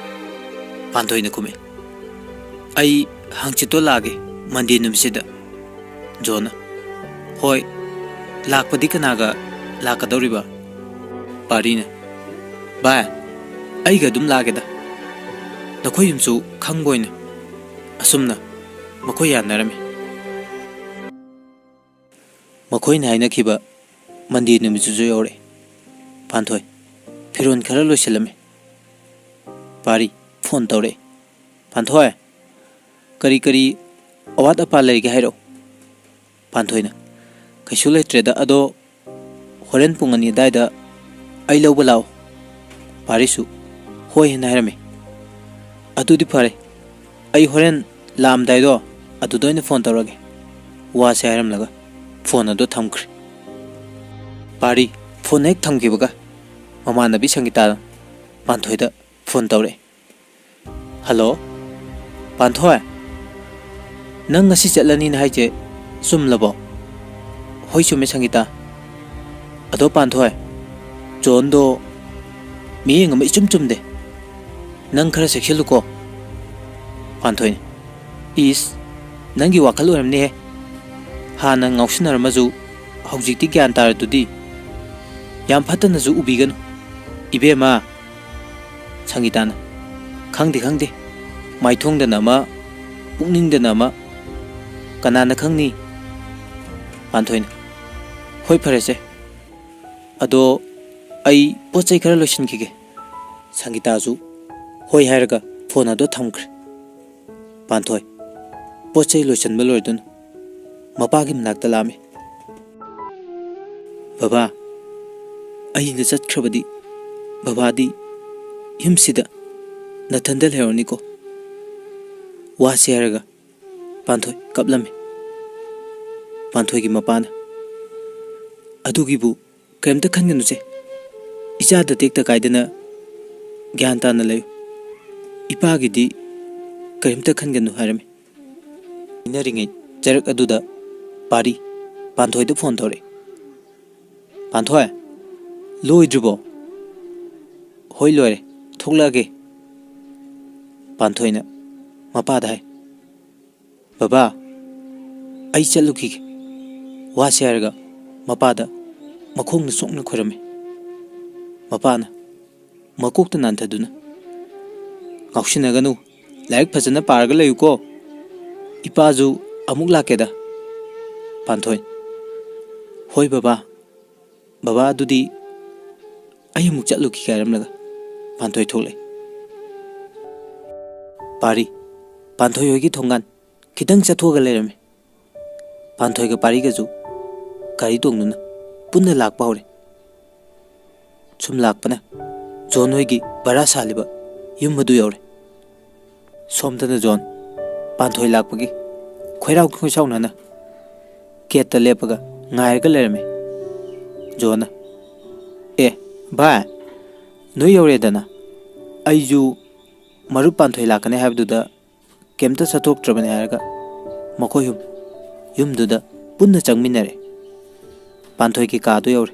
ꯄꯥꯟꯊꯣꯏꯅ ꯈꯨꯝꯃꯤ, "ꯑꯩ ꯍꯪꯆꯤꯠꯇꯣ ꯂꯥꯛꯑꯒꯦ, ꯃꯟꯗꯦ ꯅꯨꯃꯤꯠꯁꯤꯗ"꯫ ꯖꯣꯟꯅ, "ꯍꯣꯏ, ꯂꯥꯛꯄꯗꯤ ꯀꯅꯥꯒ ꯂꯥꯛꯀꯗꯧꯔꯤꯕ?" ꯄꯥꯔꯤꯅ, "ꯚꯥꯏ, ꯑꯩꯒ ꯑꯗꯨꯝ ꯂꯥꯛꯑꯒꯦꯗ, ꯅꯈꯣꯏ ꯌꯨꯝꯁꯨ ꯈꯪꯕ ꯑꯣꯏꯅ"꯫ ꯑꯁꯨꯝꯅ ꯃꯈꯣꯏ ꯌꯥꯅꯔꯝꯃꯤ꯫ ꯃꯈꯣꯏꯅ ꯍꯥꯏꯅꯈꯤꯕ ꯃꯟꯗꯦ ꯅꯨꯃꯤꯠꯇꯨꯁꯨ ꯌꯧꯔꯛꯑꯦ꯫ ꯄꯥꯟꯊꯣꯏ ꯐꯤꯔꯣꯜ ꯈꯔ ꯂꯣꯏꯁꯤꯜꯂꯝꯃꯤ꯫ ꯄꯥꯔꯤ ꯐꯣꯟ ꯇꯧꯔꯛꯑꯦ꯫ "ꯄꯥꯟꯊꯣꯏ, ꯀꯔꯤ ꯀꯔꯤ ꯑꯋꯥꯠ ꯑꯄꯥ ꯂꯩꯔꯤꯒꯦ ꯍꯥꯏꯔꯛꯑꯣ"꯫ ꯄꯥꯟꯊꯣꯏꯅ, "ꯀꯩꯁꯨ ꯂꯩꯇ꯭ꯔꯦꯗ, ꯑꯗꯣ ꯍꯣꯔꯦꯟ ꯄꯨꯡ ꯑꯅꯤ ꯑꯗꯥꯏꯗ ꯑꯩ ꯂꯧꯕ ꯂꯥꯛꯑꯣ"꯫ ꯄꯥꯔꯤꯁꯨ ꯍꯣꯏ ꯍꯥꯏꯅ ꯍꯥꯏꯔꯝꯃꯤ꯫ "ꯑꯗꯨꯗꯤ ꯐꯔꯦ, ꯑꯩ ꯍꯣꯔꯦꯟ ꯂꯥꯛꯑꯝꯗꯥꯏꯗꯣ ꯑꯗꯨꯗ ꯑꯣꯏꯅ ꯐꯣꯟ ꯇꯧꯔꯒꯦ" ꯋꯥꯁꯦ ꯍꯥꯏꯔꯝꯂꯒ ꯐꯣꯟ ꯑꯗꯨ ꯊꯝꯈ꯭ꯔꯦ꯫ ꯄꯥꯔꯤ ꯐꯣꯟ ꯍꯦꯛ ꯊꯝꯈꯤꯕꯒ ꯃꯃꯥꯟꯅꯕꯤ ꯁꯪꯒꯤꯇꯥꯅ ꯄꯥꯟꯊꯣꯏꯗ ꯐꯣꯟ ꯇꯧꯔꯛꯑꯦ꯫ "ꯍꯜꯂꯣ, ꯄꯥꯟꯊꯣꯏ, ꯅꯪ ꯉꯁꯤ ꯆꯠꯂꯅꯤꯅ ꯍꯥꯏꯁꯦ ꯆꯨꯝꯂꯕꯣ?" "ꯍꯣꯏ, ꯆꯨꯝꯃꯦ ꯁꯪꯒꯤꯇꯥ꯫ ꯑꯗꯣ ꯄꯥꯟꯊꯣꯏ, ꯖꯣꯟꯗꯣ ꯃꯤꯠꯌꯦꯡ ꯑꯃ ꯏꯆꯨꯝ ꯆꯨꯝꯗꯦ꯫ ꯅꯪ ꯈꯔ ꯆꯦꯛꯁꯤꯜꯂꯨꯀꯣ"꯫ ꯄꯥꯟꯊꯣꯏꯅ, "ꯏꯁ, ꯅꯪꯒꯤ ꯋꯥꯈꯜ ꯑꯣꯏꯔꯝꯅꯤꯍꯦ꯫ ꯍꯥꯟꯅ ꯉꯥꯎꯁꯤꯟꯅꯔꯝꯃꯁꯨ ꯍꯧꯖꯤꯛꯇꯤ ꯒ꯭ꯌꯥꯟ ꯇꯥꯔꯗꯨꯗꯤ꯫ ꯌꯥꯝ ꯐꯠꯇꯅꯁꯨ ꯎꯕꯤꯒꯅꯨ, ꯏꯕꯦꯝꯃ"꯫ ꯁꯪꯒꯤꯇꯥꯅ, "ꯈꯪꯗꯦ, ꯈꯪꯗꯦ꯫ ꯃꯥꯏꯊꯣꯡꯗꯅ ꯑꯃ, ꯄꯨꯛꯅꯤꯡꯗꯅ ꯑꯃ꯫ ꯀꯅꯥꯅ ꯈꯪꯅꯤ?" ꯄꯥꯟꯊꯣꯏꯅ, "ꯍꯣꯏ, ꯐꯔꯦꯁꯦ꯫ ꯑꯗꯣ ꯑꯩ ꯄꯣꯠ ꯆꯩ ꯈꯔ ꯂꯣꯏꯁꯤꯟꯈꯤꯒꯦ"꯫ ꯁꯪꯒꯤꯇꯥꯁꯨ ꯍꯣꯏ ꯍꯥꯏꯔꯒ ꯐꯣꯟ ꯑꯗꯨ ꯊꯝꯈ꯭ꯔꯦ꯫ ꯄꯥꯟꯊꯣꯏ ꯄꯣꯠ ꯆꯩ ꯂꯣꯏꯁꯤꯟꯕ ꯂꯣꯏꯔꯗꯨꯅ ꯃꯄꯥꯒꯤ ꯃꯅꯥꯛꯇ ꯂꯥꯛꯑꯝꯃꯤ꯫ "ꯕꯕꯥ, ꯑꯩꯅ ꯆꯠꯈ꯭ꯔꯕꯗꯤ ꯕꯕꯥꯗꯤ ꯌꯨꯝꯁꯤꯗ ꯅꯊꯟꯗ ꯂꯩꯍꯧꯔꯅꯤꯀꯣ"꯫ ꯋꯥꯁꯦ ꯍꯥꯏꯔꯒ ꯄꯥꯟꯊꯣꯏ ꯀꯞꯂꯝꯃꯤ꯫ ꯄꯥꯟꯊꯣꯏꯒꯤ ꯃꯄꯥꯅ, "ꯑꯗꯨꯒꯤꯕꯨ ꯀꯔꯤꯝꯇ ꯈꯟꯒꯅꯨꯁꯦ꯫ ꯏꯆꯥꯗ ꯇꯦꯛꯇ ꯀꯥꯏꯗꯅ ꯒ꯭ꯌꯥꯟ ꯇꯥꯅ ꯂꯩꯌꯨ꯫ ꯏꯄꯥꯒꯤꯗꯤ ꯀꯔꯤꯝꯇ ꯈꯟꯒꯅꯨ" ꯍꯥꯏꯔꯝꯃꯤ꯫ ꯏꯟꯅꯔꯤꯉꯩ ꯆꯔꯛ ꯑꯗꯨꯗ ꯄꯥꯔꯤ ꯄꯥꯟꯊꯣꯏꯗ ꯐꯣꯟ ꯇꯧꯔꯛꯏ꯫ "ꯄꯥꯟꯊꯣꯏ, ꯂꯣꯏꯗ꯭ꯔꯤꯕꯣ?" "ꯍꯣꯏ, ꯂꯣꯏꯔꯦ꯫ ꯊꯣꯛꯂꯛꯑꯒꯦ"꯫ ꯄꯥꯟꯊꯣꯏꯅ, ꯃꯄꯥꯗ ꯍꯥꯏ, "ꯕꯕꯥ, ꯑꯩ ꯆꯠꯂꯨꯈꯤꯒꯦ" ꯋꯥꯁꯦ ꯍꯥꯏꯔꯒ ꯃꯄꯥꯗ ꯃꯈꯣꯡꯅ ꯁꯣꯛꯅ ꯈꯣꯏꯔꯝꯃꯤ꯫ ꯃꯄꯥꯅ ꯃꯀꯣꯛꯇ ꯅꯥꯟꯊꯗꯨꯅ, "ꯉꯥꯎꯁꯤꯟꯅꯒꯅꯨ, ꯂꯥꯏꯔꯤꯛ ꯐꯖꯅ ꯄꯥꯔꯒ ꯂꯩꯌꯨꯀꯣ꯫ ꯏꯄꯥꯁꯨ ꯑꯃꯨꯛ ꯂꯥꯛꯀꯦꯗ"꯫ ꯄꯥꯟꯊꯣꯏ, "ꯍꯣꯏ ꯕꯕꯥ, ꯕꯕꯥ ꯑꯗꯨꯗꯤ ꯑꯩ ꯑꯃꯨꯛ ꯆꯠꯂꯨꯈꯤꯒꯦ" ꯍꯥꯏꯔꯝꯂꯒ ꯄꯥꯟꯊꯣꯏ ꯊꯣꯛꯂꯛꯏ꯫ ꯄꯥꯔꯤ, ꯄꯥꯟꯊꯣꯏ ꯍꯣꯏꯒꯤ ꯊꯣꯡꯒꯥꯟ ꯈꯤꯇꯪ ꯆꯠꯊꯣꯛꯑꯒ ꯂꯩꯔꯝꯃꯤ꯫ ꯄꯥꯟꯊꯣꯏꯒ ꯄꯥꯔꯤꯒꯁꯨ ꯒꯥꯔꯤ ꯇꯣꯡꯗꯨꯅ ꯄꯨꯟꯅ ꯂꯥꯛꯄ ꯍꯧꯔꯦ꯫ ꯁꯨꯝ ꯂꯥꯛꯄꯅ ꯖꯣꯟ ꯍꯣꯏꯒꯤ ꯚꯔꯥ ꯁꯥꯜꯂꯤꯕ ꯌꯨꯝ ꯑꯗꯨ ꯌꯧꯔꯦ꯫ ꯁꯣꯝꯗꯅ ꯖꯣꯟ ꯄꯥꯟꯊꯣꯏ ꯂꯥꯛꯄꯒꯤ ꯈꯣꯏꯔꯥꯎ ꯈꯣꯏꯁꯥꯎꯅꯅ ꯒꯦꯠꯇ ꯂꯦꯞꯄꯒ ꯉꯥꯏꯔꯒ ꯂꯩꯔꯝꯃꯤ꯫ ꯖꯣꯟꯅ, "ꯑꯦ ꯚꯥꯏ, ꯅꯣꯏ ꯌꯧꯔꯦꯗꯅ꯫ ꯑꯩꯁꯨ ꯃꯔꯨꯞ ꯄꯥꯟꯊꯣꯏ ꯂꯥꯛꯀꯅꯤ ꯍꯥꯏꯕꯗꯨꯗ ꯀꯩꯝꯇ ꯆꯠꯊꯣꯛꯇ꯭ꯔꯕꯅꯤ" ꯍꯥꯏꯔꯒ ꯃꯈꯣꯏ ꯑꯍꯨꯝ ꯌꯨꯝꯗꯨꯗ ꯄꯨꯟꯅ ꯆꯪꯃꯤꯟꯅꯔꯦ꯫ ꯄꯥꯟꯊꯣꯏꯒꯤ ꯀꯥꯗꯨ ꯌꯧꯔꯦ꯫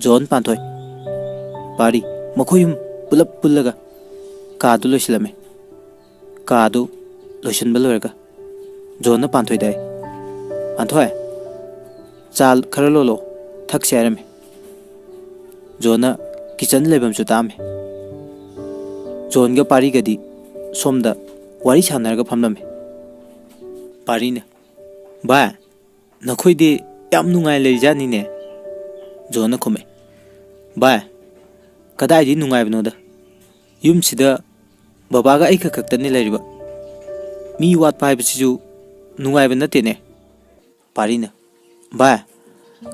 ꯖꯣꯟ, ꯄꯥꯟꯊꯣꯏ, ꯄꯥꯔꯤ, ꯃꯈꯣꯏ ꯑꯍꯨꯝ ꯄꯨꯂꯞ ꯄꯨꯜꯂꯒ ꯀꯥꯗꯨ ꯂꯣꯏꯁꯤꯜꯂꯝꯃꯤ꯫ ꯀꯥꯗꯨ ꯂꯣꯏꯁꯤꯟꯕ ꯂꯣꯏꯔꯒ ꯖꯣꯟꯅ ꯄꯥꯟꯊꯣꯏꯗ ꯍꯥꯏ, "ꯄꯥꯟꯊꯣꯏ, ꯆꯥ ꯈꯔ ꯂꯣꯜꯂꯣ, ꯊꯛꯁꯦ" ꯍꯥꯏꯔꯝꯃꯤ꯫ ꯖꯣꯟꯅ ꯀꯤꯆꯟ ꯂꯩꯐꯝꯁꯨ ꯇꯥꯛꯑꯝꯃꯤ꯫ ꯖꯣꯟꯒ ꯄꯥꯔꯤꯒꯗꯤ ꯁꯣꯝꯗ ꯋꯥꯔꯤ ꯁꯥꯟꯅꯔꯒ ꯐꯝꯂꯝꯃꯤ꯫ ꯄꯥꯔꯤꯅ, "ꯚꯥꯏ, ꯅꯈꯣꯏꯗꯤ ꯌꯥꯝ ꯅꯨꯡꯉꯥꯏ ꯂꯩꯖꯥꯠꯅꯤꯅꯦ"꯫ ꯖꯣꯟꯅ ꯈꯨꯝꯃꯦ, "ꯚꯥꯏ, ꯀꯗꯥꯏꯗꯒꯤ ꯅꯨꯡꯉꯥꯏꯕꯅꯣꯗ꯫ ꯌꯨꯝꯁꯤꯗ ꯕꯕꯥꯒ ꯑꯩꯈꯛ ꯈꯛꯇꯅꯤ ꯂꯩꯔꯤꯕ꯫ ꯃꯤ ꯋꯥꯠꯄ ꯍꯥꯏꯕꯁꯤꯁꯨ ꯅꯨꯡꯉꯥꯏꯕ ꯅꯠꯇꯦꯅꯦ"꯫ ꯄꯥꯔꯤꯅ, "ꯚꯥꯏ,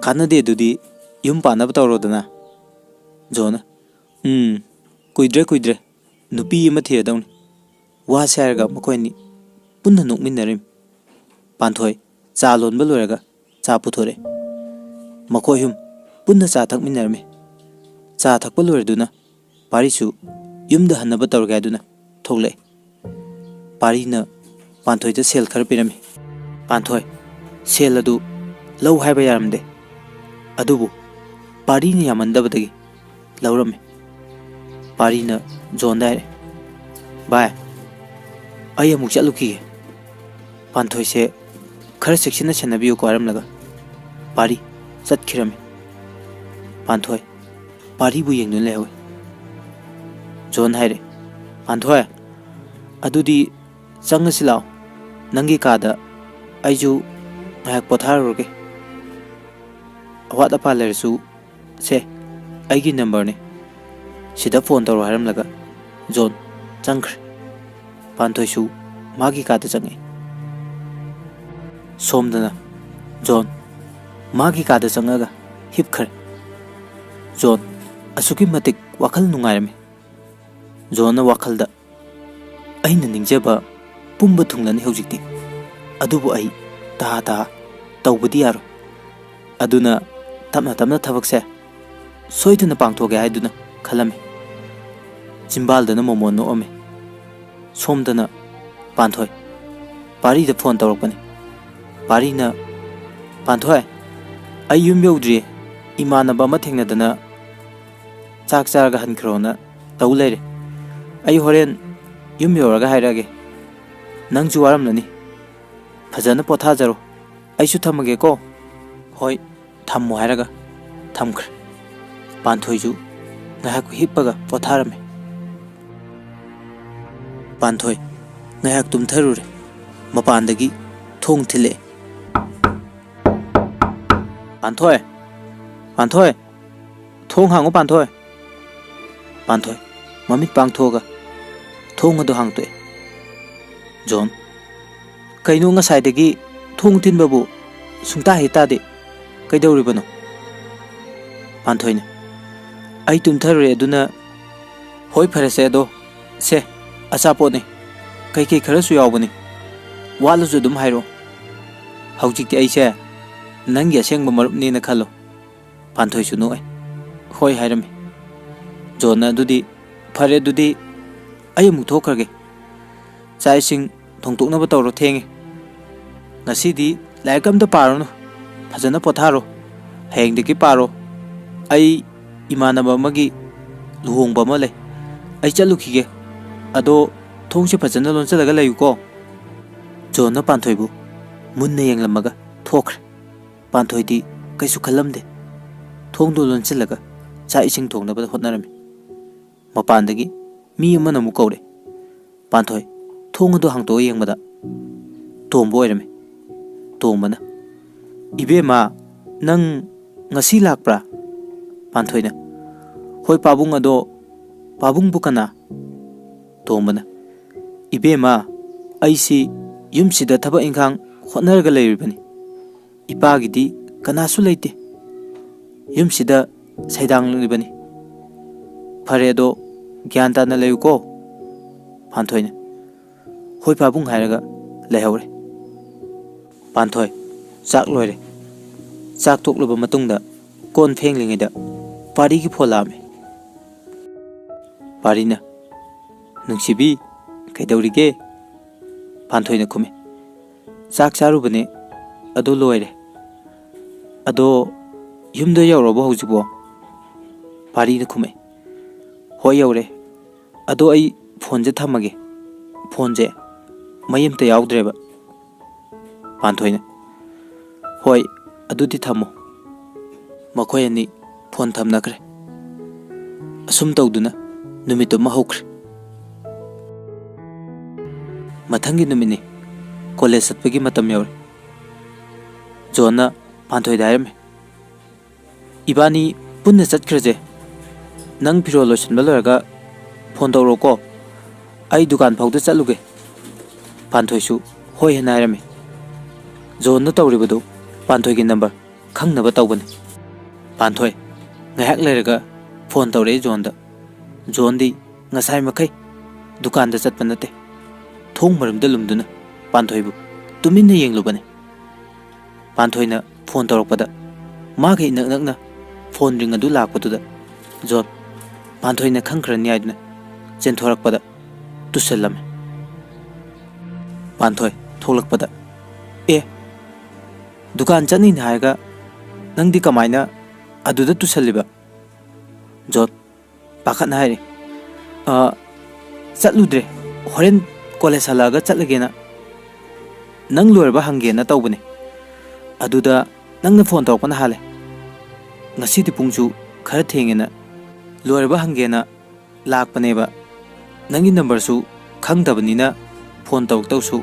ꯀꯥꯟꯅꯗꯦ, ꯑꯗꯨꯗꯤ ꯌꯨꯝ ꯄꯥꯟꯅꯕ ꯇꯧꯔꯣꯗꯅ"꯫ ꯖꯣꯟꯅ, "ꯎꯝ, ꯀꯨꯏꯗ꯭ꯔꯦ ꯀꯨꯏꯗ꯭ꯔꯦ ꯅꯨꯄꯤ ꯑꯃ ꯊꯤꯔꯗꯧꯅꯤ"꯫ ꯋꯥꯁꯦ ꯍꯥꯏꯔꯒ ꯃꯈꯣꯏ ꯑꯅꯤ ꯄꯨꯟꯅ ꯅꯣꯛꯃꯤꯟꯅꯔꯤꯃꯤ꯫ ꯄꯥꯟꯊꯣꯏ ꯆꯥ ꯂꯣꯟꯕ ꯂꯣꯏꯔꯒ ꯆꯥ ꯄꯨꯊꯣꯔꯛꯑꯦ꯫ ꯃꯈꯣꯏ ꯑꯍꯨꯝ ꯄꯨꯟꯅ ꯆꯥ ꯊꯛꯃꯤꯟꯅꯔꯝꯃꯤ꯫ ꯆꯥ ꯊꯛꯄ ꯂꯣꯏꯔꯗꯨꯅ ꯄꯥꯔꯤꯁꯨ ꯌꯨꯝꯗ ꯍꯟꯅꯕ ꯇꯧꯔꯒꯦ ꯍꯥꯏꯗꯨꯅ ꯊꯣꯛꯂꯛꯑꯦ꯫ ꯄꯥꯔꯤꯅ ꯄꯥꯟꯊꯣꯏꯗ ꯁꯦꯜ ꯈꯔ ꯄꯤꯔꯝꯃꯤ꯫ ꯄꯥꯟꯊꯣꯏ ꯁꯦꯜ ꯑꯗꯨ ꯂꯧ ꯍꯥꯏꯕ ꯌꯥꯔꯝꯗꯦ, ꯑꯗꯨꯕꯨ ꯄꯥꯔꯤꯅ ꯌꯥꯝꯃꯟꯗꯕꯗꯒꯤ ꯂꯧꯔꯝꯃꯤ꯫ ꯄꯥꯔꯤꯅ ꯖꯣꯟꯗ ꯍꯥꯏꯔꯦ, "ꯚꯥꯏ, ꯑꯩ ꯑꯃꯨꯛ ꯆꯠꯂꯨꯈꯤꯒꯦ꯫ ꯄꯥꯟꯊꯣꯏꯁꯦ ꯈꯔ ꯆꯦꯛꯁꯤꯟꯅ ꯁꯦꯟꯅꯕꯤꯌꯨꯀꯣ ꯍꯥꯏꯔꯝꯂꯒ ꯄꯥꯔꯤ ꯆꯠꯈꯤꯔꯝꯃꯤ꯫ ꯄꯥꯟꯊꯣꯏ ꯄꯥꯔꯤꯕꯨ ꯌꯦꯡꯗꯨꯅ ꯂꯩꯍꯧꯋꯤ꯫ ꯖꯣꯟ ꯍꯥꯏꯔꯦ, "ꯄꯥꯟꯊꯣꯏ, ꯑꯗꯨꯗꯤ ꯆꯪꯉꯁꯤ ꯂꯥꯛꯑꯣ꯫ ꯅꯪꯒꯤ ꯀꯥꯗ ꯑꯩꯁꯨ ꯉꯥꯏꯍꯥꯛ ꯄꯣꯊꯥꯔꯨꯔꯒꯦ꯫ ꯑꯋꯥꯠ ꯑꯄꯥ ꯂꯩꯔꯁꯨ ꯁꯦ, ꯑꯩꯒꯤ ꯅꯝꯕꯔꯅꯤ, ꯁꯤꯗ ꯐꯣꯟ ꯇꯧꯔꯣ" ꯍꯥꯏꯔꯝꯂꯒ ꯖꯣꯟ ꯆꯪꯈ꯭ꯔꯦ꯫ ꯄꯥꯟꯊꯣꯏꯁꯨ ꯃꯥꯒꯤ ꯀꯥꯗ ꯆꯪꯉꯛꯏ꯫ ꯁꯣꯝꯗꯅ ꯖꯣꯟ ꯃꯥꯒꯤ ꯀꯥꯗ ꯆꯪꯉꯒ ꯍꯤꯞꯈ꯭ꯔꯦ꯫ ꯖꯣꯟ ꯑꯁꯨꯛꯀꯤ ꯃꯇꯤꯛ ꯋꯥꯈꯜ ꯅꯨꯡꯉꯥꯏꯔꯝꯃꯤ꯫ ꯖꯣꯟꯅ ꯋꯥꯈꯜꯗ, "ꯑꯩꯅ ꯅꯤꯡꯖꯕ ꯄꯨꯝꯕ ꯊꯨꯡꯂꯅꯤ ꯍꯧꯖꯤꯛꯇꯤ꯫ ꯑꯗꯨꯕꯨ ꯑꯩ ꯇꯍꯥ ꯇꯍꯥ ꯇꯧꯕꯗꯤ ꯌꯥꯔꯣꯏ꯫ ꯑꯗꯨꯅ ꯇꯞꯅ ꯇꯞꯅ ꯊꯕꯛꯁꯦ ꯁꯣꯏꯗꯅ ꯄꯥꯡꯊꯣꯛꯀꯦ" ꯍꯥꯏꯗꯨꯅ ꯈꯜꯂꯝꯃꯤ꯫ ꯆꯤꯝꯕꯥꯜꯗꯅ ꯃꯣꯃꯣꯟ ꯅꯣꯛꯑꯝꯃꯤ꯫ ꯁꯣꯝꯗꯅ ꯄꯥꯟꯊꯣꯏ ꯄꯥꯔꯤꯗ ꯐꯣꯟ ꯇꯧꯔꯛꯄꯅꯤ꯫ ꯄꯥꯔꯤꯅ, "ꯄꯥꯟꯊꯣꯏ, ꯑꯩ ꯌꯨꯝ ꯌꯧꯗ꯭ꯔꯤꯌꯦ꯫ ꯏꯃꯥꯟꯅꯕ ꯑꯃ ꯊꯦꯡꯅꯗꯅ ꯆꯥꯛ ꯆꯥꯔꯒ ꯍꯟꯈ꯭ꯔꯣꯅ ꯇꯧ ꯂꯩꯔꯦ꯫ ꯑꯩ ꯍꯣꯔꯦꯟ ꯌꯨꯝ ꯌꯧꯔꯒ ꯍꯥꯏꯔꯛꯑꯒꯦ꯫ ꯅꯪꯁꯨ ꯋꯥꯔꯝꯂꯅꯤ꯫ ꯐꯖꯅ ꯄꯣꯊꯥꯖꯔꯣ꯫ ꯑꯩꯁꯨ ꯊꯝꯃꯒꯦꯀꯣ꯫" "ꯍꯣꯏ, ꯊꯝꯃꯣ" ꯍꯥꯏꯔꯒ ꯊꯝꯈ꯭ꯔꯦ꯫ ꯄꯥꯟꯊꯣꯏꯁꯨ ꯉꯥꯏꯍꯥꯛ ꯍꯤꯞꯄꯒ ꯄꯣꯊꯥꯔꯝꯃꯤ꯫ ꯄꯥꯟꯊꯣꯏ ꯉꯥꯏꯍꯥꯛ ꯇꯨꯝꯊꯔꯨꯔꯦ꯫ ꯃꯄꯥꯟꯗꯒꯤ ꯊꯣꯡ ꯊꯤꯜꯂꯛꯑꯦ꯫ "ꯄꯥꯟꯊꯣꯏ! ꯄꯥꯟꯊꯣꯏ! ꯊꯣꯡ ꯍꯥꯡꯉꯨ, ꯄꯥꯟꯊꯣꯏ!" ꯄꯥꯟꯊꯣꯏ ꯃꯃꯤꯠ ꯄꯥꯡꯊꯣꯛꯑꯒ ꯊꯣꯡ ꯑꯗꯨ ꯍꯥꯡꯇꯣꯛꯑꯦ꯫ ꯖꯣꯟ, "ꯀꯩꯅꯣ, ꯉꯁꯥꯏꯗꯒꯤ ꯊꯣꯡ ꯊꯤꯟꯕꯕꯨ ꯁꯨꯡꯇꯥ ꯍꯦꯛ ꯇꯥꯗꯦ꯫ ꯀꯩꯗꯧꯔꯤꯕꯅꯣ?" ꯄꯥꯟꯊꯣꯏꯅ, "ꯑꯩ ꯇꯨꯝꯊꯔꯨꯔꯦ, ꯑꯗꯨꯅ"꯫ "ꯍꯣꯏ, ꯐꯔꯦꯁꯦ, ꯑꯗꯣ ꯁꯦ, ꯑꯆꯥꯄꯣꯠꯅꯦ, ꯀꯩꯀꯩ ꯈꯔꯁꯨ ꯌꯥꯎꯕꯅꯤ꯫ ꯋꯥꯠꯂꯁꯨ ꯑꯗꯨꯝ ꯍꯥꯏꯔꯛꯑꯣ꯫ ꯍꯧꯖꯤꯛꯇꯤ ꯑꯩꯁꯦ ꯅꯪꯒꯤ ꯑꯁꯦꯡꯕ ꯃꯔꯨꯞꯅꯦꯅ ꯈꯜꯂꯣ꯫" ꯄꯥꯟꯊꯣꯏꯁꯨ ꯅꯣꯛꯑꯦ꯫ "ꯍꯣꯏ" ꯍꯥꯏꯔꯝꯃꯤ꯫ ꯖꯣꯟꯅ, "ꯑꯗꯨꯗꯤ ꯐꯔꯦ, ꯑꯗꯨꯗꯤ ꯑꯩ ꯑꯃꯨꯛ ꯊꯣꯛꯈ꯭ꯔꯒꯦ꯫ ꯆꯥꯛ ꯏꯁꯤꯡ ꯊꯣꯡꯗꯣꯛꯅꯕ ꯇꯧꯔꯣ, ꯊꯦꯡꯉꯦ꯫ ꯉꯁꯤꯗꯤ ꯂꯥꯏꯔꯤꯛ ꯑꯝꯇ ꯄꯥꯔꯨꯅꯨ, ꯐꯖꯅ ꯄꯣꯊꯥꯔꯣ꯫ ꯍꯌꯦꯡꯗꯒꯤ ꯄꯥꯔꯣ꯫ ꯑꯩ ꯏꯃꯥꯟꯅꯕ ꯑꯃꯒꯤ ꯂꯨꯍꯣꯡꯕ ꯑꯃ ꯂꯩ, ꯑꯩ ꯆꯠꯂꯨꯈꯤꯒꯦ꯫ ꯑꯗꯣ "ꯊꯣꯡꯁꯦ ꯐꯖꯅ ꯂꯣꯟꯁꯤꯜꯂꯒ ꯂꯩꯌꯨꯀꯣ"꯫ ꯖꯣꯟꯅ ꯄꯥꯟꯊꯣꯏꯕꯨ ꯃꯨꯟꯅ ꯌꯦꯡꯂꯝꯃꯒ ꯊꯣꯛꯈ꯭ꯔꯦ꯫ ꯄꯥꯟꯊꯣꯏꯗꯤ ꯀꯩꯁꯨ ꯈꯜꯂꯝꯗꯦ꯫ ꯊꯣꯡꯗꯨ ꯂꯣꯟꯁꯤꯜꯂꯒ ꯆꯥꯛ ꯏꯁꯤꯡ ꯊꯣꯡꯅꯕ ꯍꯣꯠꯅꯔꯝꯃꯤ꯫ ꯃꯄꯥꯟꯗꯒꯤ ꯃꯤ ꯑꯃꯅ ꯑꯃꯨꯛ ꯀꯧꯔꯦ꯫ ꯄꯥꯟꯊꯣꯏ ꯊꯣꯡ ꯑꯗꯨ ꯍꯥꯡꯇꯣꯛꯑ ꯌꯦꯡꯕꯗ ꯇꯣꯝꯕ ꯑꯣꯏꯔꯝꯃꯤ꯫ ꯇꯣꯝꯕꯅ, "ꯏꯕꯦꯝꯃ, ꯅꯪ ꯉꯁꯤ ꯂꯥꯛꯄ꯭ꯔꯥ?" ꯄꯥꯟꯊꯣꯏꯅ, "ꯍꯣꯏ ꯄꯥꯕꯨꯡ, ꯑꯗꯣ ꯄꯥꯕꯨꯡꯕꯨ ꯀꯅꯥ?" ꯇꯣꯝꯕꯅ, "ꯏꯕꯦꯝꯃ, ꯑꯩꯁꯤ ꯌꯨꯝꯁꯤꯗ ꯊꯕꯛ ꯏꯪꯈꯥꯡ ꯍꯣꯠꯅꯔꯒ ꯂꯩꯔꯤꯕꯅꯤ꯫ ꯏꯄꯥꯒꯤꯗꯤ ꯀꯅꯥꯁꯨ ꯂꯩꯇꯦ꯫ ꯌꯨꯝꯁꯤꯗ ꯁꯩꯗꯥꯡꯂꯤꯕꯅꯤ꯫ ꯐꯔꯦ, ꯑꯗꯣ ꯒ꯭ꯌꯥꯟ ꯇꯥꯅ ꯂꯩꯌꯨꯀꯣ"꯫ ꯄꯥꯟꯊꯣꯏꯅ, "ꯍꯣꯏ ꯄꯥꯕꯨꯡ" ꯍꯥꯏꯔꯒ ꯂꯩꯍꯧꯔꯦ꯫ ꯄꯥꯟꯊꯣꯏ ꯆꯥꯛ ꯂꯣꯏꯔꯦ꯫ ꯆꯥꯛ ꯇꯣꯛꯂꯕ ꯃꯇꯨꯡꯗ ꯀꯣꯟ ꯐꯦꯡꯂꯤꯉꯩꯗ ꯄꯥꯔꯤꯒꯤ ꯐꯣꯟ ꯂꯥꯛꯑꯝꯃꯤ꯫ ꯄꯥꯔꯤꯅ, "ꯅꯨꯡꯁꯤꯕꯤ, ꯀꯩꯗꯧꯔꯤꯒꯦ?" ꯄꯥꯟꯊꯣꯏꯅ ꯈꯨꯝꯃꯤ, "ꯆꯥꯛ ꯆꯥꯔꯨꯕꯅꯦ, ꯑꯗꯨ ꯂꯣꯏꯔꯦ꯫ ꯑꯗꯣ ꯌꯨꯝꯗ ꯌꯧꯔꯕꯣ ꯍꯧꯖꯤꯛꯄꯣ?" ꯄꯥꯔꯤꯅ ꯈꯨꯝꯃꯛꯑꯦ, "ꯍꯣꯏ ꯌꯧꯔꯦ꯫ ꯑꯗꯣ ꯑꯩ ꯐꯣꯟꯁꯦ ꯊꯝꯃꯒꯦ꯫ ꯐꯣꯟꯁꯦ ꯃꯩ ꯑꯝꯇ ꯌꯥꯎꯗ꯭ꯔꯦꯕ"꯫ ꯄꯥꯟꯊꯣꯏꯅ, "ꯍꯣꯏ, ꯑꯗꯨꯗꯤ ꯊꯝꯃꯣ"꯫ ꯃꯈꯣꯏ ꯑꯅꯤ ꯐꯣꯟ ꯊꯝꯅꯈ꯭ꯔꯦ꯫ ꯑꯁꯨꯝ ꯇꯧꯗꯨꯅ ꯅꯨꯃꯤꯠꯇꯨꯃ ꯍꯧꯈ꯭ꯔꯦ꯫ ꯃꯊꯪꯒꯤ ꯅꯨꯃꯤꯠꯅꯤ꯫ ꯀꯣꯂꯦꯖ ꯆꯠꯄꯒꯤ ꯃꯇꯝ ꯌꯧꯔꯦ꯫ ꯖꯣꯟꯅ ꯄꯥꯟꯊꯣꯏꯗ ꯍꯥꯏꯔꯝꯃꯤ, "ꯏꯕꯥꯅꯤ ꯄꯨꯟꯅ ꯆꯠꯈ꯭ꯔꯁꯦ꯫ ꯅꯪ ꯐꯤꯔꯣꯜ ꯂꯣꯏꯁꯤꯟꯕ ꯂꯣꯏꯔꯒ ꯐꯣꯟ ꯇꯧꯔꯛꯑꯣꯀꯣ꯫ ꯑꯩ ꯗꯨꯀꯥꯟ ꯐꯥꯎꯗ ꯆꯠꯂꯨꯒꯦ"꯫ ꯄꯥꯟꯊꯣꯏꯁꯨ ꯍꯣꯏ ꯍꯥꯏꯅ ꯍꯥꯏꯔꯝꯃꯤ꯫ ꯖꯣꯟꯅ ꯇꯧꯔꯤꯕꯗꯨ ꯄꯥꯟꯊꯣꯏꯒꯤ ꯅꯝꯕꯔ ꯈꯪꯅꯕ ꯇꯧꯕꯅꯤ꯫ ꯄꯥꯟꯊꯣꯏ ꯉꯥꯏꯍꯥꯛ ꯂꯩꯔꯒ ꯐꯣꯟ ꯇꯧꯔꯛꯑꯦ ꯖꯣꯟꯗ꯫ ꯖꯣꯟꯗꯤ ꯉꯁꯥꯏ ꯃꯈꯩ ꯗꯨꯀꯥꯟꯗ ꯆꯠꯄ ꯅꯠꯇꯦ꯫ ꯊꯣꯡ ꯃꯔꯨꯝꯗ ꯂꯨꯝꯗꯨꯅ ꯄꯥꯟꯊꯣꯏꯕꯨ ꯇꯨꯃꯤꯟꯅ ꯌꯦꯡꯂꯨꯕꯅꯤ꯫ ꯄꯥꯟꯊꯣꯏꯅ ꯐꯣꯟ ꯇꯧꯔꯛꯄꯗ ꯃꯥꯒ ꯏꯅꯛ ꯅꯛꯅ ꯐꯣꯟ ꯔꯤꯡ ꯑꯗꯨ ꯂꯥꯛꯄꯗꯨꯗ ꯖꯣꯟ ꯄꯥꯟꯊꯣꯏꯅ ꯈꯪꯈ꯭ꯔꯅꯤ ꯍꯥꯏꯗꯨꯅ ꯆꯦꯟꯊꯣꯔꯛꯄꯗ ꯇꯨꯁꯜꯂꯝꯃꯤ꯫ ꯄꯥꯟꯊꯣꯏ ꯊꯣꯛꯂꯛꯄꯗ, "ꯑꯦ, ꯗꯨꯀꯥꯟ ꯆꯠꯅꯤꯅ ꯍꯥꯏꯔꯒ ꯅꯪꯗꯤ ꯀꯃꯥꯏꯅ ꯑꯗꯨꯗ ꯇꯨꯁꯜꯂꯤꯕ?" ꯖꯣꯟ ꯄꯥꯈꯠꯅ ꯍꯥꯏꯔꯤ, "ꯑ, ꯆꯠꯂꯨꯗ꯭ꯔꯦ꯫ ꯍꯣꯔꯦꯟ ꯀꯣꯂꯦꯖ ꯍꯜꯂꯛꯑꯒ ꯆꯠꯂꯒꯦꯅ, ꯅꯪ ꯂꯣꯏꯔꯕ ꯍꯪꯒꯦꯅ ꯇꯧꯕꯅꯦ꯫ ꯑꯗꯨꯗ ꯅꯪꯅ ꯐꯣꯟ ꯇꯧꯔꯛꯄꯅ ꯍꯥꯜꯂꯦ꯫ ꯉꯁꯤꯗꯤ ꯄꯨꯡꯁꯨ ꯈꯔ ꯊꯦꯡꯉꯦꯅ, ꯂꯣꯏꯔꯕ ꯍꯪꯒꯦꯅ ꯂꯥꯛꯄꯅꯦꯕ꯫ ꯅꯪꯒꯤ ꯅꯝꯕꯔꯁꯨ ꯈꯪꯗꯕꯅꯤꯅ ꯐꯣꯟ ꯇꯧꯔꯛꯇꯧꯁꯨ꯫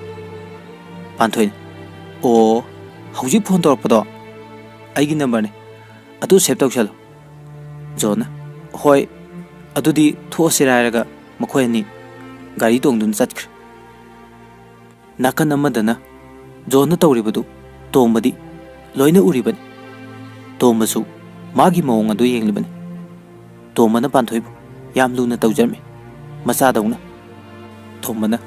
ꯄꯥꯟꯊꯣꯏꯅ, "ꯑꯣ, ꯍꯧꯖꯤꯛ ꯐꯣꯟ ꯇꯧꯔꯛꯄꯗꯣ ꯑꯩꯒꯤ ꯅꯝꯕꯔꯅꯦ, ꯑꯗꯨ ꯁꯦꯚ ꯇꯧꯁꯜꯂꯣ꯫" ꯖꯣꯟꯅ, "ꯍꯣꯏ, ꯑꯗꯨꯗꯤ ꯊꯣꯛꯑꯁꯤꯔꯥ?" ꯍꯥꯏꯔꯒ ꯃꯈꯣꯏ ꯑꯅꯤ ꯒꯥꯔꯤ ꯇꯣꯡꯗꯨꯅ ꯆꯠꯈ꯭ꯔꯦ꯫ ꯅꯥꯀꯟ ꯑꯃꯗꯅ ꯖꯣꯟꯅ ꯇꯧꯔꯤꯕꯗꯨ ꯇꯣꯝꯕꯗꯤ ꯂꯣꯏꯅ ꯎꯔꯤꯕꯅꯤ꯫ ꯇꯣꯝꯕꯁꯨ ꯃꯥꯒꯤ ꯃꯑꯣꯡ ꯑꯗꯨ ꯌꯦꯡꯂꯤꯕꯅꯤ꯫ ꯇꯣꯝꯕꯅ ꯄꯥꯟꯊꯣꯏꯕꯨ ꯌꯥꯝ ꯂꯨꯅ ꯇꯧꯖꯔꯝꯃꯤ, ꯃꯆꯥꯗꯧꯅ꯫ ꯇꯣꯝꯕꯅ,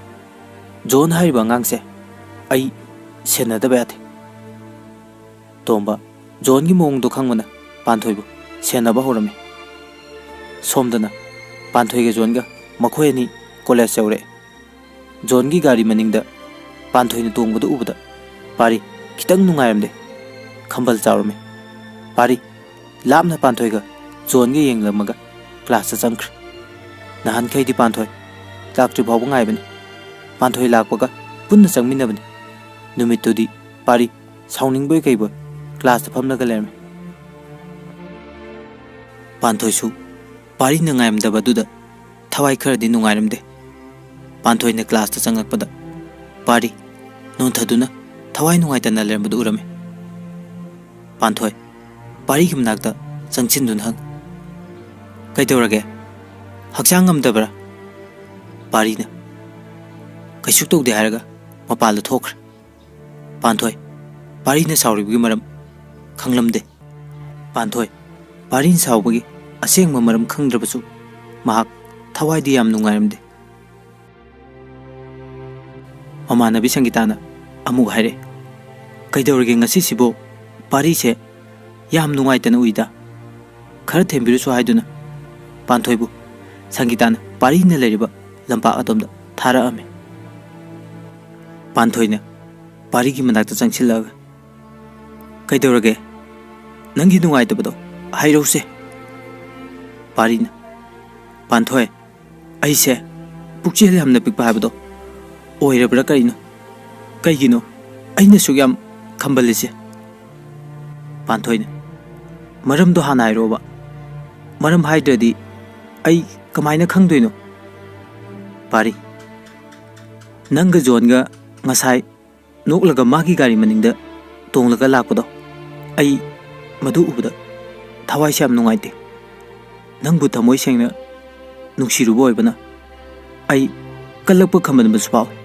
"ꯖꯣꯟ ꯍꯥꯏꯔꯤꯕ ꯑꯉꯥꯡꯁꯦ ꯑꯩ ꯁꯦꯟꯅꯗꯕ ꯌꯥꯗꯦ꯫" ꯇꯣꯝꯕ ꯖꯣꯟꯒꯤ ꯃꯑꯣꯡꯗꯣ ꯈꯪꯕꯅ ꯄꯥꯟꯊꯣꯏꯕꯨ ꯁꯦꯟꯅꯕ ꯍꯧꯔꯝꯃꯤ꯫ ꯁꯣꯝꯗꯅ ꯄꯥꯟꯊꯣꯏꯒ ꯖꯣꯟꯒ ꯃꯈꯣꯏ ꯑꯅꯤ ꯀꯣꯂꯦꯖ ꯌꯧꯔꯛꯑꯦ꯫ ꯖꯣꯟꯒꯤ ꯒꯥꯔꯤ ꯃꯅꯤꯡꯗ ꯄꯥꯟꯊꯣꯏꯅ ꯇꯣꯡꯕꯗꯨ ꯎꯕꯗ ꯄꯥꯔꯤ ꯈꯤꯇꯪ ꯅꯨꯡꯉꯥꯏꯔꯝꯗꯦ꯫ ꯈꯝꯕꯜ ꯆꯥꯎꯔꯝꯃꯤ꯫ ꯄꯥꯔꯤ ꯂꯥꯞꯅ ꯄꯥꯟꯊꯣꯏꯒ ꯖꯣꯟꯒ ꯌꯦꯡꯂꯝꯃꯒ ꯀ꯭ꯂꯥꯁꯇ ꯆꯪꯈ꯭ꯔꯦ꯫ ꯅꯍꯥꯟꯈꯩꯗꯤ ꯄꯥꯟꯊꯣꯏ ꯂꯥꯛꯇ꯭ꯔꯤ ꯐꯥꯎꯕ ꯉꯥꯏꯕꯅꯤ꯫ ꯄꯥꯟꯊꯣꯏ ꯂꯥꯛꯄꯒ ꯄꯨꯟꯅ ꯆꯪꯃꯤꯟꯅꯕꯅꯤ꯫ ꯅꯨꯃꯤꯠꯇꯨꯗꯤ ꯄꯥꯔꯤ ꯁꯥꯎꯅꯤꯡꯕꯣꯏ ꯀꯩꯕꯣꯏ ꯀ꯭ꯂꯥꯁꯇ ꯐꯝꯂꯒ ꯂꯩꯔꯝꯃꯤ꯫ ꯄꯥꯟꯊꯣꯏꯁꯨ ꯄꯥꯔꯤꯅ ꯉꯥꯏꯔꯝꯗꯕꯗꯨꯗ ꯊꯋꯥꯏ ꯈꯔꯗꯤ ꯅꯨꯡꯉꯥꯏꯔꯝꯗꯦ꯫ ꯄꯥꯟꯊꯣꯏꯅ ꯀ꯭ꯂꯥꯁꯇ ꯆꯪꯂꯛꯄꯗ ꯄꯥꯔꯤ ꯅꯣꯟꯊꯗꯨꯅ ꯊꯋꯥꯏ ꯅꯨꯡꯉꯥꯏꯇꯅ ꯂꯩꯔꯝꯕꯗꯨ ꯎꯔꯝꯃꯤ꯫ ꯄꯥꯟꯊꯣꯏ ꯄꯥꯔꯤꯒꯤ ꯃꯅꯥꯛꯇ ꯆꯪꯁꯤꯟꯗꯨꯅ ꯍꯪꯉꯤ, "ꯀꯩꯗꯧꯔꯒꯦ? ꯍꯛꯆꯥꯡ ꯉꯝꯗꯕ꯭ꯔꯥ?" ꯄꯥꯔꯤꯅ ꯀꯩꯁꯨ ꯇꯧꯗꯦ ꯍꯥꯏꯔꯒ ꯃꯄꯥꯟꯗ ꯊꯣꯛꯈ꯭ꯔꯦ꯫ ꯄꯥꯟꯊꯣꯏ ꯄꯥꯔꯤꯅ ꯁꯥꯎꯔꯤꯕꯒꯤ ꯃꯔꯝ ꯈꯪꯂꯝꯗꯦ꯫ ꯄꯥꯟꯊꯣꯏ ꯄꯥꯔꯤꯅ ꯁꯥꯎꯕꯒꯤ ꯑꯁꯦꯡꯕ ꯃꯔꯝ ꯈꯪꯗ꯭ꯔꯕꯁꯨ ꯃꯍꯥꯛ ꯊꯋꯥꯏꯗꯤ ꯌꯥꯝ ꯅꯨꯡꯉꯥꯏꯔꯝꯗꯦ꯫ ꯃꯃꯥꯟꯅꯕꯤ ꯁꯪꯒꯤꯇꯥꯅ ꯑꯃꯨꯛ ꯍꯥꯏꯔꯛꯑꯦ, "ꯀꯩꯗꯧꯔꯒꯦ ꯉꯁꯤꯁꯤꯕꯨ? ꯄꯥꯔꯤꯁꯦ ꯌꯥꯝ ꯅꯨꯡꯉꯥꯏꯇꯅ ꯎꯏꯗ꯫ ꯈꯔ ꯊꯦꯝꯕꯤꯔꯨꯁꯨ" ꯍꯥꯏꯗꯨꯅ ꯄꯥꯟꯊꯣꯏꯕꯨ ꯁꯪꯒꯤꯇꯥꯅ ꯄꯥꯔꯤꯅ ꯂꯩꯔꯤꯕ ꯂꯝꯄꯥꯛ ꯑꯗꯣꯝꯗ ꯊꯥꯔꯛꯑꯝꯃꯤ꯫ ꯄꯥꯟꯊꯣꯏꯅ ꯄꯥꯔꯤꯒꯤ ꯃꯅꯥꯛꯇ ꯆꯪꯁꯤꯜꯂꯛꯑꯒ, "ꯀꯩꯗꯧꯔꯒꯦ? ꯅꯪꯒꯤ ꯅꯨꯡꯉꯥꯏꯇꯕꯗꯣ ꯍꯥꯏꯔꯧꯁꯦ꯫" ꯄꯥꯔꯤꯅ, "ꯄꯥꯟꯊꯣꯏ, ꯑꯩꯁꯦ ꯄꯨꯛꯆꯦꯜ ꯌꯥꯝꯅ ꯄꯤꯛꯄ ꯍꯥꯏꯕꯗꯣ ꯑꯣꯏꯔꯕ꯭ꯔꯥ ꯀꯔꯤꯅꯣ? ꯀꯩꯒꯤꯅꯣ ꯑꯩꯅ ꯁꯨꯛ ꯌꯥꯝ ꯈꯝꯕꯜꯂꯤꯁꯦ? ꯄꯥꯟꯊꯣꯏꯅ, ꯃꯔꯝꯗꯣ ꯍꯥꯟꯅ ꯍꯥꯏꯔꯛꯑꯣꯕ꯫ ꯃꯔꯝ ꯍꯥꯏꯗ꯭ꯔꯗꯤ ꯑꯩ ꯀꯃꯥꯏꯅ ꯈꯪꯗꯣꯏꯅꯣ? ꯄꯥꯔꯤ, ꯅꯪꯒ ꯖꯣꯟꯒ ꯉꯁꯥꯏ ꯅꯣꯛꯂꯒ ꯃꯥꯒꯤ ꯒꯥꯔꯤ ꯃꯅꯤꯡꯗ ꯇꯣꯡꯂꯒ ꯂꯥꯛꯄꯗꯣ, ꯑꯩ ꯃꯗꯨ ꯎꯕꯗ ꯊꯋꯥꯏꯁꯦ ꯌꯥꯝ ꯅꯨꯡꯉꯥꯏꯇꯦ꯫ ꯅꯪꯕꯨ ꯊꯃꯣꯏ ꯁꯦꯡꯅ ꯅꯨꯡꯁꯤꯔꯨꯕ ꯑꯣꯏꯕꯅ ꯑꯩ ꯀꯜꯂꯛꯄ ꯈꯝꯕꯟꯕꯁꯨ ꯐꯥꯎꯏ꯫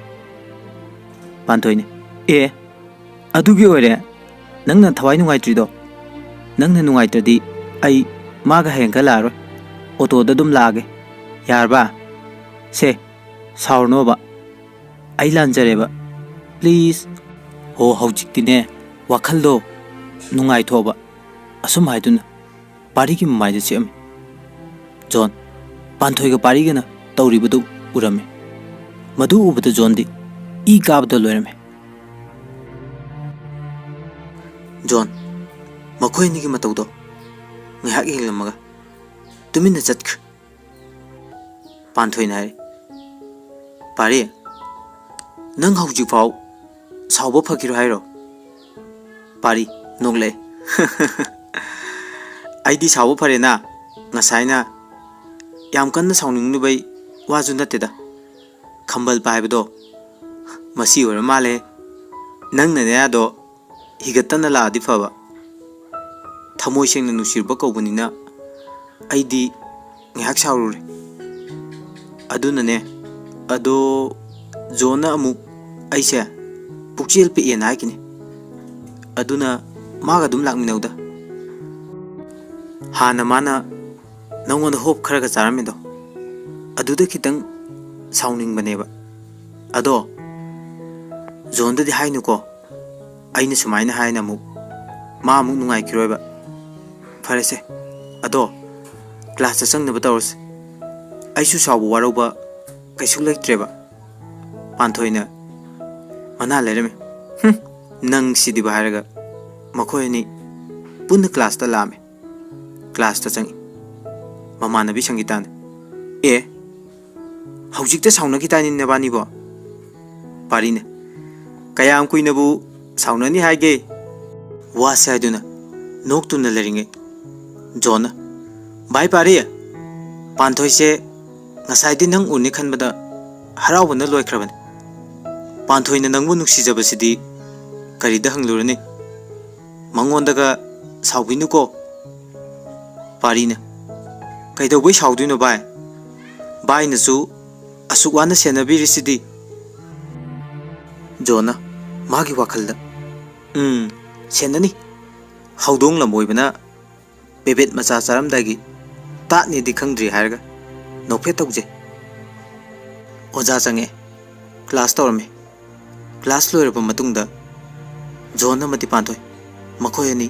ꯄꯥꯟꯊꯣꯏꯅ, ꯑꯦ, ꯑꯗꯨꯒꯤ ꯑꯣꯏꯔꯦ ꯅꯪꯅ ꯊꯋꯥꯏ ꯅꯨꯡꯉꯥꯏꯇ꯭ꯔꯤꯗꯣ? ꯅꯪꯅ ꯅꯨꯡꯉꯥꯏꯇ꯭ꯔꯗꯤ ꯑꯩ ꯃꯥꯒ ꯍꯌꯦꯡ ꯈꯔ ꯂꯥꯛꯑꯔꯣꯏ, ꯑꯣꯇꯣꯗ ꯑꯗꯨꯝ ꯂꯥꯛꯑꯒꯦ, ꯌꯥꯔꯕ? ꯁꯦ, ꯁꯥꯎꯔꯅꯣꯕ, ꯑꯩ ꯂꯥꯟꯖꯔꯦꯕ, ꯄ꯭ꯂꯤꯖ꯫ ꯍꯣ, ꯍꯧꯖꯤꯛꯇꯤꯅꯦ, ꯋꯥꯈꯜꯗꯣ ꯅꯨꯡꯉꯥꯏꯊꯣꯛꯑꯕ꯫ ꯑꯁꯨꯝ ꯍꯥꯏꯗꯨꯅ ꯄꯥꯔꯤꯒꯤ ꯃꯃꯥꯏꯗ ꯆꯤꯛꯑꯝꯃꯤ꯫ ꯖꯣꯟ, ꯄꯥꯟꯊꯣꯏꯒ ꯄꯥꯔꯤꯒꯅ ꯇꯧꯔꯤꯕꯗꯨ ꯎꯔꯝꯃꯤ꯫ ꯃꯗꯨ ꯎꯕꯗ ꯖꯣꯟꯗꯤ ꯏ ꯀꯥꯕꯗ ꯂꯣꯏꯔꯝꯃꯤ꯫ ꯖꯣꯟ, ꯃꯈꯣꯏ ꯑꯅꯤꯒꯤ ꯃꯇꯧꯗꯣ ꯉꯥꯏꯍꯥꯛ ꯌꯦꯡꯂꯝꯃꯒ ꯇꯨꯃꯤꯟꯅ ꯆꯠꯈ꯭ꯔꯦ꯫ ꯄꯥꯟꯊꯣꯏꯅ ꯍꯥꯏꯔꯤ, "ꯄꯥꯔꯤ, ꯅꯪ ꯍꯧꯖꯤꯛꯐꯥꯎ ꯁꯥꯎꯕ ꯐꯈꯤꯔꯣꯏ ꯍꯥꯏꯔꯣ?" ꯄꯥꯔꯤ ꯅꯣꯛꯂꯛꯑꯦ꯫ "ꯑꯩꯗꯤ ꯁꯥꯎꯕ ꯐꯔꯦꯅ, ꯉꯁꯥꯏꯅ ꯌꯥꯝ ꯀꯟꯅ ꯁꯥꯎꯅꯤꯡꯂꯨꯕꯩ ꯋꯥꯁꯨ ꯅꯠꯇꯦꯗ꯫ ꯈꯝꯕꯜ ꯄꯥꯏꯕꯗꯣ ꯃꯁꯤ ꯑꯣꯏꯔ ꯃꯥꯜꯂꯦ꯫ ꯅꯪꯅ ꯅꯌꯥꯗꯣ ꯍꯤꯒꯠꯇꯅ ꯂꯥꯛꯑꯗꯤ ꯐꯕ꯫ ꯊꯃꯣꯏ ꯁꯦꯡꯅ ꯅꯨꯡꯁꯤꯔꯨꯕ ꯀꯧꯕꯅꯤꯅ ꯑꯩꯗꯤ ꯉꯥꯏꯍꯥꯛ ꯁꯥꯎꯔꯨꯔꯦ꯫ ꯑꯗꯨꯅꯅꯦ, ꯑꯗꯣ ꯖꯣꯟꯅ ꯑꯃꯨꯛ ꯑꯩꯁꯦ ꯄꯨꯛꯆꯦꯜ ꯄꯤꯛꯑꯦꯅ ꯍꯥꯏꯈꯤꯅꯤ꯫ ꯑꯗꯨꯅ ꯃꯥꯒ ꯑꯗꯨꯝ ꯂꯥꯛꯃꯤꯟꯅꯧꯗ꯫ ꯍꯥꯟꯅ ꯃꯥꯅ ꯅꯪꯉꯣꯟꯗ ꯍꯣꯞ ꯈꯔꯒ ꯆꯥꯔꯝꯃꯤꯗꯣ, ꯑꯗꯨꯗ ꯈꯤꯇꯪ ꯁꯥꯎꯅꯤꯡꯕꯅꯦꯕ꯫ ꯑꯗꯣ ꯖꯣꯟꯗꯗꯤ ꯍꯥꯏꯅꯨꯀꯣ, ꯑꯩꯅ ꯁꯨꯃꯥꯏꯅ ꯍꯥꯏꯅ ꯑꯃꯨꯛ ꯃꯥ ꯑꯃꯨꯛ ꯅꯨꯡꯉꯥꯏꯈꯤꯔꯣꯏꯕ꯫ ꯐꯔꯦꯁꯦ, ꯑꯗꯣ ꯀ꯭ꯂꯥꯁꯇ ꯆꯪꯅꯕ ꯇꯧꯔꯁꯦ꯫ ꯑꯩꯁꯨ ꯁꯥꯎꯕ ꯋꯥꯔꯧꯕ ꯀꯩꯁꯨ ꯂꯩꯇ꯭ꯔꯦꯕ꯫" ꯄꯥꯟꯊꯣꯏꯅ ꯃꯅꯥ ꯂꯩꯔꯝꯃꯤ꯫ "ꯍꯨꯝ, ꯅꯪ ꯁꯤꯗꯤꯕ" ꯍꯥꯏꯔꯒ ꯃꯈꯣꯏ ꯑꯅꯤ ꯄꯨꯟꯅ ꯀ꯭ꯂꯥꯁꯇ ꯂꯥꯛꯑꯝꯃꯤ꯫ ꯀ꯭ꯂꯥꯁꯇ ꯆꯪꯉꯤ꯫ ꯃꯃꯥꯟꯅꯕꯤ ꯁꯪꯒꯤꯇꯥꯅ, "ꯑꯦ, "ꯍꯧꯖꯤꯛꯇ ꯁꯥꯎꯅꯈꯤꯗꯥꯏꯅꯦ ꯅꯕꯥꯅꯤꯕꯣ?" ꯄꯥꯔꯤꯅ, "ꯀꯌꯥꯝ ꯀꯨꯏꯅꯕꯨ ꯁꯥꯎꯅꯅꯤ ꯍꯥꯏꯒꯦ?" ꯋꯥꯁꯦ ꯍꯥꯏꯗꯨꯅ ꯅꯣꯛꯇꯨꯅ ꯂꯩꯔꯤꯉꯩ ꯖꯣꯟꯅ, "ꯚꯥꯏ ꯄꯥꯔꯤ, ꯄꯥꯟꯊꯣꯏꯁꯦ ꯉꯁꯥꯏꯗꯤ ꯅꯪ ꯎꯅꯤ ꯈꯟꯕꯗ ꯍꯔꯥꯎꯕꯅ ꯂꯣꯏꯈ꯭ꯔꯕꯅꯤ꯫ ꯄꯥꯟꯊꯣꯏꯅ ꯅꯪꯕꯨ ꯅꯨꯡꯁꯤꯖꯕꯁꯤꯗꯤ ꯀꯔꯤꯗ ꯍꯪꯂꯨꯔꯅꯤ? ꯃꯉꯣꯟꯗꯒ ꯁꯥꯎꯕꯤꯅꯨꯀꯣ꯫" ꯄꯥꯔꯤꯅ, "ꯀꯩꯗꯧꯕꯩ ꯁꯥꯎꯗꯣꯏꯅꯣ ꯚꯥꯏ? ꯚꯥꯏꯅꯁꯨ ꯑꯁꯨꯛ ꯋꯥꯅ ꯁꯦꯟꯅꯕꯤꯔꯤꯁꯤꯗꯤ꯫" ꯖꯣꯟꯅ ꯃꯥꯒꯤ ꯋꯥꯈꯜꯗ, "ꯎꯝ, ꯁꯦꯟꯅꯅꯤ꯫ ꯍꯧꯗꯣꯡ ꯂꯝꯕꯣꯏꯕꯅ ꯄꯦꯕꯦꯠ ꯃꯆꯥ ꯆꯥꯔꯝꯗꯥꯏꯒꯤ ꯇꯥꯠꯅꯦꯗꯤ ꯈꯪꯗ꯭ꯔꯤ ꯍꯥꯏꯔꯒ ꯅꯣꯛꯐꯦꯠ ꯇꯧꯖꯩ꯫" ꯑꯣꯖꯥ ꯆꯪꯉꯛꯑꯦ꯫ ꯀ꯭ꯂꯥꯁ ꯇꯧꯔꯝꯃꯤ꯫ ꯀ꯭ꯂꯥꯁ ꯂꯣꯏꯔꯕ ꯃꯇꯨꯡꯗ ꯖꯣꯟ ꯑꯃꯗꯤ ꯄꯥꯟꯊꯣꯏ ꯃꯈꯣꯏ ꯑꯅꯤ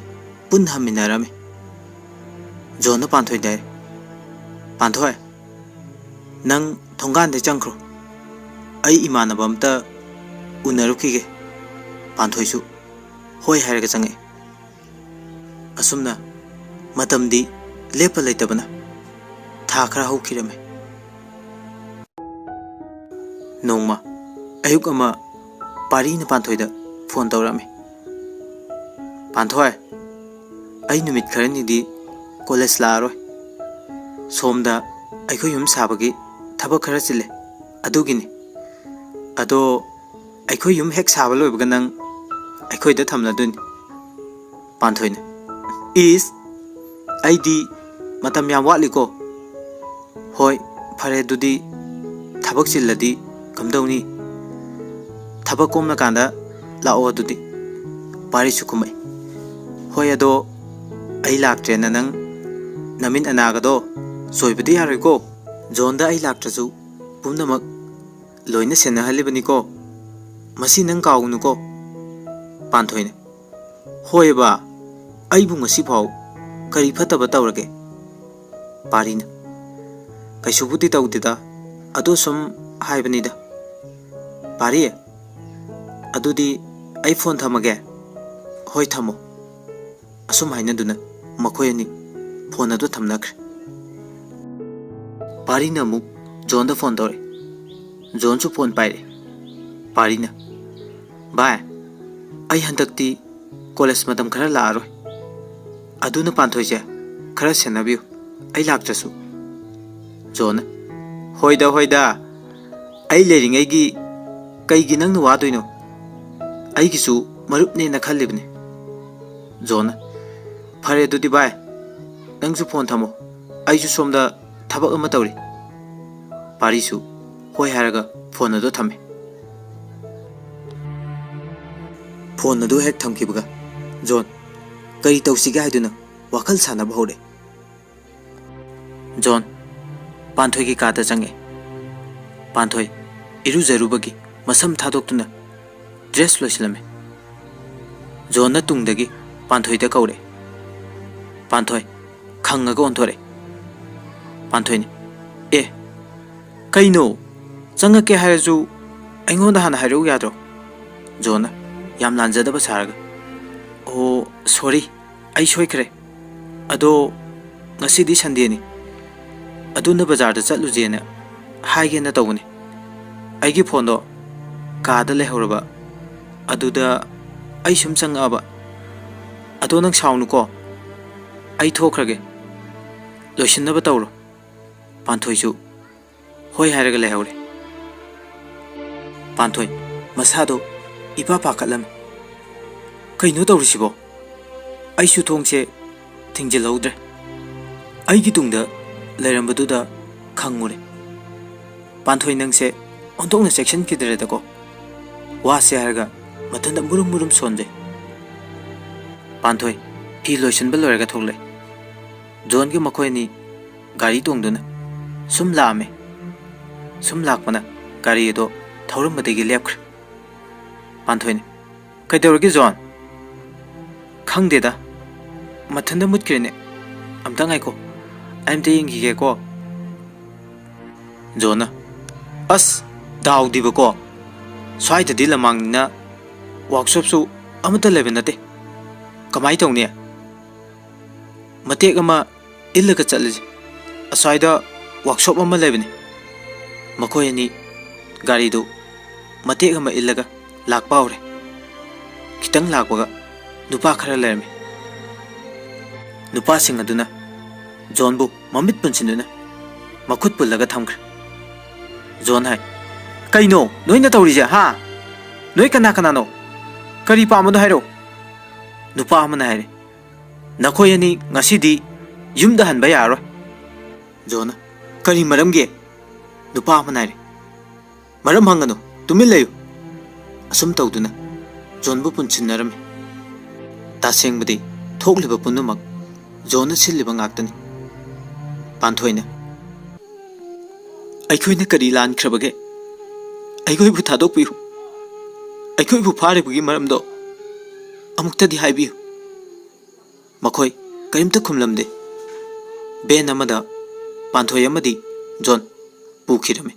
ꯄꯨꯟꯅ ꯍꯟꯃꯤꯟꯅꯔꯝꯃꯤ꯫ ꯖꯣꯟꯅ ꯄꯥꯟꯊꯣꯏꯗ ꯍꯥꯏꯔꯦ, "ꯄꯥꯟꯊꯣꯏ, ꯅꯪ ꯊꯣꯡꯒꯥꯟꯗꯩ ꯆꯪꯈ꯭ꯔꯣ꯫ ꯑꯩ ꯏꯃꯥꯟꯅꯕ ꯑꯝꯇ ꯎꯅꯔꯨꯈꯤꯒꯦ꯫" ꯄꯥꯟꯊꯣꯏꯁꯨ ꯍꯣꯏ ꯍꯥꯏꯔꯒ ꯆꯪꯉꯛꯑꯦ꯫ ꯑꯁꯨꯝꯅ ꯃꯇꯝꯗꯤ ꯂꯦꯞꯄ ꯂꯩꯇꯕꯅ ꯊꯥ ꯈꯔ ꯍꯧꯈꯤꯔꯝꯃꯤ꯫ ꯅꯣꯡꯃ ꯑꯌꯨꯛ ꯑꯃ ꯄꯥꯔꯤꯅ ꯄꯥꯟꯊꯣꯏꯗ ꯐꯣꯟ ꯇꯧꯔꯛꯑꯝꯃꯤ꯫ "ꯄꯥꯟꯊꯣꯏ, ꯑꯩ ꯅꯨꯃꯤꯠ ꯈꯔꯅꯤꯗꯤ ꯀꯣꯂꯦꯖ ꯂꯥꯛꯑꯔꯣꯏ꯫ ꯁꯣꯝꯗ ꯑꯩꯈꯣꯏ ꯌꯨꯝ ꯁꯥꯕꯒꯤ ꯊꯕꯛ ꯈꯔ ꯆꯤꯜꯂꯦ, ꯑꯗꯨꯒꯤꯅꯤ꯫ ꯑꯗꯣ ꯑꯩꯈꯣꯏ ꯌꯨꯝ ꯍꯦꯛ ꯁꯥꯕ ꯂꯣꯏꯕꯒ ꯅꯪ ꯑꯩꯈꯣꯏꯗ ꯊꯝꯂꯗꯣꯏꯅꯤ꯫" ꯄꯥꯟꯊꯣꯏꯅ, "ꯏꯁ, ꯑꯩꯗꯤ ꯃꯇꯝ ꯌꯥꯝ ꯋꯥꯠꯂꯤꯀꯣ꯫" "ꯍꯣꯏ, ꯐꯔꯦ ꯑꯗꯨꯗꯤ, ꯊꯕꯛ ꯆꯤꯜꯂꯗꯤ ꯀꯝꯗꯧꯅꯤ? ꯊꯕꯛ ꯀꯣꯝꯂꯀꯥꯟꯗ ꯂꯥꯛꯑꯣ ꯑꯗꯨꯗꯤ꯫" ꯄꯥꯔꯤꯁꯨ ꯈꯨꯝꯃꯛꯏ, "ꯍꯣꯏ, ꯑꯗꯣ ꯑꯩ ꯂꯥꯛꯇ꯭ꯔꯦꯅ ꯅꯪ ꯅꯃꯤꯠ ꯑꯅꯥꯒꯗꯣ ꯆꯣꯏꯕꯗꯤ ꯌꯥꯔꯣꯏꯀꯣ꯫ ꯖꯣꯟꯗ ꯑꯩ ꯂꯥꯛꯇ꯭ꯔꯁꯨ ꯄꯨꯝꯅꯃꯛ ꯂꯣꯏꯅ ꯁꯦꯟꯅꯍꯜꯂꯤꯕꯅꯤꯀꯣ꯫ ꯃꯁꯤ ꯅꯪ ꯀꯥꯎꯒꯅꯨꯀꯣ꯫" ꯄꯥꯟꯊꯣꯏꯅ, "ꯍꯣꯏꯕ, ꯑꯩꯕꯨ ꯉꯁꯤꯐꯥꯎ ꯀꯔꯤ ꯐꯠꯇꯕ ꯇꯧꯔꯒꯦ?" ꯄꯥꯔꯤꯅ, "ꯀꯩꯁꯨꯕꯨꯗꯤ ꯇꯧꯗꯦꯗ, ꯑꯗꯣ ꯁꯨꯝ ꯍꯥꯏꯕꯅꯤꯗ꯫ ꯄꯥꯔꯤ, ꯑꯗꯨꯗꯤ ꯑꯩ ꯐꯣꯟ ꯊꯝꯃꯒꯦ꯫" "ꯍꯣꯏ, ꯊꯝꯃꯣ꯫" ꯑꯁꯨꯝ ꯍꯥꯏꯅꯗꯨꯅ ꯃꯈꯣꯏ ꯑꯅꯤ ꯐꯣꯟ ꯑꯗꯨ ꯊꯝꯅꯈ꯭ꯔꯦ꯫ ꯄꯥꯔꯤꯅ ꯑꯃꯨꯛ ꯖꯣꯟꯗ ꯐꯣꯟ ꯇꯧꯔꯛꯏ꯫ ꯖꯣꯟꯁꯨ ꯐꯣꯟ ꯄꯥꯏꯔꯛꯑꯦ꯫ ꯄꯥꯔꯤꯅ, "ꯚꯥꯏ, ꯑꯩ ꯍꯟꯗꯛꯇꯤ ꯀꯣꯂꯦꯖ ꯃꯇꯝ ꯈꯔ ꯂꯥꯛꯑꯔꯣꯏ꯫ ꯑꯗꯨꯅ ꯄꯥꯟꯊꯣꯏꯁꯦ ꯈꯔ ꯁꯦꯟꯅꯕꯤꯌꯨ, ꯑꯩ ꯂꯥꯛꯇ꯭ꯔꯁꯨ꯫" ꯖꯣꯟꯅ, "ꯍꯣꯏꯗ, ꯍꯣꯏꯗ, ꯑꯩ ꯂꯩꯔꯤꯉꯩꯒꯤ ꯀꯩꯒꯤ ꯅꯪꯅ ꯋꯥꯗꯣꯏꯅꯣ? ꯑꯩꯒꯤꯁꯨ ꯃꯔꯨꯞꯅꯦꯅ ꯈꯜꯂꯤꯕꯅꯤ꯫" ꯖꯣꯟꯅ, "ꯐꯔꯦ ꯑꯗꯨꯗꯤ ꯚꯥꯏ, ꯅꯪꯁꯨ ꯐꯣꯟ ꯊꯝꯃꯣ, ꯑꯩꯁꯨ ꯁꯣꯝꯗ ꯊꯕꯛ ꯑꯃ ꯇꯧꯔꯤ꯫" ꯄꯥꯔꯤꯁꯨ ꯍꯣꯏ ꯍꯥꯏꯔꯒ ꯐꯣꯟ ꯑꯗꯨ ꯊꯝꯃꯦ꯫ ꯐꯣꯟ ꯑꯗꯨ ꯍꯦꯛ ꯊꯝꯈꯤꯕꯒ ꯖꯣꯟ ꯀꯔꯤ ꯇꯧꯁꯤꯒꯦ ꯍꯥꯏꯗꯨꯅ ꯋꯥꯈꯜ ꯁꯥꯟꯅꯕ ꯍꯧꯔꯦ꯫ ꯖꯣꯟ ꯄꯥꯟꯊꯣꯏꯒꯤ ꯀꯥꯗ ꯆꯪꯉꯦ꯫ ꯄꯥꯟꯊꯣꯏ ꯏꯔꯨꯖꯔꯨꯕꯒꯤ ꯃꯁꯝ ꯊꯥꯗꯣꯛꯇꯨꯅ ꯗ꯭ꯔꯦꯁ ꯂꯣꯏꯁꯤꯜꯂꯝꯃꯦ꯫ ꯖꯣꯟꯅ ꯇꯨꯡꯗꯒꯤ ꯄꯥꯟꯊꯣꯏꯗ ꯀꯧꯔꯦ꯫ ꯄꯥꯟꯊꯣꯏ ꯈꯪꯉꯒ ꯑꯣꯟꯊꯣꯔꯛꯑꯦ꯫ ꯄꯥꯟꯊꯣꯏꯅ, "ꯑꯦ, ꯀꯩꯅꯣ? ꯆꯪꯉꯛꯀꯦ ꯍꯥꯏꯔꯁꯨ ꯑꯩꯉꯣꯟꯗ ꯍꯥꯟꯅ ꯍꯥꯏꯔꯛꯎ ꯌꯥꯗ꯭ꯔꯣ?" ꯖꯣꯟꯅ ꯌꯥꯝ ꯂꯥꯟꯖꯗꯕ ꯁꯥꯔꯒ, "ꯑꯣ, ꯁꯣꯔꯤ, ꯑꯩ ꯁꯣꯏꯈ꯭ꯔꯦ꯫ ꯑꯗꯣ ꯉꯁꯤꯗꯤ ꯁꯟꯗꯦꯅꯤ, ꯑꯗꯨꯅ ꯕꯖꯥꯔꯗ ꯆꯠꯂꯨꯁꯦꯅ ꯍꯥꯏꯒꯦꯅ ꯇꯧꯕꯅꯤ꯫ ꯑꯩꯒꯤ ꯐꯣꯟꯗꯣ ꯀꯥꯗ ꯂꯩꯍꯧꯔꯕ, ꯑꯗꯨꯗ ꯑꯩ ꯁꯨꯝ ꯆꯪꯉꯛꯑꯕ꯫ ꯑꯗꯣ ꯅꯪ ꯁꯥꯎꯅꯨꯀꯣ, ꯑꯩ ꯊꯣꯛꯈ꯭ꯔꯒꯦ, ꯂꯣꯏꯁꯤꯟꯅꯕ ꯇꯧꯔꯣ꯫" ꯄꯥꯟꯊꯣꯏꯁꯨ ꯍꯣꯏ ꯍꯥꯏꯔꯒ ꯂꯩꯍꯧꯔꯦ꯫ ꯄꯥꯟꯊꯣꯏ ꯃꯁꯥꯗꯣ ꯏꯄꯥ ꯄꯥꯈꯠꯂꯝꯃꯤ꯫ "ꯀꯩꯅꯣ ꯇꯧꯔꯤꯁꯤꯕꯣ?" ꯑꯩꯁꯨ ꯊꯣꯡꯁꯦ ꯊꯤꯡꯖꯤꯜꯍꯧꯗ꯭ꯔꯦ꯫ ꯑꯩꯒꯤ ꯇꯨꯡꯗ ꯂꯩꯔꯝꯕꯗꯨꯗ ꯈꯪꯉꯨꯔꯦ꯫ ꯄꯥꯟꯊꯣꯏ ꯅꯪꯁꯦ ꯑꯣꯟꯊꯣꯛꯅ ꯆꯦꯛꯁꯤꯟꯈꯤꯗ꯭ꯔꯦꯗꯀꯣ꯫ ꯋꯥꯁꯦ ꯍꯥꯏꯔꯒ ꯃꯊꯟꯇ ꯃꯨꯔꯨꯝ ꯃꯨꯔꯨꯝ ꯁꯣꯟꯖꯩ꯫ ꯄꯥꯟꯊꯣꯏ ꯐꯤ ꯂꯣꯏꯁꯤꯟꯕ ꯂꯣꯏꯔꯒ ꯊꯣꯛꯂꯛꯑꯦ꯫ ꯖꯣꯟꯒ ꯃꯈꯣꯏ ꯑꯅꯤ ꯒꯥꯔꯤ ꯇꯣꯡꯗꯨꯅ ꯁꯨꯝ ꯂꯥꯛꯑꯝꯃꯦ꯫ ꯁꯨꯝ ꯂꯥꯛꯄꯅ ꯒꯥꯔꯤ ꯑꯗꯣ ꯊꯧꯔꯝꯕꯗꯒꯤ ꯂꯦꯞꯈ꯭ꯔꯦ꯫ ꯄꯥꯟꯊꯣꯏꯅ, "ꯀꯩꯗꯧꯔꯒꯦ ꯖꯣꯟ?" "ꯈꯪꯗꯦꯗ, ꯃꯊꯟꯇ ꯃꯨꯠꯈ꯭ꯔꯦꯅꯦ꯫ ꯑꯝꯇ ꯉꯥꯏꯈꯣ, ꯑꯩ ꯑꯝꯇ ꯌꯦꯡꯈꯤꯒꯦꯀꯣ꯫" ꯖꯣꯟꯅ, "ꯑꯁ, ꯗꯥꯎꯗꯤꯕꯀꯣ, ꯁ꯭ꯋꯥꯏꯗꯗꯤ ꯂꯝꯃꯥꯡꯅꯤꯅ ꯋꯥꯛꯁꯣꯞꯁꯨ ꯑꯃꯠꯇ ꯂꯩꯕ ꯅꯠꯇꯦ꯫ ꯀꯃꯥꯏ ꯇꯧꯅꯤ? ꯃꯇꯦꯛ ꯑꯃ ꯏꯜꯂꯒ ꯆꯠꯂꯁꯤ꯫ ꯑꯁ꯭ꯋꯥꯏꯗ ꯋꯥꯛꯁꯣꯞ ꯑꯃ ꯂꯩꯕꯅꯤ꯫" ꯃꯈꯣꯏ ꯑꯅꯤ ꯒꯥꯔꯤꯗꯨ ꯃꯇꯦꯛ ꯑꯃ ꯏꯜꯂꯒ ꯂꯥꯛꯄ ꯍꯧꯔꯦ꯫ ꯈꯤꯇꯪ ꯂꯥꯛꯄꯒ ꯅꯨꯄꯥ ꯈꯔ ꯂꯩꯔꯝꯃꯤ꯫ ꯅꯨꯄꯥꯁꯤꯡ ꯑꯗꯨꯅ ꯖꯣꯟꯕꯨ ꯃꯃꯤꯠ ꯄꯨꯟꯁꯤꯟꯗꯨꯅ ꯃꯈꯨꯠ ꯄꯨꯜꯂꯒ ꯊꯝꯈ꯭ꯔꯦ꯫ ꯖꯣꯟ ꯍꯥꯏ, "ꯀꯩꯅꯣ ꯅꯣꯏꯅ ꯇꯧꯔꯤꯁꯦ, ꯍꯥ? ꯅꯣꯏ ꯀꯅꯥ ꯀꯅꯥꯅꯣ? ꯀꯔꯤ ꯄꯥꯝꯕꯅꯣ ꯍꯥꯏꯔꯛꯑꯣ?" ꯅꯨꯄꯥ ꯑꯃꯅ ꯍꯥꯏꯔꯦ, "ꯅꯈꯣꯏ ꯑꯅꯤ ꯉꯁꯤꯗꯤ ꯌꯨꯝꯗ ꯍꯟꯕ ꯌꯥꯔꯔꯣꯏ꯫" ꯖꯣꯟꯅ, "ꯀꯔꯤ ꯃꯔꯝꯒꯤ?" ꯅꯨꯄꯥ ꯑꯃꯅ ꯍꯥꯏꯔꯦ, "ꯃꯔꯝ ꯍꯪꯒꯅꯨ, ꯇꯨꯃꯤꯟ ꯂꯩꯌꯨ꯫" ꯑꯁꯨꯝ ꯇꯧꯗꯨꯅ ꯖꯣꯟꯕꯨ ꯄꯨꯟꯁꯤꯟꯅꯔꯝꯃꯤ꯫ ꯇꯁꯦꯡꯕꯗꯤ ꯊꯣꯛꯂꯤꯕ ꯄꯨꯝꯅꯃꯛ ꯖꯣꯟꯅ ꯁꯤꯜꯂꯤꯕ ꯉꯥꯛꯇꯅꯤ꯫ ꯄꯥꯟꯊꯣꯏꯅ, "ꯑꯩꯈꯣꯏꯅ ꯀꯔꯤ ꯂꯥꯟꯈ꯭ꯔꯕꯒꯦ? ꯑꯩꯈꯣꯏꯕꯨ ꯊꯥꯗꯣꯛꯄꯤꯌꯨ꯫ ꯑꯩꯈꯣꯏꯕꯨ ꯐꯥꯔꯤꯕꯒꯤ ꯃꯔꯝꯗꯣ ꯑꯃꯨꯛꯇꯗꯤ ꯍꯥꯏꯕꯤꯌꯨ꯫" ꯃꯈꯣꯏ ꯀꯔꯤꯝꯇ ꯈꯨꯝꯂꯝꯗꯦ꯫ ꯚꯦꯟ ꯑꯃꯗ ꯄꯥꯟꯊꯣꯏ ꯑꯃꯗꯤ ꯖꯣꯟ ꯄꯨꯈꯤꯔꯝꯃꯤ꯫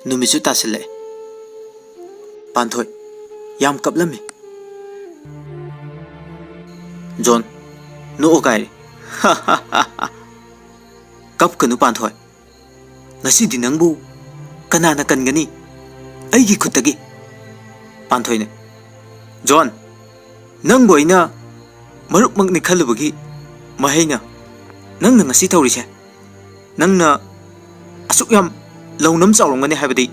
ꯅꯨꯃꯤꯠꯁꯨ ꯇꯥꯁꯤꯜꯂꯛꯑꯦ꯫ ꯄꯥꯟꯊꯣꯏ ꯌꯥꯝ ꯀꯞꯂꯝꯃꯤ꯫ ꯖꯣꯟ ꯅꯣꯛꯑ ꯀꯥꯏꯔꯦ꯫ "ꯀꯞꯀꯅꯨ ꯄꯥꯟꯊꯣꯏ, ꯉꯁꯤꯗꯤ ꯅꯪꯕꯨ ꯀꯅꯥꯅ ꯀꯟꯒꯅꯤ? ꯑꯩꯒꯤ ꯈꯨꯠꯇꯒꯤ꯫" ꯄꯥꯟꯊꯣꯏꯅ, "ꯖꯣꯟ, ꯅꯪꯕꯨ ꯑꯩꯅ ꯃꯔꯨꯞꯃꯛꯅꯤ ꯈꯜꯂꯨꯕꯒꯤ ꯃꯍꯩꯅ ꯅꯪꯅ ꯉꯁꯤ ꯇꯧꯔꯤꯁꯦ꯫ ꯅꯪꯅ ꯑꯁꯨꯛ ꯌꯥꯝ ꯂꯧꯅꯝ ꯆꯥꯎꯔꯝꯒꯅꯤ ꯍꯥꯏꯕꯗꯤ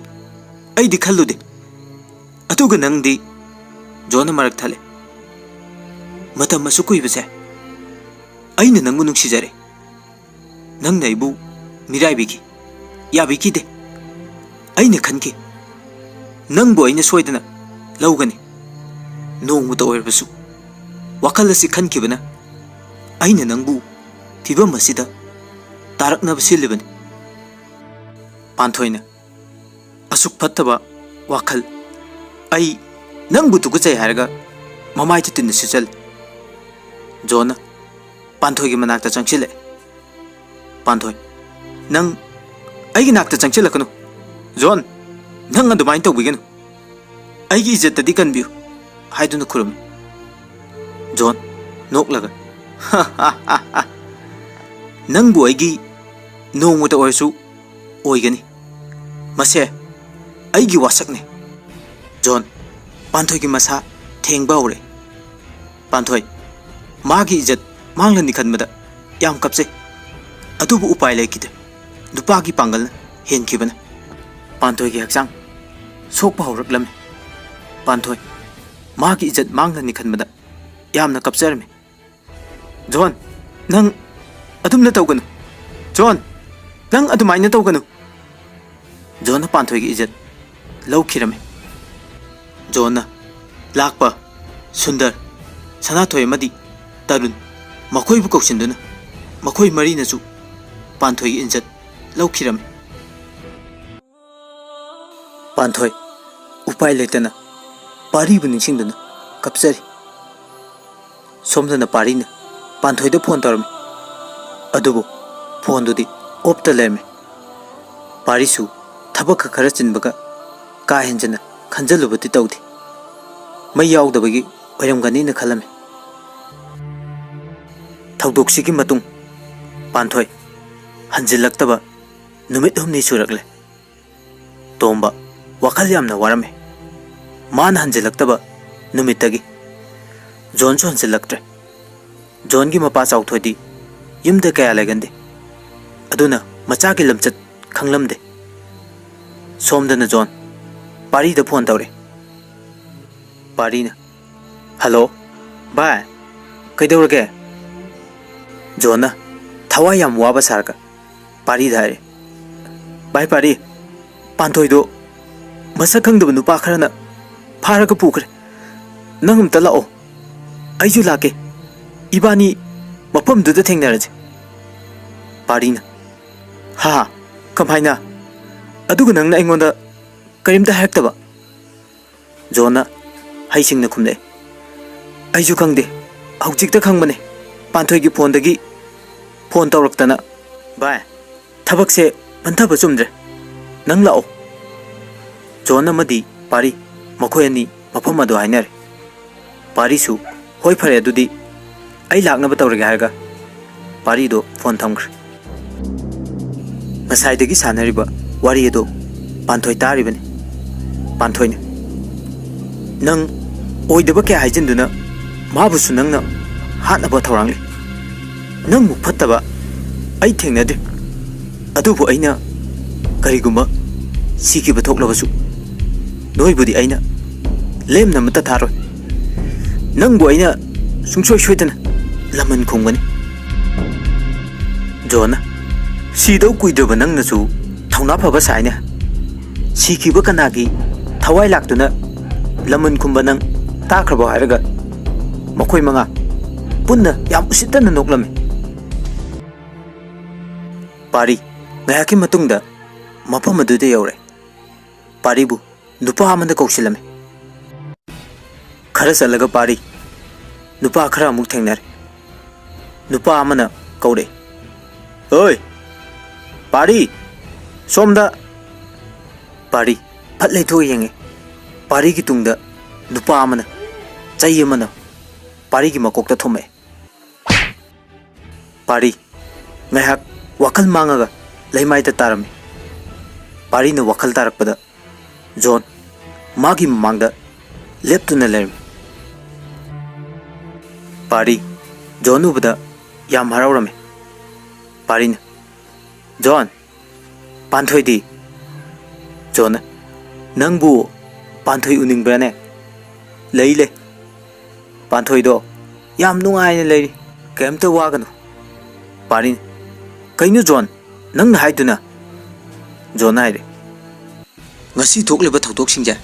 ꯑꯩꯗꯤ ꯈꯜꯂꯨꯗꯦ꯫ ꯑꯗꯨꯒ ꯅꯪꯗꯤ꯫" ꯖꯣꯟꯅ ꯃꯔꯛ ꯊꯠꯂꯦ꯫ "ꯃꯇꯝ ꯑꯁꯨꯛ ꯀꯨꯏꯕꯁꯦ ꯑꯩꯅ ꯅꯪꯕꯨ ꯅꯨꯡꯁꯤꯖꯔꯦ꯫ ꯅꯪꯅ ꯑꯩꯕꯨ ꯃꯤꯔꯥꯏꯕꯤꯈꯤ, ꯌꯥꯕꯤꯈꯤꯗꯦ꯫ ꯑꯩꯅ ꯈꯟꯈꯤ, ꯅꯪꯕꯨ ꯑꯩꯅ ꯁꯣꯏꯗꯅ ꯂꯧꯒꯅꯤ꯫ ꯅꯣꯡꯃꯇ ꯑꯣꯏꯔꯕꯁꯨ ꯋꯥꯈꯜ ꯑꯁꯤ ꯈꯟꯈꯤꯕꯅ ꯑꯩꯅ ꯅꯪꯕꯨ ꯐꯤꯕꯝ ꯑꯁꯤꯗ ꯇꯥꯔꯛꯅꯕ ꯁꯤꯜꯂꯤꯕꯅꯤ꯫" ꯄꯥꯟꯊꯣꯏꯅ, "ꯑꯁꯨꯛ ꯐꯠꯇꯕ ꯋꯥꯈꯜ, ꯑꯩ ꯅꯪꯕꯨ ꯇꯨꯀꯠꯆꯩ ꯍꯥꯏꯔꯒ ꯃꯃꯥꯏꯗ ꯇꯤꯟꯅ ꯁꯤꯠꯆꯜꯂꯤ꯫" ꯖꯣꯟꯅ ꯄꯥꯟꯊꯣꯏꯒꯤ ꯃꯅꯥꯛꯇ ꯆꯪꯁꯤꯜꯂꯛꯑꯦ꯫ ꯄꯥꯟꯊꯣꯏ, "ꯅꯪ ꯑꯩꯒꯤ ꯅꯥꯛꯇ ꯆꯪꯁꯤꯜꯂꯛꯀꯅꯨ꯫ ꯖꯣꯟ, ꯅꯪ ꯑꯗꯨꯃꯥꯏꯅ ꯇꯧꯕꯤꯒꯅꯨ꯫ ꯑꯩꯒꯤ ꯏꯖꯠꯇꯗꯤ ꯀꯟꯕꯤꯌꯨ" ꯍꯥꯏꯗꯨꯅ ꯈꯨꯔꯨꯝꯃꯤ꯫ ꯖꯣꯟ ꯅꯣꯛꯂꯒ, "ꯅꯪꯕꯨ ꯑꯩꯒꯤ ꯅꯣꯡꯃꯇ ꯑꯣꯏꯔꯁꯨ ꯑꯣꯏꯒꯅꯤ꯫ ꯃꯁꯦ ꯑꯩꯒꯤ ꯋꯥꯁꯛꯅꯦ꯫ ꯖꯣꯟ, ꯄꯥꯟꯊꯣꯏꯒꯤ ꯃꯁꯥ ꯊꯦꯡꯕ ꯍꯧꯔꯦ꯫ ꯄꯥꯟꯊꯣꯏ, ꯃꯥꯒꯤ ꯏꯖꯠ ꯃꯥꯡꯂꯅꯤ ꯈꯟꯕꯗ ꯌꯥꯝ ꯀꯞꯆꯩ꯫ ꯑꯗꯨꯕꯨ ꯎꯄꯥꯏ ꯂꯩꯈꯤꯗꯦ꯫ ꯅꯨꯄꯥꯒꯤ ꯄꯥꯡꯒꯜꯅ ꯍꯦꯟꯈꯤꯕꯅ ꯄꯥꯟꯊꯣꯏꯒꯤ ꯍꯛꯆꯥꯡ ꯁꯣꯛꯄ ꯍꯧꯔꯛꯂꯝꯃꯤ꯫ ꯄꯥꯟꯊꯣꯏ, ꯃꯥꯒꯤ ꯏꯖꯠ ꯃꯥꯡꯂꯅꯤ ꯈꯟꯕꯗ ꯌꯥꯝꯅ ꯀꯞꯆꯔꯝꯃꯤ꯫ "ꯖꯣꯟ, ꯅꯪ ꯑꯗꯨꯝꯅ ꯇꯧꯒꯅꯨ꯫ ꯖꯣꯟ, ꯅꯪ ꯑꯗꯨꯃꯥꯏꯅ ꯇꯧꯒꯅꯨ꯫" ꯖꯣꯟꯅ ꯄꯥꯟꯊꯣꯏꯒꯤ ꯏꯖꯠ ꯂꯧꯈꯤꯔꯝꯃꯤ꯫ ꯖꯣꯟꯅ ꯂꯥꯛꯄ ꯁꯨꯟꯗꯔ, ꯁꯅꯥꯊꯣꯏ ꯑꯃꯗꯤ ꯇꯔꯨꯟ, ꯃꯈꯣꯏꯕꯨ ꯀꯧꯁꯤꯟꯗꯨꯅ ꯃꯈꯣꯏ ꯃꯔꯤꯅꯁꯨ ꯄꯥꯟꯊꯣꯏꯒꯤ ꯏꯖꯠ ꯂꯧꯈꯤꯔꯝꯃꯤ꯫ ꯄꯥꯟꯊꯣꯏ ꯎꯄꯥꯏ ꯂꯩꯇꯅ ꯄꯥꯔꯤꯕꯨ ꯅꯤꯡꯁꯤꯡꯗꯨꯅ ꯀꯞꯆꯔꯤ꯫ ꯁꯣꯝꯗꯅ ꯄꯥꯔꯤꯅ ꯄꯥꯟꯊꯣꯏꯗ ꯐꯣꯟ ꯇꯧꯔꯝꯃꯤ꯫ ꯑꯗꯨꯕꯨ ꯐꯣꯟꯗꯨꯗꯤ ꯑꯣꯞꯇ ꯂꯩꯔꯝꯃꯤ꯫ ꯄꯥꯔꯤꯁꯨ ꯊꯕꯛꯀ ꯈꯔ ꯆꯤꯟꯕꯒ ꯀꯥ ꯍꯦꯟꯖꯟꯅ ꯈꯟꯖꯜꯂꯨꯕꯗꯤ ꯇꯧꯗꯦ꯫ ꯃꯩ ꯌꯥꯎꯗꯕꯒꯤ ꯑꯣꯏꯔꯝꯒꯅꯤꯅ ꯈꯜꯂꯝꯃꯤ꯫ ꯊꯧꯗꯣꯛꯁꯤꯒꯤ ꯃꯇꯨꯡ ꯄꯥꯟꯊꯣꯏ ꯍꯟꯖꯤꯜꯂꯛꯇꯕ ꯅꯨꯃꯤꯠ ꯍꯨꯝꯅꯤ ꯁꯨꯔꯛꯂꯦ꯫ ꯇꯣꯝꯕ ꯋꯥꯈꯜ ꯌꯥꯝꯅ ꯋꯥꯔꯝꯃꯤ꯫ ꯃꯥꯅ ꯍꯟꯖꯤꯜꯂꯛꯇꯕ ꯅꯨꯃꯤꯠꯇꯒꯤ ꯖꯣꯟꯁꯨ ꯍꯟꯖꯤꯜꯂꯛꯇ꯭ꯔꯦ꯫ ꯖꯣꯟꯒꯤ ꯃꯄꯥ ꯆꯥꯎꯊꯣꯏꯗꯤ ꯌꯨꯝꯗ ꯀꯌꯥ ꯂꯩꯒꯟꯗꯦ꯫ ꯑꯗꯨꯅ ꯃꯆꯥꯒꯤ ꯂꯝꯆꯠ ꯈꯪꯂꯝꯗꯦ꯫ ꯁꯣꯝꯗꯅ ꯖꯣꯟ ꯄꯥꯔꯤꯗ ꯐꯣꯟ ꯇꯧꯔꯦ꯫ ꯄꯥꯔꯤꯅ, "ꯍꯜꯂꯣ, ꯚꯥꯏ, ꯀꯩꯗꯧꯔꯒꯦ?" ꯖꯣꯟꯅ ꯊꯋꯥꯏ ꯌꯥꯝ ꯋꯥꯕ ꯁꯥꯔꯒ ꯄꯥꯔꯤꯗ ꯍꯥꯏꯔꯦ, "ꯚꯥꯏ ꯄꯥꯔꯤ, ꯄꯥꯟꯊꯣꯏꯗꯣ ꯃꯁꯛ ꯈꯪꯗꯕ ꯅꯨꯄꯥ ꯈꯔꯅ ꯐꯥꯔꯒ ꯄꯨꯈ꯭ꯔꯦ꯫ ꯅꯪ ꯑꯝꯇ ꯂꯥꯛꯑꯣ, ꯑꯩꯁꯨ ꯂꯥꯛꯀꯦ, ꯏꯕꯥꯅꯤ ꯃꯐꯝꯗꯨꯗ ꯊꯦꯡꯅꯔꯁꯦ꯫" ꯄꯥꯔꯤꯅ, "ꯍꯥ, ꯀꯃꯥꯏꯅ? ꯑꯗꯨꯒ ꯅꯪꯅ ꯑꯩꯉꯣꯟꯗ ꯀꯔꯤꯝꯇ ꯍꯥꯏꯔꯛꯇꯕ?" ꯖꯣꯟꯅ ꯍꯩꯁꯤꯡꯅ ꯈꯨꯝꯂꯛꯑꯦ, "ꯑꯩꯁꯨ ꯈꯪꯗꯦ, ꯍꯧꯖꯤꯛꯇ ꯈꯪꯕꯅꯦ, ꯄꯥꯟꯊꯣꯏꯒꯤ ꯐꯣꯟꯗꯒꯤ ꯐꯣꯟ ꯇꯧꯔꯛꯇꯅ꯫ ꯚꯥꯏ, ꯊꯕꯛꯁꯦ ꯄꯟꯊꯕ ꯆꯨꯝꯗ꯭ꯔꯦ, ꯅꯪ ꯂꯥꯛꯑꯣ꯫" ꯖꯣꯟ ꯑꯃꯗꯤ ꯄꯥꯔꯤ ꯃꯈꯣꯏ ꯑꯅꯤ ꯃꯐꯝ ꯑꯗꯨ ꯍꯥꯏꯅꯔꯦ꯫ ꯄꯥꯔꯤꯁꯨ, "ꯍꯣꯏ, ꯐꯔꯦ, ꯑꯗꯨꯗꯤ ꯑꯩ ꯂꯥꯛꯅꯕ ꯇꯧꯔꯒꯦ," ꯍꯥꯏꯔꯒ ꯄꯥꯔꯤꯗꯣ ꯐꯣꯟ ꯊꯝꯈ꯭ꯔꯦ꯫ ꯉꯁꯥꯏꯗꯒꯤ ꯁꯥꯟꯅꯔꯤꯕ ꯋꯥꯔꯤ ꯑꯗꯨ ꯄꯥꯟꯊꯣꯏ ꯇꯥꯔꯤꯕꯅꯤ꯫ ꯄꯥꯟꯊꯣꯏꯅ, "ꯅꯪ ꯑꯣꯏꯗꯕ ꯀꯌꯥ ꯍꯥꯏꯖꯤꯟꯗꯨꯅ ꯃꯥꯕꯨꯁꯨ ꯅꯪꯅ ꯍꯥꯠꯅꯕ ꯊꯧꯔꯥꯡꯂꯤ꯫ ꯅꯪꯃꯨꯛ ꯐꯠꯇꯕ ꯑꯩ ꯊꯦꯡꯅꯗ꯭ꯔꯤ꯫ ꯑꯗꯨꯕꯨ ꯑꯩꯅ ꯀꯔꯤꯒꯨꯝꯕ ꯁꯤꯈꯤꯕ ꯊꯣꯛꯂꯕꯁꯨ ꯅꯣꯏꯕꯨꯗꯤ ꯑꯩꯅ ꯂꯦꯝꯅ ꯑꯃꯠꯇ ꯊꯥꯔꯣꯏ꯫ ꯅꯪꯕꯨ ꯑꯩꯅ ꯁꯨꯡꯁꯣꯏ ꯁꯣꯏꯗꯅ ꯂꯃꯟ ꯈꯨꯝꯒꯅꯤ꯫" ꯖꯣꯟꯅ, "ꯁꯤꯗꯧ ꯀꯨꯏꯗ꯭ꯔꯕ ꯅꯪꯅꯁꯨ ꯊꯧꯅꯥ ꯐꯕ ꯁꯥꯏꯅꯦ꯫ ꯁꯤꯈꯤꯕ ꯀꯅꯥꯒꯤ ꯊꯋꯥꯏ ꯂꯥꯛꯇꯨꯅ ꯂꯃꯟ ꯈꯨꯝꯕ ꯅꯪ ꯇꯥꯈ꯭ꯔꯕꯣ?" ꯍꯥꯏꯔꯒ ꯃꯈꯣꯏ ꯃꯉꯥ ꯄꯨꯟꯅ ꯌꯥꯝ ꯎꯁꯤꯠꯇꯅ ꯅꯣꯛꯂꯝꯃꯤ꯫ ꯄꯥꯔꯤ ꯉꯥꯏꯍꯥꯛꯀꯤ ꯃꯇꯨꯡꯗ ꯃꯐꯝ ꯑꯗꯨꯗ ꯌꯧꯔꯦ꯫ ꯄꯥꯔꯤꯕꯨ ꯅꯨꯄꯥ ꯑꯃꯅ ꯀꯧꯁꯤꯜꯂꯝꯃꯤ꯫ ꯈꯔ ꯆꯠꯂꯒ ꯄꯥꯔꯤ ꯅꯨꯄꯥ ꯈꯔ ꯑꯃꯨꯛ ꯊꯦꯡꯅꯔꯦ꯫ ꯅꯨꯄꯥ ꯑꯃꯅ ꯀꯧꯔꯛꯏ, "ꯑꯣꯏ, ꯄꯥꯔꯤ, ꯁꯣꯝꯗ!" ꯄꯥꯔꯤ ꯐꯠ ꯂꯩꯊꯣꯛꯑ ꯌꯦꯡꯉꯤ꯫ ꯄꯥꯔꯤꯒꯤ ꯇꯨꯡꯗ ꯅꯨꯄꯥ ꯑꯃꯅ ꯆꯩ ꯑꯃꯅ ꯄꯥꯔꯤꯒꯤ ꯃꯀꯣꯛꯇ ꯊꯣꯝꯃꯛꯑꯦ꯫ ꯄꯥꯔꯤ ꯉꯥꯏꯍꯥꯛ ꯋꯥꯈꯜ ꯃꯥꯡꯉꯒ ꯂꯩꯃꯥꯏꯗ ꯇꯥꯔꯝꯃꯤ꯫ ꯄꯥꯔꯤꯅ ꯋꯥꯈꯜ ꯇꯥꯔꯛꯄꯗ ꯖꯣꯟ ꯃꯥꯒꯤ ꯃꯃꯥꯡꯗ ꯂꯦꯞꯇꯨꯅ ꯂꯩꯔꯝꯃꯤ꯫ ꯄꯥꯔꯤ ꯖꯣꯟ ꯎꯕꯗ ꯌꯥꯝ ꯍꯔꯥꯎꯔꯝꯃꯤ꯫ ꯄꯥꯔꯤꯅ, "ꯖꯣꯟ, ꯄꯥꯟꯊꯣꯏꯗꯤ?" ꯖꯣꯟꯅ, "ꯅꯪꯕꯨ ꯄꯥꯟꯊꯣꯏ ꯎꯅꯤꯡꯕ꯭ꯔꯥꯅꯦ?" "ꯂꯩ, ꯂꯩ꯫ ꯄꯥꯟꯊꯣꯏꯗꯣ ꯌꯥꯝ ꯅꯨꯡꯉꯥꯏꯅ ꯂꯩꯔꯤ꯫ ꯀꯩꯝꯇ ꯋꯥꯒꯅꯨ꯫" ꯄꯥꯔꯤꯅ, "ꯀꯩꯅꯣ ꯖꯣꯟ, ꯅꯪꯅ ꯍꯥꯏꯗꯨꯅ?" ꯖꯣꯟꯅ ꯍꯥꯏꯔꯦ, "ꯉꯁꯤ ꯊꯣꯛꯂꯤꯕ ꯊꯧꯗꯣꯛꯁꯤꯡꯁꯦ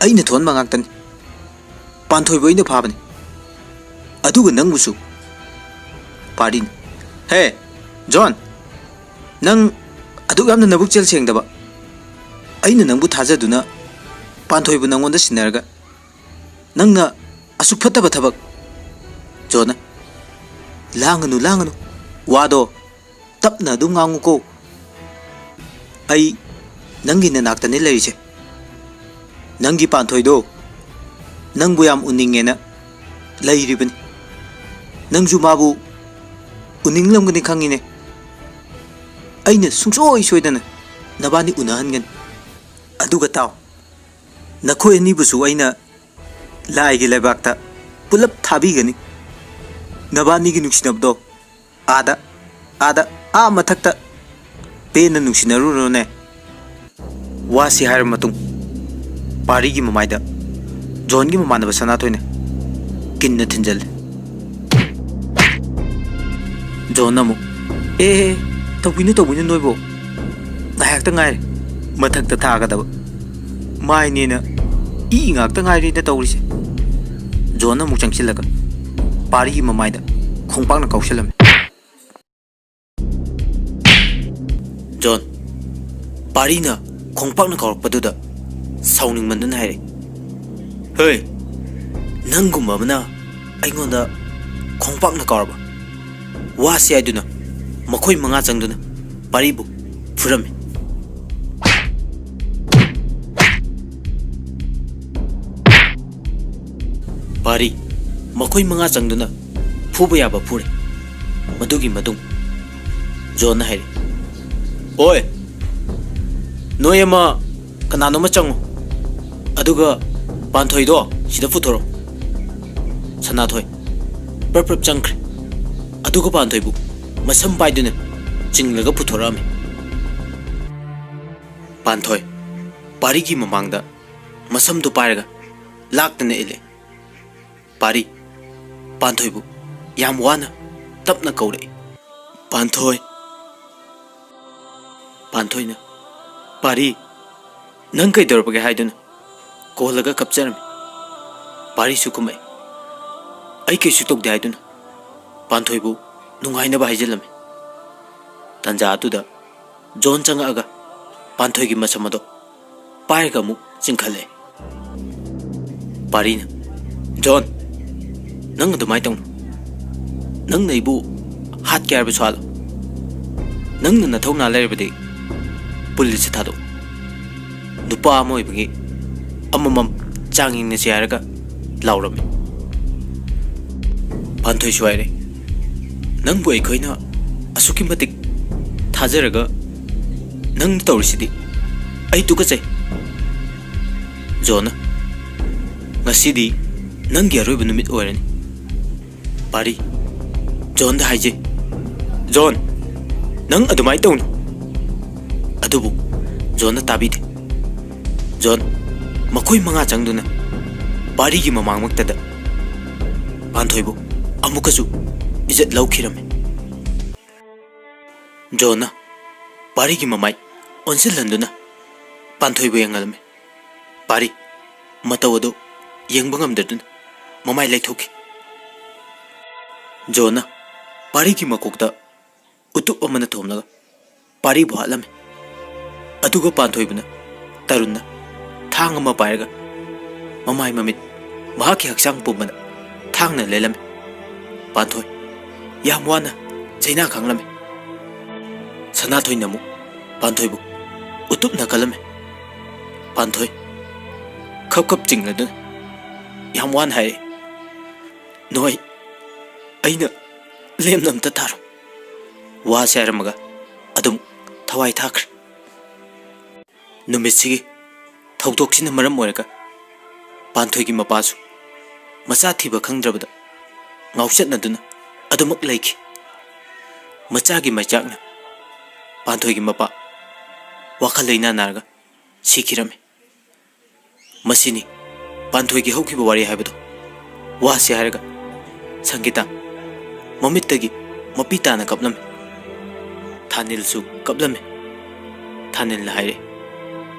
ꯑꯩꯅ ꯊꯣꯛꯍꯟꯕ ꯉꯥꯛꯇꯅꯤ꯫ ꯄꯥꯟꯊꯣꯏꯕꯨ ꯑꯩꯅ ꯐꯥꯕꯅꯤ꯫ ꯑꯗꯨꯒ ꯅꯪꯕꯨꯁꯨ꯫" ꯄꯥꯔꯤꯅ, "ꯍꯦ, ꯖꯣꯟ, ꯅꯪ ꯑꯗꯨꯛ ꯌꯥꯝꯅ ꯅꯕꯨꯛꯆꯦꯜ ꯁꯦꯡꯗꯕ꯫ ꯑꯩꯅ ꯅꯪꯕꯨ ꯊꯥꯖꯗꯨꯅ ꯄꯥꯟꯊꯣꯏꯕꯨ ꯅꯪꯉꯣꯟꯗ ꯁꯤꯟꯅꯔꯒ ꯅꯪꯅ ꯑꯁꯨꯛ ꯐꯠꯇꯕ ꯊꯕꯛ꯫" ꯖꯣꯟꯅ, "ꯂꯥꯡꯒꯅꯨ, ꯂꯥꯡꯒꯅꯨ꯫ ꯋꯥꯗꯣ ꯇꯞꯅ ꯑꯗꯨꯝ ꯉꯥꯡꯉꯨꯀꯣ꯫ ꯑꯩ ꯅꯪꯒꯤ ꯅꯅꯥꯛꯇꯅꯦ ꯂꯩꯔꯤꯁꯦ꯫ ꯅꯪꯒꯤ ꯄꯥꯟꯊꯣꯏꯗꯣ ꯅꯪꯕꯨ ꯌꯥꯝ ꯎꯅꯤꯡꯉꯦꯅ ꯂꯩꯔꯤꯕꯅꯤ꯫ ꯅꯪꯁꯨ ꯃꯥꯕꯨ ꯎꯅꯤꯡꯂꯝꯒꯅꯤ ꯈꯪꯉꯤꯅꯦ꯫ ꯑꯩꯅ ꯁꯨꯡꯁꯣꯏ ꯁꯣꯏꯗꯅ ꯅꯕꯥꯅꯤ ꯎꯅꯍꯟꯒꯅꯤ꯫ ꯑꯗꯨꯒ ꯇꯥꯎ, ꯅꯈꯣꯏ ꯑꯅꯤꯕꯨꯁꯨ ꯑꯩꯅ ꯂꯥꯏꯒꯤ ꯂꯩꯕꯥꯛꯇ ꯄꯨꯂꯞ ꯊꯥꯕꯤꯒꯅꯤ꯫ ꯅꯕꯥꯅꯤꯒꯤ ꯅꯨꯡꯁꯤꯅꯕꯗꯣ ꯑꯥꯗ, ꯑꯥꯗ, ꯑꯥ ꯃꯊꯛꯇ ꯄꯦꯟꯅ ꯅꯨꯡꯁꯤꯅꯔꯨꯔꯣꯅꯦ꯫ ꯋꯥꯁꯤ ꯍꯥꯏꯔꯕ ꯃꯇꯨꯡ ꯄꯥꯔꯤꯒꯤ ꯃꯃꯥꯏꯗ ꯖꯣꯟꯒꯤ ꯃꯃꯥꯟꯅꯕ ꯁꯅꯥꯊꯣꯏꯅ ꯀꯤꯟꯅ ꯊꯤꯟꯖꯜꯂꯦ꯫ ꯖꯣꯟꯅ ꯑꯃꯨꯛ, "ꯑꯦ, ꯑꯦ, ꯑꯦ, ꯇꯧꯕꯤꯅꯨ, ꯇꯧꯕꯤꯅꯨ ꯅꯣꯏꯕꯣ꯫ ꯉꯥꯏꯍꯥꯛꯇ ꯉꯥꯏꯔꯦ ꯃꯊꯛꯇ ꯊꯥꯒꯗꯕ꯫ ꯃꯥꯏꯅꯦꯅ ꯏ ꯉꯥꯛꯇ ꯉꯥꯏꯔꯦꯅ ꯇꯧꯔꯤꯁꯦ꯫" ꯖꯣꯟꯅ ꯑꯃꯨꯛ ꯆꯪꯁꯤꯜꯂꯒ ꯄꯥꯔꯤꯒꯤ ꯃꯃꯥꯏꯗ ꯈꯣꯡꯄꯥꯛꯅ ꯀꯥꯎꯁꯜꯂꯝꯃꯤ꯫ ꯖꯣꯟ, ꯄꯥꯔꯤꯅ ꯈꯣꯡꯄꯥꯛꯅ ꯀꯥꯎꯔꯛꯄꯗꯨꯗ ꯁꯥꯎꯅꯤꯡꯃꯟꯗꯨꯅ ꯍꯥꯏꯔꯛꯏ, "ꯍꯦ, ꯅꯪꯒꯨꯝꯕ ꯑꯃꯅ ꯑꯩꯉꯣꯟꯗ ꯈꯣꯡꯄꯥꯛꯅ ꯀꯥꯎꯔꯕ?" ꯋꯥꯁꯤ ꯍꯥꯏꯗꯨꯅ ꯃꯈꯣꯏ ꯃꯉꯥ ꯆꯪꯗꯨꯅ ꯄꯥꯔꯤꯕꯨ ꯐꯨꯔꯝꯃꯤ꯫ ꯄꯥꯔꯤ ꯃꯈꯣꯏ ꯃꯉꯥ ꯆꯪꯗꯨꯅ ꯐꯨꯕ ꯌꯥꯕ ꯐꯨꯔꯦ꯫ ꯃꯗꯨꯒꯤ ꯃꯇꯨꯡ ꯖꯣꯟꯅ ꯍꯥꯏꯔꯦ, "ꯑꯣꯏ, ꯅꯣꯏ ꯑꯃ ꯀꯅꯥꯅꯣꯃ ꯆꯪꯉꯨ, ꯑꯗꯨꯒ ꯄꯥꯟꯊꯣꯏꯗꯣ ꯁꯤꯗ ꯄꯨꯊꯣꯔꯛꯑꯣ꯫" ꯁꯅꯥꯊꯣꯏ ꯄ꯭ꯔꯞ ꯄ꯭ꯔꯞ ꯆꯪꯈ꯭ꯔꯦ꯫ ꯑꯗꯨꯒ ꯄꯥꯟꯊꯣꯏꯕꯨ ꯃꯁꯝ ꯄꯥꯏꯗꯨꯅ ꯆꯤꯡꯂꯒ ꯄꯨꯊꯣꯔꯛꯑꯝꯃꯤ꯫ ꯄꯥꯟꯊꯣꯏ ꯄꯥꯔꯤꯒꯤ ꯃꯃꯥꯡꯗ ꯃꯁꯝꯗꯨ ꯄꯥꯏꯔꯒ ꯂꯥꯛꯇꯅ ꯏꯜꯂꯦ꯫ ꯄꯥꯔꯤ ꯄꯥꯟꯊꯣꯏꯕꯨ ꯌꯥꯝ ꯋꯥꯅ ꯇꯞꯅ ꯀꯧꯔꯛꯏ, "ꯄꯥꯟꯊꯣꯏ!" ꯄꯥꯟꯊꯣꯏꯅ, "ꯄꯥꯔꯤ, ꯅꯪ ꯀꯩꯗꯧꯔꯕꯒꯦ?" ꯍꯥꯏꯗꯨꯅ ꯀꯣꯜꯂꯒ ꯀꯞꯆꯔꯝꯃꯤ꯫ ꯄꯥꯔꯤꯁꯨ ꯀꯨꯝꯃꯛꯏ꯫ "ꯑꯩ ꯀꯩꯁꯨ ꯇꯧꯗꯦ" ꯍꯥꯏꯗꯨꯅ ꯄꯥꯟꯊꯣꯏꯕꯨ ꯅꯨꯡꯉꯥꯏꯅꯕ ꯍꯥꯏꯖꯤꯜꯂꯝꯃꯤ꯫ ꯇꯥꯟꯖꯥ ꯑꯗꯨꯗ ꯖꯣꯟ ꯆꯪꯉꯛꯑꯒ ꯄꯥꯟꯊꯣꯏꯒꯤ ꯃꯁꯝ ꯑꯗꯣ ꯄꯥꯏꯔꯒ ꯑꯃꯨꯛ ꯆꯤꯡꯈꯠꯂꯦ꯫ ꯄꯥꯔꯤꯅ, "ꯖꯣꯟ, ꯅꯪ ꯑꯗꯨꯃꯥꯏꯅ ꯇꯧꯅꯨ꯫ ꯅꯪꯅ ꯑꯩꯕꯨ ꯍꯥꯠꯀꯦ ꯍꯥꯏꯔꯕꯁꯨ ꯍꯥꯠꯂꯣ꯫ ꯅꯪꯅ ꯅꯊꯧꯅꯥ ꯂꯩꯔꯕꯗꯤ ꯄꯨꯂꯤꯁꯇ ꯊꯥꯗꯣꯛꯎ꯫ ꯅꯨꯄꯥ ꯑꯃ ꯑꯣꯏꯕꯒꯤ ꯑꯃꯃꯝ ꯆꯥꯡ ꯌꯦꯡꯅꯁꯤ" ꯍꯥꯏꯔꯒ ꯂꯥꯎꯔꯝꯃꯤ꯫ ꯄꯥꯟꯊꯣꯏꯁꯨ ꯍꯥꯏꯔꯦ, "ꯅꯪꯕꯨ ꯑꯩꯈꯣꯏꯅ ꯑꯁꯨꯛꯀꯤ ꯃꯇꯤꯛ ꯊꯥꯖꯔꯒ ꯅꯪꯅ ꯇꯧꯔꯤꯁꯤꯗꯤ ꯑꯩ ꯇꯨꯀꯠꯆꯩ꯫ ꯖꯣꯟꯅ, "ꯉꯁꯤꯗꯤ ꯅꯪꯒꯤ ꯑꯔꯣꯏꯕ ꯅꯨꯃꯤꯠ ꯑꯣꯏꯔꯅꯤ, ꯄꯥꯔꯤ꯫ ꯖꯣꯟꯗ ꯍꯥꯏꯖꯩ, ꯖꯣꯟ, ꯅꯪ ꯑꯗꯨꯃꯥꯏꯅ ꯇꯧꯅꯨ꯫" ꯑꯗꯨꯕꯨ ꯖꯣꯟꯅ ꯇꯥꯕꯤꯗꯦ꯫ ꯖꯣꯟ ꯃꯈꯣꯏ ꯃꯉꯥ ꯆꯪꯗꯨꯅ ꯄꯥꯔꯤꯒꯤ ꯃꯃꯥꯡꯃꯛꯇꯗ ꯄꯥꯟꯊꯣꯏꯕꯨ ꯑꯃꯨꯛꯀꯁꯨ ꯏꯖꯠ ꯂꯧꯈꯤꯔꯝꯃꯤ꯫ ꯖꯣꯟꯅ ꯄꯥꯔꯤꯒꯤ ꯃꯃꯥꯏ ꯑꯣꯟꯁꯤꯜꯍꯟꯗꯨꯅ ꯄꯥꯟꯊꯣꯏꯕꯨ ꯌꯦꯡꯍꯜꯂꯝꯃꯤ꯫ ꯄꯥꯔꯤ ꯃꯇꯧ ꯑꯗꯨ ꯌꯦꯡꯕ ꯉꯝꯗꯗꯨꯅ ꯃꯃꯥꯏ ꯂꯩꯊꯣꯛꯈꯤ꯫ ꯖꯣꯟꯅ ꯄꯥꯔꯤꯒꯤ ꯃꯀꯣꯛꯇ ꯎꯇꯨꯞ ꯑꯃꯅ ꯊꯣꯝꯂꯒ ꯄꯥꯔꯤꯕꯨ ꯍꯥꯠꯂꯝꯃꯤ꯫ ꯑꯗꯨꯒ ꯄꯥꯟꯊꯣꯏꯕꯅ ꯇꯔꯨꯟꯅ ꯊꯥꯡ ꯑꯃ ꯄꯥꯏꯔꯒ ꯃꯃꯥꯏ ꯃꯃꯤꯠ ꯃꯍꯥꯛꯀꯤ ꯍꯛꯆꯥꯡ ꯄꯨꯝꯕꯗ ꯊꯥꯡꯅ ꯂꯦꯜꯂꯝꯃꯤ꯫ ꯄꯥꯟꯊꯣꯏ ꯌꯥꯝ ꯋꯥꯅ ꯆꯩꯅꯥ ꯈꯥꯡꯂꯝꯃꯤ꯫ ꯁꯅꯥꯊꯣꯏꯅ ꯑꯃꯨꯛ ꯄꯥꯟꯊꯣꯏꯕꯨ ꯎꯇꯨꯞꯅ ꯀꯜꯂꯝꯃꯤ꯫ ꯄꯥꯟꯊꯣꯏ ꯈꯞ ꯈꯞ ꯆꯤꯡꯂꯗꯨꯅ ꯌꯥꯝ ꯋꯥꯅ ꯍꯥꯏꯔꯛꯏ, "ꯅꯣꯏ, ꯑꯩꯅ ꯂꯦꯝꯅ ꯑꯝꯇ ꯊꯥꯔꯣ꯫" ꯋꯥꯁꯦ ꯍꯥꯏꯔꯝꯃꯒ ꯑꯗꯨꯝ ꯊꯋꯥꯏ ꯊꯥꯈ꯭ꯔꯦ꯫ ꯅꯨꯃꯤꯠꯁꯤꯒꯤ ꯊꯧꯗꯣꯛꯁꯤꯅ ꯃꯔꯝ ꯑꯣꯏꯔꯒ ꯄꯥꯟꯊꯣꯏꯒꯤ ꯃꯄꯥꯁꯨ ꯃꯆꯥ ꯊꯤꯕ ꯈꯪꯗ꯭ꯔꯕꯗ ꯉꯥꯎꯆꯠꯅꯗꯨꯅ ꯑꯗꯨꯃꯛ ꯂꯩꯈꯤ꯫ ꯃꯆꯥꯒꯤ ꯃꯩꯆꯥꯛꯅ ꯄꯥꯟꯊꯣꯏꯒꯤ ꯃꯄꯥ ꯋꯥꯈꯜ ꯂꯩꯅꯥ ꯅꯥꯔꯒ ꯁꯤꯈꯤꯔꯝꯃꯤ꯫ ꯃꯁꯤꯅꯤ ꯄꯥꯟꯊꯣꯏꯒꯤ ꯍꯧꯈꯤꯕ ꯋꯥꯔꯤ ꯍꯥꯏꯕꯗꯨ꯫ ꯋꯥꯁꯤ ꯍꯥꯏꯔꯒ ꯁꯪꯒꯤꯇꯥ ꯃꯃꯤꯠꯇꯒꯤ ꯃꯄꯤ ꯇꯥꯅ ꯀꯞꯂꯝꯃꯤ꯫ ꯊꯥꯅꯤꯜꯁꯨ ꯀꯞꯂꯝꯃꯤ꯫ ꯊꯥꯅꯤꯜꯅ ꯍꯥꯏꯔꯦ,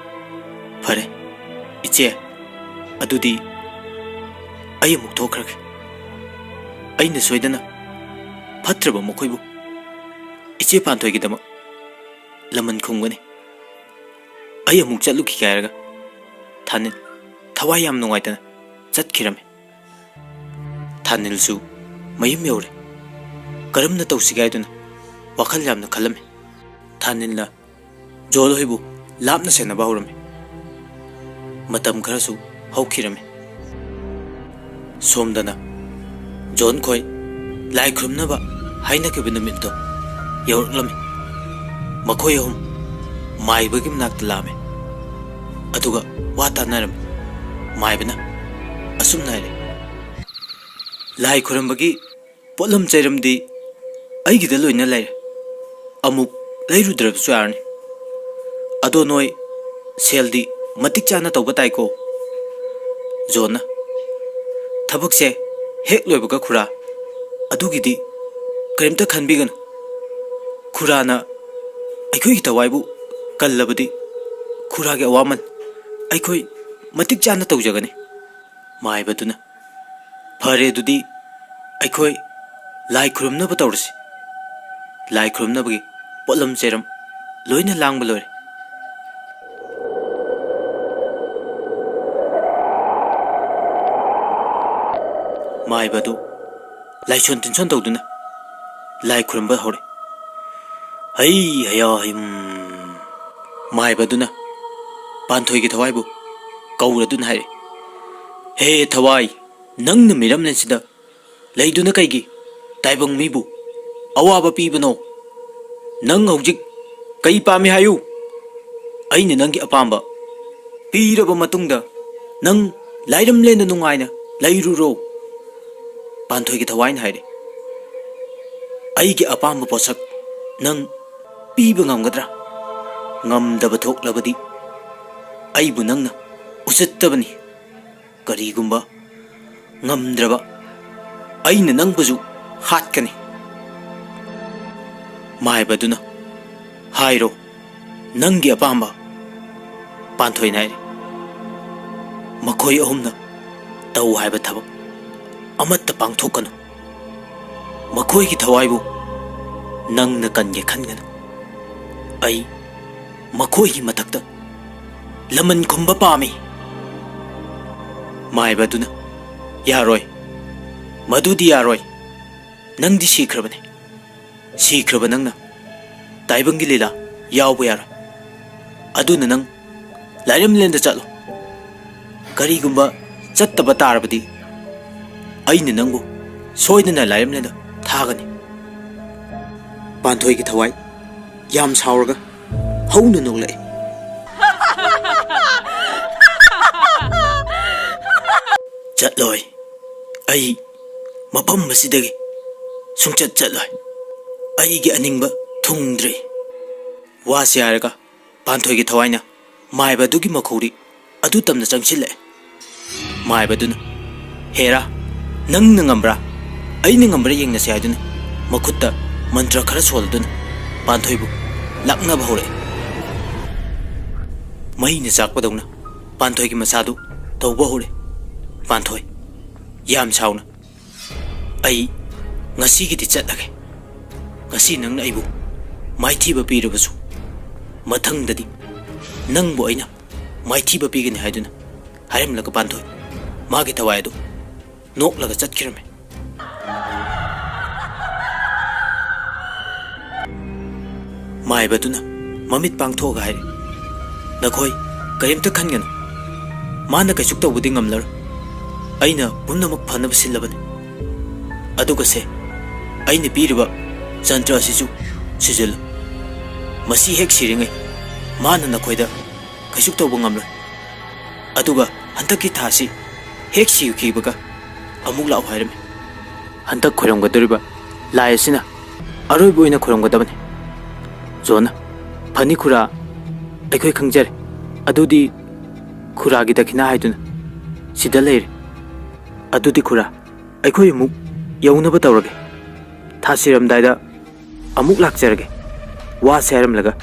"ꯐꯔꯦ, ꯏꯆꯦ, ꯑꯗꯨꯗꯤ ꯑꯩ ꯑꯃꯨꯛ ꯊꯣꯛꯈ꯭ꯔꯒꯦ꯫ ꯑꯩꯅ ꯁꯣꯏꯗꯅ ꯐꯠꯇ꯭ꯔꯕ ꯃꯈꯣꯏꯕꯨ ꯏꯆꯦ ꯄꯥꯟꯊꯣꯏꯒꯤꯗꯃꯛ ꯂꯃꯟ ꯈꯨꯝꯒꯅꯤ꯫ ꯑꯩ ꯑꯃꯨꯛ ꯆꯠꯂꯨꯈꯤꯒꯦ" ꯍꯥꯏꯔꯒ ꯊꯥꯅꯤꯜ ꯊꯋꯥꯏ ꯌꯥꯝ ꯅꯨꯡꯉꯥꯏꯇꯅ ꯆꯠꯈꯤꯔꯝꯃꯤ꯫ ꯊꯥꯅꯤꯜꯁꯨ ꯃꯌꯨꯝ ꯌꯧꯔꯦ꯫ ꯀꯔꯝꯅ ꯇꯧꯁꯤꯒꯦ ꯍꯥꯏꯗꯨꯅ ꯋꯥꯈꯜ ꯌꯥꯝꯅ ꯈꯜꯂꯝꯃꯤ꯫ ꯊꯥꯅꯤꯜꯅ ꯖꯣꯟ ꯍꯣꯏꯕꯨ ꯂꯥꯞꯅ ꯁꯦꯟꯅꯕ ꯍꯧꯔꯝꯃꯤ꯫ ꯃꯇꯝ ꯈꯔꯁꯨ ꯍꯧꯈꯤꯔꯝꯃꯤ꯫ ꯁꯣꯝꯗꯅ ꯖꯣꯟ ꯈꯣꯏ ꯂꯥꯏ ꯈꯨꯔꯨꯝꯅꯕ ꯍꯥꯏꯅꯈꯤꯕ ꯅꯨꯃꯤꯠꯇꯣ ꯌꯧꯔꯛꯂꯝꯃꯤ꯫ ꯃꯈꯣꯏ ꯑꯍꯨꯝ ꯃꯥꯏꯕꯒꯤ ꯃꯅꯥꯛꯇ ꯂꯥꯛꯑꯝꯃꯤ꯫ ꯑꯗꯨꯒ ꯋꯥ ꯇꯥꯅꯔꯝꯃꯤ꯫ ꯃꯥꯏꯕꯅ ꯑꯁꯨꯝꯅ ꯍꯥꯏꯔꯦ, "ꯂꯥꯏ ꯈꯨꯔꯝꯕꯒꯤ ꯄꯣꯠꯂꯝ ꯆꯩꯔꯝꯗꯤ ꯑꯩꯒꯤꯗ ꯂꯣꯏꯅ ꯂꯩꯔꯦ꯫ ꯑꯃꯨꯛ ꯂꯩꯔꯨꯗ꯭ꯔꯕꯁꯨ ꯌꯥꯔꯅꯤ꯫ ꯑꯗꯣ ꯅꯣꯏ ꯁꯦꯜꯗꯤ ꯃꯇꯤꯛ ꯆꯥꯅ ꯇꯧꯕ ꯇꯥꯏꯀꯣ?" ꯖꯣꯟꯅ, "ꯊꯕꯛꯁꯦ ꯍꯦꯛ ꯂꯣꯏꯕꯒ ꯈꯨꯔꯥ, ꯑꯗꯨꯒꯤꯗꯤ ꯀꯔꯤꯝꯇ ꯈꯟꯕꯤꯒꯅꯨ꯫ ꯈꯨꯔꯥꯅ ꯑꯩꯈꯣꯏꯒꯤ ꯊꯋꯥꯏꯕꯨ ꯀꯜꯂꯕꯗꯤ ꯈꯨꯔꯥꯒꯤ ꯑꯋꯥꯃꯟ ꯑꯩꯈꯣꯏ ꯃꯇꯤꯛ ꯆꯥꯅ ꯇꯧꯖꯒꯅꯤ꯫" ꯃꯥꯏꯕꯗꯨꯅ, "ꯐꯔꯦ, ꯑꯗꯨꯗꯤ ꯑꯩꯈꯣꯏ ꯂꯥꯏ ꯈꯨꯔꯨꯝꯅꯕ ꯇꯧꯔꯁꯤ꯫ ꯂꯥꯏ ꯈꯨꯔꯨꯝꯅꯕꯒꯤ ꯄꯣꯠꯂꯝ ꯆꯩꯔꯝ ꯂꯣꯏꯅ ꯂꯥꯡꯕ ꯂꯣꯏꯔꯦ꯫" ꯃꯥꯏꯕ ꯑꯗꯨ ꯂꯥꯏꯁꯣꯟ ꯇꯤꯟꯁꯣꯟ ꯇꯧꯗꯨꯅ ꯂꯥꯏ ꯈꯨꯔꯨꯝꯕ ꯍꯧꯔꯦ꯫ ꯍꯩ ꯍꯌꯥ ꯍꯩꯝ꯫ ꯃꯥꯏꯕ ꯑꯗꯨꯅ ꯄꯥꯟꯊꯣꯏꯒꯤ ꯊꯋꯥꯏꯕꯨ ꯀꯧꯔꯗꯨꯅ ꯍꯥꯏꯔꯦ, "ꯍꯦ ꯊꯋꯥꯏ, ꯅꯪꯅ ꯃꯤꯔꯝꯂꯦꯟꯁꯤꯗ ꯂꯩꯗꯨꯅ ꯀꯩꯒꯤ ꯇꯥꯏꯕꯪ ꯃꯤꯕꯨ ꯑꯋꯥꯕ ꯄꯤꯕꯅꯣ? ꯅꯪ ꯍꯧꯖꯤꯛ ꯀꯩ ꯄꯥꯝꯃꯤ ꯍꯥꯏꯌꯨ꯫ ꯑꯩꯅ ꯅꯪꯒꯤ ꯑꯄꯥꯝꯕ ꯄꯤꯔꯕ ꯃꯇꯨꯡꯗ ꯅꯪ ꯂꯥꯏꯔꯝꯂꯦꯟꯗ ꯅꯨꯡꯉꯥꯏꯅ ꯂꯩꯔꯨꯔꯣ꯫" ꯄꯥꯟꯊꯣꯏꯒꯤ ꯊꯋꯥꯏꯅ ꯍꯥꯏꯔꯦ, "ꯑꯩꯒꯤ ꯑꯄꯥꯝꯕ ꯄꯣꯠꯁꯛ ꯅꯪ ꯄꯤꯕ ꯉꯝꯒꯗ꯭ꯔꯥ? ꯉꯝꯗꯕ ꯊꯣꯛꯂꯕꯗꯤ ꯑꯩꯕꯨ ꯅꯪꯅ ꯎꯁꯤꯠꯇꯕꯅꯤ꯫ ꯀꯔꯤꯒꯨꯝꯕ ꯉꯝꯗ꯭ꯔꯕ ꯑꯩꯅ ꯅꯪꯕꯨꯁꯨ ꯍꯥꯠꯀꯅꯤ꯫" ꯃꯥꯏꯕꯗꯨꯅ, "ꯍꯥꯏꯔꯣ, ꯅꯪꯒꯤ ꯑꯄꯥꯝꯕ꯫" ꯄꯥꯟꯊꯣꯏꯅ ꯍꯥꯏꯔꯤ, "ꯃꯈꯣꯏ ꯑꯍꯨꯝꯅ ꯇꯧ ꯍꯥꯏꯕ ꯊꯕꯛ ꯑꯃꯠꯇ ꯄꯥꯡꯊꯣꯛꯀꯅꯨ꯫ ꯃꯈꯣꯏꯒꯤ ꯊꯋꯥꯏꯕꯨ ꯅꯪꯅ ꯀꯟꯒꯦ ꯈꯟꯒꯅꯨ꯫ ꯑꯩ ꯃꯈꯣꯏꯒꯤ ꯃꯊꯛꯇ ꯂꯃꯟ ꯈꯨꯝꯕ ꯄꯥꯝꯃꯤ꯫" ꯃꯥꯏꯕ ꯑꯗꯨꯅ, "ꯌꯥꯔꯣꯏ, ꯃꯗꯨꯗꯤ ꯌꯥꯔꯣꯏ꯫ ꯅꯪꯗꯤ ꯁꯤꯈ꯭ꯔꯕꯅꯤ꯫ ꯁꯤꯈ꯭ꯔꯕ ꯅꯪꯅ ꯇꯥꯏꯕꯪꯒꯤ ꯂꯤꯂꯥ ꯌꯥꯎꯕ ꯌꯥꯔꯣꯏ꯫ ꯑꯗꯨꯅ ꯅꯪ ꯂꯥꯏꯔꯝꯂꯦꯟꯗ ꯆꯠꯂꯣ꯫ ꯀꯔꯤꯒꯨꯝꯕ ꯆꯠꯇꯕ ꯇꯥꯔꯕꯗꯤ ꯑꯩꯅ ꯅꯪꯕꯨ ꯁꯣꯏꯗꯅ ꯂꯥꯏꯔꯝꯂꯦꯟꯗ ꯊꯥꯒꯅꯤ꯫" ꯄꯥꯟꯊꯣꯏꯒꯤ ꯊꯋꯥꯏ ꯌꯥꯝ ꯁꯥꯎꯔꯒ ꯍꯧꯅ ꯅꯣꯛꯂꯛꯏ꯫ "ꯆꯠꯂꯣꯏ꯫ ꯑꯩ ꯃꯐꯝ ꯑꯁꯤꯗꯒꯤ ꯁꯨꯡꯆꯠ ꯆꯠꯂꯣꯏ꯫ ꯑꯩꯒꯤ ꯑꯅꯤꯡꯕ ꯊꯨꯡꯗ꯭ꯔꯤ꯫" ꯋꯥꯁꯤ ꯍꯥꯏꯔꯒ ꯄꯥꯟꯊꯣꯏꯒꯤ ꯊꯋꯥꯏꯅ ꯃꯥꯏꯕ ꯑꯗꯨꯒꯤ ꯃꯈꯧꯔꯤ ꯑꯗꯨ ꯇꯝꯅ ꯆꯪꯁꯤꯜꯂꯛꯑꯦ꯫ ꯃꯥꯏꯕꯗꯨꯅ, "ꯍꯦꯔꯥ, ꯅꯪꯅ ꯉꯝꯕ꯭ꯔꯥ, ꯑꯩꯅ ꯉꯝꯕ꯭ꯔꯥ ꯌꯦꯡꯅꯁꯦ" ꯍꯥꯏꯗꯨꯅ ꯃꯈꯨꯠꯇ ꯃꯟꯇ꯭ꯔ ꯈꯔ ꯁꯣꯜꯂꯗꯨꯅ ꯄꯥꯟꯊꯣꯏꯕꯨ ꯂꯥꯛꯅꯕ ꯍꯧꯔꯛꯑꯦ꯫ ꯃꯩꯅ ꯆꯥꯛꯄꯗꯧꯅ ꯄꯥꯟꯊꯣꯏꯒꯤ ꯃꯁꯥꯗꯨ ꯇꯧꯕ ꯍꯧꯔꯦ꯫ ꯄꯥꯟꯊꯣꯏ, ꯌꯥꯝ ꯁꯥꯎꯅ, "ꯑꯩ ꯉꯁꯤꯒꯤꯗꯤ ꯆꯠꯂꯒꯦ꯫ ꯉꯁꯤ ꯅꯪꯅ ꯑꯩꯕꯨ ꯃꯥꯏꯊꯤꯕ ꯄꯤꯔꯕꯁꯨ, ꯃꯊꯪꯗꯗꯤ ꯅꯪꯕꯨ ꯑꯩꯅ ꯃꯥꯏꯊꯤꯕ ꯄꯤꯒꯅꯤ" ꯍꯥꯏꯗꯨꯅ ꯍꯥꯏꯔꯝꯂꯒ ꯄꯥꯟꯊꯣꯏ ꯃꯥꯒꯤ ꯊꯋꯥꯏ ꯑꯗꯨ ꯅꯣꯛꯂꯒ ꯆꯠꯈꯤꯔꯝꯃꯤ꯫ ꯃꯥꯏꯕꯗꯨꯅ ꯃꯃꯤꯠ ꯄꯥꯡꯊꯣꯛꯑꯒ ꯍꯥꯏꯔꯦ, "ꯅꯈꯣꯏ ꯀꯔꯤꯝꯇ ꯈꯟꯒꯅꯨ꯫ ꯃꯥꯅ ꯀꯩꯁꯨ ꯇꯧꯕꯗꯤ ꯉꯝꯂꯔꯣꯏ꯫ ꯑꯩꯅ ꯄꯨꯝꯅꯃꯛ ꯐꯅꯕ ꯁꯤꯜꯂꯕꯅꯤ꯫ ꯑꯗꯨꯒ ꯁꯦ, ꯑꯩꯅ ꯄꯤꯔꯤꯕ ꯖꯟꯇ꯭ꯔ ꯑꯁꯤꯁꯨ ꯁꯤꯖꯤꯜꯂꯨ꯫ ꯃꯁꯤ ꯍꯦꯛ ꯁꯤꯔꯤꯉꯩ ꯃꯥꯅ ꯅꯈꯣꯏꯗ ꯀꯩꯁꯨ ꯇꯧꯕ ꯉꯝꯂꯣꯏ꯫ ꯑꯗꯨꯒ ꯍꯟꯗꯛꯀꯤ ꯊꯥꯁꯤ ꯍꯦꯛ ꯁꯤꯈꯤꯕꯒ ꯑꯃꯨꯛ ꯂꯥꯛꯎ" ꯍꯥꯏꯔꯝꯃꯤ꯫ ꯍꯟꯗꯛ ꯈꯣꯏꯔꯝꯒꯗꯧꯔꯤꯕ ꯂꯥꯏ ꯑꯁꯤꯅ ꯑꯔꯣꯏꯕ ꯑꯣꯏꯅ ꯈꯣꯏꯔꯝꯒꯗꯕꯅꯤ꯫ ꯖꯣꯟꯅ, "ꯐꯅꯤ ꯈꯨꯔꯥ, ꯑꯩꯈꯣꯏ ꯈꯪꯖꯔꯦ꯫ ꯑꯗꯨꯗꯤ ꯈꯨꯔꯥꯒꯤ ꯗꯈꯤꯅꯥ ꯍꯥꯏꯗꯨꯅ ꯁꯤꯗ ꯂꯩꯔꯦ꯫ ꯑꯗꯨꯗꯤ ꯈꯨꯔꯥ, ꯑꯩꯈꯣꯏ ꯑꯃꯨꯛ ꯌꯧꯅꯕ ꯇꯧꯔꯒꯦ꯫ ꯊꯥ ꯁꯤꯔꯝꯗꯥꯏꯗ ꯑꯃꯨꯛ ꯂꯥꯛꯆꯔꯒꯦ" ꯋꯥꯁꯦ ꯍꯥꯏꯔꯝꯂꯒ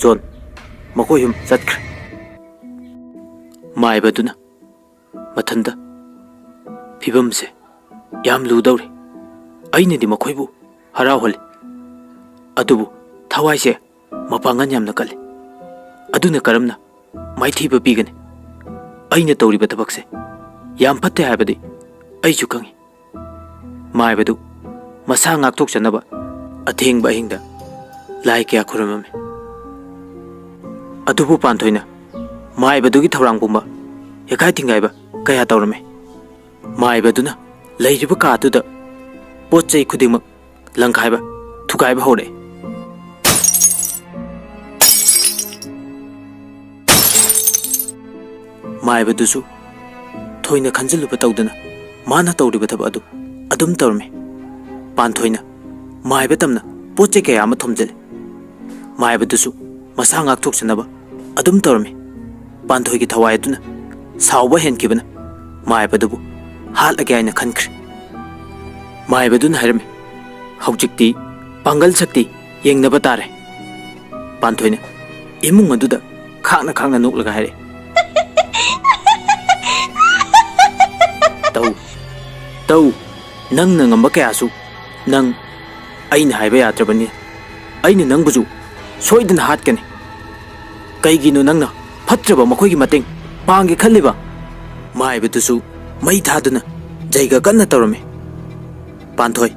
ꯖꯣꯟ ꯃꯈꯣꯏ ꯑꯍꯨꯝ ꯆꯠꯈ꯭ꯔꯦ꯫ ꯃꯥꯏꯕꯗꯨꯅ ꯃꯊꯟꯇ, "ꯐꯤꯕꯝꯁꯦ ꯌꯥꯝ ꯂꯨꯗꯧꯔꯤ꯫ ꯑꯩꯅꯗꯤ ꯃꯈꯣꯏꯕꯨ ꯍꯔꯥꯎꯍꯜꯂꯤ, ꯑꯗꯨꯕꯨ ꯊꯋꯥꯏꯁꯦ ꯃꯄꯥꯡꯒꯜ ꯌꯥꯝꯅ ꯀꯜꯂꯤ꯫ ꯑꯗꯨꯅ ꯀꯔꯝꯅ ꯃꯥꯏꯊꯤꯕ ꯄꯤꯒꯅꯤ? ꯑꯩꯅ ꯇꯧꯔꯤꯕ ꯊꯕꯛꯁꯦ ꯌꯥꯝ ꯐꯠꯇꯦ ꯍꯥꯏꯕꯗꯤ ꯑꯩꯁꯨ ꯈꯪꯏ"꯫ ꯃꯥꯏꯕꯗꯨ ꯃꯁꯥ ꯉꯥꯛꯊꯣꯛꯆꯅꯕ ꯑꯊꯦꯡꯕ ꯑꯍꯤꯡꯗ ꯂꯥꯏ ꯀꯌꯥ ꯈꯨꯔꯨꯝꯂꯝꯃꯤ꯫ ꯑꯗꯨꯕꯨ ꯄꯥꯟꯊꯣꯏꯅ ꯃꯥꯏꯕꯗꯨꯒꯤ ꯊꯧꯔꯥꯡ ꯄꯨꯝꯕ ꯌꯦꯈꯥꯏ ꯊꯤꯡꯒꯥꯏꯕ ꯀꯌꯥ ꯇꯧꯔꯝꯃꯤ꯫ ꯃꯥꯏꯕꯗꯨꯅ ꯂꯩꯔꯤꯕ ꯀꯥ ꯑꯗꯨꯗ ꯄꯣꯠ ꯆꯩ ꯈꯨꯗꯤꯡꯃꯛ ꯂꯪꯈꯥꯏꯕ, ꯊꯨꯒꯥꯏꯕ ꯍꯧꯔꯛꯏ꯫ ꯃꯥꯏꯕꯗꯨꯁꯨ ꯊꯣꯏꯅ ꯈꯟꯖꯤꯜꯂꯨꯕ ꯇꯧꯗꯅ ꯃꯥꯅ ꯇꯧꯔꯤꯕ ꯊꯕꯛ ꯑꯗꯨ ꯑꯗꯨꯝ ꯇꯧꯔꯝꯃꯤ꯫ ꯄꯥꯟꯊꯣꯏꯅ ꯃꯥꯏꯕ ꯇꯝꯅ ꯄꯣꯠ ꯆꯩ ꯀꯌꯥ ꯑꯃ ꯊꯣꯝꯖꯤꯜꯂꯤ꯫ ꯃꯥꯏꯕꯗꯨꯁꯨ ꯃꯁꯥ ꯉꯥꯛꯊꯣꯛꯆꯅꯕ ꯑꯗꯨꯝ ꯇꯧꯔꯝꯃꯤ꯫ ꯄꯥꯟꯊꯣꯏꯒꯤ ꯊꯋꯥꯏ ꯑꯗꯨꯅ ꯁꯥꯎꯕ ꯍꯦꯟꯈꯤꯕꯅ ꯃꯥꯏꯕꯗꯨꯕꯨ ꯍꯥꯠꯂꯒꯦ ꯍꯥꯏꯅ ꯈꯟꯈ꯭ꯔꯦ꯫ ꯃꯥꯏꯕꯗꯨꯅ ꯍꯥꯏꯔꯝꯃꯤ, "ꯍꯧꯖꯤꯛꯇꯤ ꯄꯥꯡꯒꯜ ꯁꯛꯇꯤ ꯌꯦꯡꯅꯕ ꯇꯥꯔꯦ꯫" ꯄꯥꯟꯊꯣꯏꯅ ꯏꯃꯨꯡ ꯑꯗꯨꯗ ꯈꯥꯛꯅ ꯈꯥꯛꯅ ꯅꯣꯛꯂꯒ ꯍꯥꯏꯔꯛꯏ, "ꯇꯧ, ꯇꯧ, ꯅꯪꯅ ꯉꯝꯕ ꯀꯌꯥꯁꯨ ꯅꯪ ꯑꯩꯅ ꯍꯥꯏꯕ ꯌꯥꯗ꯭ꯔꯕꯅꯤ꯫ ꯑꯩꯅ ꯅꯪꯕꯨꯁꯨ ꯁꯣꯏꯗꯅ ꯍꯥꯠꯀꯅꯤ꯫ ꯀꯩꯒꯤꯅꯣ ꯅꯪꯅ ꯐꯠꯇ꯭ꯔꯕ ꯃꯈꯣꯏꯒꯤ ꯃꯇꯦꯡ ꯄꯥꯡꯒꯦ ꯈꯜꯂꯤꯕ?" ꯃꯥꯏꯕꯗꯨꯁꯨ ꯃꯩ ꯊꯥꯗꯨꯅ ꯖꯩꯒ ꯀꯟꯅ ꯇꯧꯔꯝꯃꯤ꯫ ꯄꯥꯟꯊꯣꯏ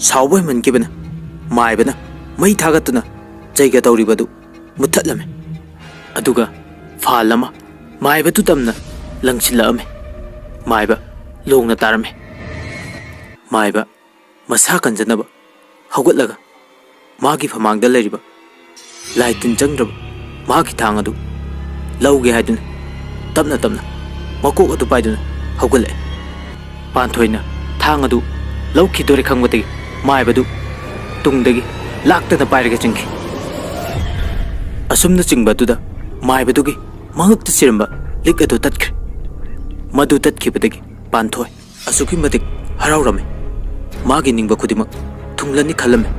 ꯁꯥꯎꯕ ꯍꯦꯟꯃꯟꯈꯤꯕꯅ ꯃꯥꯏꯕꯅ ꯃꯩ ꯊꯥꯒꯠꯇꯨꯅ ꯖꯩꯒ ꯇꯧꯔꯤꯕꯗꯨ ꯃꯨꯠꯊꯠꯂꯝꯃꯤ꯫ ꯑꯗꯨꯒ ꯐꯥꯜ ꯑꯃ ꯃꯥꯏꯕꯗꯨ ꯇꯝꯅ ꯂꯪꯁꯤꯜꯂꯛꯑꯝꯃꯤ꯫ ꯃꯥꯏꯕ ꯂꯣꯡꯅ ꯇꯥꯔꯝꯃꯤ꯫ ꯃꯥꯏꯕ ꯃꯁꯥ ꯀꯟꯖꯅꯕ ꯍꯧꯒꯠꯂꯒ ꯃꯥꯒꯤ ꯐꯃꯥꯡꯗ ꯂꯩꯔꯤꯕ ꯂꯥꯏ ꯇꯤꯟ ꯆꯪꯗ꯭ꯔꯕ ꯃꯥꯒꯤ ꯊꯥꯡ ꯑꯗꯨ ꯂꯧꯒꯦ ꯍꯥꯏꯗꯨꯅ ꯇꯞꯅ ꯇꯞꯅ ꯃꯀꯣꯛ ꯑꯗꯨ ꯄꯥꯏꯗꯨꯅ ꯍꯧꯒꯠꯂꯛꯑꯦ꯫ ꯄꯥꯟꯊꯣꯏꯅ ꯊꯥꯡ ꯑꯗꯨ ꯂꯧꯈꯤꯗꯣꯔꯦ ꯈꯪꯕꯗꯒꯤ ꯃꯥꯏꯕꯗꯨ ꯇꯨꯡꯗꯒꯤ ꯂꯥꯛꯇꯅ ꯄꯥꯏꯔꯒ ꯆꯦꯟꯈꯤ꯫ ꯑꯁꯨꯝꯅ ꯆꯤꯡꯕ ꯑꯗꯨꯗ ꯃꯥꯏꯕꯗꯨꯒꯤ ꯃꯉꯛꯇ ꯁꯤꯔꯝꯕ ꯂꯤꯛ ꯑꯗꯨ ꯇꯠꯈ꯭ꯔꯦ꯫ ꯃꯗꯨ ꯇꯠꯈꯤꯕꯗꯒꯤ ꯄꯥꯟꯊꯣꯏ ꯑꯁꯨꯛꯀꯤ ꯃꯇꯤꯛ ꯍꯔꯥꯎꯔꯝꯃꯤ꯫ ꯃꯥꯒꯤ ꯅꯤꯡꯕ ꯈꯨꯗꯤꯡꯃꯛ ꯊꯨꯡꯂꯅꯤ ꯈꯜꯂꯝꯃꯤ꯫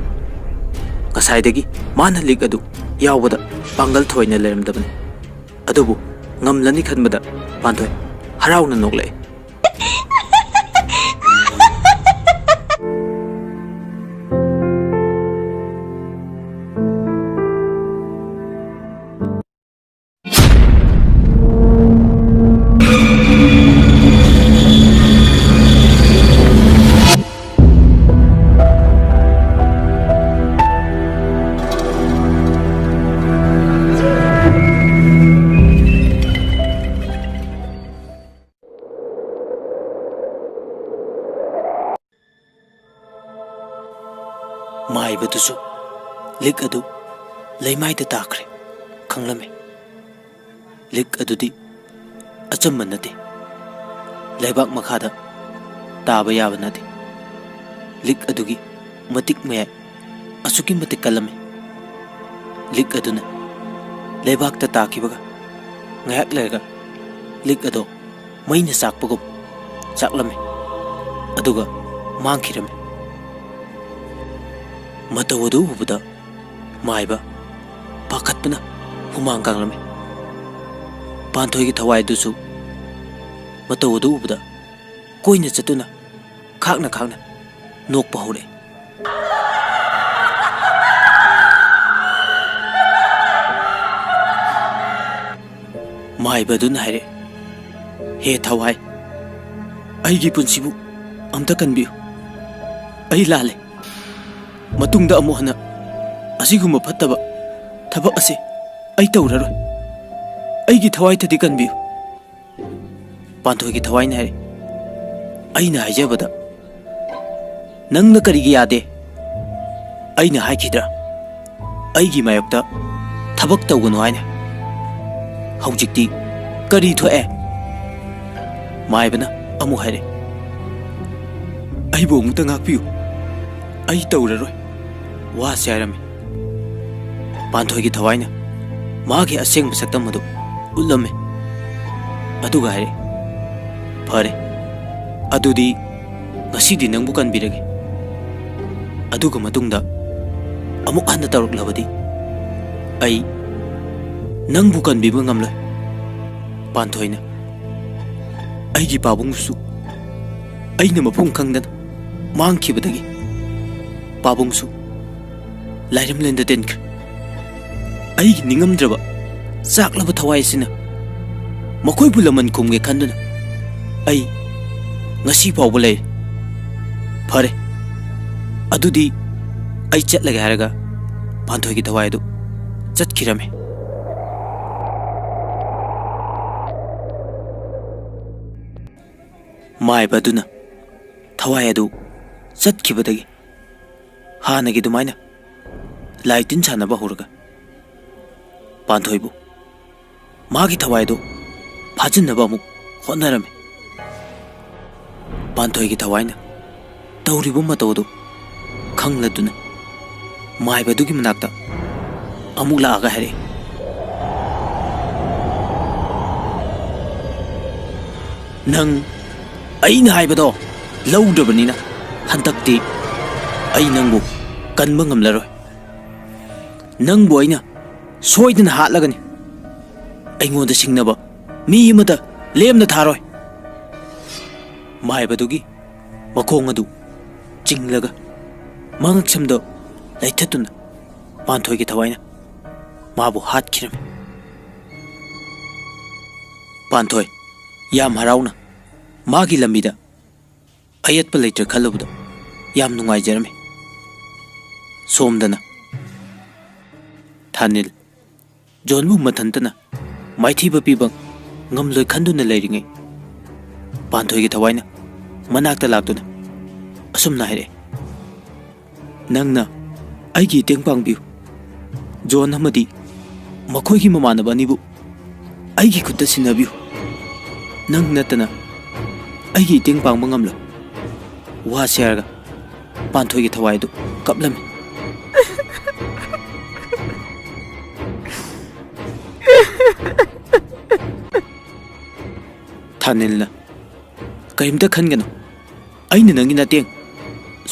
ꯉꯁꯥꯏꯗꯒꯤ ꯃꯥꯅ ꯂꯤꯛ ꯑꯗꯨ ꯌꯥꯎꯕꯗ ꯄꯥꯡꯒꯜ ꯊꯣꯏꯅ ꯂꯩꯔꯝꯗꯕꯅꯤ꯫ ꯑꯗꯨꯕꯨ ꯉꯝꯂꯅꯤ ꯈꯟꯕꯗ ꯄꯥꯟꯊꯣꯏ ꯍꯔꯥꯎꯅ ꯅꯣꯛꯂꯛꯏ꯫ ꯃꯥꯏꯕꯗꯨꯁꯨ ꯂꯤꯛ ꯑꯗꯨ ꯂꯩꯃꯥꯏꯗ ꯇꯥꯈ꯭ꯔꯦ ꯈꯪꯂꯝꯃꯤ꯫ ꯂꯤꯛ ꯑꯗꯨꯗꯤ ꯑꯆꯝꯕ ꯅꯠꯇꯦ꯫ ꯂꯩꯕꯥꯛ ꯃꯈꯥꯗ ꯇꯥꯕ ꯌꯥꯕ ꯅꯠꯇꯦ꯫ ꯂꯤꯛ ꯑꯗꯨꯒꯤ ꯃꯇꯤꯛ ꯃꯌꯥꯏ ꯑꯁꯨꯛꯀꯤ ꯃꯇꯤꯛ ꯀꯜꯂꯝꯃꯤ꯫ ꯂꯤꯛ ꯑꯗꯨꯅ ꯂꯩꯕꯥꯛꯇ ꯇꯥꯈꯤꯕꯒ ꯉꯥꯏꯍꯥꯛ ꯂꯩꯔꯒ ꯂꯤꯛ ꯑꯗꯣ ꯃꯩꯅ ꯆꯥꯛꯄꯒꯨꯝ ꯆꯥꯛꯂꯝꯃꯤ, ꯑꯗꯨꯒ ꯃꯥꯡꯈꯤꯔꯝꯃꯤ꯫ ꯃꯇꯧ ꯑꯗꯨ ꯎꯕꯗ ꯃꯥꯏꯕ ꯄꯥꯈꯠꯄꯅ ꯍꯨꯃꯥꯡ ꯀꯥꯡꯂꯝꯃꯤ꯫ ꯄꯥꯟꯊꯣꯏꯒꯤ ꯊꯋꯥꯏꯗꯨꯁꯨ ꯃꯇꯧ ꯑꯗꯨ ꯎꯕꯗ ꯀꯣꯏꯅ ꯆꯠꯇꯨꯅ ꯈꯥꯛꯅ ꯈꯥꯛꯅ ꯅꯣꯛꯄ ꯍꯧꯔꯛꯏ꯫ ꯃꯥꯏꯕ ꯑꯗꯨꯅ ꯍꯥꯏꯔꯛꯑꯦ, "ꯍꯦ ꯊꯋꯥꯏ, ꯑꯩꯒꯤ ꯄꯨꯟꯁꯤꯕꯨ ꯑꯝꯇ ꯀꯟꯕꯤꯌꯨ꯫ ꯑꯩ ꯂꯥꯜꯂꯦ꯫ ꯃꯇꯨꯡꯗ ꯑꯃꯨꯛ ꯍꯟꯅ ꯑꯁꯤꯒꯨꯝꯕ ꯐꯠꯇꯕ ꯊꯕꯛ ꯑꯁꯤ ꯑꯩ ꯇꯧꯔꯔꯣꯏ꯫ ꯑꯩꯒꯤ ꯊꯋꯥꯏꯗꯗꯤ ꯀꯟꯕꯤꯌꯨ꯫" ꯄꯥꯟꯊꯣꯏꯒꯤ ꯊꯋꯥꯏꯅ ꯍꯥꯏꯔꯦ, "ꯑꯩꯅ ꯍꯥꯏꯖꯕꯗ ꯅꯪꯅ ꯀꯔꯤꯒꯤ ꯌꯥꯗꯦ? ꯑꯩꯅ ꯍꯥꯏꯈꯤꯗ꯭ꯔꯥ ꯑꯩꯒꯤ ꯃꯥꯌꯣꯛꯇ ꯊꯕꯛ ꯇꯧꯒꯅꯨ ꯍꯥꯏꯅ? ꯍꯧꯖꯤꯛꯇꯤ ꯀꯔꯤ ꯊꯣꯛꯑꯦ?" ꯃꯥꯏꯕꯅ ꯑꯃꯨꯛ ꯍꯥꯏꯔꯦ, "ꯑꯩꯕꯨ ꯑꯃꯨꯛꯇ ꯉꯥꯛꯄꯤꯌꯨ, ꯑꯩ ꯇꯧꯔꯔꯣꯏ", ꯋꯥꯁꯦ ꯍꯥꯏꯔꯝꯃꯤ꯫ ꯄꯥꯟꯊꯣꯏꯒꯤ ꯊꯋꯥꯏꯅ ꯃꯥꯒꯤ ꯑꯁꯦꯡꯕ ꯁꯛꯇꯝ ꯑꯗꯨ ꯎꯠꯂꯝꯃꯤ, ꯑꯗꯨꯒ ꯍꯥꯏꯔꯛꯏ, "ꯐꯔꯦ, ꯑꯗꯨꯗꯤ ꯉꯁꯤꯗꯤ ꯅꯪꯕꯨ ꯀꯟꯕꯤꯔꯒꯦ꯫ ꯑꯗꯨꯒ ꯃꯇꯨꯡꯗ ꯑꯃꯨꯛ ꯍꯟꯅ ꯇꯧꯔꯛꯂꯕꯗꯤ ꯑꯩ ꯅꯪꯕꯨ ꯀꯟꯕꯤꯕ ꯉꯝꯂꯣꯏ꯫" ꯄꯥꯟꯊꯣꯏꯅ, "ꯑꯩꯒꯤ ꯄꯥꯕꯨꯡꯁꯨ ꯑꯩꯅ ꯃꯐꯝ ꯈꯪꯗꯅ ꯃꯥꯡꯈꯤꯕꯗꯒꯤ ꯄꯥꯕꯨꯡꯁꯨ ꯂꯥꯏꯔꯦꯝꯂꯦꯟꯗ ꯇꯤꯟꯈ꯭ꯔꯦ꯫ ꯑꯩꯒꯤ ꯅꯤꯡꯉꯝꯗ꯭ꯔꯕ ꯆꯥꯛꯂꯕ ꯊꯋꯥꯏ ꯑꯁꯤꯅ ꯃꯈꯣꯏꯕꯨ ꯂꯃꯟ ꯈꯨꯝꯒꯦ ꯈꯟꯗꯨꯅ ꯑꯩ ꯉꯁꯤ ꯐꯥꯎꯕ ꯂꯩꯔꯤ꯫ ꯐꯔꯦ, ꯑꯗꯨꯗꯤ ꯑꯩ ꯆꯠꯂꯒꯦ" ꯍꯥꯏꯔꯒ ꯄꯥꯟꯊꯣꯏꯒꯤ ꯊꯋꯥꯏ ꯑꯗꯨ ꯆꯠꯈꯤꯔꯝꯃꯤ꯫ ꯃꯥꯏꯕ ꯑꯗꯨꯅ ꯊꯋꯥꯏ ꯑꯗꯨ ꯆꯠꯈꯤꯕꯗꯒꯤ ꯍꯥꯟꯅꯒꯤ ꯑꯗꯨꯃꯥꯏꯅ ꯂꯥꯏ ꯇꯤꯟ ꯁꯥꯟꯅꯕ ꯍꯧꯔꯒ ꯄꯥꯟꯊꯣꯏꯕꯨ ꯃꯥꯒꯤ ꯊꯋꯥꯏꯗꯨ ꯐꯥꯖꯤꯟꯅꯕ ꯑꯃꯨꯛ ꯍꯣꯠꯅꯔꯝꯃꯤ꯫ ꯄꯥꯟꯊꯣꯏꯒꯤ ꯊꯋꯥꯏꯅ ꯇꯧꯔꯤꯕ ꯃꯇꯧ ꯑꯗꯨ ꯈꯪꯂꯗꯨꯅ ꯃꯥꯏꯕꯗꯨꯒꯤ ꯃꯅꯥꯛꯇ ꯑꯃꯨꯛ ꯂꯥꯛꯑꯒ ꯍꯥꯏꯔꯛꯏ, "ꯅꯪ ꯑꯩꯅ ꯍꯥꯏꯕꯗꯣ ꯂꯧꯗ꯭ꯔꯕꯅꯤꯅ ꯍꯟꯗꯛꯇꯤ ꯑꯩ ꯅꯪꯕꯨ ꯀꯟꯕ ꯉꯝꯂꯔꯣꯏ꯫ ꯅꯪꯕꯨ ꯑꯩꯅ ꯁꯣꯏꯗꯅ ꯍꯥꯠꯂꯒꯅꯤ꯫ ꯑꯩꯉꯣꯟꯗ ꯁꯤꯡꯅꯕ ꯃꯤ ꯑꯃꯠꯇ ꯂꯦꯝꯅ ꯊꯥꯔꯣꯏ꯫" ꯃꯥꯏꯕꯗꯨꯒꯤ ꯃꯈꯣꯡ ꯑꯗꯨ ꯆꯤꯡꯂꯒ ꯃꯉꯛꯁꯝꯗ ꯂꯩꯊꯠꯇꯨꯅ ꯄꯥꯟꯊꯣꯏꯒꯤ ꯊꯋꯥꯏꯅ ꯃꯥꯕꯨ ꯍꯥꯠꯈꯤꯔꯝꯃꯤ꯫ ꯄꯥꯟꯊꯣꯏ ꯌꯥꯝ ꯍꯔꯥꯎꯅ ꯃꯥꯒꯤ ꯂꯝꯕꯤꯗ ꯑꯌꯦꯠꯄ ꯂꯩꯇ꯭ꯔꯦ ꯈꯜꯂꯨꯕꯗ ꯌꯥꯝ ꯅꯨꯡꯉꯥꯏꯖꯔꯝꯃꯤ꯫ ꯁꯣꯝꯗꯅ ꯊꯥꯅꯤꯜ ꯖꯣꯟꯕꯨ ꯃꯊꯟꯇꯅ ꯃꯥꯏꯊꯤꯕ ꯄꯤꯕ ꯉꯝꯂꯣꯏ ꯈꯟꯗꯨꯅ ꯂꯩꯔꯤꯉꯩ, ꯄꯥꯟꯊꯣꯏꯒꯤ ꯊꯋꯥꯏꯅ ꯃꯅꯥꯛꯇ ꯂꯥꯛꯇꯨꯅ ꯑꯁꯨꯝꯅ ꯍꯥꯏꯔꯛꯏ, "ꯅꯪꯅ ꯑꯩꯒꯤ ꯏꯇꯦꯡ ꯄꯥꯡꯕꯤꯌꯨ꯫ ꯖꯣꯟ ꯑꯃꯗꯤ ꯃꯈꯣꯏꯒꯤ ꯃꯃꯥꯟꯅꯕ ꯑꯅꯤꯕꯨ ꯑꯩꯒꯤ ꯈꯨꯠꯇ ꯁꯤꯟꯅꯕꯤꯌꯨ꯫ ꯅꯪ ꯅꯠꯇꯅ ꯑꯩꯒꯤ ꯏꯇꯦꯡ ꯄꯥꯡꯕ ꯉꯝꯂꯣꯏ꯫" ꯋꯥꯁꯦ ꯍꯥꯏꯔꯒ ꯄꯥꯟꯊꯣꯏꯒꯤ ꯊꯋꯥꯏ ꯑꯗꯨ ꯀꯞꯂꯝꯃꯤ꯫ ꯊꯥꯅꯤꯜꯅ, "ꯀꯔꯤꯝꯇ ꯈꯟꯒꯅꯨ, ꯑꯩꯅ ꯅꯪꯒꯤ ꯃꯇꯦꯡ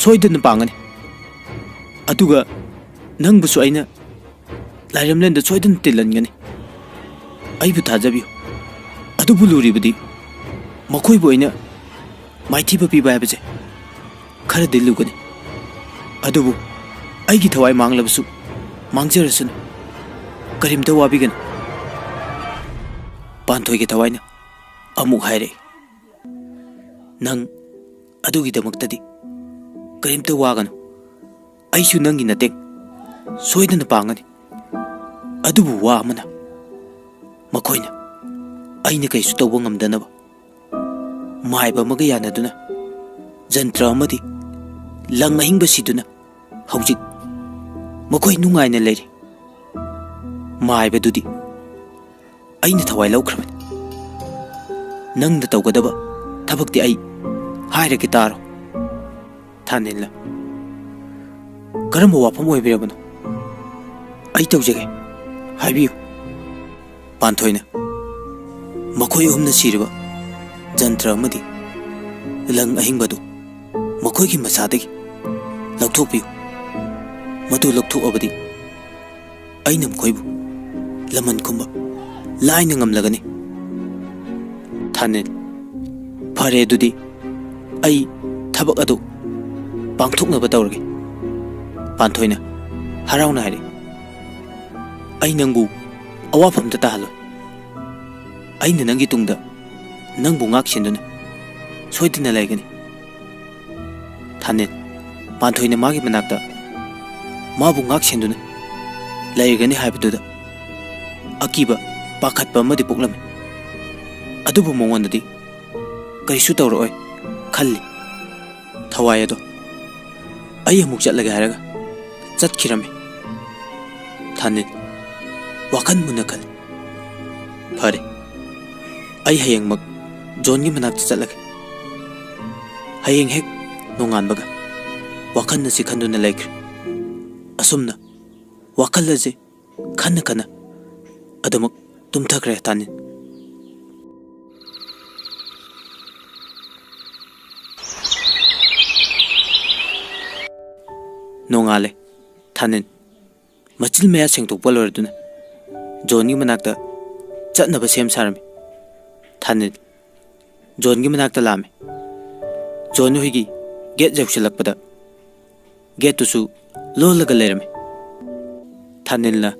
ꯁꯣꯏꯗꯅ ꯄꯥꯡꯒꯅꯤ꯫ ꯑꯗꯨꯒ ꯅꯪꯕꯨꯁꯨ ꯑꯩꯅ ꯂꯥꯏꯔꯦꯝꯂꯦꯟꯗ ꯁꯣꯏꯗꯅ ꯇꯤꯜꯍꯟꯒꯅꯤ꯫ ꯑꯩꯕꯨ ꯊꯥꯖꯕꯤꯌꯨ꯫" ꯑꯗꯨꯕꯨ ꯂꯨꯔꯤꯕꯗꯤ ꯃꯈꯣꯏꯕꯨ ꯑꯩꯅ ꯃꯥꯏꯊꯤꯕ ꯄꯤꯕ ꯍꯥꯏꯕꯁꯦ ꯈꯔꯗꯤ ꯂꯨꯒꯅꯤ꯫ ꯑꯗꯨꯕꯨ ꯑꯩꯒꯤ ꯊꯋꯥꯏ ꯃꯥꯡꯂꯕꯁꯨ ꯃꯥꯡꯖꯔꯁꯅꯨ꯫ ꯀꯔꯤꯝꯇ ꯋꯥꯕꯤꯒꯅꯨ꯫ ꯄꯥꯟꯊꯣꯏꯒꯤ ꯊꯋꯥꯏꯅ ꯑꯃꯨꯛ ꯍꯥꯏꯔꯛꯏ, "ꯅꯪ ꯑꯗꯨꯒꯤꯗꯃꯛꯇꯗꯤ ꯀꯔꯤꯝꯇ ꯋꯥꯒꯅꯨ꯫ ꯑꯩꯁꯨ ꯅꯪꯒꯤ ꯃꯇꯦꯡ ꯁꯣꯏꯗꯅ ꯄꯥꯡꯒꯅꯤ꯫ ꯑꯗꯨꯕꯨ ꯋꯥ ꯑꯃꯅ, ꯃꯈꯣꯏꯅ ꯑꯩꯅ ꯀꯩꯁꯨ ꯇꯧꯕ ꯉꯝꯗꯅꯕ ꯃꯥꯏꯕ ꯑꯃꯒ ꯌꯥꯅꯗꯨꯅ ꯖꯟꯇ꯭ꯔ ꯑꯃꯗꯤ ꯂꯪ ꯑꯍꯤꯡꯕ ꯁꯤꯗꯨꯅ ꯍꯧꯖꯤꯛ ꯃꯈꯣꯏ ꯅꯨꯡꯉꯥꯏꯅ ꯂꯩꯔꯤ꯫ ꯃꯥꯏꯕꯗꯨꯗꯤ ꯑꯩꯅ ꯊꯋꯥꯏ ꯂꯧꯈ꯭ꯔꯕꯅꯤ꯫ ꯅꯪꯅ ꯇꯧꯒꯗꯕ ꯊꯕꯛꯇꯤ ꯑꯩ ꯍꯥꯏꯔꯒꯦ ꯇꯥꯔꯣ꯫ ꯊꯥꯅꯤꯜꯅ, "ꯀꯔꯝꯕ ꯋꯥꯐꯝ ꯑꯣꯏꯕꯤꯔꯕꯅꯣ? ꯑꯩ ꯇꯧꯖꯒꯦ, ꯍꯥꯏꯕꯤꯌꯨ꯫" ꯄꯥꯟꯊꯣꯏꯅ, "ꯃꯈꯣꯏ ꯑꯍꯨꯝꯅ ꯁꯤꯔꯤꯕ ꯖꯟꯇ꯭ꯔ ꯑꯃꯗꯤ ꯂꯪ ꯑꯍꯤꯡꯕꯗꯨ ꯃꯈꯣꯏꯒꯤ ꯃꯁꯥꯗꯒꯤ ꯂꯧꯊꯣꯛꯄꯤꯌꯨ꯫ ꯃꯗꯨ ꯂꯧꯊꯣꯛꯑꯕꯗꯤ ꯑꯩꯅ ꯃꯈꯣꯏꯕꯨ ꯂꯃꯟ ꯈꯨꯝꯕ ꯂꯥꯏꯅ ꯉꯝꯂꯒꯅꯤ꯫" ꯊꯥꯅꯤꯜ, "ꯐꯔꯦ, ꯑꯗꯨꯗꯤ ꯑꯩ ꯊꯕꯛ ꯑꯗꯨ ꯄꯥꯡꯊꯣꯛꯅꯕ ꯇꯧꯔꯒꯦ꯫" ꯄꯥꯟꯊꯣꯏꯅ ꯍꯔꯥꯎꯅ ꯍꯥꯏꯔꯛꯏ, "ꯑꯩ ꯅꯪꯕꯨ ꯑꯋꯥꯐꯝꯗ ꯇꯥꯍꯜꯂꯣꯏ꯫ ꯑꯩꯅ ꯅꯪꯒꯤ ꯇꯨꯡꯗ ꯅꯪꯕꯨ ꯉꯥꯛ ꯁꯦꯟꯗꯨꯅ ꯁꯣꯏꯗꯅ ꯂꯩꯒꯅꯤ꯫" ꯊꯥꯅꯤꯜ, ꯄꯥꯟꯊꯣꯏꯅ ꯃꯥꯒꯤ ꯃꯅꯥꯛꯇ ꯃꯥꯕꯨ ꯉꯥꯛ ꯁꯦꯟꯗꯨꯅ ꯂꯩꯔꯒꯅꯤ ꯍꯥꯏꯕꯗꯨꯗ ꯑꯀꯤꯕ, ꯄꯥꯈꯠꯄ ꯑꯃꯗꯤ ꯄꯣꯛꯂꯝꯃꯤ꯫ ꯑꯗꯨꯕꯨ ꯃꯉꯣꯟꯗꯗꯤ ꯀꯔꯤꯁꯨ ꯇꯧꯔꯛꯑꯣꯏ ꯈꯜꯂꯤ꯫ ꯊꯋꯥꯏ ꯑꯗꯣ ꯑꯩ ꯑꯃꯨꯛ ꯆꯠꯂꯒꯦ ꯍꯥꯏꯔꯒ ꯆꯠꯈꯤꯔꯝꯃꯤ꯫ ꯊꯥꯅꯤꯜ ꯋꯥꯈꯜ ꯃꯨꯟꯅ ꯈꯜꯂꯤ꯫ "ꯐꯔꯦ, ꯑꯩ ꯍꯌꯦꯡꯃꯛ ꯖꯣꯟꯒꯤ ꯃꯅꯥꯛꯇ ꯆꯠꯂꯒꯦ꯫" ꯍꯌꯦꯡ ꯍꯦꯛ ꯅꯣꯡꯉꯥꯟꯕꯒ ꯋꯥꯈꯜ ꯑꯁꯤ ꯈꯟꯗꯨꯅ ꯂꯩꯈ꯭ꯔꯦ꯫ ꯑꯁꯨꯝꯅ ꯋꯥꯈꯜ ꯑꯁꯤ ꯈꯟꯅ ꯈꯟꯅ ꯑꯗꯨꯃꯛ ꯇꯨꯝꯊꯈ꯭ꯔꯦ ꯊꯥꯅꯤꯜ꯫ ꯅꯣꯡꯉꯥꯜꯂꯦ꯫ ꯊꯥꯅꯤꯜ ꯃꯆꯤꯜ ꯃꯌꯥ ꯁꯦꯡꯗꯣꯛꯄ ꯂꯣꯏꯔꯗꯨꯅ ꯖꯣꯟꯒꯤ ꯃꯅꯥꯛꯇ ꯆꯠꯅꯕ ꯁꯦꯝ ꯁꯥꯔꯝꯃꯤ꯫ ꯊꯥꯅꯤꯜ ꯖꯣꯟꯒꯤ ꯃꯅꯥꯛꯇ ꯂꯥꯛꯑꯝꯃꯤ꯫ ꯖꯣꯟ ꯍꯣꯏꯒꯤ ꯒꯦꯠ ꯌꯧꯁꯤꯜꯂꯛꯄꯗ ꯒꯦꯠꯇꯨꯁꯨ ꯂꯣꯜꯂꯒ ꯂꯩꯔꯝꯃꯤ꯫ ꯊꯥꯅꯤꯜꯅ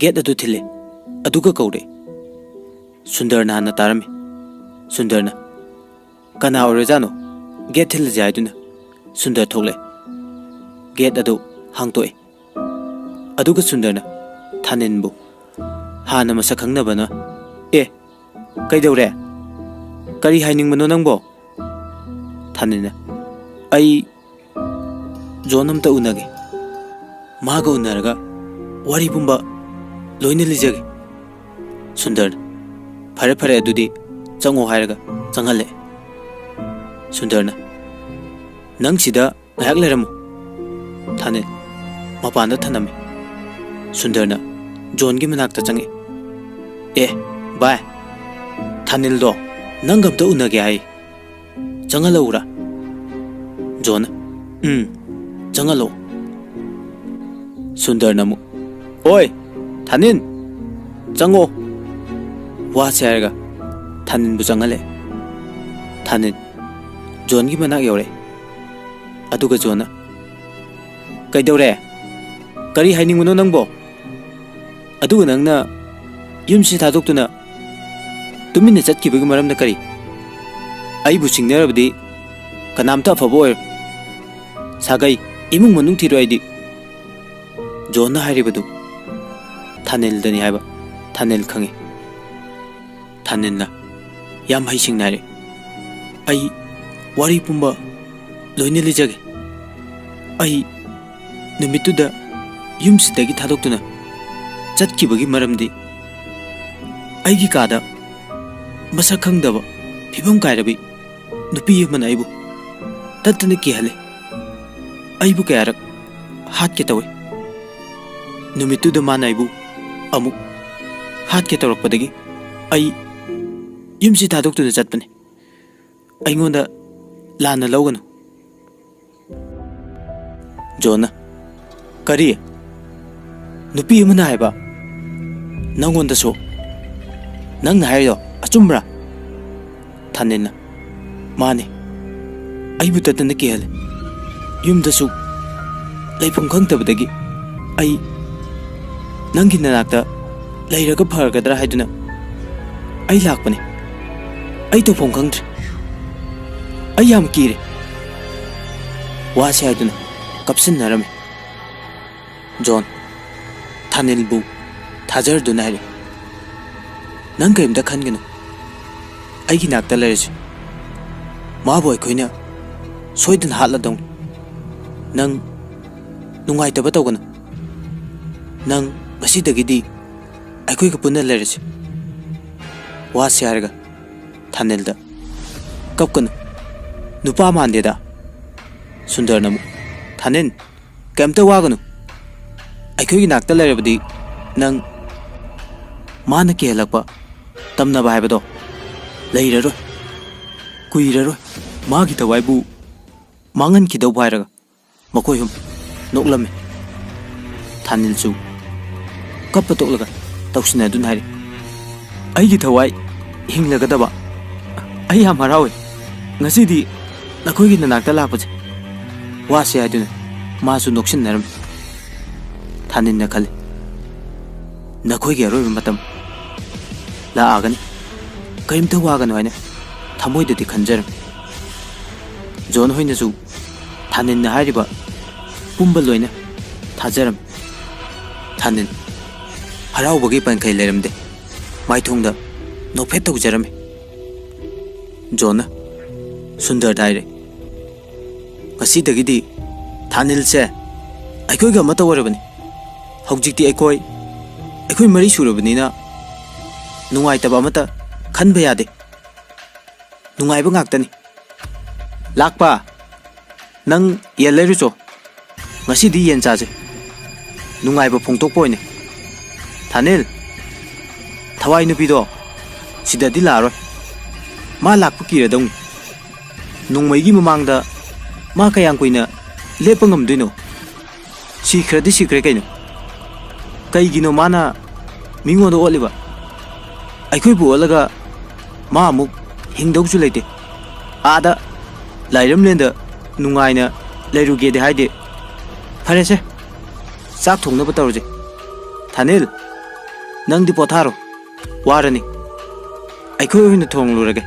ꯒꯦꯠ ꯑꯗꯨ ꯊꯤꯜꯂꯦ, ꯑꯗꯨꯒ ꯀꯧꯔꯦ꯫ ꯁꯨꯟꯗꯔꯅ ꯍꯥꯟꯅ ꯇꯥꯔꯝꯃꯤ꯫ ꯁꯨꯟꯗꯔꯅ, "ꯀꯅꯥ ꯑꯣꯏꯔꯖꯥꯠꯅꯣ ꯒꯦꯠ ꯊꯤꯜꯂꯁꯦ ꯍꯥꯏꯗꯨꯅ?" ꯁꯨꯟꯗꯔ ꯊꯣꯛꯂꯛꯑꯦ꯫ ꯒꯦꯠ ꯑꯗꯨ ꯍꯥꯡꯇꯣꯛꯑꯦ꯫ ꯑꯗꯨꯒ ꯁꯨꯟꯗꯔꯅ ꯊꯥꯅꯤꯜꯕꯨ ꯍꯥꯟꯅ ꯃꯁꯛ ꯈꯪꯅꯕꯅ, "ꯑꯦ, ꯀꯩꯗꯧꯔꯦ? ꯀꯔꯤ ꯍꯥꯏꯅꯤꯡꯕꯅꯣ ꯅꯪꯕꯣ?" ꯊꯥꯅꯤꯜꯅ, "ꯑꯩ ꯖꯣꯟ ꯑꯝꯇ ꯎꯅꯒꯦ꯫ ꯃꯥꯒ ꯎꯅꯔꯒ ꯋꯥꯔꯤ ꯄꯨꯝꯕ ꯂꯣꯏꯅ ꯂꯤꯖꯒꯦ꯫" ꯁꯨꯟꯗꯔꯅ, "ꯐꯔꯦ, ꯐꯔꯦ, ꯑꯗꯨꯗꯤ ꯆꯪꯉꯣ" ꯍꯥꯏꯔꯒ ꯆꯪꯍꯜꯂꯦ꯫ ꯁꯨꯟꯗꯔꯅ, "ꯅꯪ ꯁꯤꯗ ꯉꯥꯏꯍꯥꯛ ꯂꯩꯔꯝꯃꯨ꯫" ꯊꯥꯅꯤꯜ ꯃꯄꯥꯟꯗ ꯊꯅꯝꯃꯤ꯫ ꯁꯨꯟꯗꯔꯅ ꯖꯣꯟꯒꯤ ꯃꯅꯥꯛꯇ ꯆꯪꯉꯛꯑꯦ꯫ "ꯑꯦ, ꯚꯥꯏ, ꯊꯥꯅꯤꯜꯗꯣ ꯅꯪꯒ ꯑꯝꯇ ꯎꯅꯒꯦ ꯍꯥꯏ꯫ ꯆꯪꯍꯜꯂꯛꯎꯔꯥ?" ꯖꯣꯟꯅ, "ꯎꯝ, ꯆꯪꯍꯜꯂꯛꯑꯣ꯫" ꯁꯨꯟꯗꯔꯅ ꯑꯃꯨꯛ, "ꯑꯣꯏ, ꯊꯥꯅꯤꯟ, ꯆꯪꯉꯣ꯫" ꯋꯥꯁꯦ ꯍꯥꯏꯔꯒ ꯊꯥꯅꯤꯟꯕꯨ ꯆꯪꯍꯜꯂꯦ꯫ ꯊꯥꯅꯤꯟ ꯖꯣꯟꯒꯤ ꯃꯅꯥꯛ ꯌꯧꯔꯦ꯫ ꯑꯗꯨꯒ ꯖꯣꯟꯅ, "ꯀꯩꯗꯧꯔꯦ? ꯀꯔꯤ ꯍꯥꯏꯅꯤꯡꯕꯅꯣ ꯅꯪꯕꯣ? ꯑꯗꯨꯒ ꯅꯪꯅ ꯌꯨꯝꯁꯤ ꯊꯥꯗꯣꯛꯇꯨꯅ ꯇꯨꯃꯤꯟꯅ ꯆꯠꯈꯤꯕꯒꯤ ꯃꯔꯝꯅ ꯀꯔꯤ? ꯑꯩꯕꯨ ꯆꯤꯡꯅꯔꯕꯗꯤ ꯀꯅꯥꯝꯇ ꯑꯐꯕ ꯑꯣꯏꯔꯣꯏ꯫ ꯁꯥꯒꯩ, ꯏꯃꯨꯡ ꯃꯅꯨꯡ ꯊꯤꯔꯣꯏ ꯑꯩꯗꯤ꯫" ꯖꯣꯟꯅ ꯍꯥꯏꯔꯤꯕꯗꯨ ꯊꯥꯅꯤꯜꯗꯅꯤ ꯍꯥꯏꯕ ꯊꯥꯅꯤꯜ ꯈꯪꯉꯤ꯫ ꯊꯥꯅꯤꯜꯅ ꯌꯥꯝ ꯍꯩꯁꯤꯡꯅ ꯍꯥꯏꯔꯦ, "ꯑꯩ ꯋꯥꯔꯤ ꯄꯨꯝꯕ ꯂꯣꯏꯅ ꯂꯤꯖꯒꯦ꯫ ꯑꯩ ꯅꯨꯃꯤꯠꯇꯨꯗ ꯌꯨꯝꯁꯤꯗꯒꯤ ꯊꯥꯗꯣꯛꯇꯨꯅ ꯆꯠꯈꯤꯕꯒꯤ ꯃꯔꯝꯗꯤ ꯑꯩꯒꯤ ꯀꯥꯗ ꯃꯁꯛ ꯈꯪꯗꯕ ꯐꯤꯕꯝ ꯀꯥꯏꯔꯕꯤ ꯅꯨꯄꯤ ꯑꯃꯅ ꯑꯩꯕꯨ ꯇꯠꯇꯅ ꯀꯤꯍꯜꯂꯦ꯫ ꯑꯩꯕꯨ ꯀꯌꯥꯔꯛ ꯍꯥꯠꯀꯦ ꯇꯧꯋꯦ꯫ ꯅꯨꯃꯤꯠꯇꯨꯗ ꯃꯥꯅ ꯑꯩꯕꯨ ꯑꯃꯨꯛ ꯍꯥꯠꯀꯦ ꯇꯧꯔꯛꯄꯗꯒꯤ ꯑꯩ ꯌꯨꯝꯁꯤ ꯊꯥꯗꯣꯛꯇꯨꯅ ꯆꯠꯄꯅꯤ꯫ ꯑꯩꯉꯣꯟꯗ ꯂꯥꯟꯅ ꯂꯧꯒꯅꯨ꯫" ꯖꯣꯟꯅ, "ꯀꯔꯤ? ꯅꯨꯄꯤ ꯑꯃꯅ ꯍꯥꯏꯕ? ꯅꯪꯉꯣꯟꯗꯁꯨ? ꯅꯪꯅ ꯍꯥꯏꯔꯤꯗꯣ ꯑꯆꯨꯝꯕ꯭ꯔꯥ?" ꯊꯥꯅꯤꯜꯅ, "ꯃꯥꯅꯦ꯫ ꯑꯩꯕꯨ ꯇꯠꯇꯅ ꯀꯤꯍꯜꯂꯦ꯫ ꯌꯨꯝꯗꯁꯨ ꯂꯩꯐꯝ ꯈꯪꯗꯕꯗꯒꯤ ꯑꯩ ꯅꯪꯒꯤ ꯅꯅꯥꯛꯇ ꯂꯩꯔꯒ ꯐꯔꯒꯗ꯭ꯔꯥ ꯍꯥꯏꯗꯨꯅ ꯑꯩ ꯂꯥꯛꯄꯅꯦ꯫ ꯑꯩ ꯇꯧꯐꯝ ꯈꯪꯗ꯭ꯔꯦ꯫ ꯑꯩ ꯌꯥꯝ ꯀꯤꯔꯦ꯫" ꯋꯥꯁꯦ ꯍꯥꯏꯗꯨꯅ ꯀꯞꯁꯤꯟꯅꯔꯝꯃꯤ꯫ ꯖꯣꯟ, ꯊꯥꯅꯤꯜꯕꯨ ꯊꯥꯖꯔꯗꯨꯅ ꯍꯥꯏꯔꯤ, "ꯅꯪ ꯀꯔꯤꯝꯇ ꯈꯟꯒꯅꯨ꯫ ꯑꯩꯒꯤ ꯅꯥꯛꯇ ꯂꯩꯔꯁꯤ꯫ ꯃꯥꯕꯨ ꯑꯩꯈꯣꯏꯅ ꯁꯣꯏꯗꯅ ꯍꯥꯠꯂꯗꯧꯅꯤ꯫ ꯅꯪ ꯅꯨꯡꯉꯥꯏꯇꯕ ꯇꯧꯒꯅꯨ꯫ ꯅꯪ ꯉꯁꯤꯗꯒꯤꯗꯤ ꯑꯩꯈꯣꯏꯒ ꯄꯨꯟꯅ ꯂꯩꯔꯁꯤ꯫" ꯋꯥꯁꯦ ꯍꯥꯏꯔꯒ ꯊꯥꯅꯤꯜꯗ, "ꯀꯞꯀꯅꯨ꯫ "ꯅꯨꯄꯥ ꯃꯥꯟꯗꯦꯗ"꯫ ꯁꯨꯟꯗꯔꯅ ꯑꯃꯨꯛ, "ꯊꯥꯅꯤꯜ, ꯀꯩꯝꯇ ꯋꯥꯒꯅꯨ꯫ ꯑꯩꯈꯣꯏꯒꯤ ꯅꯥꯛꯇ ꯂꯩꯔꯕꯗꯤ ꯅꯪ ꯃꯥꯅ ꯀꯤꯍꯜꯂꯛꯄ ꯇꯝꯅꯕ ꯍꯥꯏꯕꯗꯣ ꯂꯩꯔꯔꯣꯏ꯫ ꯀꯨꯏꯔꯔꯣꯏ꯫ ꯃꯥꯒꯤ ꯊꯋꯥꯏꯕꯨ ꯃꯥꯡꯍꯟꯈꯤꯗꯧꯕ" ꯍꯥꯏꯔꯒ ꯃꯈꯣꯏ ꯑꯍꯨꯝ ꯅꯣꯛꯂꯝꯃꯤ꯫ ꯊꯥꯅꯤꯜꯁꯨ ꯀꯞꯄ ꯇꯣꯛꯂꯒ ꯇꯧꯁꯤꯟꯅꯗꯨꯅ ꯍꯥꯏꯔꯤ, "ꯑꯩꯒꯤ ꯊꯋꯥꯏ ꯍꯤꯡꯂꯒꯗꯕ꯫ ꯑꯩ ꯌꯥꯝ ꯍꯔꯥꯎꯏ꯫ ꯉꯁꯤꯗꯤ ꯅꯈꯣꯏꯒꯤ ꯅꯅꯥꯛꯇ ꯂꯥꯛꯄꯁꯦ ꯋꯥꯁꯦ" ꯍꯥꯏꯗꯨꯅ ꯃꯥꯁꯨ ꯅꯣꯛꯁꯤꯟꯅꯔꯝꯃꯤ꯫ ꯊꯥꯅꯤꯜꯅ ꯈꯜꯂꯤ, "ꯅꯈꯣꯏꯒꯤ ꯑꯔꯣꯏꯕ ꯃꯇꯝ ꯂꯥꯛꯑꯒꯅꯤ꯫ ꯀꯔꯤꯝꯇ ꯋꯥꯒꯅꯨ" ꯍꯥꯏꯅ ꯊꯃꯣꯏꯗꯗꯤ ꯈꯟꯖꯔꯝꯃꯤ꯫ ꯖꯣꯟ ꯍꯣꯏꯅꯁꯨ ꯊꯥꯅꯤꯜꯅ ꯍꯥꯏꯔꯤꯕ ꯄꯨꯝꯕ ꯂꯣꯏꯅ ꯊꯥꯖꯔꯝꯃꯤ꯫ ꯊꯥꯅꯤꯜ ꯍꯔꯥꯎꯕꯒꯤ ꯄꯟꯈꯩ ꯂꯩꯔꯝꯗꯦ꯫ ꯃꯥꯏꯊꯣꯡꯗ ꯅꯣꯛꯐꯦꯠ ꯇꯧꯖꯔꯝꯃꯤ꯫ ꯖꯣꯟꯅ ꯁꯨꯟꯗꯔꯗ ꯍꯥꯏꯔꯦ, "ꯉꯁꯤꯗꯒꯤꯗꯤ ꯊꯥꯅꯤꯜꯁꯦ ꯑꯩꯈꯣꯏꯒ ꯑꯃꯠꯇ ꯑꯣꯏꯔꯕꯅꯤ꯫ ꯍꯧꯖꯤꯛꯇꯤ ꯑꯩꯈꯣꯏ, ꯑꯩꯈꯣꯏ ꯃꯔꯤ ꯁꯨꯔꯕꯅꯤꯅ ꯅꯨꯡꯉꯥꯏꯇꯕ ꯑꯃꯠꯇ ꯈꯟꯕ ꯌꯥꯗꯦ꯫ ꯅꯨꯡꯉꯥꯏꯕ ꯉꯥꯛꯇꯅꯤ꯫ ꯂꯥꯛꯄ, ꯅꯪ ꯌꯦꯟ ꯂꯩꯔꯨꯆꯣ꯫ ꯉꯁꯤꯗꯤ ꯌꯦꯟ ꯆꯥꯁꯦ꯫ ꯅꯨꯡꯉꯥꯏꯕ ꯐꯣꯡꯗꯣꯛꯄ ꯑꯣꯏꯅ꯫ ꯊꯥꯅꯤꯜ, ꯊꯋꯥꯏ ꯅꯨꯄꯤꯗꯣ ꯁꯤꯗꯗꯤ ꯂꯥꯛꯑꯔꯣꯏ꯫ ꯃꯥ ꯂꯥꯛꯄ ꯀꯤꯔꯗꯧꯅꯤ꯫ ꯅꯣꯡꯃꯩꯒꯤ ꯃꯃꯥꯡꯗ ꯃꯥ ꯀꯌꯥꯝ ꯀꯨꯏꯅ ꯂꯦꯞꯄ ꯉꯝꯗꯣꯏꯅꯣ? ꯁꯤꯈ꯭ꯔꯗꯤ ꯁꯤꯈ꯭ꯔꯦ ꯀꯩꯅꯣ꯫ ꯀꯩꯒꯤꯅꯣ ꯃꯥꯅ ꯃꯤꯉꯣꯟꯗ ꯑꯣꯠꯂꯤꯕ? ꯑꯩꯈꯣꯏꯕꯨ ꯑꯣꯠꯂꯒ ꯃꯥ ꯑꯃꯨꯛ ꯍꯤꯡꯗꯧꯁꯨ ꯂꯩꯇꯦ꯫ ꯑꯥꯗ ꯂꯥꯏꯔꯝꯂꯦꯟꯗ ꯅꯨꯡꯉꯥꯏꯅ ꯂꯩꯔꯨꯒꯦꯗꯤ ꯍꯥꯏꯗꯦ꯫ ꯐꯔꯦꯁꯦ, ꯆꯥꯛ ꯊꯣꯡꯅꯕ ꯇꯧꯔꯁꯦ꯫ ꯊꯥꯅꯤꯜ, ꯅꯪꯗꯤ ꯄꯣꯊꯥꯔꯣ, ꯋꯥꯔꯅꯤ꯫ ꯑꯩꯈꯣꯏ ꯑꯣꯏꯅ ꯊꯣꯡꯂꯨꯔꯒꯦ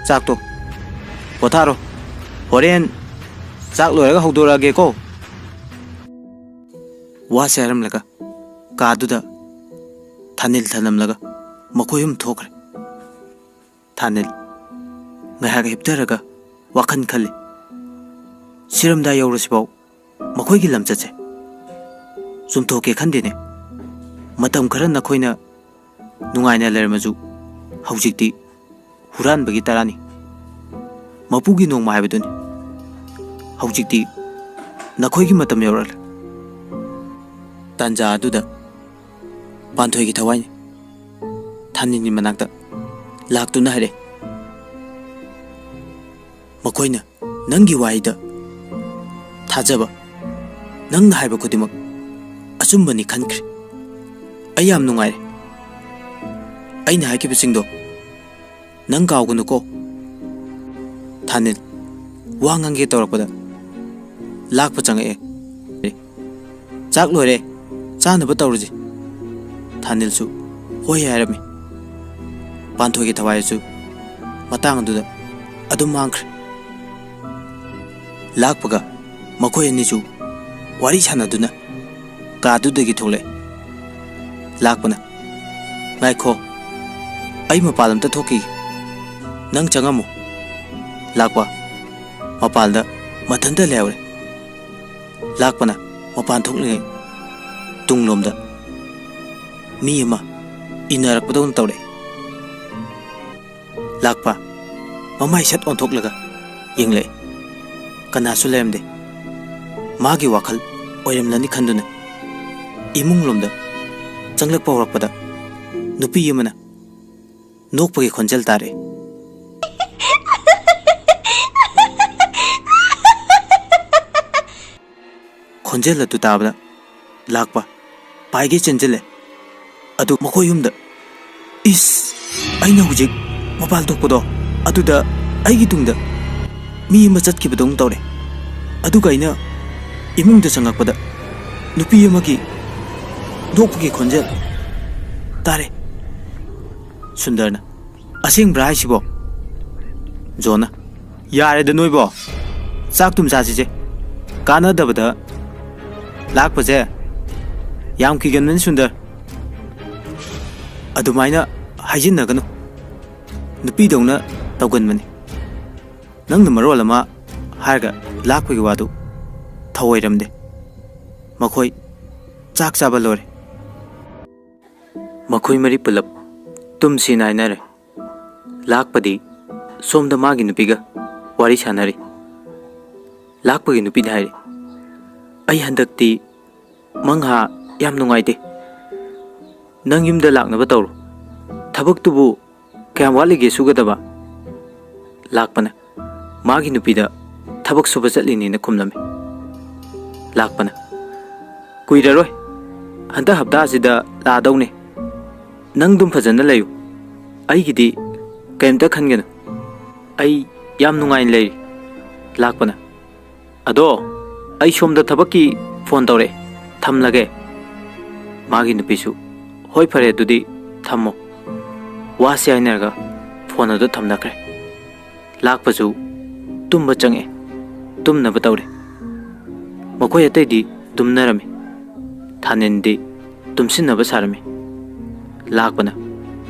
ꯆꯥꯛꯇꯣ꯫ ꯄꯣꯊꯥꯔꯣ, ꯍꯣꯔꯦꯟ ꯆꯥꯛ ꯂꯣꯏꯔꯒ ꯍꯧꯗꯣꯔꯛꯑꯒꯦꯀꯣ"꯫ ꯋꯥꯁꯦ ꯍꯥꯏꯔꯝꯂꯒ ꯀꯥꯗꯨꯗ ꯊꯥꯅꯤꯜ ꯊꯅꯝꯂꯒ ꯃꯈꯣꯏ ꯑꯍꯨꯝ ꯊꯣꯛꯈ꯭ꯔꯦ꯫ ꯊꯥꯅꯤꯜ ꯉꯥꯏꯍꯥꯛ ꯍꯤꯞꯊꯔꯒ ꯋꯥꯈꯜ ꯈꯜꯂꯤ꯫ ꯁꯤꯔꯝꯗꯥꯏ ꯌꯧꯔꯁꯤꯐꯥꯎ ꯃꯈꯣꯏꯒꯤ ꯂꯝꯆꯠꯁꯦ ꯆꯨꯝꯊꯣꯛꯀꯦ ꯈꯟꯗꯦꯅꯦ꯫ ꯃꯇꯝ ꯈꯔ ꯅꯈꯣꯏꯅ ꯅꯨꯡꯉꯥꯏꯅ ꯂꯩꯔꯝꯃꯁꯨ, ꯍꯧꯖꯤꯛꯇꯤ ꯍꯨꯔꯥꯟꯕꯒꯤ ꯇꯔꯥꯅꯤ꯫ ꯃꯄꯨꯒꯤ ꯅꯣꯡꯃ ꯍꯥꯏꯕꯗꯨꯅꯤ꯫ ꯍꯧꯖꯤꯛꯇꯤ ꯅꯈꯣꯏꯒꯤ ꯃꯇꯝ ꯌꯧꯔꯛꯂꯦ꯫ ꯇꯥꯟꯖꯥ ꯑꯗꯨꯗ ꯄꯥꯟꯊꯣꯏꯒꯤ ꯊꯋꯥꯏꯅꯤ ꯊꯥꯅꯤꯜꯒꯤ ꯃꯅꯥꯛꯇ ꯂꯥꯛꯇꯨꯅ ꯍꯥꯏꯔꯦ꯫ ꯃꯈꯣꯏꯅ ꯅꯪꯒꯤ ꯋꯥꯍꯩꯗ ꯊꯥꯖꯕ, ꯅꯪꯅ ꯍꯥꯏꯕ ꯈꯨꯗꯤꯡꯃꯛ ꯑꯆꯨꯝꯕꯅꯤ ꯈꯟꯈ꯭ꯔꯦ꯫ ꯑꯩ ꯌꯥꯝ ꯅꯨꯡꯉꯥꯏꯔꯦ꯫ ꯑꯩꯅ ꯍꯥꯏꯈꯤꯕꯁꯤꯡꯗꯣ ꯅꯪ ꯀꯥꯎꯒꯅꯨꯀꯣ꯫ ꯊꯥꯅꯤꯜ ꯋꯥ ꯉꯥꯡꯒꯦ ꯇꯧꯔꯛꯄꯗ ꯂꯥꯛꯄ ꯆꯪꯉꯛꯑꯦ꯫ "ꯆꯥꯛ ꯂꯣꯏꯔꯦ, ꯆꯥꯅꯕ ꯇꯧꯔꯁꯤ꯫" ꯊꯥꯅꯤꯜꯁꯨ ꯍꯣꯏ ꯍꯥꯏꯔꯝꯃꯤ꯫ ꯄꯥꯟꯊꯣꯏꯒꯤ ꯊꯋꯥꯏꯁꯨ ꯃꯇꯥꯡ ꯑꯗꯨꯗ ꯑꯗꯨꯝ ꯃꯥꯡꯈ꯭ꯔꯦ꯫ ꯂꯥꯛꯄꯒ ꯃꯈꯣꯏ ꯑꯅꯤꯁꯨ ꯋꯥꯔꯤ ꯁꯥꯟꯅꯗꯨꯅ ꯀꯥꯗꯨꯗꯒꯤ ꯊꯣꯛꯂꯛꯑꯦ꯫ ꯂꯥꯛꯄꯅ, "ꯉꯥꯏꯈꯣ, ꯑꯩ ꯃꯄꯥꯟ ꯑꯝꯇ ꯊꯣꯛꯈꯤꯒꯦ, ꯅꯪ ꯆꯪꯉꯝꯃꯨ꯫" ꯂꯥꯛꯄ ꯃꯄꯥꯟꯗ ꯃꯊꯟꯇ ꯂꯩꯍꯧꯔꯦ꯫ ꯂꯥꯛꯄꯅ ꯃꯄꯥꯟ ꯊꯣꯛꯂꯤꯉꯩ ꯇꯨꯡꯂꯣꯝꯗ ꯃꯤ ꯑꯃ ꯏꯟꯅꯔꯛꯄꯗꯧꯅ ꯇꯧꯔꯛꯑꯦ꯫ ꯂꯥꯛꯄ ꯃꯃꯥꯏ ꯁꯠ ꯑꯣꯟꯊꯣꯛꯂꯒ ꯌꯦꯡꯂꯛꯑꯦ꯫ ꯀꯅꯥꯁꯨ ꯂꯩꯔꯝꯗꯦ꯫ ꯃꯥꯒꯤ ꯋꯥꯈꯜ ꯑꯣꯏꯔꯝꯂꯅꯤ ꯈꯟꯗꯨꯅ ꯏꯃꯨꯡꯂꯣꯝꯗ ꯆꯪꯂꯛꯄ ꯍꯧꯔꯛꯄꯗ ꯅꯨꯄꯤ ꯑꯃꯅ ꯅꯣꯛꯄꯒꯤ ꯈꯣꯟꯖꯦꯜ ꯇꯥꯔꯛꯑꯦ꯫ ꯈꯣꯟꯖꯦꯜ ꯑꯗꯨ ꯇꯥꯕꯗ ꯂꯥꯛꯄ ꯄꯥꯏꯒꯩ ꯆꯦꯟꯁꯤꯜꯂꯦ꯫ ꯑꯗꯨ ꯃꯈꯣꯏ ꯑꯍꯨꯝꯗ, "ꯏꯁ! ꯑꯩꯅ ꯍꯧꯖꯤꯛ ꯃꯄꯥꯟ ꯊꯣꯛꯄꯗꯣ, ꯑꯗꯨꯗ ꯑꯩꯒꯤ ꯇꯨꯡꯗ ꯃꯤ ꯑꯃ ꯆꯠꯈꯤꯕꯗꯧꯅ ꯇꯧꯔꯦ꯫ ꯑꯗꯨꯒ ꯑꯩꯅ ꯏꯃꯨꯡꯗ ꯆꯪꯉꯛꯄꯗ ꯅꯨꯄꯤ ꯑꯃꯒꯤ ꯅꯣꯛꯄꯒꯤ ꯈꯣꯟꯖꯦꯜ ꯇꯥꯔꯦ꯫" ꯁꯨꯟꯗꯔꯅ, "ꯑꯁꯦꯡꯕ꯭ꯔꯥ ꯍꯥꯏꯁꯤꯕꯣ?" ꯖꯣꯟꯅ, "ꯌꯥꯔꯦꯗ ꯅꯣꯏꯕꯣ, ꯆꯥꯛ ꯇꯨꯝ ꯆꯥꯁꯤꯁꯦ, ꯀꯥꯟꯅꯗꯕꯗ ꯂꯥꯛꯄꯁꯦ ꯌꯥꯝ ꯀꯤꯒꯟꯕꯅꯤ ꯁꯨꯟꯗꯔ꯫ ꯑꯗꯨꯃꯥꯏꯅ ꯍꯥꯏꯖꯤꯟꯅꯒꯅꯨ, ꯅꯨꯄꯤꯗꯧꯅ ꯇꯧꯒꯟꯕꯅꯤ꯫ ꯅꯪꯅ ꯃꯔꯣꯜ ꯑꯃ ꯍꯥꯏꯔꯒ ꯂꯥꯛꯄꯒꯤ ꯋꯥꯗꯨ ꯊꯧꯑꯣꯏꯔꯝꯗꯦ꯫" ꯃꯈꯣꯏ ꯆꯥꯛ ꯆꯥꯕ ꯂꯣꯏꯔꯦ꯫ ꯃꯈꯣꯏ ꯃꯔꯤ ꯄꯨꯂꯞ ꯇꯨꯝꯁꯤꯅ ꯍꯥꯏꯅꯔꯦ꯫ ꯂꯥꯛꯄꯗꯤ ꯁꯣꯝꯗ ꯃꯥꯒꯤ ꯅꯨꯄꯤꯒ ꯋꯥꯔꯤ ꯁꯥꯟꯅꯔꯤ꯫ ꯂꯥꯛꯄꯒꯤ ꯅꯨꯄꯤꯅ ꯍꯥꯏꯔꯤ, "ꯑꯩ ꯍꯟꯗꯛꯇꯤ ꯃꯪꯍꯥ ꯌꯥꯝ ꯅꯨꯡꯉꯥꯏꯇꯦ꯫ ꯅꯪ ꯌꯨꯝꯗ ꯂꯥꯛꯅꯕ ꯇꯧꯔꯣ꯫ ꯊꯕꯛꯇꯨꯕꯨ ꯀꯌꯥꯝ ꯋꯥꯠꯂꯤꯒꯦ ꯁꯨꯒꯗꯕ?" ꯂꯥꯛꯄꯅ ꯃꯥꯒꯤ ꯅꯨꯄꯤꯗ ꯊꯕꯛ ꯁꯨꯕ ꯆꯠꯂꯤꯅꯦꯅ ꯈꯨꯝꯂꯝꯃꯤ꯫ ꯂꯥꯛꯄꯅ, "ꯀꯨꯏꯔꯔꯣꯏ, ꯍꯟꯗꯛ ꯍꯞꯇꯥꯁꯤꯗ ꯂꯥꯛꯑꯗꯧꯅꯦ꯫ ꯅꯪꯗꯨꯝ ꯐꯖꯅ ꯂꯩꯌꯨ꯫ ꯑꯩꯒꯤꯗꯤ ꯀꯔꯤꯝꯇ ꯈꯟꯒꯅꯨ꯫ ꯑꯩ ꯌꯥꯝ ꯅꯨꯡꯉꯥꯏꯅ ꯂꯩꯔꯤ꯫" ꯂꯥꯛꯄꯅ, "ꯑꯗꯣ ꯑꯩ ꯁꯣꯝꯗ ꯊꯕꯛꯀꯤ ꯐꯣꯟ ꯇꯧꯔꯛꯑꯦ, ꯊꯝꯂꯒꯦ꯫" ꯃꯥꯒꯤ ꯅꯨꯄꯤꯁꯨ, "ꯍꯣꯏ, ꯐꯔꯦ, ꯑꯗꯨꯗꯤ ꯊꯝꯃꯣ꯫" ꯋꯥꯁꯤ ꯍꯥꯏꯅꯔꯒ ꯐꯣꯟ ꯑꯗꯨ ꯊꯝꯅꯈ꯭ꯔꯦ꯫ ꯂꯥꯛꯄꯁꯨ ꯇꯨꯝꯕ ꯆꯪꯉꯛꯑꯦ, ꯇꯨꯝꯅꯕ ꯇꯧꯔꯦ꯫ ꯃꯈꯣꯏ ꯑꯇꯩꯗꯤ ꯇꯨꯝꯅꯔꯝꯃꯤ꯫ ꯊꯥꯅꯤꯜꯗꯤ ꯇꯨꯝꯁꯤꯟꯅꯕ ꯁꯥꯔꯝꯃꯤ꯫ ꯂꯥꯛꯄꯅ,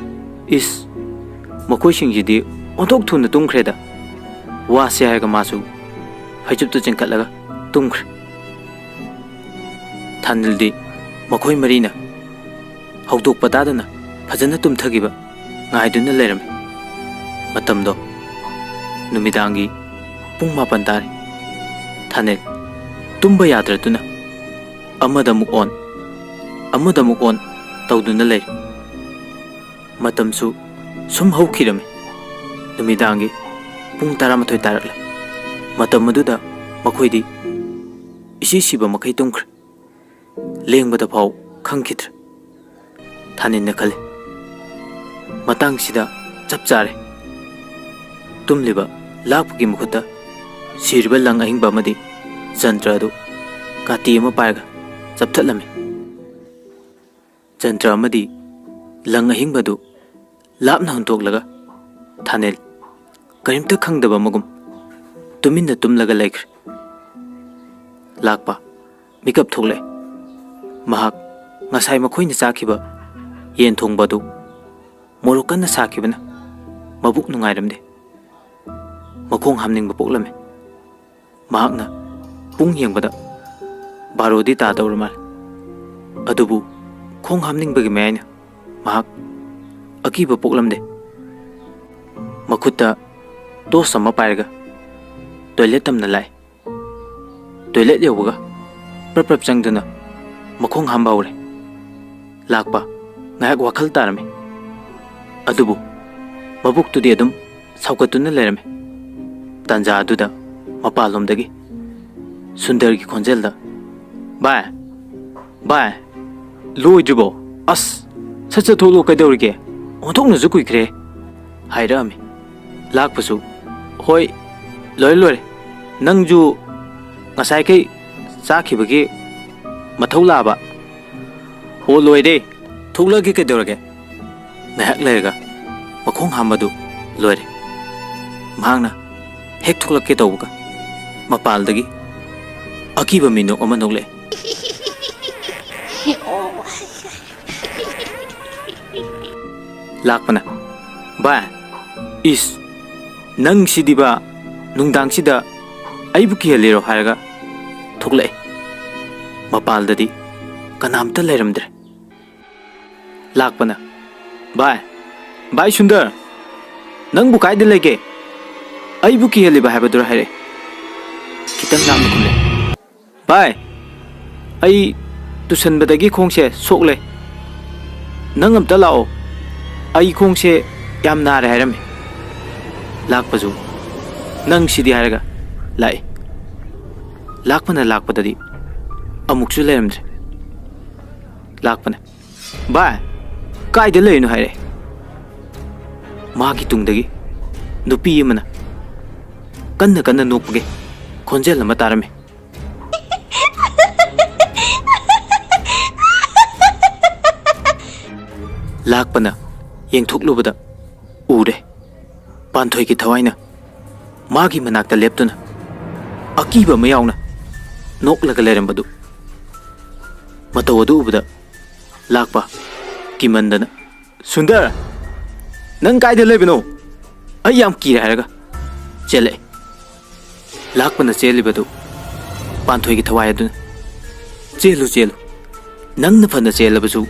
"ꯏꯁ, ꯃꯈꯣꯏꯁꯤꯡꯁꯤꯗꯤ ꯑꯣꯟꯊꯣꯛ ꯊꯨꯅ ꯇꯨꯝꯈ꯭ꯔꯦꯗ꯫" ꯋꯥꯁꯤ ꯍꯥꯏꯔꯒ ꯃꯥꯁꯨ ꯐꯩꯖꯨꯞꯇꯨ ꯆꯤꯡꯈꯠꯂꯒ ꯇꯨꯝꯈ꯭ꯔꯦ꯫ ꯊꯥꯅꯤꯜꯗꯤ ꯃꯈꯣꯏ ꯃꯔꯤꯅ ꯍꯧꯗꯣꯛꯄ ꯇꯥꯗꯅ ꯐꯖꯅ ꯇꯨꯝꯊꯈꯤꯕ ꯉꯥꯏꯗꯨꯅ ꯂꯩꯔꯝꯃꯤ꯫ ꯃꯇꯝꯗꯣ ꯅꯨꯃꯤꯗꯥꯡꯒꯤ ꯄꯨꯡ ꯃꯥꯄꯟ ꯇꯥꯔꯦ꯫ ꯊꯥꯅꯤꯜ ꯇꯨꯝꯕ ꯌꯥꯗ꯭ꯔꯗꯨꯅ ꯑꯃꯗ ꯑꯃꯨꯛ ꯑꯣꯟ, ꯑꯃꯗ ꯑꯃꯨꯛ ꯑꯣꯟ ꯇꯧꯗꯨꯅ ꯂꯩꯔꯦ꯫ ꯃꯇꯝꯁꯨ ꯁꯨꯝ ꯍꯧꯈꯤꯔꯝꯃꯤ꯫ ꯅꯨꯃꯤꯗꯥꯡꯒꯤ ꯄꯨꯡ ꯇꯔꯥꯃꯥꯊꯣꯏ ꯇꯥꯔꯛꯂꯦ꯫ ꯃꯇꯝ ꯑꯗꯨꯗ ꯃꯈꯣꯏꯗꯤ ꯏꯁꯤ ꯁꯤꯕ ꯃꯈꯩ ꯇꯨꯝꯈ꯭ꯔꯦ꯫ ꯂꯦꯡꯕꯗ ꯐꯥꯎ ꯈꯪꯈꯤꯗ꯭ꯔꯦ꯫ ꯊꯥꯅꯤꯜꯅ ꯈꯜꯂꯤ, "ꯃꯇꯥꯡꯁꯤꯗ ꯆꯞ ꯆꯥꯔꯦ꯫" ꯇꯨꯝꯂꯤꯕ ꯂꯥꯛꯄꯒꯤ ꯃꯈꯨꯠꯇ ꯁꯤꯔꯤꯕ ꯂꯪ ꯑꯍꯤꯡꯕ ꯑꯃꯗꯤ ꯖꯟꯇ꯭ꯔ ꯑꯗꯨ ꯀꯥꯇꯤ ꯑꯃ ꯄꯥꯏꯔꯒ ꯆꯞꯊꯠꯂꯝꯃꯤ꯫ ꯖꯟꯇ꯭ꯔ ꯑꯃꯗꯤ ꯂꯪ ꯑꯍꯤꯡꯕ ꯑꯗꯨ ꯂꯥꯞꯅ ꯍꯨꯟꯗꯣꯛꯂꯒ ꯊꯥꯅꯤꯜ ꯀꯔꯤꯝꯇ ꯈꯪꯗꯕ ꯑꯃꯒꯨꯝ ꯇꯨꯃꯤꯟꯅ ꯇꯨꯝꯂꯒ ꯂꯩꯈ꯭ꯔꯦ꯫ ꯂꯥꯛꯄ ꯃꯤꯀꯞ ꯊꯣꯛꯂꯛꯑꯦ꯫ ꯃꯍꯥꯛ ꯉꯁꯥꯏ ꯃꯈꯣꯏꯅ ꯆꯥꯈꯤꯕ ꯌꯦꯟ ꯊꯣꯡꯕ ꯑꯗꯨ ꯃꯣꯔꯣꯛ ꯀꯟꯅ ꯁꯥꯈꯤꯕꯅ ꯃꯕꯨꯛ ꯅꯨꯡꯉꯥꯏꯔꯝꯗꯦ꯫ ꯃꯈꯣꯡ ꯍꯥꯝꯅꯤꯡꯕ ꯄꯣꯛꯂꯝꯃꯤ꯫ ꯃꯍꯥꯛꯅ ꯄꯨꯡ ꯌꯦꯡꯕꯗ ꯕꯥꯔꯣꯗꯤ ꯇꯥꯗꯧꯔ ꯃꯥꯜꯂꯦ꯫ ꯑꯗꯨꯕꯨ ꯈꯣꯡ ꯍꯥꯝꯅꯤꯡꯕꯒꯤ ꯃꯌꯥꯏꯅ ꯃꯍꯥꯛ ꯑꯀꯤꯕ ꯄꯣꯛꯂꯝꯗꯦ꯫ ꯃꯈꯨꯠꯇ ꯇꯣꯔꯆ ꯑꯃ ꯄꯥꯏꯔꯒ ꯇꯣꯏꯂꯦꯠ ꯇꯝꯅ ꯂꯥꯛꯏ꯫ ꯇꯣꯏꯂꯦꯠ ꯌꯧꯕꯒ ꯄ꯭ꯔꯞ ꯄ꯭ꯔꯞ ꯆꯪꯗꯨꯅ ꯃꯈꯣꯡ ꯍꯥꯝꯕ ꯍꯧꯔꯦ꯫ ꯂꯥꯛꯄ ꯉꯥꯏꯍꯥꯛ ꯋꯥꯈꯜ ꯇꯥꯔꯝꯃꯤ꯫ ꯑꯗꯨꯕꯨ ꯃꯕꯨꯛꯇꯨꯗꯤ ꯑꯗꯨꯝ ꯁꯥꯎꯒꯠꯇꯨꯅ ꯂꯩꯔꯝꯃꯤ꯫ ꯇꯥꯟꯖꯥ ꯑꯗꯨꯗ ꯃꯄꯥꯟꯂꯣꯝꯗꯒꯤ ꯁꯨꯟꯗꯔꯒꯤ ꯈꯣꯟꯖꯦꯜꯗ, "ꯚꯥꯏ, ꯚꯥꯏ, ꯂꯣꯏꯗ꯭ꯔꯤꯕꯣ? ꯑꯁ, ꯁꯠ ꯁꯠ ꯊꯣꯛꯂꯛꯑꯣ, ꯀꯩꯗꯧꯔꯤꯒꯦ? ꯑꯣꯟꯊꯣꯛꯅꯁꯨ ꯀꯨꯏꯈ꯭ꯔꯦ," ꯍꯥꯏꯔꯛꯑꯝꯃꯤ꯫ ꯂꯥꯛꯄꯁꯨ, "ꯍꯣꯏ, ꯂꯣꯏꯔꯦ, ꯂꯣꯏꯔꯦ꯫ ꯅꯪꯁꯨ ꯉꯁꯥꯏꯈꯩ ꯆꯥꯈꯤꯕꯒꯤ ꯃꯊꯧ ꯂꯥꯛꯑꯕ?" "ꯑꯣ, ꯂꯣꯏꯔꯦ꯫ ꯊꯣꯛꯂꯛꯑꯒꯦ, ꯀꯩꯗꯧꯔꯒꯦ?" ꯉꯥꯏꯍꯥꯛ ꯂꯩꯔꯒ ꯃꯈꯣꯡ ꯍꯥꯝꯕꯗꯨ ꯂꯣꯏꯔꯦ꯫ ꯃꯍꯥꯛꯅ ꯍꯦꯛ ꯊꯣꯛꯂꯛꯀꯦ ꯇꯧꯕꯒ ꯃꯄꯥꯜꯗꯒꯤ ꯑꯀꯤꯕ ꯃꯤꯅꯣꯛ ꯑꯃ ꯅꯣꯛꯂꯛꯑꯦ꯫ ꯂꯥꯛꯄꯅ, "ꯚꯥꯏ, ꯏꯁ, ꯅꯪꯁꯤꯗꯤꯕ, ꯅꯨꯡꯗꯥꯡꯁꯤꯗ ꯑꯩꯕꯨ ꯀꯤꯍꯜꯂꯤꯔꯣ?" ꯍꯥꯏꯔꯒ ꯊꯣꯛꯂꯛꯑꯦ꯫ ꯃꯄꯥꯜꯗꯗꯤ ꯀꯅꯥꯝꯇ ꯂꯩꯔꯝꯗ꯭ꯔꯦ꯫ ꯂꯥꯛꯄꯅ, "ꯚꯥꯏ, ꯚꯥꯏ ꯁꯨꯟꯗꯔ, ꯅꯪꯕꯨ ꯀꯥꯏꯗ ꯂꯩꯒꯦ? ꯑꯩꯕꯨ ꯀꯤꯍꯜꯂꯤꯕ ꯍꯥꯏꯕꯗꯨꯔ?" ꯍꯥꯏꯔꯛꯑꯦ꯫ ꯈꯤꯇꯪ ꯂꯥꯞꯅ ꯈꯨꯝꯂꯦ꯫ "ꯚꯥꯏ, ꯑꯩ ꯇꯨꯁꯟꯕꯗꯒꯤ ꯈꯣꯡꯁꯦ ꯁꯣꯛꯂꯦ꯫ ꯅꯪ ꯑꯝꯇ ꯂꯥꯛꯑꯣ꯫ ꯑꯩ ꯈꯣꯡꯁꯦ ꯌꯥꯝ ꯅꯥꯔꯦ," ꯍꯥꯏꯔꯝꯃꯤ꯫ ꯂꯥꯛꯄꯁꯨ, "ꯅꯪ ꯁꯤꯗꯤ" ꯍꯥꯏꯔꯒ ꯂꯥꯛꯏ꯫ ꯂꯥꯛꯄꯅ ꯂꯥꯛꯄꯗꯗꯤ ꯑꯃꯨꯛꯁꯨ ꯂꯩꯔꯝꯗ꯭ꯔꯦ꯫ ꯂꯥꯛꯄꯅ, "ꯚꯥꯏ, ꯀꯥꯏꯗ ꯂꯩꯔꯤꯅꯣ?" ꯍꯥꯏꯔꯛꯑꯦ꯫ ꯃꯥꯒꯤ ꯇꯨꯡꯗꯒꯤ ꯅꯨꯄꯤ ꯑꯃꯅ ꯀꯟꯅ ꯀꯟꯅ ꯅꯣꯛꯄꯒꯤ ꯈꯣꯟꯖꯦꯜ ꯑꯃ ꯇꯥꯔꯝꯃꯤ꯫ ꯂꯥꯛꯄꯅ ꯌꯦꯡꯊꯣꯛꯂꯨꯕꯗ ꯎꯔꯦ, ꯄꯥꯟꯊꯣꯏꯒꯤ ꯊꯋꯥꯏꯅ ꯃꯥꯒꯤ ꯃꯅꯥꯛꯇ ꯂꯦꯞꯇꯨꯅ ꯑꯀꯤꯕ ꯑꯃ ꯌꯥꯎꯅ ꯅꯣꯛꯂꯒ ꯂꯩꯔꯝꯕꯗꯨ꯫ ꯃꯇꯧ ꯑꯗꯨ ꯎꯕꯗ ꯂꯥꯛꯄ ꯀꯤꯃꯟꯗꯅ, "ꯁꯨꯟꯗꯔ, ꯅꯪ ꯀꯥꯏꯗ ꯂꯩꯕꯅꯣ? ꯑꯩ ꯌꯥꯝ ꯀꯤꯔꯦ," ꯍꯥꯏꯔꯒ ꯆꯦꯜꯂꯛꯑꯦ꯫ ꯂꯥꯛꯄꯅ ꯆꯦꯜꯂꯤꯕꯗꯨ ꯄꯥꯟꯊꯣꯏꯒꯤ ꯊꯋꯥꯏ ꯑꯗꯨꯅ, "ꯆꯦꯜꯂꯨ, ꯆꯦꯜꯂꯨ, ꯅꯪꯅ ꯐꯅ ꯆꯦꯜꯂꯕꯁꯨ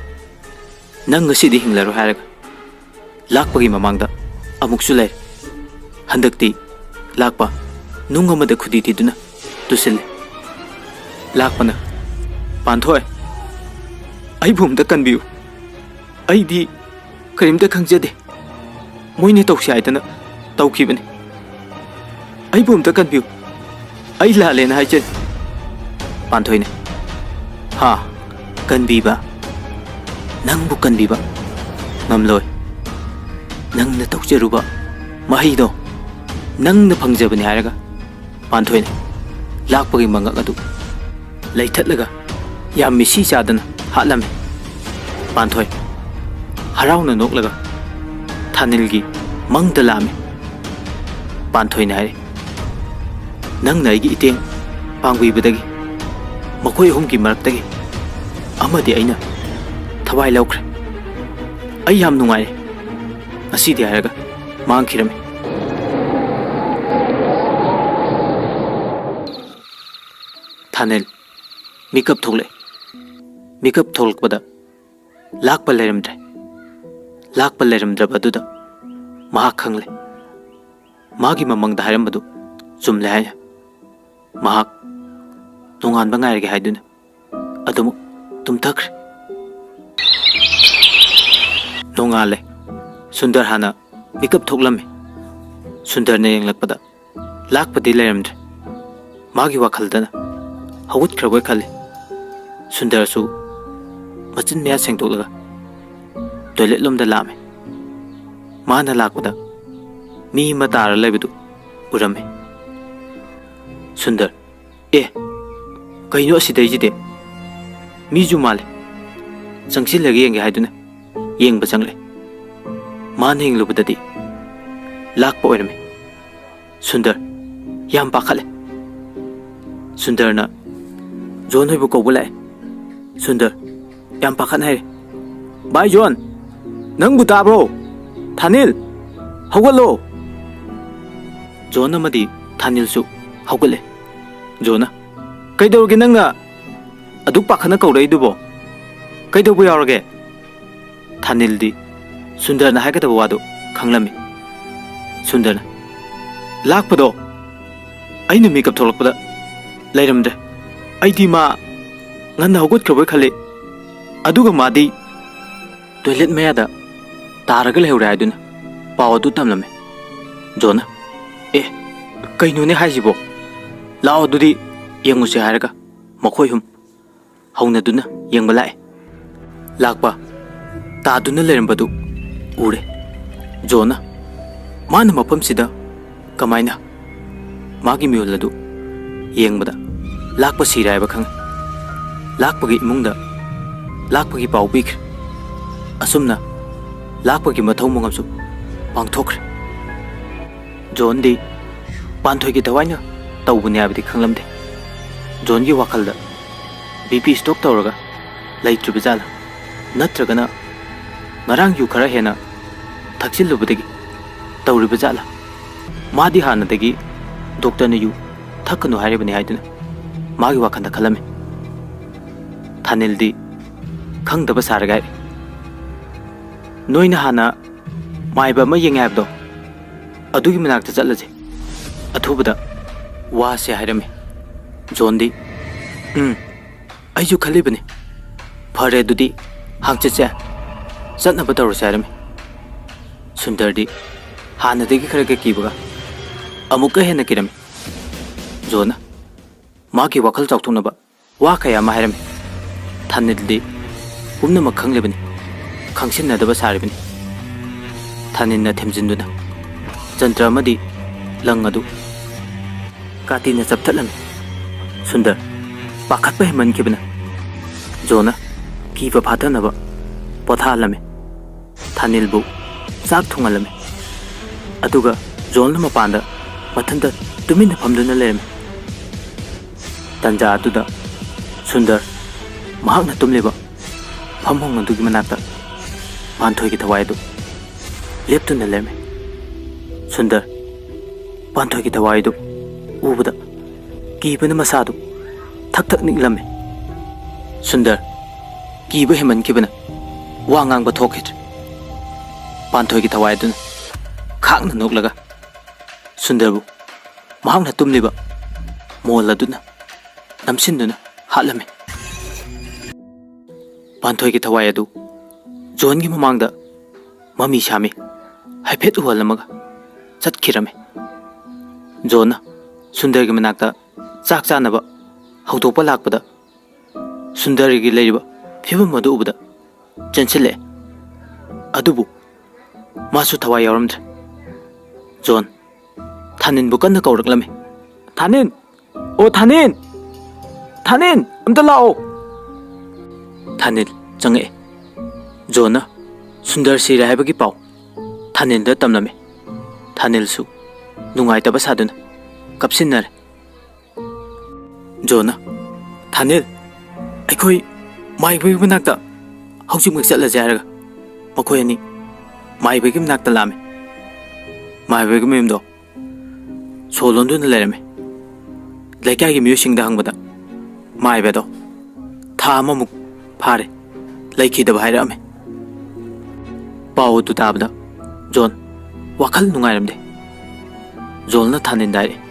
ꯅꯪ ꯉꯁꯤꯗꯤ ꯍꯤꯡꯂꯔꯣꯏ," ꯍꯥꯏꯔꯒ ꯂꯥꯛꯄꯒꯤ ꯃꯃꯥꯡꯗ ꯑꯃꯨꯛꯁꯨ ꯂꯩꯔꯦ꯫ ꯍꯟꯗꯛꯇꯤ ꯂꯥꯛꯄ ꯅꯨꯡ ꯑꯃꯗ ꯈꯨꯗꯤ ꯊꯤꯗꯨꯅ ꯇꯨꯁꯤꯜꯂꯦ꯫ ꯂꯥꯛꯄꯅ, "ꯄꯥꯟꯊꯣꯏ, ꯑꯩꯕꯨ ꯑꯝꯇ ꯀꯟꯕꯤꯌꯨ꯫ ꯑꯩꯗꯤ ꯀꯔꯤꯝꯇ ꯈꯪꯖꯗꯦ꯫ ꯃꯣꯏꯅ ꯇꯧꯁꯤ ꯍꯥꯏꯗꯅ ꯇꯧꯈꯤꯕꯅꯤ꯫ ꯑꯩꯕꯨ ꯑꯝꯇ ꯀꯟꯕꯤꯌꯨ꯫ ꯑꯩ ꯂꯥꯜꯂꯦꯅ ꯍꯥꯏꯖꯔꯤ꯫" ꯄꯥꯟꯊꯣꯏꯅ, "ꯍꯥ? ꯀꯟꯕꯤꯕ? ꯅꯪꯕꯨ ꯀꯟꯕꯤꯕ ꯉꯝꯂꯣꯏ꯫ ꯅꯪꯅ ꯇꯧꯖꯔꯨꯕ ꯃꯍꯩꯗꯣ ꯅꯪꯅ ꯐꯪꯖꯕꯅꯤ" ꯍꯥꯏꯔꯒ ꯄꯥꯟꯊꯣꯏꯅ ꯂꯥꯛꯄꯒꯤ ꯃꯉꯛ ꯑꯗꯨ ꯂꯩꯊꯠꯂꯒ ꯌꯥꯝ ꯃꯤꯁꯤ ꯆꯥꯗꯅ ꯍꯥꯠꯂꯝꯃꯤ꯫ ꯄꯥꯟꯊꯣꯏ ꯍꯔꯥꯎꯅ ꯅꯣꯛꯂꯒ ꯊꯥꯅꯤꯜꯒꯤ ꯃꯪꯗ ꯂꯥꯛꯑꯝꯃꯤ꯫ ꯄꯥꯟꯊꯣꯏꯅ ꯍꯥꯏꯔꯤ, "ꯅꯪꯅ ꯑꯩꯒꯤ ꯏꯇꯦꯡ ꯄꯥꯡꯕꯤꯕꯗꯒꯤ ꯃꯈꯣꯏ ꯑꯍꯨꯝꯒꯤ ꯃꯔꯛꯇꯒꯤ ꯑꯃꯗꯤ ꯑꯩꯅ ꯊꯋꯥꯏ ꯂꯧꯈ꯭ꯔꯦ꯫ ꯑꯩ ꯌꯥꯝ ꯅꯨꯡꯉꯥꯏꯔꯦ ꯉꯁꯤꯗꯤ" ꯍꯥꯏꯔꯒ ꯃꯥꯡꯈꯤꯔꯝꯃꯤ꯫ ꯊꯥꯅꯤꯜ ꯃꯤꯀꯞ ꯊꯣꯛꯂꯛꯑꯦ꯫ ꯃꯤꯀꯞ ꯊꯣꯛꯂꯛꯄꯗ ꯂꯥꯛꯄ ꯂꯩꯔꯝꯗ꯭ꯔꯦ꯫ ꯂꯥꯛꯄ ꯂꯩꯔꯝꯗ꯭ꯔꯕ ꯑꯗꯨꯗ ꯃꯍꯥꯛ ꯈꯪꯂꯦ꯫ ꯃꯥꯒꯤ ꯃꯃꯪꯗ ꯍꯥꯏꯔꯝꯕꯗꯨ ꯆꯨꯝꯂꯦ ꯍꯥꯏꯅ ꯃꯍꯥꯛ ꯅꯣꯡꯉꯥꯟꯕ ꯉꯥꯏꯔꯒꯦ ꯍꯥꯏꯗꯨꯅ ꯑꯗꯨꯃꯛ ꯇꯨꯝꯊꯈ꯭ꯔꯦ꯫ ꯅꯣꯡꯉꯥꯜꯂꯦ꯫ ꯁꯨꯟꯗꯔ ꯍꯥꯟꯅ ꯃꯤꯀꯞ ꯊꯣꯛꯂꯝꯃꯤ꯫ ꯁꯨꯟꯗꯔꯅ ꯌꯦꯡꯂꯛꯄꯗ ꯂꯥꯛꯄꯗꯤ ꯂꯩꯔꯝꯗ꯭ꯔꯦ꯫ ꯃꯥꯒꯤ ꯋꯥꯈꯜꯗꯅ ꯍꯧꯒꯠꯈ꯭ꯔꯕꯣꯏ ꯈꯜꯂꯤ꯫ ꯁꯨꯟꯗꯔꯁꯨ ꯃꯆꯤꯟ ꯃꯌꯥ ꯁꯦꯡꯗꯣꯛꯂꯒ ꯇꯣꯏꯂꯦꯠ ꯂꯣꯝꯗ ꯂꯥꯛꯑꯝꯃꯤ꯫ ꯃꯥꯅ ꯂꯥꯛꯄꯗ ꯃꯤ ꯑꯃ ꯇꯥꯔ ꯂꯩꯕꯗꯨ ꯎꯔꯝꯃꯤ꯫ ꯁꯨꯟꯗꯔ, "ꯑꯦ, ꯀꯩꯅꯣ ꯑꯁꯤꯗꯩꯁꯤꯗꯤ? ꯃꯤꯁꯨ ꯃꯥꯜꯂꯦ꯫" ꯆꯪꯁꯤꯜꯂꯒ ꯌꯦꯡꯒꯦ ꯍꯥꯏꯗꯨꯅ ꯌꯦꯡꯕ ꯆꯪꯂꯦ꯫ ꯃꯥꯅ ꯌꯦꯡꯂꯨꯕꯗꯗꯤ ꯂꯥꯛꯄ ꯑꯣꯏꯔꯝꯃꯤ꯫ ꯁꯨꯟꯗꯔ, ꯌꯥꯝ ꯄꯥꯈꯠꯂꯦ꯫ ꯁꯨꯟꯗꯔꯅ ꯖꯣꯟ ꯍꯣꯏꯕꯨ ꯀꯧꯕ ꯂꯥꯛꯑꯦ꯫ ꯁꯨꯟꯗꯔ ꯌꯥꯝ ꯄꯥꯈꯠꯅ ꯍꯥꯏꯔꯦ, "ꯚꯥꯏ ꯖꯣꯟ, ꯅꯪꯕꯨ ꯇꯥꯕ꯭ꯔꯣ? ꯊꯥꯅꯤꯜ, ꯍꯧꯒꯠꯂꯣ!" ꯖꯣꯟ ꯑꯃꯗꯤ ꯊꯥꯅꯤꯜꯁꯨ ꯍꯧꯒꯠꯂꯦ꯫ ꯖꯣꯟꯅ, "ꯀꯩꯗꯧꯔꯒꯦ ꯅꯪꯅ ꯑꯗꯨꯛ ꯄꯥꯈꯠꯅ ꯀꯧꯔꯛꯏꯗꯨꯕꯣ? ꯀꯩꯗꯧꯕ ꯌꯥꯎꯔꯒꯦ?" ꯊꯥꯅꯤꯜꯗꯤ ꯁꯨꯟꯗꯔꯅ ꯍꯥꯏꯒꯗꯕ ꯋꯥꯗꯨ ꯈꯪꯂꯝꯃꯤ꯫ ꯁꯨꯟꯗꯔꯅ, "ꯂꯥꯛꯄꯗꯣ ꯑꯩꯅ ꯃꯤꯀꯞ ꯊꯣꯛꯂꯛꯄꯗ ꯂꯩꯔꯝꯗ꯭ꯔꯦ꯫ ꯑꯩꯗꯤ ꯃꯥ ꯉꯟꯅ ꯍꯧꯒꯠꯈ꯭ꯔꯕꯣꯏ ꯈꯜꯂꯤ꯫ ꯑꯗꯨꯒ ꯃꯥꯗꯤ ꯇꯣꯏꯂꯦꯠ ꯃꯌꯥꯗ ꯇꯥꯔꯒ ꯂꯩꯍꯧꯔꯦ ꯍꯥꯏꯗꯨꯅ ꯄꯥꯎ ꯑꯗꯨ ꯇꯝꯂꯝꯃꯤ꯫ ꯖꯣꯟꯅ, "ꯑꯦ, ꯀꯩꯅꯣꯅꯦ ꯍꯥꯏꯁꯤꯕꯣ? ꯂꯥꯛꯑꯣ ꯑꯗꯨꯗꯤ ꯌꯦꯡꯉꯨꯁꯦ" ꯍꯥꯏꯔꯒ ꯃꯈꯣꯏ ꯑꯍꯨꯝ ꯍꯧꯅꯗꯨꯅ ꯌꯦꯡꯕ ꯂꯥꯛꯑꯦ꯫ ꯂꯥꯛꯄ ꯇꯥꯗꯨꯅ ꯂꯩꯔꯝꯕꯗꯨ ꯎꯔꯦ꯫ ꯖꯣꯟꯅ ꯃꯥꯅ ꯃꯐꯝꯁꯤꯗ ꯀꯃꯥꯏꯅ ꯃꯥꯒꯤ ꯃꯤꯍꯨꯜ ꯑꯗꯨ ꯌꯦꯡꯕꯗ ꯂꯥꯛꯄ ꯁꯤꯔꯦ ꯍꯥꯏꯕ ꯈꯪꯉꯤ꯫ ꯂꯥꯛꯄꯒꯤ ꯏꯃꯨꯡꯗ ꯂꯥꯛꯄꯒꯤ ꯄꯥꯎ ꯄꯤꯈ꯭ꯔꯦ꯫ ꯑꯁꯨꯝꯅ ꯂꯥꯛꯄꯒꯤ ꯃꯊꯧ ꯃꯉꯝꯁꯨ ꯄꯥꯡꯊꯣꯛꯈ꯭ꯔꯦ꯫ ꯖꯣꯟꯗꯤ ꯄꯥꯟꯊꯣꯏꯒꯤ ꯊꯋꯥꯏꯅ ꯇꯧꯕꯅꯤ ꯍꯥꯏꯕꯗꯤ ꯈꯪꯂꯝꯗꯦ꯫ ꯖꯣꯟꯒꯤ ꯋꯥꯈꯜꯗ ꯕꯤ ꯄꯤ ꯁ꯭ꯇꯣꯛ ꯇꯧꯔꯒ ꯂꯩꯇ꯭ꯔꯤꯕ ꯖꯥꯠꯂꯥ? ꯅꯠꯇ꯭ꯔꯒꯅ ꯉꯔꯥꯡ ꯌꯨ ꯈꯔ ꯍꯦꯟꯅ ꯊꯛꯆꯤꯜꯂꯨꯕꯗꯒꯤ ꯇꯧꯔꯤꯕ ꯖꯥꯠꯂꯥ? ꯃꯥꯗꯤ ꯍꯥꯟꯅꯗꯒꯤ ꯗꯣꯛꯇꯔꯅ ꯌꯨ ꯊꯛꯀꯅꯨ ꯍꯥꯏꯔꯤꯕꯅꯤ ꯍꯥꯏꯗꯨꯅ ꯃꯥꯒꯤ ꯋꯥꯈꯜꯗ ꯈꯜꯂꯝꯃꯤ꯫ ꯊꯥꯅꯤꯜꯗꯤ ꯈꯪꯗꯕ ꯁꯥꯔꯒ ꯍꯥꯏꯔꯛꯏ, "ꯅꯣꯏꯅ ꯍꯥꯟꯅ ꯃꯥꯏꯕ ꯑꯃ ꯌꯦꯡꯉꯦ ꯍꯥꯏꯕꯗꯣ, ꯑꯗꯨꯒꯤ ꯃꯅꯥꯛꯇ ꯆꯠꯂꯁꯦ꯫ ꯑꯊꯨꯕꯗ ꯋꯥꯁꯦ" ꯍꯥꯏꯔꯝꯃꯤ꯫ ꯖꯣꯟꯗꯤ, "ꯎꯝ, ꯑꯩꯁꯨ ꯈꯜꯂꯤꯕꯅꯤ꯫ ꯐꯔꯦ, ꯑꯗꯨꯗꯤ ꯍꯥꯡꯆꯤꯠꯁꯦ ꯆꯠꯅꯕ ꯇꯧꯔꯁꯦ" ꯍꯥꯏꯔꯝꯃꯤ꯫ ꯁꯨꯟꯗꯔꯗꯤ ꯍꯥꯟꯅꯗꯒꯤ ꯈꯔꯒ ꯀꯤꯕꯒ ꯑꯃꯨꯛꯀ ꯍꯦꯟꯅ ꯀꯤꯔꯝꯃꯤ꯫ ꯖꯣꯟꯅ ꯃꯥꯒꯤ ꯋꯥꯈꯜ ꯆꯥꯎꯊꯣꯛꯅꯕ ꯋꯥ ꯀꯌꯥ ꯑꯃ ꯍꯥꯏꯔꯝꯃꯤ꯫ ꯊꯥꯅꯤꯜꯗꯤ ꯄꯨꯝꯅꯃꯛ ꯈꯪꯂꯤꯕꯅꯤ, ꯈꯪꯁꯤꯟꯅꯗꯕ ꯁꯥꯔꯤꯕꯅꯤ꯫ ꯊꯥꯅꯤꯜꯅ ꯊꯦꯝꯖꯤꯟꯗꯨꯅ ꯖꯟꯇ꯭ꯔ ꯑꯃꯗꯤ ꯂꯪ ꯑꯗꯨ ꯀꯥꯇꯤꯅ ꯆꯞꯊꯠꯂꯝꯃꯤ꯫ ꯁꯨꯟꯗꯔ ꯄꯥꯈꯠꯄ ꯍꯦꯟꯃꯟꯈꯤꯕꯅ ꯖꯣꯟꯅ ꯀꯤꯕ ꯐꯥꯊꯅꯕ ꯄꯣꯊꯥꯍꯜꯂꯝꯃꯤ꯫ ꯊꯥꯅꯤꯜꯕꯨ ꯆꯥꯛ ꯊꯣꯡꯍꯜꯂꯝꯃꯤ꯫ ꯑꯗꯨꯒ ꯖꯣꯟꯅ ꯃꯄꯥꯟꯗ ꯃꯊꯟꯇ ꯇꯨꯃꯤꯟꯅ ꯐꯝꯗꯨꯅ ꯂꯩꯔꯝꯃꯤ꯫ ꯇꯟꯖꯥ ꯑꯗꯨꯗ ꯁꯨꯟꯗꯔ ꯃꯍꯥꯛꯅ ꯇꯨꯝꯂꯤꯕ ꯐꯝꯐꯝ ꯑꯗꯨꯒꯤ ꯃꯅꯥꯛꯇ ꯄꯥꯟꯊꯣꯏꯒꯤ ꯊꯋꯥꯏ ꯑꯗꯨ ꯂꯦꯞꯇꯨꯅ ꯂꯩꯔꯝꯃꯤ꯫ ꯁꯨꯟꯗꯔ ꯄꯥꯟꯊꯣꯏꯒꯤ ꯊꯋꯥꯏ ꯑꯗꯨ ꯎꯕꯗ ꯀꯤꯕꯅ ꯃꯁꯥꯗꯨ ꯊꯛ ꯊꯛ ꯅꯤꯛꯂꯝꯃꯤ꯫ ꯁꯨꯟꯗꯔ ꯀꯤꯕ ꯍꯦꯟꯃꯟꯈꯤꯕꯅ ꯋꯥ ꯉꯥꯡꯕ ꯊꯣꯛꯈꯤꯗ꯭ꯔꯦ꯫ ꯄꯥꯟꯊꯣꯏꯒꯤ ꯊꯋꯥꯏ ꯑꯗꯨꯅ ꯈꯥꯡꯅ ꯅꯣꯛꯂꯒ ꯁꯨꯟꯗꯔꯕꯨ ꯃꯍꯥꯛꯅ ꯇꯨꯝꯂꯤꯕ ꯃꯣꯜ ꯑꯗꯨꯅ ꯅꯝꯁꯤꯟꯗꯨꯅ ꯍꯥꯠꯂꯝꯃꯤ꯫ ꯄꯥꯟꯊꯣꯏꯒꯤ ꯊꯋꯥꯏ ꯑꯗꯨ ꯖꯣꯟꯒꯤ ꯃꯃꯥꯡꯗ ꯃꯃꯤ ꯁꯥꯃꯤ ꯍꯥꯏꯐꯦꯠ ꯎꯍꯜꯂꯝꯃꯒ ꯆꯠꯈꯤꯔꯝꯃꯤ꯫ ꯖꯣꯟꯅ ꯁꯨꯟꯗꯔꯒꯤ ꯃꯅꯥꯛꯇ ꯆꯥꯛ ꯆꯥꯅꯕ ꯍꯧꯗꯣꯛꯄ ꯂꯥꯛꯄꯗ, ꯁꯨꯟꯗꯔꯒꯤ ꯂꯩꯔꯤꯕ ꯐꯤꯕꯝ ꯑꯗꯨ ꯎꯕꯗ ꯆꯦꯟꯁꯤꯜꯂꯛꯑꯦ꯫ ꯑꯗꯨꯕꯨ ꯃꯥꯁꯨ ꯊꯋꯥꯏ ꯌꯥꯎꯔꯝꯗ꯭ꯔꯦ꯫ ꯖꯣꯟ ꯊꯥꯅꯤꯟꯕꯨ ꯀꯟꯅ ꯀꯧꯔꯛꯂꯝꯃꯤ꯫ "ꯊꯥꯅꯤꯟ! ꯑꯣ ꯊꯥꯅꯤꯟ! ꯊꯥꯅꯤꯟ! ꯑꯝꯇ ꯂꯥꯛꯑꯣ!" ꯊꯥꯅꯤꯜ ꯆꯪꯉꯛꯑꯦ꯫ ꯖꯣꯟꯅ ꯁꯨꯟꯗꯔ ꯁꯤꯔꯦ ꯍꯥꯏꯕꯒꯤ ꯄꯥꯎ ꯊꯥꯅꯤꯜꯗ ꯇꯝꯂꯝꯃꯤ꯫ ꯊꯥꯅꯤꯜꯁꯨ ꯅꯨꯡꯉꯥꯏꯇꯕ ꯁꯥꯗꯨꯅ ꯀꯞꯁꯤꯟꯅꯔꯦ꯫ ꯖꯣꯟꯅ, "ꯊꯥꯅꯤꯜ, ꯑꯩꯈꯣꯏ ꯃꯥꯏꯕꯒꯤ ꯃꯅꯥꯛꯇ ꯍꯧꯖꯤꯛꯃꯛ ꯆꯠꯂꯁꯦ" ꯍꯥꯏꯔꯒ ꯃꯈꯣꯏ ꯑꯅꯤ ꯃꯥꯏꯕꯒꯤ ꯃꯅꯥꯛꯇ ꯂꯥꯛꯑꯝꯃꯤ꯫ ꯃꯥꯏꯕꯒꯤ ꯃꯌꯨꯝꯗꯣ ꯁꯣ ꯂꯣꯟꯗꯨꯅ ꯂꯩꯔꯝꯃꯤ꯫ ꯂꯩꯀꯥꯏꯒꯤ ꯃꯤꯑꯣꯏꯁꯤꯡꯗ ꯍꯪꯕꯗ ꯃꯥꯏꯕꯗꯣ ꯊꯥ ꯑꯃꯃꯨꯛ ꯐꯥꯔꯦ, ꯂꯩꯈꯤꯗꯕ ꯍꯥꯏꯔꯛꯑꯝꯃꯤ꯫ ꯄꯥꯎ ꯑꯗꯨ ꯇꯥꯕꯗ ꯖꯣꯟ ꯋꯥꯈꯜ ꯅꯨꯡꯉꯥꯏꯔꯝꯗꯦ꯫ ꯖꯣꯟꯅ ꯊꯥꯅꯤꯟꯗ ꯍꯥꯏꯔꯛꯑꯦ,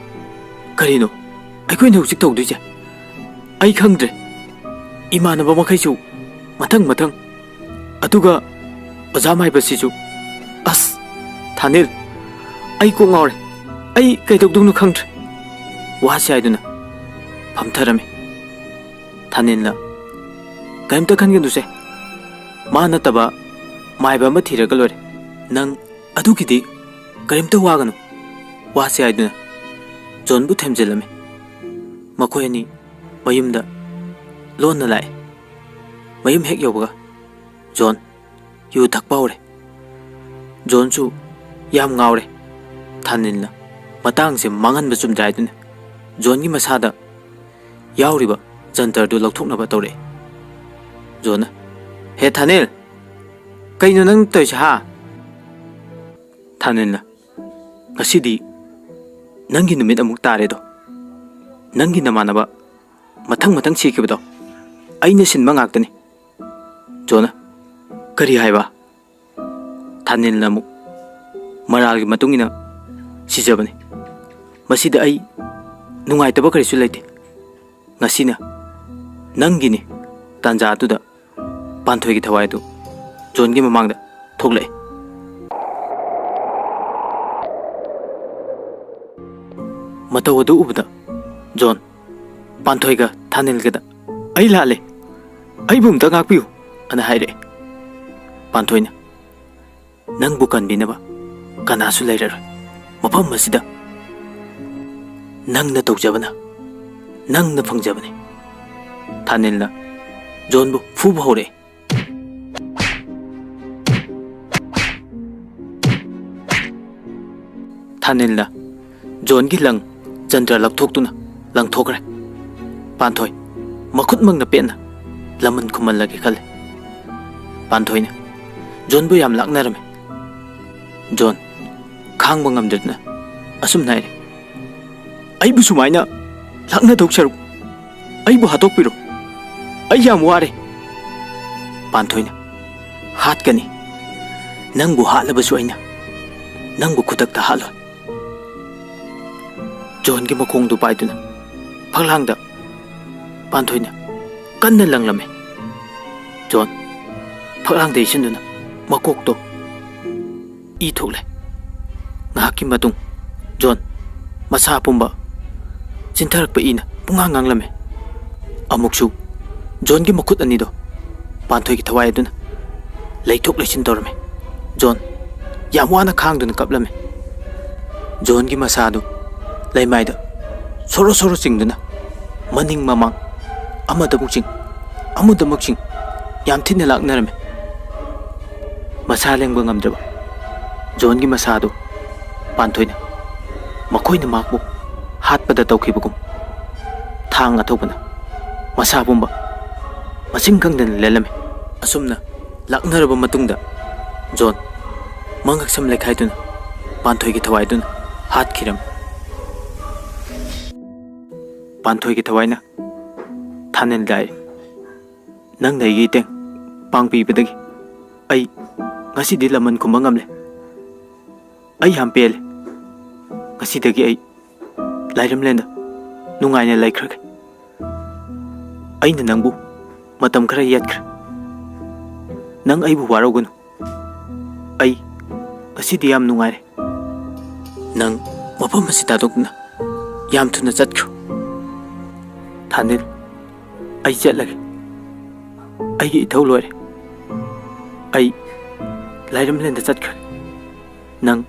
"ꯀꯔꯤꯅꯣ ꯑꯩꯈꯣꯏꯅ ꯍꯧꯖꯤꯛ ꯇꯧꯗꯣꯏꯁꯦ? ꯑꯩ ꯈꯪꯗ꯭ꯔꯦ꯫ ꯏꯃꯥꯟꯅꯕ ꯃꯈꯩꯁꯨ ꯃꯊꯪ ꯃꯊꯪ, ꯑꯗꯨꯒ ꯑꯣꯖꯥ ꯃꯥꯏꯕꯁꯤꯁꯨ꯫ ꯑꯁ, ꯊꯥꯅꯤꯜ, ꯑꯩ ꯀꯣꯛ ꯉꯥꯎꯔꯦ꯫ ꯑꯩ ꯀꯩꯗꯧꯗꯧꯅꯣ ꯈꯪꯗ꯭ꯔꯦ"꯫ ꯋꯥꯁꯦ ꯍꯥꯏꯗꯨꯅ ꯐꯝꯊꯔꯝꯃꯤ꯫ ꯊꯥꯅꯤꯜꯅ, "ꯀꯔꯤꯝꯇ ꯈꯟꯒꯅꯨꯁꯦ꯫ ꯃꯥ ꯅꯠꯇꯕ ꯃꯥꯏꯕ ꯑꯃ ꯊꯤꯔꯒ ꯂꯣꯏꯔꯦ꯫ ꯅꯪ ꯑꯗꯨꯒꯤꯗꯤ ꯀꯔꯤꯝꯇ ꯋꯥꯒꯅꯨ"꯫ ꯋꯥꯁꯦ ꯍꯥꯏꯗꯨꯅ ꯖꯣꯟꯕꯨ ꯊꯦꯝꯖꯤꯜꯂꯝꯃꯤ꯫ ꯃꯈꯣꯏ ꯑꯅꯤ ꯃꯌꯨꯝꯗ ꯂꯣꯟꯅ ꯂꯥꯛꯑꯦ꯫ ꯃꯌꯨꯝ ꯍꯦꯛ ꯌꯧꯕꯒ ꯖꯣꯟ ꯌꯨ ꯊꯛꯄ ꯍꯧꯔꯦ꯫ ꯖꯣꯟꯁꯨ ꯌꯥꯝ ꯉꯥꯎꯔꯦ꯫ ꯊꯥꯅꯤꯜꯅ ꯃꯇꯥꯡꯁꯦ ꯃꯥꯡꯍꯟꯕ ꯆꯨꯝꯗ꯭ꯔꯦ ꯍꯥꯏꯗꯨꯅ ꯖꯣꯟꯒꯤ ꯃꯁꯥꯗ ꯌꯥꯎꯔꯤꯕ ꯖꯟꯇꯔꯗꯨ ꯂꯧꯊꯣꯛꯅꯕ ꯇꯧꯔꯛꯑꯦ꯫ ꯖꯣꯟꯅ, "ꯍꯦ ꯊꯥꯅꯤꯜ, ꯀꯩꯅꯣ ꯅꯪ ꯇꯧꯔꯤꯁꯦ, ꯍꯥ?" ꯊꯥꯅꯤꯜꯅ, "ꯉꯁꯤꯗꯤ ꯅꯪꯒꯤ ꯅꯨꯃꯤꯠ ꯑꯃꯨꯛ ꯇꯥꯔꯦꯗꯣ꯫ ꯅꯪꯒꯤ ꯅꯃꯥꯟꯅꯕ ꯃꯊꯪ ꯃꯊꯪ ꯁꯤꯈꯤꯕꯗꯣ ꯑꯩꯅ ꯁꯤꯟꯕ ꯉꯥꯛꯇꯅꯤ"꯫ ꯖꯣꯟꯅ, "ꯀꯔꯤ ꯍꯥꯏꯕ?" ꯊꯥꯅꯤꯜꯅ ꯑꯃꯨꯛ, "ꯃꯔꯥꯜꯒꯤ ꯃꯇꯨꯡ ꯏꯟꯅ ꯁꯤꯖꯕꯅꯤ"꯫ ꯃꯁꯤꯗ ꯑꯩ ꯅꯨꯡꯉꯥꯏꯇꯕ ꯀꯔꯤꯁꯨ ꯂꯩꯇꯦ꯫ ꯉꯁꯤꯅ ꯅꯪꯒꯤꯅꯤ ꯇꯥꯟꯖꯥꯗꯨꯗ ꯄꯥꯟꯊꯣꯏꯒꯤ ꯊꯋꯥꯏ ꯑꯗꯨ ꯖꯣꯟꯒꯤ ꯃꯃꯥꯡꯗ ꯊꯣꯛꯂꯛꯑꯦ꯫ ꯃꯇꯧ ꯑꯗꯨ ꯎꯕꯗ ꯖꯣꯟ ꯄꯥꯟꯊꯣꯏꯒ ꯊꯥꯅꯤꯜꯒꯗ, "ꯑꯩ ꯂꯥꯜꯂꯦ, ꯑꯩꯕꯨ ꯑꯝꯇ ꯉꯥꯛꯄꯤꯌꯨ" ꯑꯅ ꯍꯥꯏꯔꯛꯑꯦ꯫ ꯄꯥꯟꯊꯣꯏꯅ, "ꯅꯪꯕꯨ ꯀꯟꯕꯤꯅꯕ ꯀꯅꯥꯁꯨ ꯂꯩꯔꯔꯣꯏ꯫ ꯃꯐꯝ ꯑꯁꯤꯗ ꯅꯪꯅ ꯇꯧꯖꯕꯅ, ꯅꯪꯅ ꯐꯪꯖꯕꯅꯤ꯫" ꯊꯥꯅꯤꯜꯅ ꯖꯣꯟꯕꯨ ꯐꯨꯕ ꯍꯧꯔꯛꯏ꯫ ꯊꯥꯅꯤꯜꯅ ꯖꯣꯟꯒꯤ ꯂꯪ ꯆꯟꯗ꯭ꯔ ꯂꯧꯊꯣꯛꯇꯨꯅ ꯂꯪꯊꯣꯛꯈ꯭ꯔꯦ꯫ ꯄꯥꯟꯊꯣꯏ ꯃꯈꯨꯠꯃꯛꯅ ꯄꯦꯠꯅ ꯂꯃꯟ ꯈꯨꯝꯍꯜꯂꯒꯦ ꯈꯜꯂꯦ꯫ ꯄꯥꯟꯊꯣꯏꯅ ꯖꯣꯟꯕꯨ ꯌꯥꯝ ꯂꯥꯛꯅꯔꯝꯃꯤ꯫ ꯖꯣꯟ ꯈꯥꯡꯕ ꯉꯝꯗꯗꯨꯅ ꯑꯁꯨꯝꯅ ꯍꯥꯏꯔꯦ, "ꯑꯩꯕꯨ ꯁꯨꯃꯥꯏꯅ ꯂꯥꯛꯅꯗꯧ ꯁꯔꯨꯛ ꯑꯩꯕꯨ ꯍꯥꯠꯇꯣꯛꯄꯤꯔꯣ꯫ ꯑꯩ ꯌꯥꯝ ꯋꯥꯔꯦ꯫" ꯄꯥꯟꯊꯣꯏꯅ, "ꯍꯥꯠꯀꯅꯤ꯫ ꯅꯪꯕꯨ ꯍꯥꯠꯂꯕꯁꯨ ꯑꯩꯅ ꯅꯪꯕꯨ ꯈꯨꯗꯛꯇ ꯍꯥꯠꯂꯣꯏ꯫" ꯖꯣꯟꯒꯤ ꯃꯈꯣꯡꯗꯨ ꯄꯥꯏꯗꯨꯅ ꯐꯛꯂꯥꯡꯗ ꯄꯥꯟꯊꯣꯏꯅ ꯀꯟꯅ ꯂꯪꯂꯝꯃꯤ꯫ ꯖꯣꯟ ꯐꯛꯂꯥꯡꯗ ꯏꯁꯤꯟꯗꯨꯅ ꯃꯀꯣꯛꯇꯣ ꯏ ꯊꯣꯛꯂꯦ꯫ ꯉꯥꯏꯍꯥꯛꯀꯤ ꯃꯇꯨꯡ ꯖꯣꯟ ꯃꯁꯥ ꯄꯨꯝꯕ ꯆꯤꯟꯊꯔꯛꯄ ꯏꯅ ꯄꯨꯡꯉꯥꯡ ꯉꯥꯡꯂꯝꯃꯤ꯫ ꯑꯃꯨꯛꯁꯨ ꯖꯣꯟꯒꯤ ꯃꯈꯨꯠ ꯑꯅꯤꯗꯣ ꯄꯥꯟꯊꯣꯏꯒꯤ ꯊꯋꯥꯏ ꯑꯗꯨꯅ ꯂꯩꯊꯣꯛ ꯂꯩꯁꯤꯟ ꯇꯧꯔꯝꯃꯤ꯫ ꯖꯣꯟ ꯌꯥꯝ ꯋꯥꯅ ꯈꯥꯡꯗꯨꯅ ꯀꯞꯂꯝꯃꯤ꯫ ꯖꯣꯟꯒꯤ ꯃꯁꯥꯗꯨ ꯂꯩꯃꯥꯏꯗ ꯁꯣꯔꯣ ꯁꯣꯔꯣ ꯆꯤꯡꯗꯨꯅ ꯃꯅꯤꯡ ꯃꯃꯥꯡ ꯑꯃꯗ ꯑꯃꯨꯛ ꯆꯤꯡ, ꯑꯃꯗ ꯑꯃꯨꯛ ꯆꯤꯡ ꯌꯥꯝ ꯊꯤꯅ ꯂꯥꯛꯅꯔꯝꯃꯤ꯫ ꯃꯁꯥ ꯂꯦꯡꯕ ꯉꯝꯗ꯭ꯔꯕ ꯖꯣꯟꯒꯤ ꯃꯁꯥꯗꯨ ꯄꯥꯟꯊꯣꯏꯅ ꯃꯈꯣꯏꯅ ꯃꯍꯥꯛꯄꯨ ꯍꯥꯠꯄꯗ ꯇꯧꯈꯤꯕꯒꯨꯝ ꯊꯥꯡ ꯑꯊꯧꯕꯅ ꯃꯁꯥ ꯄꯨꯝꯕ ꯃꯁꯤꯡ ꯈꯪꯗꯅ ꯂꯦꯜꯂꯝꯃꯤ꯫ ꯑꯁꯨꯝꯅ ꯂꯥꯛꯅꯔꯕ ꯃꯇꯨꯡꯗ ꯖꯣꯟ ꯃꯉꯛꯁꯝ ꯂꯩꯈꯥꯏꯗꯨꯅ ꯄꯥꯟꯊꯣꯏꯒꯤ ꯊꯋꯥꯏꯗꯨꯅ ꯍꯥꯠꯈꯤꯔꯝꯃꯤ꯫ ꯄꯥꯟꯊꯣꯏꯒꯤ ꯊꯋꯥꯏꯅ ꯊꯥꯅꯤꯜꯗ ꯍꯥꯏꯔꯤ, "ꯅꯪꯅ ꯑꯩꯒꯤ ꯃꯇꯦꯡ ꯄꯥꯡꯕꯤꯕꯗꯒꯤ ꯑꯩ ꯉꯁꯤꯗꯤ ꯂꯃꯟ ꯈꯨꯝꯕ ꯉꯝꯂꯦ꯫ ꯑꯩ ꯌꯥꯝ ꯄꯦꯜꯂꯦ꯫ ꯉꯁꯤꯗꯒꯤ ꯑꯩ ꯂꯥꯏꯔꯝꯂꯦꯟꯗ ꯅꯨꯡꯉꯥꯏꯅ ꯂꯩꯈ꯭ꯔꯒꯦ꯫ ꯑꯩꯅ ꯅꯪꯕꯨ ꯃꯇꯝ ꯈꯔ ꯌꯦꯠꯈ꯭ꯔꯦ꯫ ꯅꯪ ꯑꯩꯕꯨ ꯋꯥꯔꯧꯒꯅꯨ꯫ ꯑꯩ ꯉꯁꯤꯗꯤ ꯌꯥꯝ ꯅꯨꯡꯉꯥꯏꯔꯦ꯫ ꯅꯪ ꯃꯐꯝ ꯑꯁꯤ ꯊꯥꯗꯣꯛꯇꯨꯅ ꯌꯥꯝ ꯊꯨꯅ ꯆꯠꯈ꯭ꯔꯣ꯫ ꯊꯥꯅꯤꯜ, ꯑꯩ ꯆꯠꯂꯒꯦ꯫ ꯑꯩꯒꯤ ꯏꯊꯧ ꯂꯣꯏꯔꯦ꯫ ꯑꯩ ꯂꯥꯏꯔꯝꯂꯦꯟꯗ ꯆꯠꯈ꯭ꯔꯦ꯫ ꯅꯪ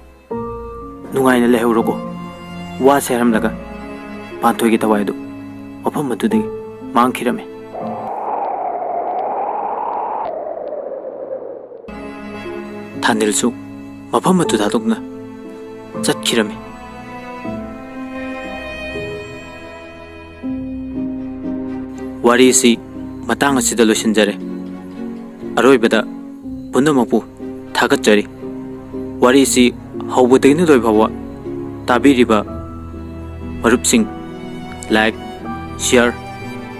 ꯅꯨꯡꯉꯥꯏꯅ ꯂꯩꯍꯧꯔꯣꯀꯣ꯫ ꯋꯥꯁꯦ ꯍꯥꯏꯔꯝꯂꯒ ꯄꯥꯟꯊꯣꯏꯒꯤ ꯊꯋꯥꯏ ꯑꯗꯨ ꯃꯐꯝ ꯑꯗꯨꯗꯒꯤ ꯃꯥꯡꯈꯤꯔꯝꯃꯤ꯫ ꯊꯥꯅꯤꯜꯁꯨ ꯃꯐꯝ ꯑꯗꯨ ꯊꯥꯗꯣꯛꯅ ꯆꯠꯈꯤꯔꯝꯃꯤ꯫ ꯋꯥꯔꯤꯁꯤ ꯃꯇꯥꯡ ꯑꯁꯤꯗ ꯂꯣꯏꯁꯤꯟꯖꯔꯦ꯫ ꯑꯔꯣꯏꯕꯗ ꯄꯨꯝꯅꯃꯛꯄꯨ ꯊꯥꯒꯠꯆꯔꯤ꯫ ꯋꯥꯔꯤꯁꯤ ꯍꯧꯕꯗꯒꯤꯅ ꯂꯣꯏ ꯐꯥꯎꯕ ꯇꯥꯕꯤꯔꯤꯕ ꯃꯔꯨꯞꯁꯤꯡ, like, share,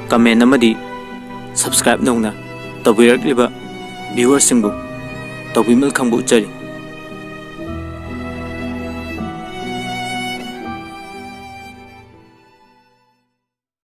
comment ꯑꯃꯗꯤ subscribe ꯅꯧꯅ ꯇꯧꯕꯤꯔꯛꯂꯤꯕ viewerꯁꯤꯡꯕꯨ ꯇꯧꯕꯤꯃꯜ ꯈꯪꯕ ꯎꯠꯆꯔꯤ꯫